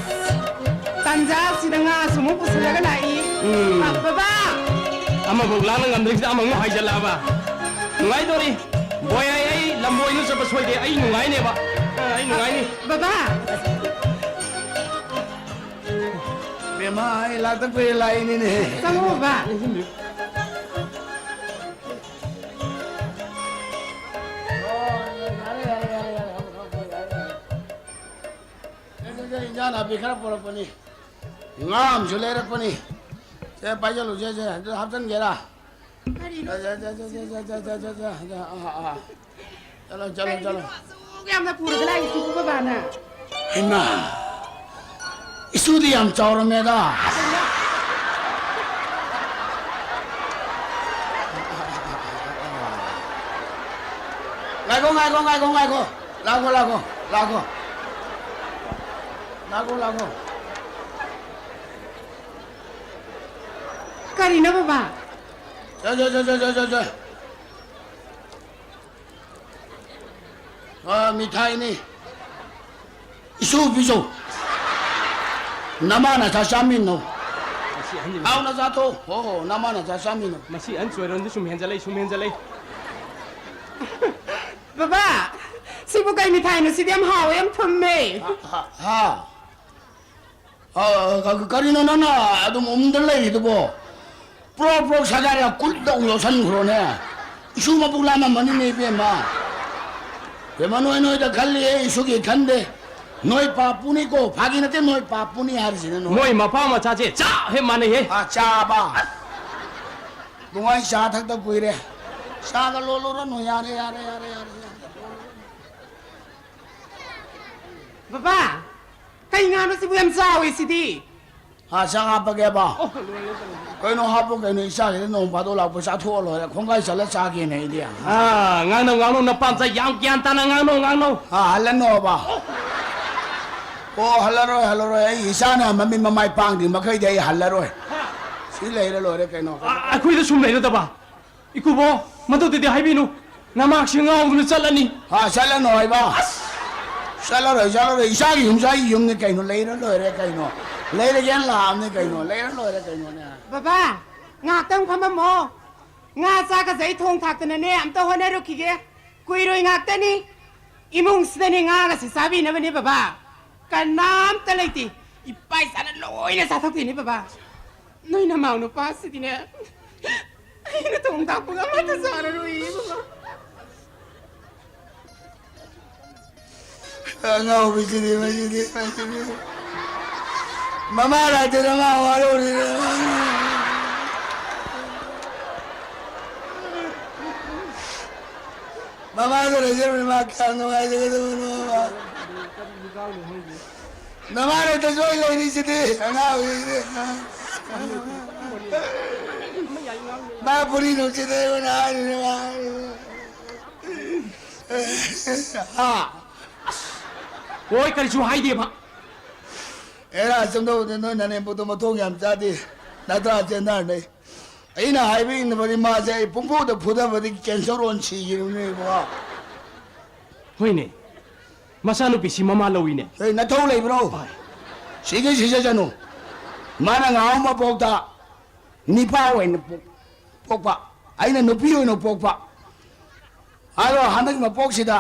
ꯇꯟꯖꯥꯁꯤꯗ ꯉꯥꯁꯨ ꯑꯃꯨꯛ ꯄꯨꯁꯜꯂꯒ ꯂꯥꯛꯏ꯫ ꯎꯝ꯫ ꯑ, ꯕꯕꯥ! ꯑꯃꯐꯥꯎ ꯂꯥꯡꯅ ꯉꯝꯗ꯭ꯔꯤꯁꯤꯗ ꯑꯃꯃꯨꯛ ꯍꯥꯏꯖꯜꯂꯛꯑꯕ? ꯅꯨꯡꯉꯥꯏꯗꯧꯔꯤ꯫ ꯕꯣꯏ, ꯑꯩ, ꯑꯩ ꯂꯝꯕꯣꯏꯗ ꯆꯠꯄ ꯁꯣꯏꯗꯦ꯫ ꯑꯩ ꯅꯨꯡꯉꯥꯏꯅꯦꯕ꯫ ꯑ, ꯑꯩ ꯅꯨꯡꯉꯥꯏꯅꯤ꯫ ꯕꯕꯥ! ꯕꯦꯝꯃ, ꯑꯩ ꯂꯥꯛꯇ ꯀꯨꯏꯔꯦ ꯂꯥꯛꯏꯅꯤꯅꯦ꯫ ꯆꯪꯉꯣ, ꯕꯕꯥ꯫ ꯁꯦ, ꯁꯦ, ꯁꯦ, ꯏꯟꯖꯥꯡ ꯅꯥꯄꯤ ꯈꯔ ꯄꯨꯔꯛꯄꯅꯤ꯫ ꯉꯥ ꯑꯃꯁꯨ ꯂꯩꯔꯛꯄꯅꯤ꯫ ꯁꯦ, ꯄꯥꯏꯁꯜꯂꯨ, ꯁꯦ, ꯁꯦ, ꯑꯗꯨ ꯍꯥꯞꯆꯤꯟꯒꯦꯔꯥ? ꯀꯔꯤꯅꯣ? ꯁꯦ, ꯁꯦ, ꯁꯦ, ꯑꯥ, ꯑꯥ, ꯑꯥ꯫ ꯆꯠꯂꯣ, ꯆꯠꯂꯣ, ꯆꯠꯂꯣ꯫ ꯀꯔꯤꯅꯣ ꯑꯁꯨꯛ ꯌꯥꯝꯅ ꯄꯨꯔꯒ ꯂꯥꯛꯏꯁꯤꯕꯨ ꯕꯕꯥꯅ? ꯍꯩꯃꯥ! ꯏꯁꯨꯗꯤ ꯌꯥꯝ ꯆꯥꯎꯔꯝꯃꯦꯗ꯫ ꯉꯥꯏꯈꯣ, ꯉꯥꯏꯈꯣ, ꯉꯥꯏꯈꯣ, ꯉꯥꯏꯈꯣ꯫ ꯂꯥꯛꯈꯣ, ꯂꯥꯛꯈꯣ, ꯂꯥꯛꯈꯣ꯫ ꯂꯥꯛꯈꯣ, ꯂꯥꯛꯈꯣ꯫ ꯀꯔꯤꯅꯣ ꯕꯕꯥ? ꯆ, ꯆ, ꯆ, ꯆ, ꯆ, ꯆ, ꯆ꯫ ꯑ, ꯃꯤꯊꯥꯏꯅꯤ꯫ ꯏꯁꯨ ꯄꯤꯖꯧ꯫ ꯅꯃꯥꯅ ꯆꯥ ꯆꯥꯃꯤꯟꯅꯧ꯫ ꯃꯁꯤ ꯑꯍꯟꯁꯤ ꯍꯥꯎꯅ ꯆꯥꯊꯣꯛ꯫ ꯍꯣ, ꯍꯣ, ꯅꯃꯥꯅ ꯆꯥ ꯆꯥꯃꯤꯟꯅꯧ꯫ ꯃꯁꯤ ꯑꯍꯟ ꯆꯣꯏꯔꯣꯟꯁꯤ ꯁꯨꯝ ꯍꯦꯟꯖꯜꯂꯛꯏ, ꯁꯨꯝ ꯍꯦꯟꯖꯜꯂꯛꯏ꯫ ꯕꯕꯥ, ꯁꯤꯕꯨ ꯀꯩ ꯃꯤꯊꯥꯏꯅꯣ? ꯁꯤꯗꯤ ꯌꯥꯝ ꯍꯥꯎꯋꯦ, ꯌꯥꯝ ꯊꯨꯝꯃꯦ꯫ ꯍꯥ? ꯑ, ꯀ-, ꯀꯔꯤꯅꯣ ꯅꯪꯅ ꯑꯗꯨꯝ ꯎꯝꯗ ꯂꯩꯔꯤꯗꯨꯕꯣ? ꯄ꯭ꯔꯣꯛ ꯄ꯭ꯔꯣꯛ ꯁꯥꯒꯥꯏꯔ ꯀꯨꯠꯇ ꯑꯃꯨꯛ ꯌꯣꯠꯁꯟꯈ꯭ꯔꯣꯅꯦ꯫ ꯏꯁꯨ ꯃꯄꯨꯛ ꯂꯥꯝꯃꯝꯃꯅꯤꯅꯦ ꯏꯕꯦꯝꯃ꯫ ꯏꯕꯦꯝꯃ, ꯅꯣꯏ ꯅꯣꯏꯗ ꯈꯜꯂꯤ, ꯏꯁꯨꯒꯤ ꯈꯟꯗꯦ꯫ ꯅꯣꯏ ꯄꯥꯞꯄꯨꯅꯤꯀꯣ, ꯐꯥꯒꯤ ꯅꯠꯇꯦ, ꯅꯣꯏ ꯄꯥꯞꯄꯨꯅꯤ ꯍꯥꯏꯔꯤꯁꯤꯅ ꯅꯣꯏ꯫ ꯃꯣꯏ ꯃꯄꯥ ꯃꯆꯥꯁꯦ ꯆꯞ ꯍꯦꯛ ꯃꯥꯟꯅꯩꯍꯦ꯫ ꯑ, ꯆꯥꯕ꯫ ꯅꯨꯡꯉꯥꯏ ꯆꯥ ꯊꯛꯇ ꯀꯨꯏꯔꯦ꯫ ꯆꯥꯒ ꯂꯣꯜꯂꯨꯔꯅꯨ, ꯌꯥꯔꯦ, ꯌꯥꯔꯦ, ꯌꯥꯔꯦ, ꯌꯥꯔꯦ, ꯌꯥꯔꯦ꯫ ꯕꯕꯥ, ꯀꯩ ꯉꯥꯅꯣ ꯁꯤꯕꯨ ꯌꯥꯝ ꯆꯥꯎꯋꯦ ꯁꯤꯗꯤ? ꯍꯥ, ꯆꯥꯛ ꯍꯥꯞꯄꯒꯦꯕ? ꯀꯩꯅꯣ ꯍꯥꯞꯄꯣ ꯀꯩꯅꯣ, ꯏꯆꯥꯁꯤꯗ ꯅꯣꯡ ꯐꯥꯗꯣꯛ ꯂꯥꯛꯄ ꯆꯥꯊꯣꯛꯑ ꯂꯣꯏꯔꯦ, ꯈꯣꯡꯒꯥꯏ ꯆꯠꯂ ꯆꯥꯒꯦꯅꯦ ꯑꯩꯗꯤ꯫ ꯑꯥ, ꯉꯥꯡꯅꯧ, ꯉꯥꯡꯅꯧ, ꯅꯄꯥꯝꯆꯥ ꯌꯥꯝ ꯒ꯭ꯌꯥꯟ ꯇꯥꯅ ꯉꯥꯡꯅꯧ, ꯉꯥꯡꯅꯧ꯫ ꯍꯥ, ꯍꯜꯂꯅꯣꯕ? ꯑꯣ, ꯍꯜꯂꯔꯣꯏ, ꯍꯜꯂꯔꯣꯏ, ꯑꯩ ꯏꯆꯥꯅ ꯃꯃꯤꯠ ꯃꯃꯥꯏ ꯄꯥꯡꯗ꯭ꯔꯤ ꯃꯈꯩꯗꯤ ꯑꯩ ꯍꯜꯂꯔꯣꯏ꯫ ꯁꯤ ꯂꯩꯔ ꯂꯣꯏꯔꯦ ꯀꯩꯅꯣ꯫ ꯑ-, ꯑꯩꯈꯣꯏꯗ ꯁꯨꯝ ꯂꯩꯔꯗꯕ? ꯏꯀꯨꯕꯣ, ꯃꯗꯨꯗꯤ ꯍꯥꯏꯕꯤꯅꯨ꯫ ꯅꯃꯥꯛꯁꯤ ꯉꯥꯎꯗꯨꯅ ꯆꯠꯂꯅꯤ꯫ ꯍꯥ, ꯆꯠꯂꯅꯣ ꯍꯥꯏꯕ? ꯆꯠꯂꯔꯣꯏ, ꯆꯠꯂꯔꯣꯏ, ꯏꯆꯥꯒꯤ ꯌꯨꯝꯁꯨ ꯑꯩꯒꯤ ꯌꯨꯝꯅꯤ ꯀꯩꯅꯣ, ꯂꯩꯔ ꯂꯣꯏꯔꯦ ꯀꯩꯅꯣ, ꯂꯩꯔꯒꯦꯅ ꯂꯥꯛꯑꯕꯅꯤ ꯀꯩꯅꯣ, ꯂꯩꯔ ꯂꯣꯏꯔꯦ ꯀꯩꯅꯣꯅꯦ꯫ ꯕꯕꯥ, ꯉꯥꯏꯍꯥꯛꯇꯪ ꯐꯝꯃꯝꯃꯣ꯫ ꯉꯥ ꯆꯥꯛꯀꯁꯦ ꯑꯩ ꯊꯣꯡ ꯊꯥꯛꯇꯅꯅꯦ ꯑꯝꯇ ꯍꯣꯠꯅꯔꯨꯈꯤꯒꯦ꯫ ꯀꯨꯏꯔꯣꯏ, ꯉꯥꯛꯇꯅꯤ꯫ ꯏꯃꯨꯡꯁꯤꯗꯅꯦ ꯉꯥꯒꯁꯦ ꯆꯥꯕꯤꯅꯕꯅꯦ ꯕꯕꯥ꯫ ꯀꯅꯥꯝꯇ ꯂꯩꯇꯦ꯫ ꯏꯄꯥ ꯏꯆꯥꯅ ꯂꯣꯏꯅ ꯆꯥꯊꯣꯛꯇꯣꯏꯅꯦ ꯕꯕꯥ꯫ ꯅꯣꯏ ꯅꯃꯥꯎ ꯅꯨꯄꯥꯁꯤꯗꯤꯅꯦ, ꯑꯩꯅ ꯊꯣꯡ ꯊꯥꯛꯄꯒ ꯑꯃꯠꯇ ꯆꯥꯔꯔꯣꯏꯌꯦ ꯕꯕꯥ꯫ ꯑꯉꯥꯎꯕꯤꯁꯤꯗꯤ, ꯃꯁꯤꯗꯤ, ꯃꯁꯤꯗꯤ꯫ ꯃꯃꯥ ꯂꯥꯛꯇꯅ ꯃꯥ ꯋꯥꯔꯧꯔꯤꯔ? ꯃꯃꯥꯗ ꯂꯩꯖꯔꯝꯃꯤ ꯃꯥ ꯀꯌꯥꯝ ꯅꯨꯡꯉꯥꯏꯖꯒꯗꯕꯅꯣ꯫ ꯅꯃꯥ ꯂꯩꯇꯁꯨ ꯑꯩ ꯂꯩꯔꯤꯁꯤꯗꯤ, ꯑꯉꯥꯎꯕꯤꯁꯤꯗꯤ꯫ ꯃꯥ ꯐꯨꯔꯤ ꯅꯨꯡꯁꯤꯗ ꯑꯩꯉꯣꯟꯗ ꯍꯥꯏꯔꯤꯅꯦ, ꯃꯥ ꯍꯥꯏꯔꯤꯅꯦ꯫ ꯍꯥ? ꯍꯣꯏ, ꯀꯔꯤꯁꯨ ꯍꯥꯏꯗꯦꯕ꯫ ꯑꯦꯔꯥ, ꯆꯨꯝꯗꯧꯕꯗꯤ ꯅꯣꯏ ꯅꯅꯦꯝꯄꯣꯛꯇꯣ ꯃꯊꯣꯡ ꯌꯥꯝ ꯆꯥꯗꯦ꯫ ꯅꯠꯇ꯭ꯔꯥ, ꯆꯦꯟꯊꯔꯅꯤ꯫ ꯑꯩꯅ ꯍꯥꯏꯕ ꯏꯟꯗꯕꯗꯤ ꯃꯥꯁꯦ ꯑꯩ ꯄꯨꯡꯐꯨꯗ ꯐꯨꯗꯕꯗꯤ cancer ꯑꯣꯟ ꯁꯤꯈꯤꯕꯅꯦ ꯏꯕꯨꯡꯉꯣ꯫ ꯍꯣꯏꯅꯦ, ꯃꯆꯥꯅꯨꯄꯤꯁꯤ ꯃꯃꯥ ꯂꯧꯏꯅꯦ꯫ ꯑꯦ, ꯅꯊꯧ ꯂꯩꯕ꯭ꯔꯣ? ꯍꯣꯏ꯫ ꯁꯤꯒꯩ ꯁꯤꯖꯁꯅꯨ꯫ ꯃꯥꯅ ꯉꯥꯍꯧ ꯃꯄꯣꯛꯇ ꯅꯤꯄꯥ ꯑꯣꯏꯅ ꯄꯣꯛ-, ꯄꯣꯛꯄ, ꯑꯩꯅ ꯅꯨꯄꯤ ꯑꯣꯏꯅ ꯄꯣꯛꯄ꯫ ꯑꯗꯣ ꯍꯟꯗꯛ ꯃꯄꯣꯛꯁꯤꯗ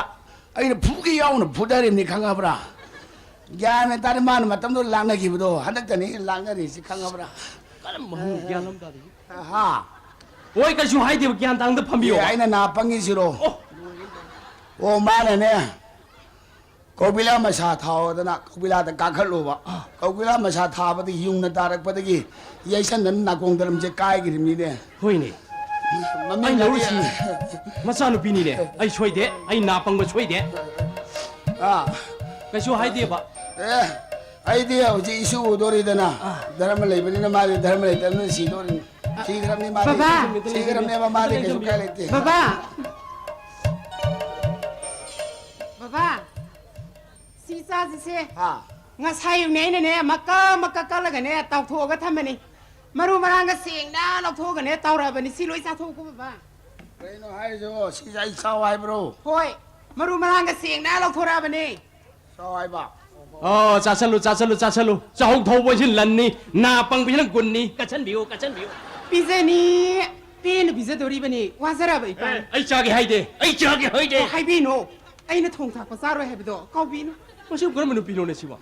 ꯑꯩꯅ ꯐꯨꯒꯦ ꯌꯥꯎꯅ ꯐꯨꯗꯔꯤꯕꯅꯤ, ꯈꯪꯉꯕ꯭ꯔꯥ? ꯒ꯭ꯌꯥꯟ ꯃꯦꯟ ꯇꯥꯗꯦ, ꯃꯥꯅ ꯃꯇꯝꯗꯨꯗ ꯂꯥꯛꯅꯈꯤꯕꯗꯣ ꯍꯟꯗꯛꯇꯅꯤ ꯂꯥꯛꯅꯔꯤꯁꯤ, ꯈꯪꯉꯕ꯭ꯔꯥ? ꯀꯔꯝꯕ ꯍꯨꯝ ꯒ꯭ꯌꯥꯟ ꯑꯃ ꯇꯥꯗꯦ꯫ ꯍꯥ? ꯍꯣꯏ, ꯀꯩꯁꯨ ꯍꯥꯏꯗꯦꯕ, ꯒ꯭ꯌꯥꯟ ꯇꯥꯡꯗ ꯐꯝꯕꯤꯌꯣ꯫ ꯑꯦ, ꯑꯩꯅ ꯅꯥ ꯄꯪꯉꯤꯁꯤꯔꯣ? ꯑꯣ꯫ ꯑꯣ, ꯃꯥꯅꯅꯦ, ꯀꯧꯕꯤꯂꯥ ꯃꯁꯥ ꯊꯥꯎꯗꯅ ꯀꯧꯕꯤꯂꯥꯗ ꯀꯥꯈꯠꯂꯨꯕ꯫ ꯑꯥ꯫ ꯀꯧꯕꯤꯂꯥ ꯃꯁꯥ ꯊꯥꯕꯗ ꯌꯨꯡꯅ ꯇꯥꯔꯛꯄꯗꯒꯤ ꯌꯩꯁꯟꯗꯅ ꯅꯥꯀꯣꯡ ꯗꯔꯝꯁꯦ ꯀꯥꯏꯈ꯭ꯔꯤꯕꯅꯤꯅꯦ꯫ ꯍꯣꯏꯅꯦ꯫ ꯃꯃꯤꯡ ꯑꯩ ꯂꯧꯔꯤꯁꯤ ꯃꯆꯥꯅꯨꯄꯤꯅꯤꯅꯦ꯫ ꯑꯩ ꯁꯣꯏꯗꯦ꯫ ꯑꯩ ꯅꯥ ꯄꯪꯕ ꯁꯣꯏꯗꯦ꯫ ꯑꯥ꯫ ꯀꯩꯁꯨ ꯍꯥꯏꯗꯦꯕ꯫ ꯑꯦ, ꯑꯩꯗꯤ ꯍꯧꯖꯤꯛ ꯏꯁꯨ ꯎꯗꯣꯔꯤꯗꯅ꯫ ꯑꯥ꯫ ꯙꯔꯃ ꯂꯩꯕꯅꯤꯅ ꯃꯥꯗꯤ ꯙꯔꯃ ꯂꯩꯇꯕꯅꯤꯅ ꯁꯤꯗꯣꯔꯤꯅꯤ꯫ ꯁꯤꯈ꯭ꯔꯕꯅꯤ ꯃꯥꯗꯤ꯫ ꯕꯕꯥ! ꯁꯤꯈ꯭ꯔꯕꯅꯦꯕ ꯃꯥꯗꯤ, ꯀꯩꯁꯨ ꯀꯥꯏ ꯂꯩꯇꯦ꯫ ꯕꯕꯥ! ꯕꯕꯥ! ꯁꯤ ꯆꯥꯁꯤꯁꯦ꯫ ꯍꯥ? ꯉꯁꯥꯏ ꯌꯨꯝꯅꯦ ꯑꯩꯅꯅꯦ ꯃꯀꯛ ꯃꯀꯛ ꯀꯛꯂꯒꯅꯦ ꯇꯥꯎꯊꯣꯛꯑꯒ ꯊꯝꯕꯅꯤ꯫ ꯃꯔꯨ ꯃꯔꯥꯡꯒ ꯁꯦꯡꯅ ꯂꯧꯊꯣꯛꯑꯒꯅꯦ ꯇꯧꯔꯕꯅꯤ꯫ ꯁꯤ ꯂꯣꯏ ꯆꯥꯊꯣꯛꯎꯀꯣ ꯕꯕꯥ꯫ ꯀꯩꯅꯣ ꯍꯥꯏꯔꯤꯁꯤꯕꯣ? ꯁꯤꯁꯦ ꯑꯩ ꯆꯥꯎ ꯍꯥꯏꯕ꯭ꯔꯣ? ꯍꯣꯏ, ꯃꯔꯨ ꯃꯔꯥꯡꯒ ꯁꯦꯡꯅ ꯂꯧꯊꯣꯔꯛꯑꯕꯅꯤ꯫ ꯆꯥꯎ ꯍꯥꯏꯕ? ꯑꯣ, ꯆꯥꯁꯜꯂꯨ, ꯆꯥꯁꯜꯂꯨ, ꯆꯥꯁꯜꯂꯨ꯫ ꯆꯥꯍꯧ ꯊꯧꯕꯁꯤ ꯂꯟꯅꯤ, ꯅꯥ ꯄꯪꯕꯁꯤꯅ ꯒꯨꯟꯅꯤ꯫ ꯀꯠꯁꯟꯕꯤꯌꯨ, ꯀꯠꯁꯟꯕꯤꯌꯨ꯫ ꯄꯤꯖꯅꯤ, ꯄꯦꯟꯅ ꯄꯤꯖꯗꯣꯔꯤꯕꯅꯤ꯫ ꯋꯥꯖꯔꯕ ꯏꯄꯥ꯫ ꯑꯦ, ꯑꯩ ꯆꯥꯒꯦ ꯍꯥꯏꯗꯦ, ꯑꯩ ꯆꯥꯒꯦ ꯍꯥꯏꯗꯦ꯫ ꯑꯣ, ꯍꯥꯏꯕꯤꯅꯣ꯫ ꯑꯩꯅ ꯊꯣꯡ ꯊꯥꯛꯄ ꯆꯥꯔꯣꯏ ꯍꯥꯏꯕꯗꯣ ꯀꯥꯎꯕꯤꯅꯨ꯫ ꯃꯁꯤꯕꯨ ꯀꯔꯝꯕ ꯅꯨꯄꯤꯅꯣꯅꯦ ꯁꯤꯕꯣ?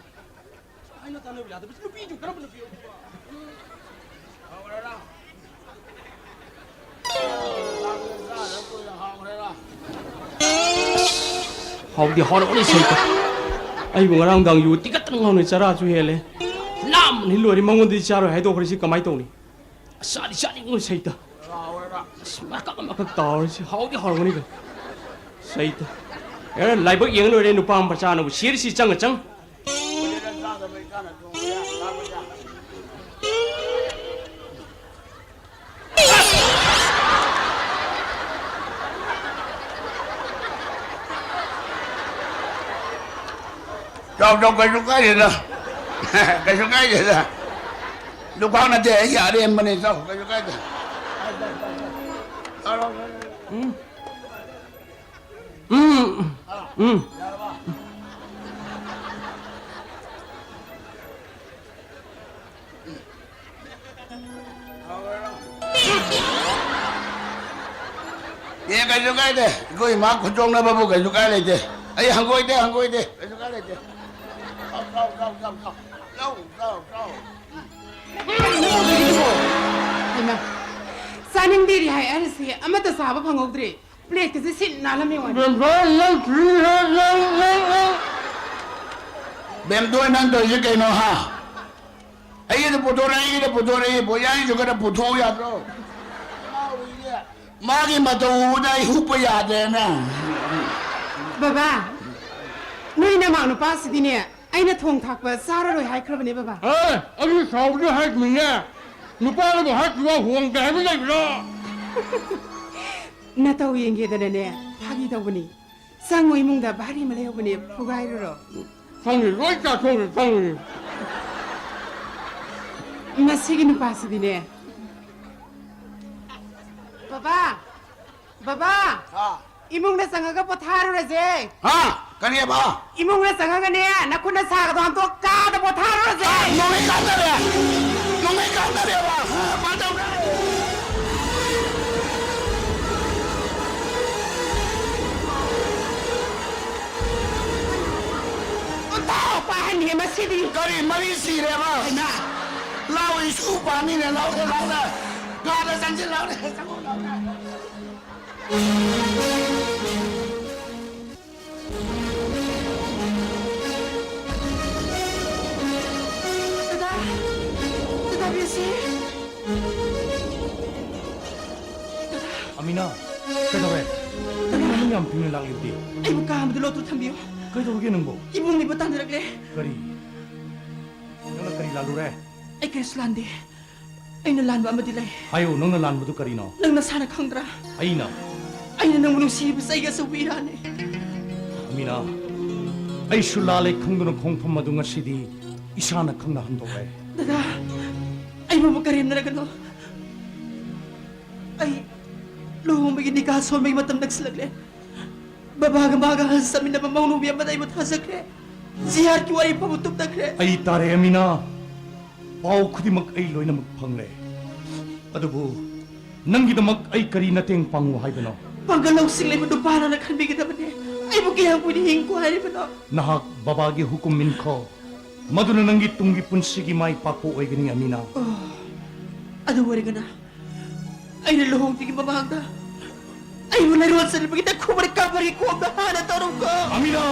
ꯑꯩꯅ ꯇꯥꯟꯅꯕ ꯌꯥꯗꯕꯁꯤ ꯅꯨꯄꯤꯗꯨ ꯀꯔꯝꯕ ꯅꯨꯄꯤꯅꯣ? ꯍꯥꯎꯗꯤ ꯍꯥꯎꯔꯕꯅꯤ ꯁꯩꯇ꯫ ꯑꯩꯕꯨ ꯉꯔꯥꯡ ꯅꯨꯡꯗꯥꯡ ꯌꯨ ꯇꯤꯀꯠꯇꯅ ꯉꯥꯎꯅ ꯆꯔꯥꯁꯨ ꯍꯦꯜꯂꯦ꯫ ꯂꯥꯝꯕꯅ ꯂꯣꯏꯔꯦ, ꯃꯉꯣꯟꯗꯗꯤ ꯆꯥꯔꯣꯏ ꯍꯥꯏꯗꯣꯛꯈ꯭ꯔꯦ, ꯁꯤ ꯀꯃꯥꯏꯅ ꯇꯧꯅꯤ? ꯆꯥꯗꯤ ꯆꯥꯅꯤꯡꯉꯣ ꯁꯩꯇ꯫ ꯑꯁ, ꯃꯀꯛ ꯃꯀꯛ ꯇꯥꯎꯔꯤꯁꯤ ꯍꯥꯎꯗꯤ ꯍꯥꯎꯔꯝꯒꯅꯤ ꯀꯩꯅꯣ꯫ ꯁꯩꯇ꯫ ꯑꯦ, ꯂꯥꯏꯕꯛ ꯌꯦꯡ ꯂꯣꯏꯔꯦ ꯅꯨꯄꯥ ꯃꯆꯥꯅꯕꯨ ꯁꯤꯔꯤꯁꯤ ꯆꯪꯉ ꯆꯪ꯫ ꯆꯥꯎ, ꯆꯥꯎ, ꯀꯩꯁꯨ ꯀꯥꯏꯗꯦꯗ꯫ ꯀꯩꯁꯨ ꯀꯥꯏꯗꯦꯗ꯫ ꯂꯨꯈꯥꯛ ꯅꯠꯇꯦ, ꯑꯩꯒꯤ ꯑꯔꯦꯝꯕꯅꯦ, ꯆꯥꯎ, ꯀꯩꯁꯨ ꯀꯥꯏꯗꯦ꯫ ꯎꯝ꯫ ꯎꯝ꯫ ꯎꯝ꯫ ꯑꯦ, ꯀꯩꯁꯨ ꯀꯥꯏꯗꯦ꯫ ꯑꯩꯈꯣꯏ ꯏꯃꯥ ꯈꯨꯟꯖꯣꯛꯅꯕꯕꯨ ꯀꯩꯁꯨ ꯀꯥꯏ ꯂꯩꯇꯦ꯫ ꯑꯩ ꯍꯪꯒꯣꯏꯗꯦ, ꯍꯪꯒꯣꯏꯗꯦ꯫ ꯀꯩꯁꯨ ꯀꯥꯏ ꯂꯩꯇꯦ꯫ ꯆꯥꯎ, ꯆꯥꯎ, ꯆꯥꯎ, ꯆꯥꯎ, ꯆꯥꯎ꯫ ꯂꯧ, ꯆꯥꯎ, ꯆꯥꯎ꯫ ꯍꯩꯃꯥ, ꯆꯥꯅꯤꯡꯗꯦꯗꯤ ꯍꯥꯏ ꯑꯍꯜꯁꯦ ꯑꯃꯠꯇ ꯆꯥꯕ ꯐꯪꯍꯧꯗ꯭ꯔꯦ꯫ ꯄ꯭ꯂꯦꯠꯀꯁꯦ ꯁꯤꯠ ꯅꯥꯜꯂꯝꯃꯦ ꯋꯥꯅꯤ꯫ ꯕꯦꯝꯗꯣꯏ, ꯅꯪ ꯇꯧꯔꯤꯁꯦ ꯀꯩꯅꯣ, ꯍꯥ? ꯑꯩꯒꯤꯗ ꯄꯨꯊꯣꯔꯛꯏ, ꯑꯩꯒꯤꯗ ꯄꯨꯊꯣꯔꯛꯏ, ꯕꯣꯌꯥꯏꯁꯨ ꯈꯔ ꯄꯨꯊꯣꯛꯎ ꯌꯥꯗ꯭ꯔꯣ? ꯃꯥꯒꯤ ꯃꯇꯧ ꯎꯕꯗ ꯑꯩ ꯍꯨꯞꯄ ꯌꯥꯗ꯭ꯔꯦꯅꯦ꯫ ꯕꯕꯥ, ꯅꯣꯏ ꯅꯃꯥ ꯅꯨꯄꯥꯁꯤꯗꯤꯅꯦ, ꯑꯩꯅ ꯊꯣꯡ ꯊꯥꯛꯄ ꯆꯥꯔꯔꯣꯏ ꯍꯥꯏꯈ꯭ꯔꯕꯅꯦ, ꯕꯕꯥ꯫ ꯑꯦ, ꯑꯗꯨ ꯁꯥꯎꯕꯗꯤ ꯍꯥꯏꯈꯤꯕꯅꯦ꯫ ꯅꯨꯄꯥꯅꯕꯨ ꯍꯥꯏꯈꯤꯕ ꯍꯣꯡꯗꯦ ꯍꯥꯏꯕ ꯂꯩꯕ꯭ꯔꯣ? ꯅꯇꯧ ꯌꯦꯡꯒꯦꯗꯅꯅꯦ, ꯐꯥꯒꯤ ꯇꯧꯕꯅꯤ꯫ ꯆꯪꯉꯣ, ꯏꯃꯨꯡꯗ ꯚꯥꯔꯤ ꯑꯃ ꯂꯩꯍꯧꯕꯅꯦ, ꯐꯨꯒꯥꯏꯔꯨꯔꯣ꯫ ꯈꯪꯉꯤ, ꯂꯣꯏ ꯆꯥꯊꯣꯛꯈ꯭ꯔꯦ, ꯈꯪꯉꯤ꯫ ꯃꯁꯤꯒꯤ ꯅꯨꯄꯥꯁꯤꯗꯤꯅꯦ꯫ ꯕꯕꯥ! ꯕꯕꯥ! ꯍꯥ? ꯏꯃꯨꯡꯗ ꯆꯪꯉꯒ ꯄꯣꯊꯥꯔꯨꯔꯁꯦ꯫ ꯍꯥ? ꯀꯔꯤꯑꯕ? ꯏꯃꯨꯡꯗ ꯆꯪꯉꯒꯅꯦ, ꯅꯈꯨꯠ ꯅꯁꯥꯒꯗꯣ ꯍꯥꯝꯇꯣꯛ ꯀꯥꯗ ꯄꯣꯊꯥꯔꯨꯔꯁꯦ꯫ ꯍꯥ? ꯅꯣꯡꯃꯩ ꯀꯥꯞꯅꯔꯦ? ꯅꯣꯡꯃꯩ ꯀꯥꯞꯅꯔꯦꯕ? ꯍꯥ? ꯀꯃꯥꯏ ꯇꯧꯅꯤ? ꯑꯣꯟꯊꯣꯛꯄ ꯑꯍꯟꯅꯤ ꯃꯁꯤꯗꯤ꯫ ꯀꯔꯤ ꯃꯔꯤ ꯁꯤꯔꯦꯕ? ꯍꯩꯃꯥ! ꯂꯥꯎ, ꯏꯁꯨ ꯄꯥꯝꯃꯤꯅꯦ, ꯂꯥꯎꯅꯦ, ꯂꯥꯎꯅꯦ꯫ ꯀꯥꯗ ꯆꯪꯁꯤꯜ ꯂꯥꯎꯅꯦ, ꯆꯪꯉꯣ ꯂꯥꯎꯅꯦ꯫ ꯗꯗꯥ! ꯗꯗꯥ ꯕꯤꯔꯁꯤ! ꯗꯗꯥ! ꯑꯃꯤꯅꯥ, ꯀꯩꯗꯧꯔꯦ? ꯀꯔꯤꯅꯣ ꯅꯪ ꯌꯥꯝ ꯊꯦꯡꯅ ꯂꯥꯛꯂꯤꯕꯗꯤ? ꯑꯩꯕꯨ ꯀꯥ ꯑꯃꯗ ꯂꯣꯠꯇꯨ ꯊꯝꯕꯤꯌꯨ꯫ ꯀꯩꯗꯧꯔꯒꯦ ꯅꯪꯕꯨ? ꯏꯕꯨꯡꯅꯤꯕꯨ ꯇꯥꯟꯅꯔꯛꯂꯦ꯫ ꯀꯔꯤ? ꯅꯪꯅ ꯀꯔꯤ ꯂꯥꯜꯂꯨꯔꯦ? ꯑꯩ ꯀꯔꯤꯁꯨ ꯂꯥꯟꯗꯦ꯫ ꯑꯩꯅ ꯂꯥꯟꯕ ꯑꯃꯗꯤ ꯂꯩ꯫ ꯍꯥꯏꯌꯨ, ꯅꯪꯅ ꯂꯥꯟꯕꯗꯨ ꯀꯔꯤꯅꯣ? ꯅꯪ ꯅꯁꯥꯅ ꯈꯪꯗ꯭ꯔꯥ? ꯑꯩꯅ? ꯑꯩꯅ ꯅꯪꯕꯨ ꯅꯨꯡꯁꯤꯔꯤꯕꯁꯦ ꯑꯩꯒꯤ ꯑꯆꯧꯕ ꯏꯔꯥꯟꯅꯦ꯫ ꯑꯃꯤꯅꯥ, ꯑꯩꯁꯨ ꯂꯥꯜꯂꯦ ꯈꯪꯗꯨꯅ ꯈꯣꯡꯐꯝ ꯑꯗꯨ ꯉꯁꯤꯗꯤ ꯏꯁꯥꯅ ꯈꯪꯅ ꯍꯟꯗꯣꯛꯂꯦ꯫ ꯗꯗꯥ, ꯑꯩꯕꯨ ꯑꯃꯨꯛ ꯀꯔꯦꯝꯅꯔꯒꯅꯨ꯫ ꯑꯩ ꯂꯨꯍꯣꯡꯕꯒꯤ ꯅꯤꯀꯥ ꯁꯣꯟꯕꯒꯤ ꯃꯇꯝ ꯅꯛꯁꯤꯜꯂꯛꯂꯦ꯫ ꯕꯕꯥꯒ ꯃꯥꯒ ꯍꯟ ꯆꯠꯃꯤꯟꯅꯕ ꯃꯧꯅꯨꯕꯤ ꯑꯃꯗ ꯑꯩꯕꯨ ꯊꯥꯖꯈ꯭ꯔꯦ꯫ ꯖꯤꯍꯥꯗꯀꯤ ꯋꯥꯔꯤ ꯐꯥꯎꯕ ꯇꯨꯝꯊꯈ꯭ꯔꯦ꯫ ꯑꯩ ꯇꯥꯔꯦ ꯑꯃꯤꯅꯥ꯫ ꯄꯥꯎ ꯈꯨꯗꯤꯡꯃꯛ ꯑꯩ ꯂꯣꯏꯅꯃꯛ ꯐꯪꯂꯦ꯫ ꯑꯗꯨꯕꯨ ꯅꯪꯒꯤꯗꯃꯛ ꯑꯩ ꯀꯔꯤ ꯃꯇꯦꯡ ꯄꯥꯡꯉꯨ ꯍꯥꯏꯕꯅꯣ? ꯄꯥꯡꯒꯜ ꯂꯧꯁꯤꯡ ꯂꯩꯕ ꯅꯨꯄꯥꯅ ꯈꯟꯕꯤꯒꯗꯕꯅꯦ꯫ ꯑꯩꯕꯨ ꯀꯌꯥꯝ ꯀꯨꯏꯅ ꯍꯤꯡꯉꯨ ꯍꯥꯏꯔꯤꯕꯅꯣ? ꯅꯍꯥꯛ ꯕꯕꯥꯒꯤ ꯍꯨꯀꯨꯝ ꯏꯟꯈꯣ꯫ ꯃꯗꯨꯅ ꯅꯪꯒꯤ ꯇꯨꯡꯒꯤ ꯄꯨꯟꯁꯤꯒꯤ ꯃꯥꯏ ꯄꯥꯛꯄ ꯑꯣꯏꯒꯅꯤ, ꯑꯃꯤꯅꯥ꯫ ꯑꯣ, ꯑꯗꯨ ꯑꯣꯏꯔꯒꯅ ꯑꯩꯅ ꯂꯨꯍꯣꯡꯗ꯭ꯔꯤꯉꯩ ꯃꯃꯥꯡꯗ ꯑꯩꯕꯨ ꯂꯩꯔꯣꯟ ꯆꯟꯕꯒꯤ ꯇꯈꯨꯕꯔ ꯀꯥꯕꯔꯒꯤ ꯀꯣꯝꯗ ꯍꯥꯟꯅ ꯇꯧꯔꯝꯀꯣ꯫ ꯑꯃꯤꯅꯥ!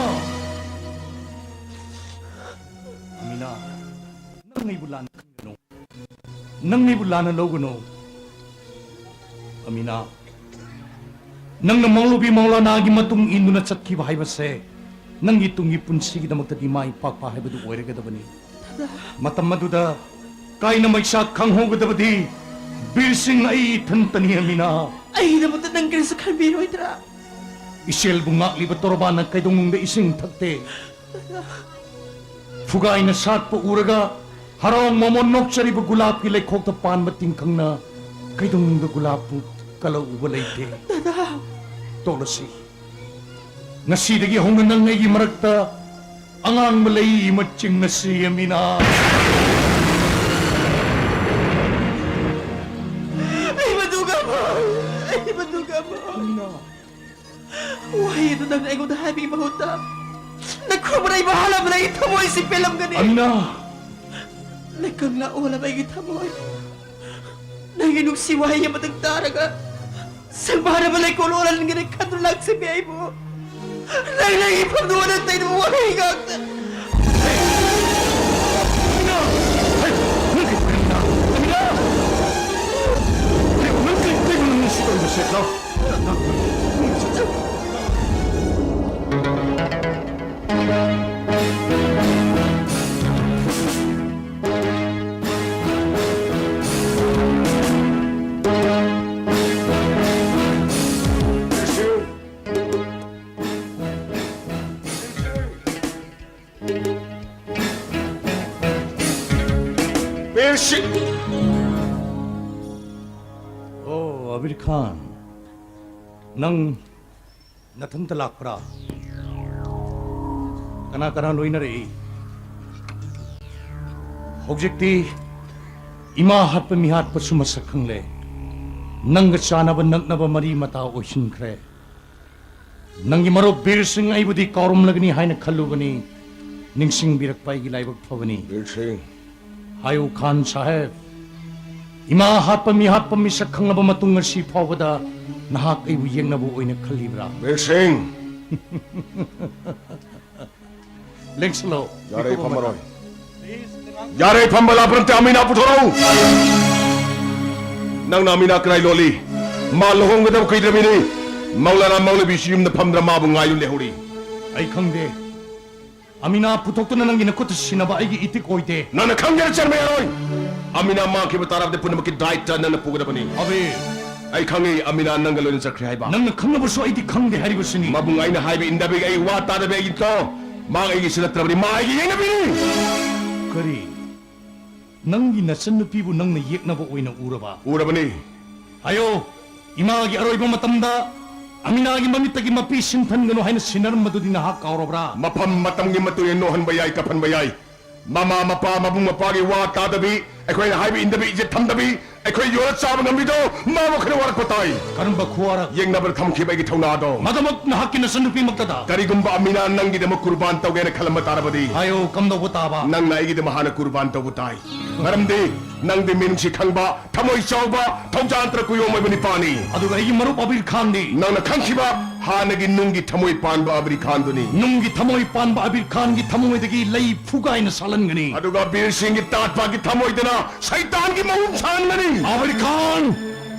ꯑꯃꯤꯅꯥ! ꯅꯪ ꯑꯩꯕꯨ ꯂꯥꯟꯅ ꯈꯟꯒꯅꯨ꯫ ꯅꯪ ꯑꯩꯕꯨ ꯂꯥꯟꯅ ꯂꯧꯒꯅꯨ꯫ ꯑꯃꯤꯅꯥ, ꯅꯪꯅ ꯃꯧꯂꯨꯕꯤ ꯃꯧꯂꯥꯅꯥꯒꯤ ꯃꯇꯨꯡ ꯏꯟꯗꯨꯅ ꯆꯠꯈꯤꯕ ꯍꯥꯏꯕꯁꯦ ꯅꯪꯒꯤ ꯇꯨꯡꯒꯤ ꯄꯨꯟꯁꯤꯒꯤꯗꯃꯛꯇꯗꯤ ꯃꯥꯏ ꯄꯥꯛꯄ ꯍꯥꯏꯕꯗꯨ ꯑꯣꯏꯔꯒꯗꯕꯅꯤ꯫ ꯃꯇꯝ ꯑꯗꯨꯗ ꯀꯥꯏꯅ ꯃꯩꯁꯥ ꯈꯪꯍꯧꯒꯗꯕꯗꯤ ꯕꯤꯔ ꯁꯤꯡ ꯑꯩ ꯏꯊꯟꯇꯅꯤ, ꯑꯃꯤꯅꯥ꯫ ꯑꯩꯒꯤꯗꯃꯛꯇ ꯅꯪ ꯀꯔꯤꯁꯨ ꯈꯟꯕꯤꯔꯣꯏꯗ꯭ꯔꯥ? ꯏꯆꯦꯜꯕꯨ ꯉꯥꯛꯂꯤꯕ ꯇꯣꯔꯕꯥꯟꯅ ꯀꯩꯗꯧꯅꯨꯡꯗ ꯏꯁꯤꯡ ꯊꯛꯇꯦ꯫ ꯐꯨꯒꯥꯏꯅ ꯁꯥꯠꯄ ꯎꯔꯒ ꯍꯔꯥꯎ ꯃꯃꯣꯟ ꯅꯣꯛꯆꯔꯤꯕ ꯒꯨꯂꯥꯞꯀꯤ ꯂꯩꯈꯣꯛꯇ ꯄꯥꯟꯕ ꯇꯤꯡꯈꯪꯅ ꯀꯩꯗꯧꯅꯨꯡꯗ ꯒꯨꯂꯥꯞꯄꯨ ꯀꯜꯂꯛꯎꯕ ꯂꯩꯇꯦ꯫ ꯗꯗꯥ! ꯇꯣꯛꯂꯁꯤ꯫ ꯉꯁꯤꯗꯒꯤ ꯍꯧꯅ ꯅꯪ ꯑꯩꯒꯤ ꯃꯔꯛꯇ ꯑꯉꯥꯡꯕ ꯂꯩ ꯑꯃ ꯆꯤꯡꯉꯁꯤ, ꯑꯃꯤꯅꯥ꯫ ꯑꯩ ꯃꯗꯨꯒ ꯑꯃ, ꯑꯩ ꯃꯗꯨꯒ ꯑꯃ꯫ ꯑꯃꯤꯅꯥ꯫ ꯋꯥꯍꯩ ꯑꯗꯨ ꯅꯪꯅ ꯑꯩꯉꯣꯟꯗ ꯍꯥꯏꯕꯒꯤ ꯃꯍꯨꯠꯇ ꯅꯈꯨꯕꯅ ꯑꯩꯕꯨ ꯍꯥꯜꯂꯝꯕꯅ ꯑꯩꯒꯤ ꯊꯃꯣꯏꯁꯤ ꯄꯦꯜꯂꯝꯒꯅꯤ꯫ ꯑꯃꯤꯅꯥ! ꯂꯩꯀꯪꯂꯥ ꯑꯣꯜꯂꯕ ꯑꯩꯒꯤ ꯊꯃꯣꯏ, ꯅꯪꯒꯤ ꯅꯨꯡꯁꯤ ꯋꯥꯍꯩ ꯑꯃꯇꯪ ꯇꯥꯔꯒ ꯁꯪꯕꯥꯔꯕ ꯂꯩꯀꯣꯜ ꯑꯣꯜꯍꯟꯒꯅꯤ ꯈꯟꯗꯨꯅ ꯂꯥꯛꯆꯕꯤ ꯑꯩꯕꯨ ꯅꯪ ꯅꯪꯒꯤ ꯐꯝꯗꯨ ꯑꯣꯟꯅ ꯇꯩꯅꯕ ꯋꯥꯍꯩ ꯉꯥꯛꯇ꯫ ꯕꯤꯔ ꯁꯤꯡ! ꯑꯣ, ꯈꯥꯟ, ꯅꯪ ꯅꯊꯟꯇ ꯂꯥꯛꯄ꯭ꯔꯥ? ꯀꯅꯥ ꯀꯅꯥ ꯂꯣꯏꯅꯔꯛꯏ? ꯍꯧꯖꯤꯛꯇꯤ ꯏꯃꯥ ꯍꯥꯠꯄ ꯃꯤꯍꯥꯠꯄꯁꯨ ꯃꯁꯛ ꯈꯪꯂꯦ꯫ ꯅꯪꯒ ꯆꯥꯟꯅꯕ ꯅꯛꯅꯕ ꯃꯔꯤ ꯃꯇꯥ ꯑꯣꯏꯁꯤꯟꯈ꯭ꯔꯦ꯫ ꯅꯪꯒꯤ ꯃꯔꯨꯞ ꯕꯤꯔ ꯁꯤꯡ ꯑꯩꯕꯨꯗꯤ ꯀꯥꯎꯔꯝꯂꯒꯅꯤ ꯍꯥꯏꯅ ꯈꯜꯂꯨꯕꯅꯤ꯫ ꯅꯤꯡꯁꯤꯡꯕꯤꯔꯛꯄ ꯑꯩꯒꯤ ꯂꯥꯏꯕꯛ ꯐꯕꯅꯤ꯫ ꯕꯤꯔ ꯁꯤꯡ꯫ ꯍꯥꯏꯌꯨ ꯈꯥꯟ ꯁꯥꯍꯦꯕ, ꯏꯃꯥ ꯍꯥꯠꯄ ꯃꯤꯍꯥꯠꯄ ꯃꯤꯁꯛ ꯈꯪꯂꯕ ꯃꯇꯨꯡ ꯉꯁꯤ ꯐꯥꯎꯕꯗ ꯅꯍꯥꯛ ꯑꯩꯕꯨ ꯌꯦꯡꯅꯕ ꯑꯣꯏꯅ ꯈꯜꯂꯤꯕ꯭ꯔꯥ? ꯕꯤꯔ ꯁꯤꯡ꯫ ꯂꯦꯡꯁꯤꯜꯂꯣ꯫ ꯌꯥꯔꯦ, ꯐꯝꯃꯔꯣꯏ꯫ ꯌꯥꯔꯦ, ꯐꯝꯕ ꯂꯥꯛꯄ ꯅꯠꯇꯦ, ꯑꯃꯤꯅꯥ ꯄꯨꯊꯣꯔꯛꯎ꯫ ꯅꯪꯅ ꯑꯃꯤꯅꯥ ꯀꯗꯥꯏ ꯂꯣꯠꯂꯤ? ꯃꯥ ꯂꯨꯍꯣꯡꯒꯗꯕ ꯀꯨꯏꯗ꯭ꯔꯕꯤꯅꯤ꯫ ꯃꯧꯂꯥꯅꯥ ꯃꯧꯂꯕꯤꯁꯨ ꯌꯨꯝꯗ ꯐꯝꯗ꯭ꯔ ꯃꯥꯕꯨ ꯉꯥꯏꯗꯨꯅ ꯂꯩꯍꯧꯔꯤ꯫ ꯑꯩ ꯈꯪꯗꯦ꯫ ꯑꯃꯤꯅꯥ ꯄꯨꯊꯣꯛꯇꯨꯅ ꯅꯪꯒꯤ ꯅꯈꯨꯠꯇ ꯁꯤꯟꯅꯕ ꯑꯩꯒꯤ ꯏꯇꯤꯛ ꯑꯣꯏꯗꯦ꯫ ꯅꯪꯅ ꯈꯪꯒꯦꯔꯥ ꯆꯦꯟꯕ ꯌꯥꯔꯣꯏ꯫ ꯑꯃꯤꯅꯥ ꯃꯥꯡꯈꯤꯕ ꯇꯥꯔꯕꯗꯤ ꯄꯨꯝꯅꯃꯛꯀꯤ ꯗꯥꯏꯇ ꯅꯪꯅ ꯄꯨꯒꯗꯕꯅꯤ꯫ ꯑꯕꯤꯔ꯫ ꯑꯩ ꯈꯪꯉꯤ, ꯑꯃꯤꯅꯥ ꯅꯪꯒ ꯂꯣꯏꯅ ꯆꯠꯈ꯭ꯔꯦ ꯍꯥꯏꯕ꯫ ꯅꯪꯅ ꯈꯪꯂꯕꯁꯨ ꯑꯩꯗꯤ ꯈꯪꯗꯦ ꯍꯥꯏꯔꯤꯕꯁꯤꯅꯤ꯫ ꯃꯕꯨꯡ ꯑꯩꯅ ꯍꯥꯏꯕ ꯏꯟꯗꯕꯤ, ꯑꯩ ꯋꯥ ꯇꯥꯗꯕꯤ ꯑꯩꯒꯤ ꯇꯣ꯫ ꯃꯥ ꯑꯩꯒꯤꯁꯨ ꯅꯠꯇ꯭ꯔꯕꯅꯤ, ꯃꯥ ꯑꯩꯒꯤ ꯌꯦꯛꯅꯕꯤꯅꯤ꯫ ꯀꯔꯤ? ꯅꯪꯒꯤ ꯅꯆꯟꯅꯨꯄꯤꯕꯨ ꯅꯪꯅ ꯌꯦꯛꯅꯕ ꯑꯣꯏꯅ ꯎꯔꯕ? ꯎꯔꯕꯅꯤ꯫ ꯍꯥꯏꯌꯣ, ꯏꯃꯥꯒꯤ ꯑꯔꯣꯏꯕ ꯃꯇꯝꯗ ꯑꯃꯤꯅꯥꯒꯤ ꯃꯃꯤꯠꯇꯒꯤ ꯃꯄꯤ ꯁꯤꯟꯊꯟꯒꯅꯨ ꯍꯥꯏꯅ ꯁꯤꯟꯅꯔꯝꯕꯗꯨꯗꯤ ꯅꯍꯥꯛ ꯀꯥꯎꯔꯕ꯭ꯔꯥ? ꯃꯐꯝ ꯃꯇꯝꯒꯤ ꯃꯇꯨꯡ ꯏꯟꯅ ꯅꯣꯛꯍꯟꯕ ꯌꯥꯏ, ꯀꯞꯍꯟꯕ ꯌꯥꯏ꯫ ꯃꯃꯥ ꯃꯄꯥ, ꯃꯕꯨꯡ ꯃꯄꯥꯒꯤ ꯋꯥ ꯇꯥꯗꯕꯤ, ꯑꯩꯈꯣꯏꯅ ꯍꯥꯏꯕ ꯏꯟꯗꯕꯤ, ꯏꯖꯠ ꯊꯝꯗꯕꯤ, ꯑꯩꯈꯣꯏ ꯌꯣꯜꯂ ꯆꯥꯕ ꯉꯝꯕꯤꯗꯣ ꯃꯥ ꯋꯥꯈꯜ ꯋꯥꯔꯛꯄ ꯇꯥꯏ꯫ ꯀꯔꯝꯕ ꯈꯨꯋꯥꯔꯛ? ꯌꯦꯡꯅꯕꯗ ꯊꯝꯈꯤꯕ ꯑꯩꯒꯤ ꯊꯧꯅꯥꯗꯣ꯫ ꯃꯗꯨꯃꯛ ꯅꯍꯥꯛꯀꯤ ꯅꯆꯟꯅꯨꯄꯤꯃꯛꯇꯗ꯫ ꯀꯔꯤꯒꯨꯝꯕ ꯑꯃꯤꯅꯥ ꯅꯪꯒꯤꯗꯃꯛ ꯀꯨꯔꯕꯥꯟ ꯇꯧꯒꯦꯅ ꯈꯜꯂꯝꯕ ꯇꯥꯔꯕꯗꯤ? ꯍꯥꯏꯌꯣ, ꯀꯝꯗꯧꯕ ꯇꯥꯕ? ꯅꯪꯅ ꯑꯩꯒꯤꯗꯃꯛ ꯍꯥꯟꯅ ꯀꯨꯔꯕꯥꯟ ꯇꯧꯕ ꯇꯥꯏ꯫ ꯃꯔꯝꯗꯤ ꯅꯪꯗꯤ ꯃꯤꯅꯨꯡꯁꯤ ꯈꯪꯕ, ꯊꯃꯣꯏ ꯆꯥꯎꯕ, ꯊꯧꯖꯥꯟ ꯇꯔ ꯀꯨꯌꯣꯝ ꯑꯣꯏꯕ ꯅꯤꯄꯥꯅꯤ꯫ ꯑꯗꯨꯒ ꯑꯩꯒꯤ ꯃꯔꯨꯞ ꯑꯕꯤꯔ ꯈꯥꯟꯗꯤ? ꯅꯪꯅ ꯈꯪꯈꯤꯕ ꯍꯥꯟꯅꯒꯤ ꯅꯨꯡꯒꯤ ꯊꯃꯣꯏ ꯄꯥꯟꯕ ꯑꯕꯤꯔ ꯈꯥꯟꯗꯨꯅꯤ꯫ ꯅꯨꯡꯒꯤ ꯊꯃꯣꯏ ꯄꯥꯟꯕ ꯑꯕꯤꯔ ꯈꯥꯟꯒꯤ ꯊꯃꯣꯏꯗꯒꯤ ꯂꯩ ꯐꯨꯒꯥꯏꯅ ꯁꯥꯠꯍꯟꯒꯅꯤ꯫ ꯑꯗꯨꯒ ꯕꯤꯔ ꯁꯤꯡꯒꯤ ꯇꯥꯠꯄꯥꯒꯤ ꯊꯃꯣꯏꯗꯅ ꯁꯩꯇꯥꯟꯒꯤ ꯃꯍꯨꯝ ꯁꯥꯍꯟꯒꯅꯤ꯫ ꯑꯕꯤꯔ ꯈꯥꯟ,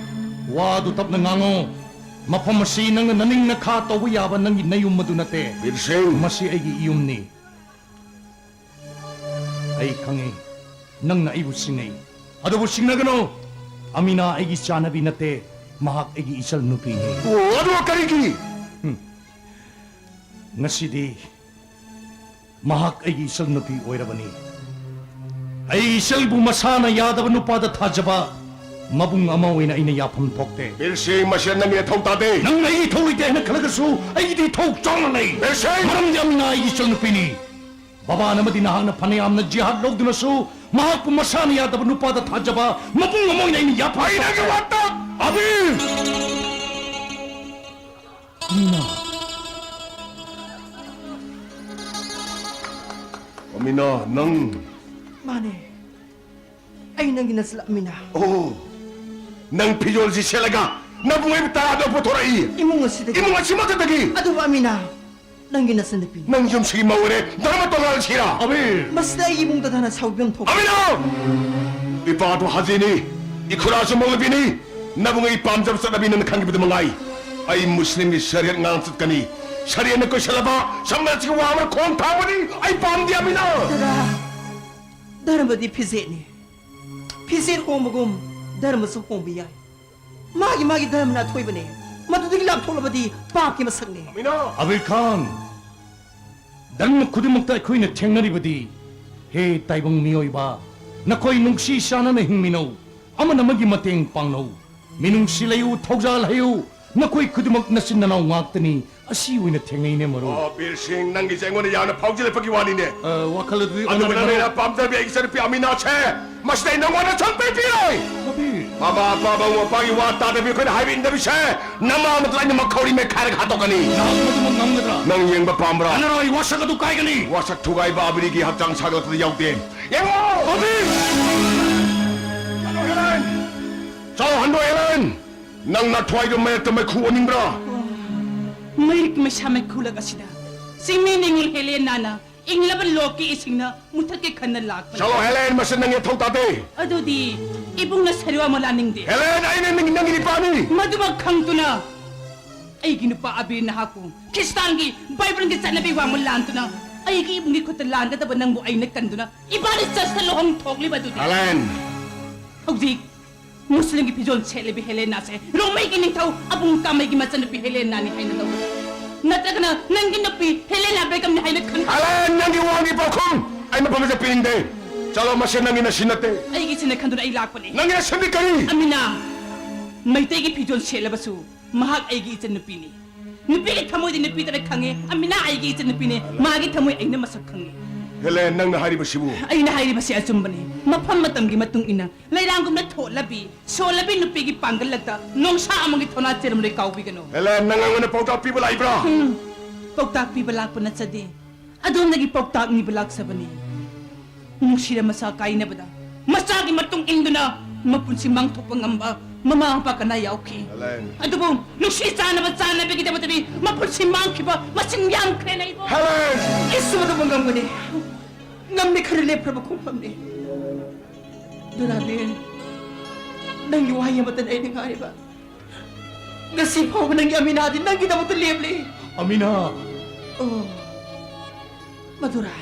ꯋꯥꯗꯨ ꯇꯞꯅ ꯉꯥꯡꯉꯨ꯫ ꯃꯐꯝ ꯑꯁꯤ ꯅꯪꯅ ꯅꯅꯤꯡ ꯅꯈꯥ ꯇꯧꯕ ꯌꯥꯕ ꯅꯪꯒꯤ ꯅꯌꯨꯝ ꯑꯗꯨ ꯅꯠꯇꯦ꯫ ꯕꯤꯔ ꯁꯤꯡ꯫ ꯃꯁꯤ ꯑꯩꯒꯤ ꯏꯌꯨꯝꯅꯤ꯫ ꯑꯩ ꯈꯪꯉꯤ, ꯅꯪꯅ ꯑꯩꯕꯨ ꯁꯤꯡꯅꯩ꯫ ꯑꯗꯨꯕꯨ ꯁꯤꯡꯅꯒꯅꯨ꯫ ꯑꯃꯤꯅꯥ ꯑꯩꯒꯤ ꯆꯥꯅꯕꯤ ꯅꯠꯇꯦ, ꯃꯍꯥꯛ ꯑꯩꯒꯤ ꯏꯆꯜ ꯅꯨꯄꯤꯅꯤ꯫ ꯑꯣ, ꯑꯗꯨ ꯀꯔꯤꯒꯤ? ꯍꯨꯝ꯫ ꯉꯁꯤꯗꯤ ꯃꯍꯥꯛ ꯑꯩꯒꯤ ꯏꯆꯜ ꯅꯨꯄꯤ ꯑꯣꯏꯔꯕꯅꯤ꯫ ꯑꯩ ꯏꯆꯜꯕꯨ ꯃꯁꯥꯅ ꯌꯥꯗꯕ ꯅꯨꯄꯥꯗ ꯊꯥꯖꯕ ꯃꯕꯨꯡ ꯑꯃ ꯑꯣꯏꯅ ꯑꯩꯅ ꯌꯥꯐꯝ ꯊꯣꯛꯇꯦ꯫ ꯕꯤꯔ ꯁꯤꯡ, ꯃꯁꯤꯗ ꯅꯪꯒꯤ ꯊꯧ ꯇꯥꯗꯦ꯫ ꯅꯪꯅ ꯑꯩꯒꯤ ꯊꯧ ꯂꯩꯇꯦ ꯍꯥꯏꯅ ꯈꯜꯂꯒꯁꯨ ꯑꯩꯒꯤꯗꯤ ꯊꯧ ꯆꯥꯎꯅ ꯂꯩ꯫ ꯕꯤꯔ ꯁꯤꯡ! ꯃꯔꯝꯗꯤ ꯑꯃꯤꯅꯥ ꯑꯩꯒꯤ ꯏꯆꯟꯅꯨꯄꯤꯅꯤ꯫ ꯕꯕꯥꯅ ꯑꯃꯗꯤ ꯅꯍꯥꯛꯅ ꯐꯅꯌꯥꯝꯅ ꯖꯤꯍꯥꯗ ꯂꯧꯗꯨꯅꯁꯨ ꯃꯍꯥꯛꯄꯨ ꯃꯁꯥꯅ ꯌꯥꯗꯕ ꯅꯨꯄꯥꯗ ꯊꯥꯖꯕ ꯃꯕꯨꯡ ꯑꯃ ꯑꯣꯏꯅ ꯑꯩꯅ ꯌꯥꯐꯝ ꯑꯩ ꯅꯪꯒꯤ ꯊꯣꯛꯇꯦ꯫ ꯋꯥ ꯇꯥ- ꯑꯕꯤꯔ! ꯑꯃꯤꯅꯥ꯫ ꯑꯃꯤꯅꯥ, ꯅꯪ꯫ ꯃꯥꯅꯦ꯫ ꯑꯩ ꯅꯪꯒꯤ ꯅꯆꯜ ꯑꯃꯤꯅꯥ꯫ ꯑꯣ, ꯅꯪ ꯐꯤꯖꯣꯜꯁꯤ ꯁꯦꯠꯂꯒ ꯅꯕꯨꯡ ꯑꯩꯕꯨ ꯇꯔꯥꯗ ꯄꯨꯊꯣꯔꯛꯏ꯫ ꯏꯃꯨꯡ ꯑꯁꯤꯗꯒꯤ꯫ ꯏꯃꯨꯡ ꯑꯁꯤꯃꯛꯇꯗꯒꯤ꯫ ꯑꯗꯨꯕꯨ ꯑꯃꯤꯅꯥ, ꯅꯪꯒꯤ ꯅꯆꯟꯅꯨꯄꯤꯅꯤ꯫ ꯅꯪ ꯌꯨꯝꯁꯤꯒꯤ ꯃꯧ ꯑꯣꯏꯔꯦ, ꯙꯔꯃ ꯇꯣꯉꯥꯜꯂꯁꯤꯔꯥ? ꯑꯕꯤꯔ! ꯃꯁꯤꯗ ꯑꯩꯒꯤ ꯏꯃꯨꯡꯗ ꯇꯥꯅ ꯁꯥꯎꯕꯤꯐꯝ ꯊꯣꯛꯄ꯫ ꯑꯃꯤꯅꯥ! ꯏꯄꯥꯗꯨ ꯍꯥꯖꯤꯅꯤ, ꯏꯈꯨꯔꯥꯁꯨ ꯃꯧꯂꯕꯤꯅꯤ, ꯅꯕꯨꯡ ꯑꯩ ꯄꯥꯝꯖꯕ ꯆꯠꯅꯕꯤ ꯅꯪꯅ ꯈꯪꯈꯤꯕꯗꯨ ꯃꯉꯥꯏ꯫ ꯑꯩ ꯃꯨꯁꯂꯤꯝꯒꯤ ꯁꯔꯤꯌꯠ ꯉꯥꯡ ꯆꯠꯀꯅꯤ꯫ ꯁꯔꯤꯌꯠꯅ ꯀꯣꯏꯁꯜꯂꯕ ꯁꯃꯥꯖꯀꯤ ꯋꯥ ꯑꯃꯅ ꯈꯣꯡ ꯊꯥꯡꯕꯗꯤ ꯑꯩ ꯄꯥꯝꯗꯦ, ꯑꯃꯤꯅꯥ꯫ ꯗꯗꯥ, ꯙꯔꯃꯗꯤ ꯐꯤꯖꯦꯠꯅꯤ꯫ ꯐꯤꯖꯦꯠ ꯍꯣꯡꯕꯒꯨꯝ ꯙꯔꯃꯁꯨ ꯍꯣꯡꯕ ꯌꯥꯏ꯫ ꯃꯥꯒꯤ ꯃꯥꯒꯤ ꯙꯔꯃꯅ ꯑꯊꯣꯏꯕꯅꯦ꯫ ꯃꯗꯨꯗꯒꯤ ꯂꯥꯞꯊꯣꯛꯂꯕꯗꯤ ꯄꯥꯞꯀꯤ ꯃꯁꯛꯅꯦ꯫ ꯑꯃꯤꯅꯥ! ꯑꯕꯤꯔ ꯈꯥꯟ, ꯙꯔꯃ ꯈꯨꯗꯤꯡꯃꯛꯇ ꯑꯩꯈꯣꯏꯅ ꯊꯦꯡꯅꯔꯤꯕꯗꯤ, ꯍꯦ ꯇꯥꯏꯕꯪ ꯃꯤꯑꯣꯏꯕ, ꯅꯈꯣꯏ ꯅꯨꯡꯁꯤ ꯆꯥꯟꯅꯅ ꯍꯤꯡꯃꯤꯟꯅꯧ, ꯑꯃꯅ ꯑꯃꯒꯤ ꯃꯇꯦꯡ ꯄꯥꯡꯅꯧ, ꯃꯤꯅꯨꯡꯁꯤ ꯂꯩꯌꯨ, ꯊꯧꯖꯥꯜ ꯍꯩꯌꯨ, ꯅꯈꯣꯏ ꯈꯨꯗꯤꯡꯃꯛ ꯅꯆꯤꯟ ꯅꯅꯥꯎ ꯉꯥꯛꯇꯅꯤ꯫ ꯑꯁꯤ ꯑꯣꯏꯅ ꯊꯦꯡꯅꯩꯅꯦ, ꯃꯔꯨꯞ꯫ ꯑꯣ, ꯕꯤꯔ ꯁꯤꯡ, ꯅꯪꯒꯤꯁꯦ ꯑꯩꯉꯣꯟꯗ ꯌꯥꯝꯅ ꯐꯥꯎꯖꯤꯜꯂꯛꯄꯒꯤ ꯋꯥꯅꯤꯅꯦ꯫ ꯑ, ꯋꯥꯈꯜ ꯑꯗꯨꯗꯤ ꯑꯗꯨꯕꯨ ꯑꯣꯟꯅꯔꯦ, ꯅꯪꯅ ꯃꯔꯨꯞ꯫ ꯌꯥꯝ ꯄꯥꯝꯖꯕꯤ ꯑꯩꯒꯤ ꯏꯆꯟꯅꯨꯄꯤ ꯑꯃꯤꯅꯥꯁꯦ, ꯃꯁꯤꯗ ꯑꯩ ꯅꯪꯉꯣꯟꯗ ꯁꯨꯡꯄꯤ ꯄꯤꯔꯣꯏ꯫ ꯑꯕꯤꯔ! ꯃꯃꯥ, ꯃꯄꯥ, ꯃꯕꯨꯡ, ꯃꯧꯄ꯭ꯋꯥꯒꯤ ꯋꯥ ꯇꯥꯗꯕꯤ ꯑꯩꯈꯣꯏꯅ ꯍꯥꯏꯕ ꯏꯟꯗꯕꯤꯁꯦ, ꯅꯃꯥ ꯅꯠꯇ꯭ꯔꯒ ꯑꯩꯅ ꯃꯈꯧꯔꯤ ꯃꯦꯠꯈꯥꯏꯔꯒ ꯍꯥꯠꯇꯣꯛꯀꯅꯤ꯫ ꯅꯍꯥꯛ ꯃꯗꯨꯃꯛ ꯉꯝꯒꯗ꯭ꯔꯥ? ꯅꯪ ꯌꯦꯡꯕ ꯄꯥꯝꯕ꯭ꯔꯥ? ꯀꯅꯥꯅꯣ? ꯑꯩ ꯋꯥꯁꯛ ꯑꯗꯨ ꯀꯥꯏꯒꯅꯤ꯫ ꯋꯥꯁꯛ ꯊꯨꯒꯥꯏꯕ ꯑꯕꯤꯔꯤꯒꯤ ꯍꯛꯆꯥꯡ ꯁꯥꯒꯠꯂꯛꯄꯗ ꯌꯥꯎꯗꯦ꯫ ꯌꯦꯡꯉꯣ! ꯑꯕꯤꯔ! ꯆꯠꯂꯣ, ꯍꯦꯂꯦꯟ! ꯆꯠꯂꯣ, ꯍꯟꯗꯣ, ꯍꯦꯂꯦꯟ! ꯅꯪ ꯅꯊ꯭ꯋꯥꯏꯗꯣ ꯃꯌꯦꯛꯇ ꯃꯩꯈꯨ ꯑꯣꯟꯅꯤꯡꯕ꯭ꯔꯥ? ꯃꯩꯔꯤꯛ ꯃꯩꯁꯥ ꯃꯩꯈꯨꯂꯛ ꯑꯁꯤꯗ ꯆꯤꯡꯃꯤ ꯅꯤꯡꯉꯣꯜ ꯍꯦꯂꯦꯅꯥꯅ ꯏꯪꯂꯕ ꯂꯣꯛꯀꯤ ꯏꯁꯤꯡꯅ ꯃꯨꯊꯠꯀꯦ ꯈꯟꯅ ꯂꯥꯛꯄꯅꯤ꯫ ꯆꯠꯂꯣ, ꯍꯦꯂꯦꯟ, ꯃꯁꯤ ꯅꯪꯒꯤ ꯊꯧ ꯇꯥꯗꯦ꯫ ꯑꯗꯨꯗꯤ ꯏꯕꯨꯡꯅ ꯁꯔꯨ ꯑꯃ ꯂꯥꯟꯅꯤꯡꯗꯦ꯫ ꯍꯦꯂꯦꯟ, ꯑꯩꯅ ꯅꯪ-, ꯅꯪꯒꯤ ꯅꯨꯄꯥꯅꯤ꯫ ꯃꯗꯨꯃꯛ ꯈꯪꯗꯨꯅ ꯑꯩꯒꯤ ꯅꯨꯄꯥ ꯑꯕꯤꯔ ꯅꯍꯥꯛꯄꯨ ꯈ꯭ꯔꯤꯁꯇꯥꯟꯒꯤ ꯕꯥꯏꯕꯜꯒꯤ ꯆꯠꯅꯕꯤ ꯋꯥꯡꯃ ꯂꯥꯟꯗꯨꯅ ꯑꯩꯒꯤ ꯏꯕꯨꯡꯒꯤ ꯈꯨꯠꯇ ꯂꯥꯟꯒꯗꯕ ꯅꯪꯕꯨ ꯑꯩꯅ ꯀꯟꯗꯨꯅ ꯏꯕꯥꯅꯤ ꯆꯔꯆꯇ ꯂꯨꯍꯣꯡ ꯊꯣꯛꯂꯤꯕ ꯑꯗꯨꯗꯤ꯫ ꯍꯦꯂꯦꯟ! ꯍꯧꯖꯤꯛ ꯃꯨꯁꯂꯤꯝꯒꯤ ꯐꯤꯖꯣꯜ ꯁꯦꯠꯂꯤꯕꯤ ꯍꯦꯂꯦꯅꯥꯁꯦ ꯔꯣꯃꯩꯒꯤ ꯅꯤꯡꯊꯧ ꯑꯕꯨꯡ ꯀꯥꯃꯩꯒꯤ ꯃꯆꯟꯅꯨꯄꯤ ꯍꯦꯂꯦꯅꯥꯅꯤ ꯍꯥꯏꯅ ꯂꯧꯒꯅꯤ꯫ ꯅꯠꯇ꯭ꯔꯒꯅ ꯅꯪꯒꯤ ꯅꯨꯄꯤ ꯍꯦꯂꯦꯅꯥ ꯕꯦꯒꯝꯅꯤ ꯍꯥꯏꯅ ꯈꯟ- ꯍꯦꯂꯦꯟ, ꯅꯪꯒꯤ ꯋꯥꯒꯤ ꯄꯥꯎꯈꯨꯝ ꯑꯩ ꯃꯐꯝ ꯑꯁꯤꯗ ꯄꯤꯅꯤꯡꯗꯦ꯫ ꯆꯠꯂꯣ, ꯃꯁꯤ ꯅꯪꯒꯤ ꯅꯁꯤ ꯅꯠꯇꯦ꯫ ꯑꯩꯒꯤ ꯏꯆꯟꯅ ꯈꯟꯗꯨꯅ ꯑꯩ ꯂꯥꯛꯄꯅꯤ꯫ ꯅꯪꯒꯤ ꯅꯁꯤꯗꯤ ꯀꯔꯤ? ꯑꯃꯤꯅꯥ, ꯃꯩꯇꯩꯒꯤ ꯐꯤꯖꯣꯜ ꯁꯦꯠꯂꯕꯁꯨ ꯃꯍꯥꯛ ꯑꯩꯒꯤ ꯏꯆꯟꯅꯨꯄꯤꯅꯤ꯫ ꯅꯨꯄꯤꯒꯤ ꯊꯃꯣꯏꯗꯤ ꯅꯨꯄꯤꯗꯅ ꯈꯪꯉꯦ꯫ ꯑꯃꯤꯅꯥ ꯑꯩꯒꯤ ꯏꯆꯟꯅꯨꯄꯤꯅꯤ꯫ ꯃꯥꯒꯤ ꯊꯃꯣꯏ ꯑꯩꯅ ꯃꯁꯛ ꯈꯪꯉꯤ꯫ ꯍꯦꯂꯦꯟ, ꯅꯪꯅ ꯍꯥꯏꯔꯤꯕꯁꯤꯕꯨ? ꯑꯩꯅ ꯍꯥꯏꯔꯤꯕꯁꯤ ꯑꯆꯨꯝꯕꯅꯤ꯫ ꯃꯐꯝ ꯃꯇꯝꯒꯤ ꯃꯇꯨꯡ ꯏꯟꯅ ꯂꯩꯔꯥꯡꯒꯨꯝꯅ ꯊꯣꯠꯂꯕꯤ, ꯁꯣꯜꯂꯕꯤ ꯅꯨꯄꯤꯒꯤ ꯄꯥꯡꯒꯜ ꯂꯛꯇ ꯅꯣꯡꯁꯥ ꯑꯃꯒꯤ ꯊꯣꯅꯥ ꯆꯦꯔꯝꯂꯣꯏ ꯀꯥꯎꯕꯤꯒꯅꯨ꯫ ꯍꯦꯂꯦꯟ, ꯅꯪ ꯑꯩꯉꯣꯟꯗ ꯄꯥꯎꯇꯥꯛ ꯄꯤꯕ ꯂꯥꯛꯏꯕ꯭ꯔꯥ? ꯎꯝ, ꯄꯥꯎꯇꯥꯛ ꯄꯤꯕ ꯂꯥꯛꯄ ꯅꯠꯆꯗꯦ꯫ ꯑꯗꯣꯝꯗꯒꯤ ꯄꯥꯎꯇꯥꯛ ꯅꯤꯕ ꯂꯥꯛꯆꯕꯅꯤ꯫ ꯅꯨꯡꯁꯤꯔ ꯃꯆꯥ ꯀꯥꯏꯅꯕꯗ ꯃꯆꯥꯒꯤ ꯃꯇꯨꯡ ꯏꯟꯗꯨꯅ ꯃꯄꯨꯟꯁꯤ ꯃꯥꯡꯊꯣꯛꯄ ꯉꯝꯕ ꯃꯃꯥ ꯃꯄꯥ ꯀꯅꯥ ꯌꯥꯎꯈꯤ? ꯍꯦꯂꯦꯟ꯫ ꯑꯗꯨꯕꯨ ꯅꯨꯡꯁꯤ ꯆꯥꯟꯅꯕ ꯆꯥꯟꯅꯕꯤꯒꯤꯗꯃꯛꯇꯗꯤ ꯃꯄꯨꯟꯁꯤ ꯃꯥꯡꯈꯤꯕ ꯃꯁꯤꯡ ꯌꯥꯝꯈ꯭ꯔꯦ ꯂꯩꯕ꯫ ꯍꯦꯂꯦꯟ! ꯑꯩꯁꯨ ꯑꯗꯨꯃꯛ ꯉꯝꯒꯅꯤ꯫ ꯉꯝꯃꯤ ꯈꯔ ꯂꯦꯞꯈ꯭ꯔꯕ ꯈꯣꯡꯐꯝꯅꯤ꯫ ꯗꯣꯅꯥꯕꯤꯟ, ꯅꯪꯒꯤ ꯋꯥꯍꯩ ꯑꯃꯠꯇꯅ ꯑꯩꯅ ꯉꯥꯏꯔꯤꯕ꯫ ꯉꯁꯤ ꯐꯥꯎꯕ ꯅꯪꯒꯤ ꯑꯃꯤꯅꯥꯗꯤ ꯅꯪꯒꯤꯗꯃꯛꯇ ꯂꯦꯞꯂꯤ꯫ ꯑꯃꯤꯅꯥ! ꯑꯣ, ꯃꯗꯨꯔꯥ,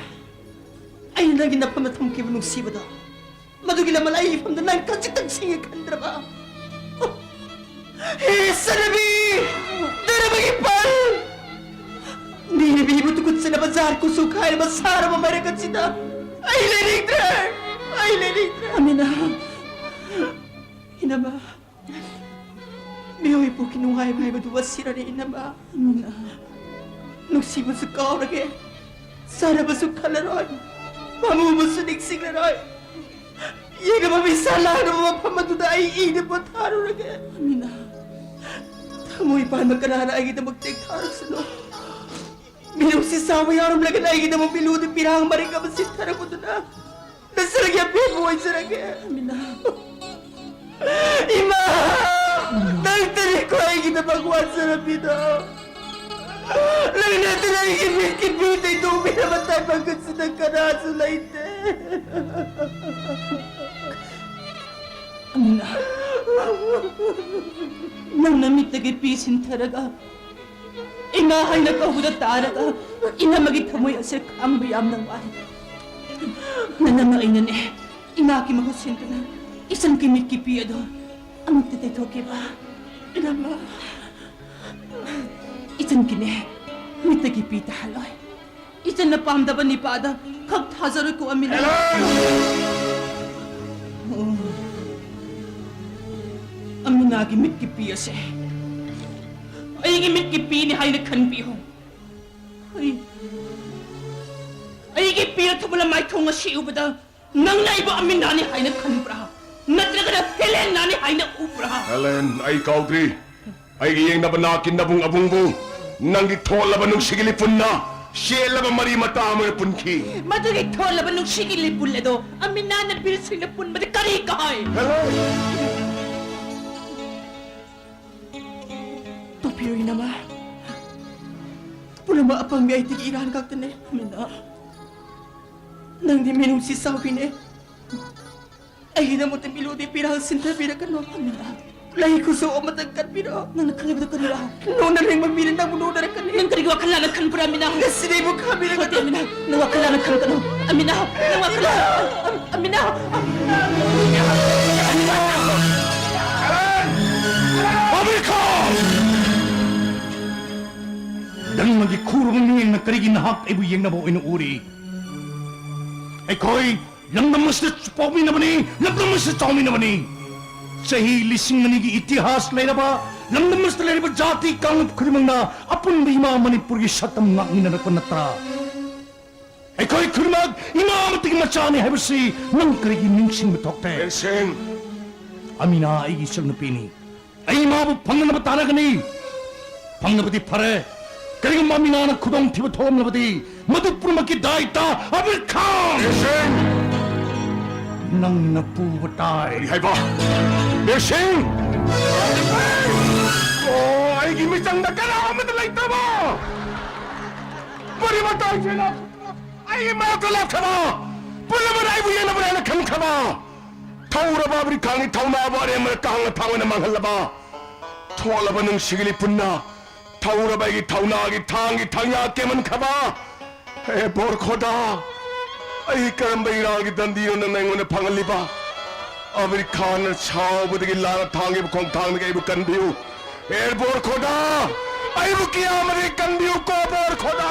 ꯑꯩꯅ ꯅꯪꯒꯤ ꯅꯐꯝꯗ ꯊꯝꯈꯤꯕ ꯅꯨꯡꯁꯤꯕꯗꯣ, ꯃꯗꯨꯒꯤ ꯂꯃꯟ ꯑꯩ ꯏꯐꯝꯗ ꯅꯪ ꯈꯖꯤꯛꯇꯪ ꯁꯤꯡꯉꯦ ꯈꯟꯗ꯭ꯔꯕ? ꯍꯦ ꯆꯠꯅꯕꯤ! ꯗꯔꯕꯒꯤ ꯄꯜ! ꯃꯤꯅ ꯃꯤꯕꯨ ꯇꯨꯀꯠꯆꯅꯕ ꯖꯥꯔ ꯀꯨꯆꯨ ꯈꯥꯏꯔꯕ ꯁꯥꯔꯕ ꯃꯔꯛ ꯑꯁꯤꯗ ꯑꯩ ꯂꯩꯅꯤꯡꯗ꯭ꯔꯦ! ꯑꯩ ꯂꯩꯅꯤꯡꯗ꯭ꯔꯦ! ꯑꯃꯤꯅꯥ! ꯏꯅꯝꯃ! ꯃꯤꯑꯣꯏ ꯄꯣꯛꯀꯤ ꯅꯨꯡꯉꯥꯏꯕ ꯍꯥꯏꯕꯗꯨ ꯑꯁꯤꯔꯅꯤ, ꯏꯅꯝꯃ꯫ ꯅꯨꯡꯁꯤꯕꯁꯨ ꯀꯥꯎꯔꯒꯦ, ꯆꯥꯅꯕꯁꯨ ꯈꯜꯂꯔꯣꯏ, ꯃꯃꯨꯕꯁꯨ ꯅꯤꯡꯁꯤꯡꯂꯔꯣꯏ꯫ ꯌꯦꯡꯅꯕ ꯃꯤꯁꯥ ꯂꯥꯡꯅꯕ ꯃꯐꯝ ꯑꯗꯨꯗ ꯑꯩ ꯏꯅ ꯄꯣꯊꯥꯔꯨꯔꯒꯦ꯫ ꯊꯃꯣꯏ ꯄꯥꯟꯕ ꯀꯅꯥꯅ ꯑꯩꯒꯤꯗꯃꯛ ꯇꯦꯛꯊꯥꯔꯛꯁꯅꯨ꯫ ꯃꯤꯅꯨꯡꯁꯤ ꯆꯥꯎꯕ ꯌꯥꯎꯔꯝꯂꯒꯅ ꯑꯩꯒꯤꯗꯃꯛ ꯃꯤꯂꯨꯗ ꯄꯤꯔꯥꯡ ꯃꯔꯤꯛ ꯑꯃ ꯁꯤꯠꯊꯔꯛꯄꯗꯨꯅ ꯅꯆꯔꯒꯦ ꯑꯄꯦꯟꯕ ꯑꯣꯏꯖꯔꯒꯦ꯫ ꯑꯃꯤꯅꯥ꯫ ꯏꯃꯥ! ꯅꯪꯇꯅꯤꯀꯣ ꯑꯩꯒꯤꯗꯃꯛ ꯋꯥꯖꯔꯝꯃꯤꯗꯣ꯫ ꯅꯪ ꯅꯠꯇꯅ ꯑꯩꯒꯤ ꯃꯤꯠꯀꯤ ꯄꯤ ꯇꯩꯊꯣꯛꯄꯤꯅꯕ ꯇꯥꯏꯕꯪ ꯑꯁꯤꯗ ꯀꯅꯥꯁꯨ ꯂꯩꯇꯦ꯫ ꯑꯃꯤꯅꯥ, ꯅꯪꯅ ꯃꯤꯠꯇꯒꯤ ꯄꯤ ꯁꯤꯟꯊꯔꯒ ꯏꯃꯥ ꯍꯥꯏꯅ ꯀꯧꯕꯗ ꯇꯥꯔꯒ ꯏꯅꯝꯃꯒꯤ ꯊꯃꯣꯏ ꯑꯁꯦ ꯈꯥꯡꯕ ꯌꯥꯝꯅ ꯋꯥꯏ꯫ ꯅꯅꯝꯃ ꯑꯩꯅꯅꯦ, ꯏꯃꯥꯒꯤ ꯃꯍꯨꯠ ꯁꯤꯟꯗꯨꯅ ꯏꯆꯟꯒꯤ ꯃꯤꯠꯀꯤ ꯄꯤ ꯑꯗꯣ ꯑꯃꯨꯛꯇ ꯇꯩꯊꯣꯛꯀꯦꯕ꯫ ꯏꯅꯝꯃ꯫ ꯏꯆꯟꯒꯤꯅꯦ, ꯃꯤꯠꯇꯒꯤ ꯄꯤ ꯇꯥꯍꯜꯂꯣꯏ꯫ ꯏꯆꯟꯅ ꯄꯥꯝꯗꯕ ꯅꯤꯄꯥꯗ ꯈꯛ ꯊꯥꯖꯔꯣꯏꯀꯣ, ꯑꯃꯤꯅꯥ꯫ ꯑꯣ, ꯑꯃꯤꯅꯥꯒꯤ ꯃꯤꯠꯀꯤ ꯄꯤ ꯑꯁꯦ ꯑꯩꯒꯤ ꯃꯤꯠꯀꯤ ꯄꯤꯅꯤ ꯍꯥꯏꯅ ꯈꯟꯕꯤꯌꯨ꯫ ꯑꯩ, ꯑꯩꯒꯤ ꯄꯤ ꯑꯊꯨꯕ ꯂꯃꯥꯏꯊꯣꯡ ꯑꯁꯤ ꯎꯕꯗ ꯅꯪꯅ ꯑꯩꯕꯨ ꯑꯃꯤꯅꯥꯅꯤ ꯍꯥꯏꯅ ꯈꯟꯕ꯭ꯔꯥ? ꯅꯠꯇ꯭ꯔꯒꯅ ꯍꯦꯂꯦꯟꯅꯥꯅꯤ ꯍꯥꯏꯅ ꯎꯕ꯭ꯔꯥ? ꯍꯦꯂꯦꯟ, ꯑꯩ ꯀꯥꯎꯗ꯭ꯔꯤ꯫ ꯑꯩꯒꯤ ꯌꯦꯡꯅꯕ ꯅꯥꯛꯀꯤ ꯅꯕꯨꯡ ꯑꯕꯨꯡꯕꯨ ꯅꯪꯒꯤ ꯊꯣꯠꯂꯕ ꯅꯨꯡꯁꯤꯒꯤ ꯂꯤꯄꯨꯟꯅ ꯁꯦꯠꯂꯕ ꯃꯔꯤ ꯃꯇꯥ ꯑꯃ ꯑꯣꯏꯅ ꯄꯨꯟꯈꯤ꯫ ꯃꯗꯨꯒꯤ ꯊꯣꯠꯂꯕ ꯅꯨꯡꯁꯤꯒꯤ ꯂꯤꯄꯨꯟ ꯑꯗꯣ ꯑꯃꯤꯅꯥꯅ ꯕꯤꯔ ꯁꯤꯡꯅ ꯄꯨꯟꯕꯗ ꯀꯔꯤ ꯀꯥꯏ? ꯍꯦꯂꯦꯟ! ꯇꯣꯛꯄꯤꯔꯣ, ꯏꯅꯝꯃ꯫ ꯄꯨꯝꯅꯃꯛ ꯑꯄꯪꯕꯤ ꯑꯩꯗꯒꯤ ꯏꯔꯥꯟ ꯉꯥꯛꯇꯅꯦ꯫ ꯑꯃꯤꯅꯥ, ꯅꯪꯗꯤ ꯃꯤꯅꯨꯡꯁꯤ ꯆꯥꯎꯕꯤꯅꯦ꯫ ꯑꯩꯒꯤꯗꯃꯛꯇ ꯃꯤꯂꯨꯗꯤ ꯄꯤꯔꯥꯡ ꯁꯤꯟꯊꯕꯤꯔꯛꯀꯅꯨ꯫ ꯑꯃꯤꯅꯥ꯫ ꯂꯩ ꯈꯨꯁꯨ ꯑꯃꯇꯪ ꯀꯠꯄꯤꯔꯛꯑꯣ꯫ ꯅꯪꯅ ꯈꯜꯂꯤꯕꯗꯣ ꯀꯔꯤꯔꯥ? ꯅꯣꯟꯅ ꯂꯦꯡꯕ ꯃꯤꯅ ꯅꯪꯕꯨ ꯅꯣꯟꯅꯔꯛꯀꯅꯤ꯫ ꯅꯪ ꯀꯔꯤꯒꯤ ꯋꯥꯈꯜ ꯂꯥꯟꯅ ꯈꯟꯕ꯭ꯔꯥ, ꯑꯃꯤꯅꯥ? ꯉꯁꯤꯗꯤ ꯑꯩꯕꯨ ꯈꯥꯝꯕꯤꯔꯒ ꯅꯠꯇꯦ, ꯑꯃꯤꯅꯥ꯫ ꯅꯪ ꯋꯥꯈꯜ ꯂꯥꯟꯅ ꯈꯟꯒꯅꯨ꯫ ꯑꯃꯤꯅꯥ, ꯅꯪ ꯋꯥꯈꯜ ꯂꯥꯟꯅ ꯈꯟꯒꯅꯨ꯫ ꯑꯃꯤꯅꯥ꯫ ꯑꯃꯤꯅꯥ꯫ ꯑꯃꯤꯔ ꯈꯥꯟ! ꯅꯪꯃꯒꯤ ꯈꯨꯔꯕ ꯃꯤꯠꯌꯦꯡꯅ ꯀꯔꯤꯒꯤ ꯅꯍꯥꯛ ꯑꯩꯕꯨ ꯌꯦꯡꯅꯕ ꯑꯣꯏꯅ ꯎꯔꯤ? ꯑꯩꯈꯣꯏ ꯂꯝꯗꯝ ꯑꯁꯤꯗ ꯄꯣꯛꯃꯤꯟꯅꯕꯅꯤ, ꯂꯝꯗꯝ ꯑꯁꯤꯗ ꯆꯥꯎꯃꯤꯟꯅꯕꯅꯤ꯫ ꯆꯍꯤ ꯂꯤꯁꯤꯡ ꯑꯅꯤꯒꯤ ꯏꯇꯤꯍꯥꯁ ꯂꯩꯔꯕ ꯂꯝꯗꯝ ꯑꯁꯤꯗ ꯂꯩꯔꯤꯕ ꯖꯥꯇꯤ ꯀꯥꯡꯂꯨꯞ ꯈꯨꯗꯤꯡꯃꯛꯅ ꯑꯄꯨꯟꯕ ꯏꯃꯥ ꯃꯅꯤꯄꯨꯔꯒꯤ ꯁꯛꯇꯝ ꯉꯥꯛꯃꯤꯟꯅꯔꯛꯄ ꯅꯠꯇ꯭ꯔꯥ? ꯑꯩꯈꯣꯏ ꯈꯨꯗꯤꯡꯃꯛ ꯏꯃꯥ ꯑꯃꯠꯇꯒꯤ ꯃꯆꯥꯅꯤ ꯍꯥꯏꯕꯁꯤ ꯅꯪ ꯀꯔꯤꯒꯤ ꯅꯤꯡꯁꯤꯡꯕ ꯊꯣꯛꯇꯦ? ꯕꯤꯔ ꯁꯤꯡ! ꯑꯃꯤꯅꯥ ꯑꯩꯒꯤ ꯏꯆꯟꯅꯨꯄꯤꯅꯤ꯫ ꯑꯩ ꯃꯥꯕꯨ ꯐꯪꯅꯕ ꯇꯥꯟꯅꯒꯅꯤ꯫ ꯐꯪꯂꯕꯗꯤ ꯐꯔꯦ꯫ ꯀꯔꯤꯒꯨꯝꯕ ꯑꯃꯤꯅꯥꯅ ꯈꯨꯗꯣꯡꯊꯤꯕ ꯊꯣꯛꯂꯝꯂꯕꯗꯤ ꯃꯗꯨ ꯄꯨꯝꯅꯃꯛꯀꯤ ꯗꯥꯏꯇ ꯑꯃꯤꯔ ꯈꯥꯟ! ꯕꯤꯔ ꯁꯤꯡ! ꯅꯪꯅ ꯄꯨꯕ ꯇꯥꯏ꯫ ꯀꯔꯤ ꯍꯥꯏꯕ? ꯕꯤꯔ ꯁꯤꯡ! ꯑꯣ, ꯑꯩꯒꯤ ꯃꯤꯆꯪꯗ ꯀꯅꯥ ꯑꯃꯠꯇ ꯂꯩꯇꯕ! ꯃꯔꯤ ꯃꯇꯥꯏꯁꯤꯅ ꯑꯩꯒꯤ ꯃꯔꯛꯇ ꯂꯦꯞꯈ꯭ꯔꯕ! ꯄꯨꯝꯅꯃꯛꯅ ꯑꯩꯕꯨ ꯌꯦꯡꯅꯕꯅꯦꯅ ꯈꯟꯈ꯭ꯔꯕ! ꯊꯧꯔꯕ ꯑꯃꯤꯔ ꯈꯥꯟꯒꯤ ꯊꯧꯅꯥꯕꯨ ꯑꯔꯦꯝꯕꯗ ꯀꯥꯡꯅ ꯊꯥꯡ ꯑꯣꯏꯅ ꯃꯥꯡꯍꯜꯂꯕ! ꯊꯣꯠꯂꯕ ꯅꯨꯡꯁꯤꯒꯤ ꯂꯤꯄꯨꯟꯅ ꯊꯧꯔꯕ ꯑꯩꯒꯤ ꯊꯧꯅꯥꯒꯤ ꯊꯥꯡꯒꯤ ꯊꯥꯡꯌꯥ ꯀꯦꯝꯍꯟꯈ꯭ꯔꯕ! ꯍꯦ ꯕꯣꯔ ꯈꯣꯗꯥ, ꯑꯩ ꯀꯔꯝꯕ ꯏꯔꯥꯜꯒꯤ ꯗꯟꯗꯤꯅꯣ ꯅꯪꯅ ꯑꯩꯉꯣꯟꯗ ꯐꯪꯍꯜꯂꯤꯕ? ꯑꯃꯤꯔ ꯈꯥꯟꯅ ꯁꯥꯎꯕꯗꯒꯤ ꯂꯥꯟꯅ ꯊꯥꯡꯈꯤꯕ ꯈꯣꯡꯊꯥꯡꯗꯒꯤ ꯑꯩꯕꯨ ꯀꯟꯕꯤꯌꯨ꯫ ꯍꯦ ꯕꯣꯔ ꯈꯣꯗꯥ, ꯑꯩꯕꯨ ꯀꯤꯌꯥꯃꯗꯒꯤ ꯀꯟꯕꯤꯌꯨꯀꯣ ꯕꯣꯔ ꯈꯣꯗꯥ!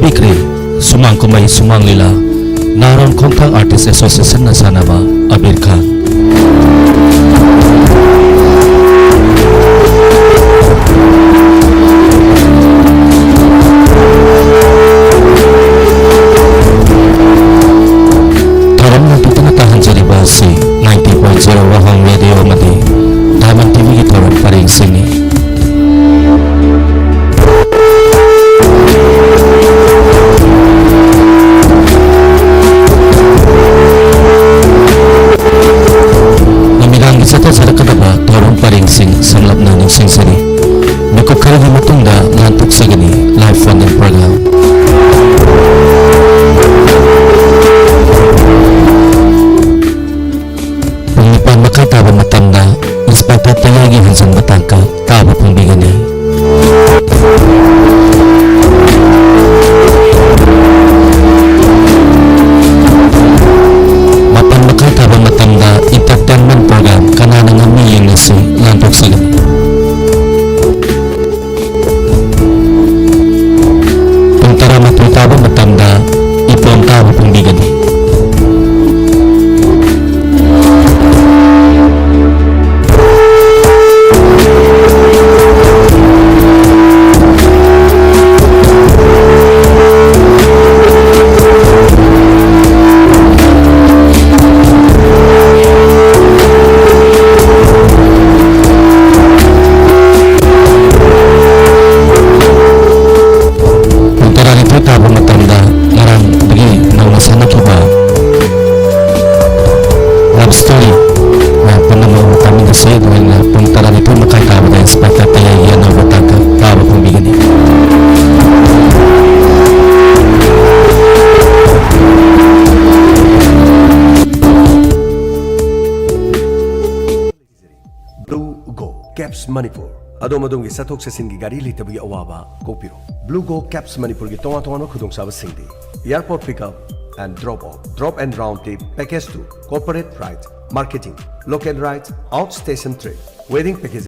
ꯄꯤꯈ꯭ꯔꯦ꯫ ꯁꯨꯃꯥꯡ ꯀꯨꯝꯍꯩ ꯁꯨꯃꯥꯡ ꯂꯤꯂꯥ, ꯅꯥꯔꯣꯟ ꯈꯣꯡꯊꯥꯡ ꯑꯥꯔꯇꯤꯁ ꯑꯦꯁꯣꯁꯤꯌꯦꯁꯟꯅ ꯁꯥꯟꯅꯕ ꯑꯕꯤꯔ ꯈꯥꯟ꯫ ꯊꯧꯔꯝ ꯅꯨꯡꯇꯤꯇꯅ ꯇꯥꯍꯟꯖꯔꯤꯕ ꯑꯁꯤ ninety point zero ꯋꯥꯍꯣꯡ ꯔꯦꯗꯤꯑꯣ ꯑꯃꯗꯤ ꯗꯥꯏꯃꯟ ꯇꯤꯚꯤꯒꯤ ꯊꯧꯔꯝ ꯄꯔꯦꯡꯁꯤꯡꯅꯤ꯫ ꯅꯨꯃꯤꯗꯥꯡꯒꯤ ꯆꯠꯊꯖꯔꯛꯀꯗꯕ ꯊꯧꯔꯝ ꯄꯔꯦꯡꯁꯤꯡ ꯁꯝꯂꯞꯅ ꯅꯤꯡꯁꯤꯡꯖꯔꯤ꯫ ꯃꯤꯀꯨꯞ ꯈꯔꯒꯤ ꯃꯇꯨꯡꯗ ꯂꯥꯟꯊꯣꯛꯆꯒꯅꯤ live phone-in program꯫ ꯄꯨꯡ ꯅꯤꯄꯥꯟ ꯃꯈꯥꯏ ꯇꯥꯕ ꯃꯇꯝꯗ ꯏꯟꯁꯄꯦꯛꯇꯔ ꯇꯌꯥꯏꯒꯤ ꯍꯟꯖꯤꯟꯕ ꯇꯥꯡꯀꯛ ꯇꯥꯕ ꯐꯣꯡꯕꯤꯒꯅꯤ꯫ ꯃꯥꯄꯟ ꯃꯈꯥꯏ ꯇꯥꯕ ꯃꯇꯝꯗ entertainment program ꯀꯅꯥꯅ ꯉꯝꯃꯤ ꯌꯦꯡꯂꯁꯤ ꯂꯥꯟꯊꯣꯛꯆꯒꯅꯤ꯫ ꯄꯨꯡ ꯇꯔꯥꯃꯥꯊꯣꯏ ꯇꯥꯕ ꯃꯇꯝꯗ ꯏꯄꯣꯝ ꯇꯥꯕ ꯐꯣꯡꯕꯤꯒꯅꯤ꯫ ꯄꯨꯡ ꯇꯔꯥꯅꯤꯊꯣꯏ ꯇꯥꯕ ꯃꯇꯝꯗ ꯉꯔꯥꯡꯗꯒꯤ ꯅꯧꯅ ꯁꯥꯟꯅꯈꯤꯕ love story ꯃꯌꯥꯝ ꯄꯨꯝꯅꯃꯛ ꯇꯥꯃꯤꯟꯅꯁꯤ꯫ ꯑꯗꯨꯃꯥꯏꯅ ꯄꯨꯡ ꯇꯔꯥꯅꯤꯊꯣꯏ ꯃꯈꯥꯏ ꯇꯥꯕꯗ ꯏꯟꯁꯄꯦꯛꯇꯔ ꯇꯌꯥꯏꯒꯤ ꯑꯅꯧꯕ ꯇꯥꯡꯀꯛ ꯇꯥꯕ ꯐꯣꯡꯕꯤꯒꯅꯤ꯫ Blue Go Cabs Manipur꯫ ꯑꯗꯣꯝ ꯑꯗꯣꯝꯒꯤ ꯆꯠꯊꯣꯛ ꯆꯠꯁꯤꯟꯒꯤ ꯒꯥꯔꯤ ꯂꯩꯇꯕꯒꯤ ꯑꯋꯥꯕ ꯀꯣꯛꯄꯤꯔꯣ꯫ Blue Go Cabs ꯃꯅꯤꯄꯨꯔꯒꯤ ꯇꯣꯉꯥꯟ ꯇꯣꯉꯥꯟꯕ ꯈꯨꯗꯣꯡꯆꯥꯕꯁꯤꯡꯗꯤ: Airport Pickup and Drop Off, Drop and Round Trip Package to Corporate Ride, Marketing, Local Ride, Out Station Trip, Wedding Package,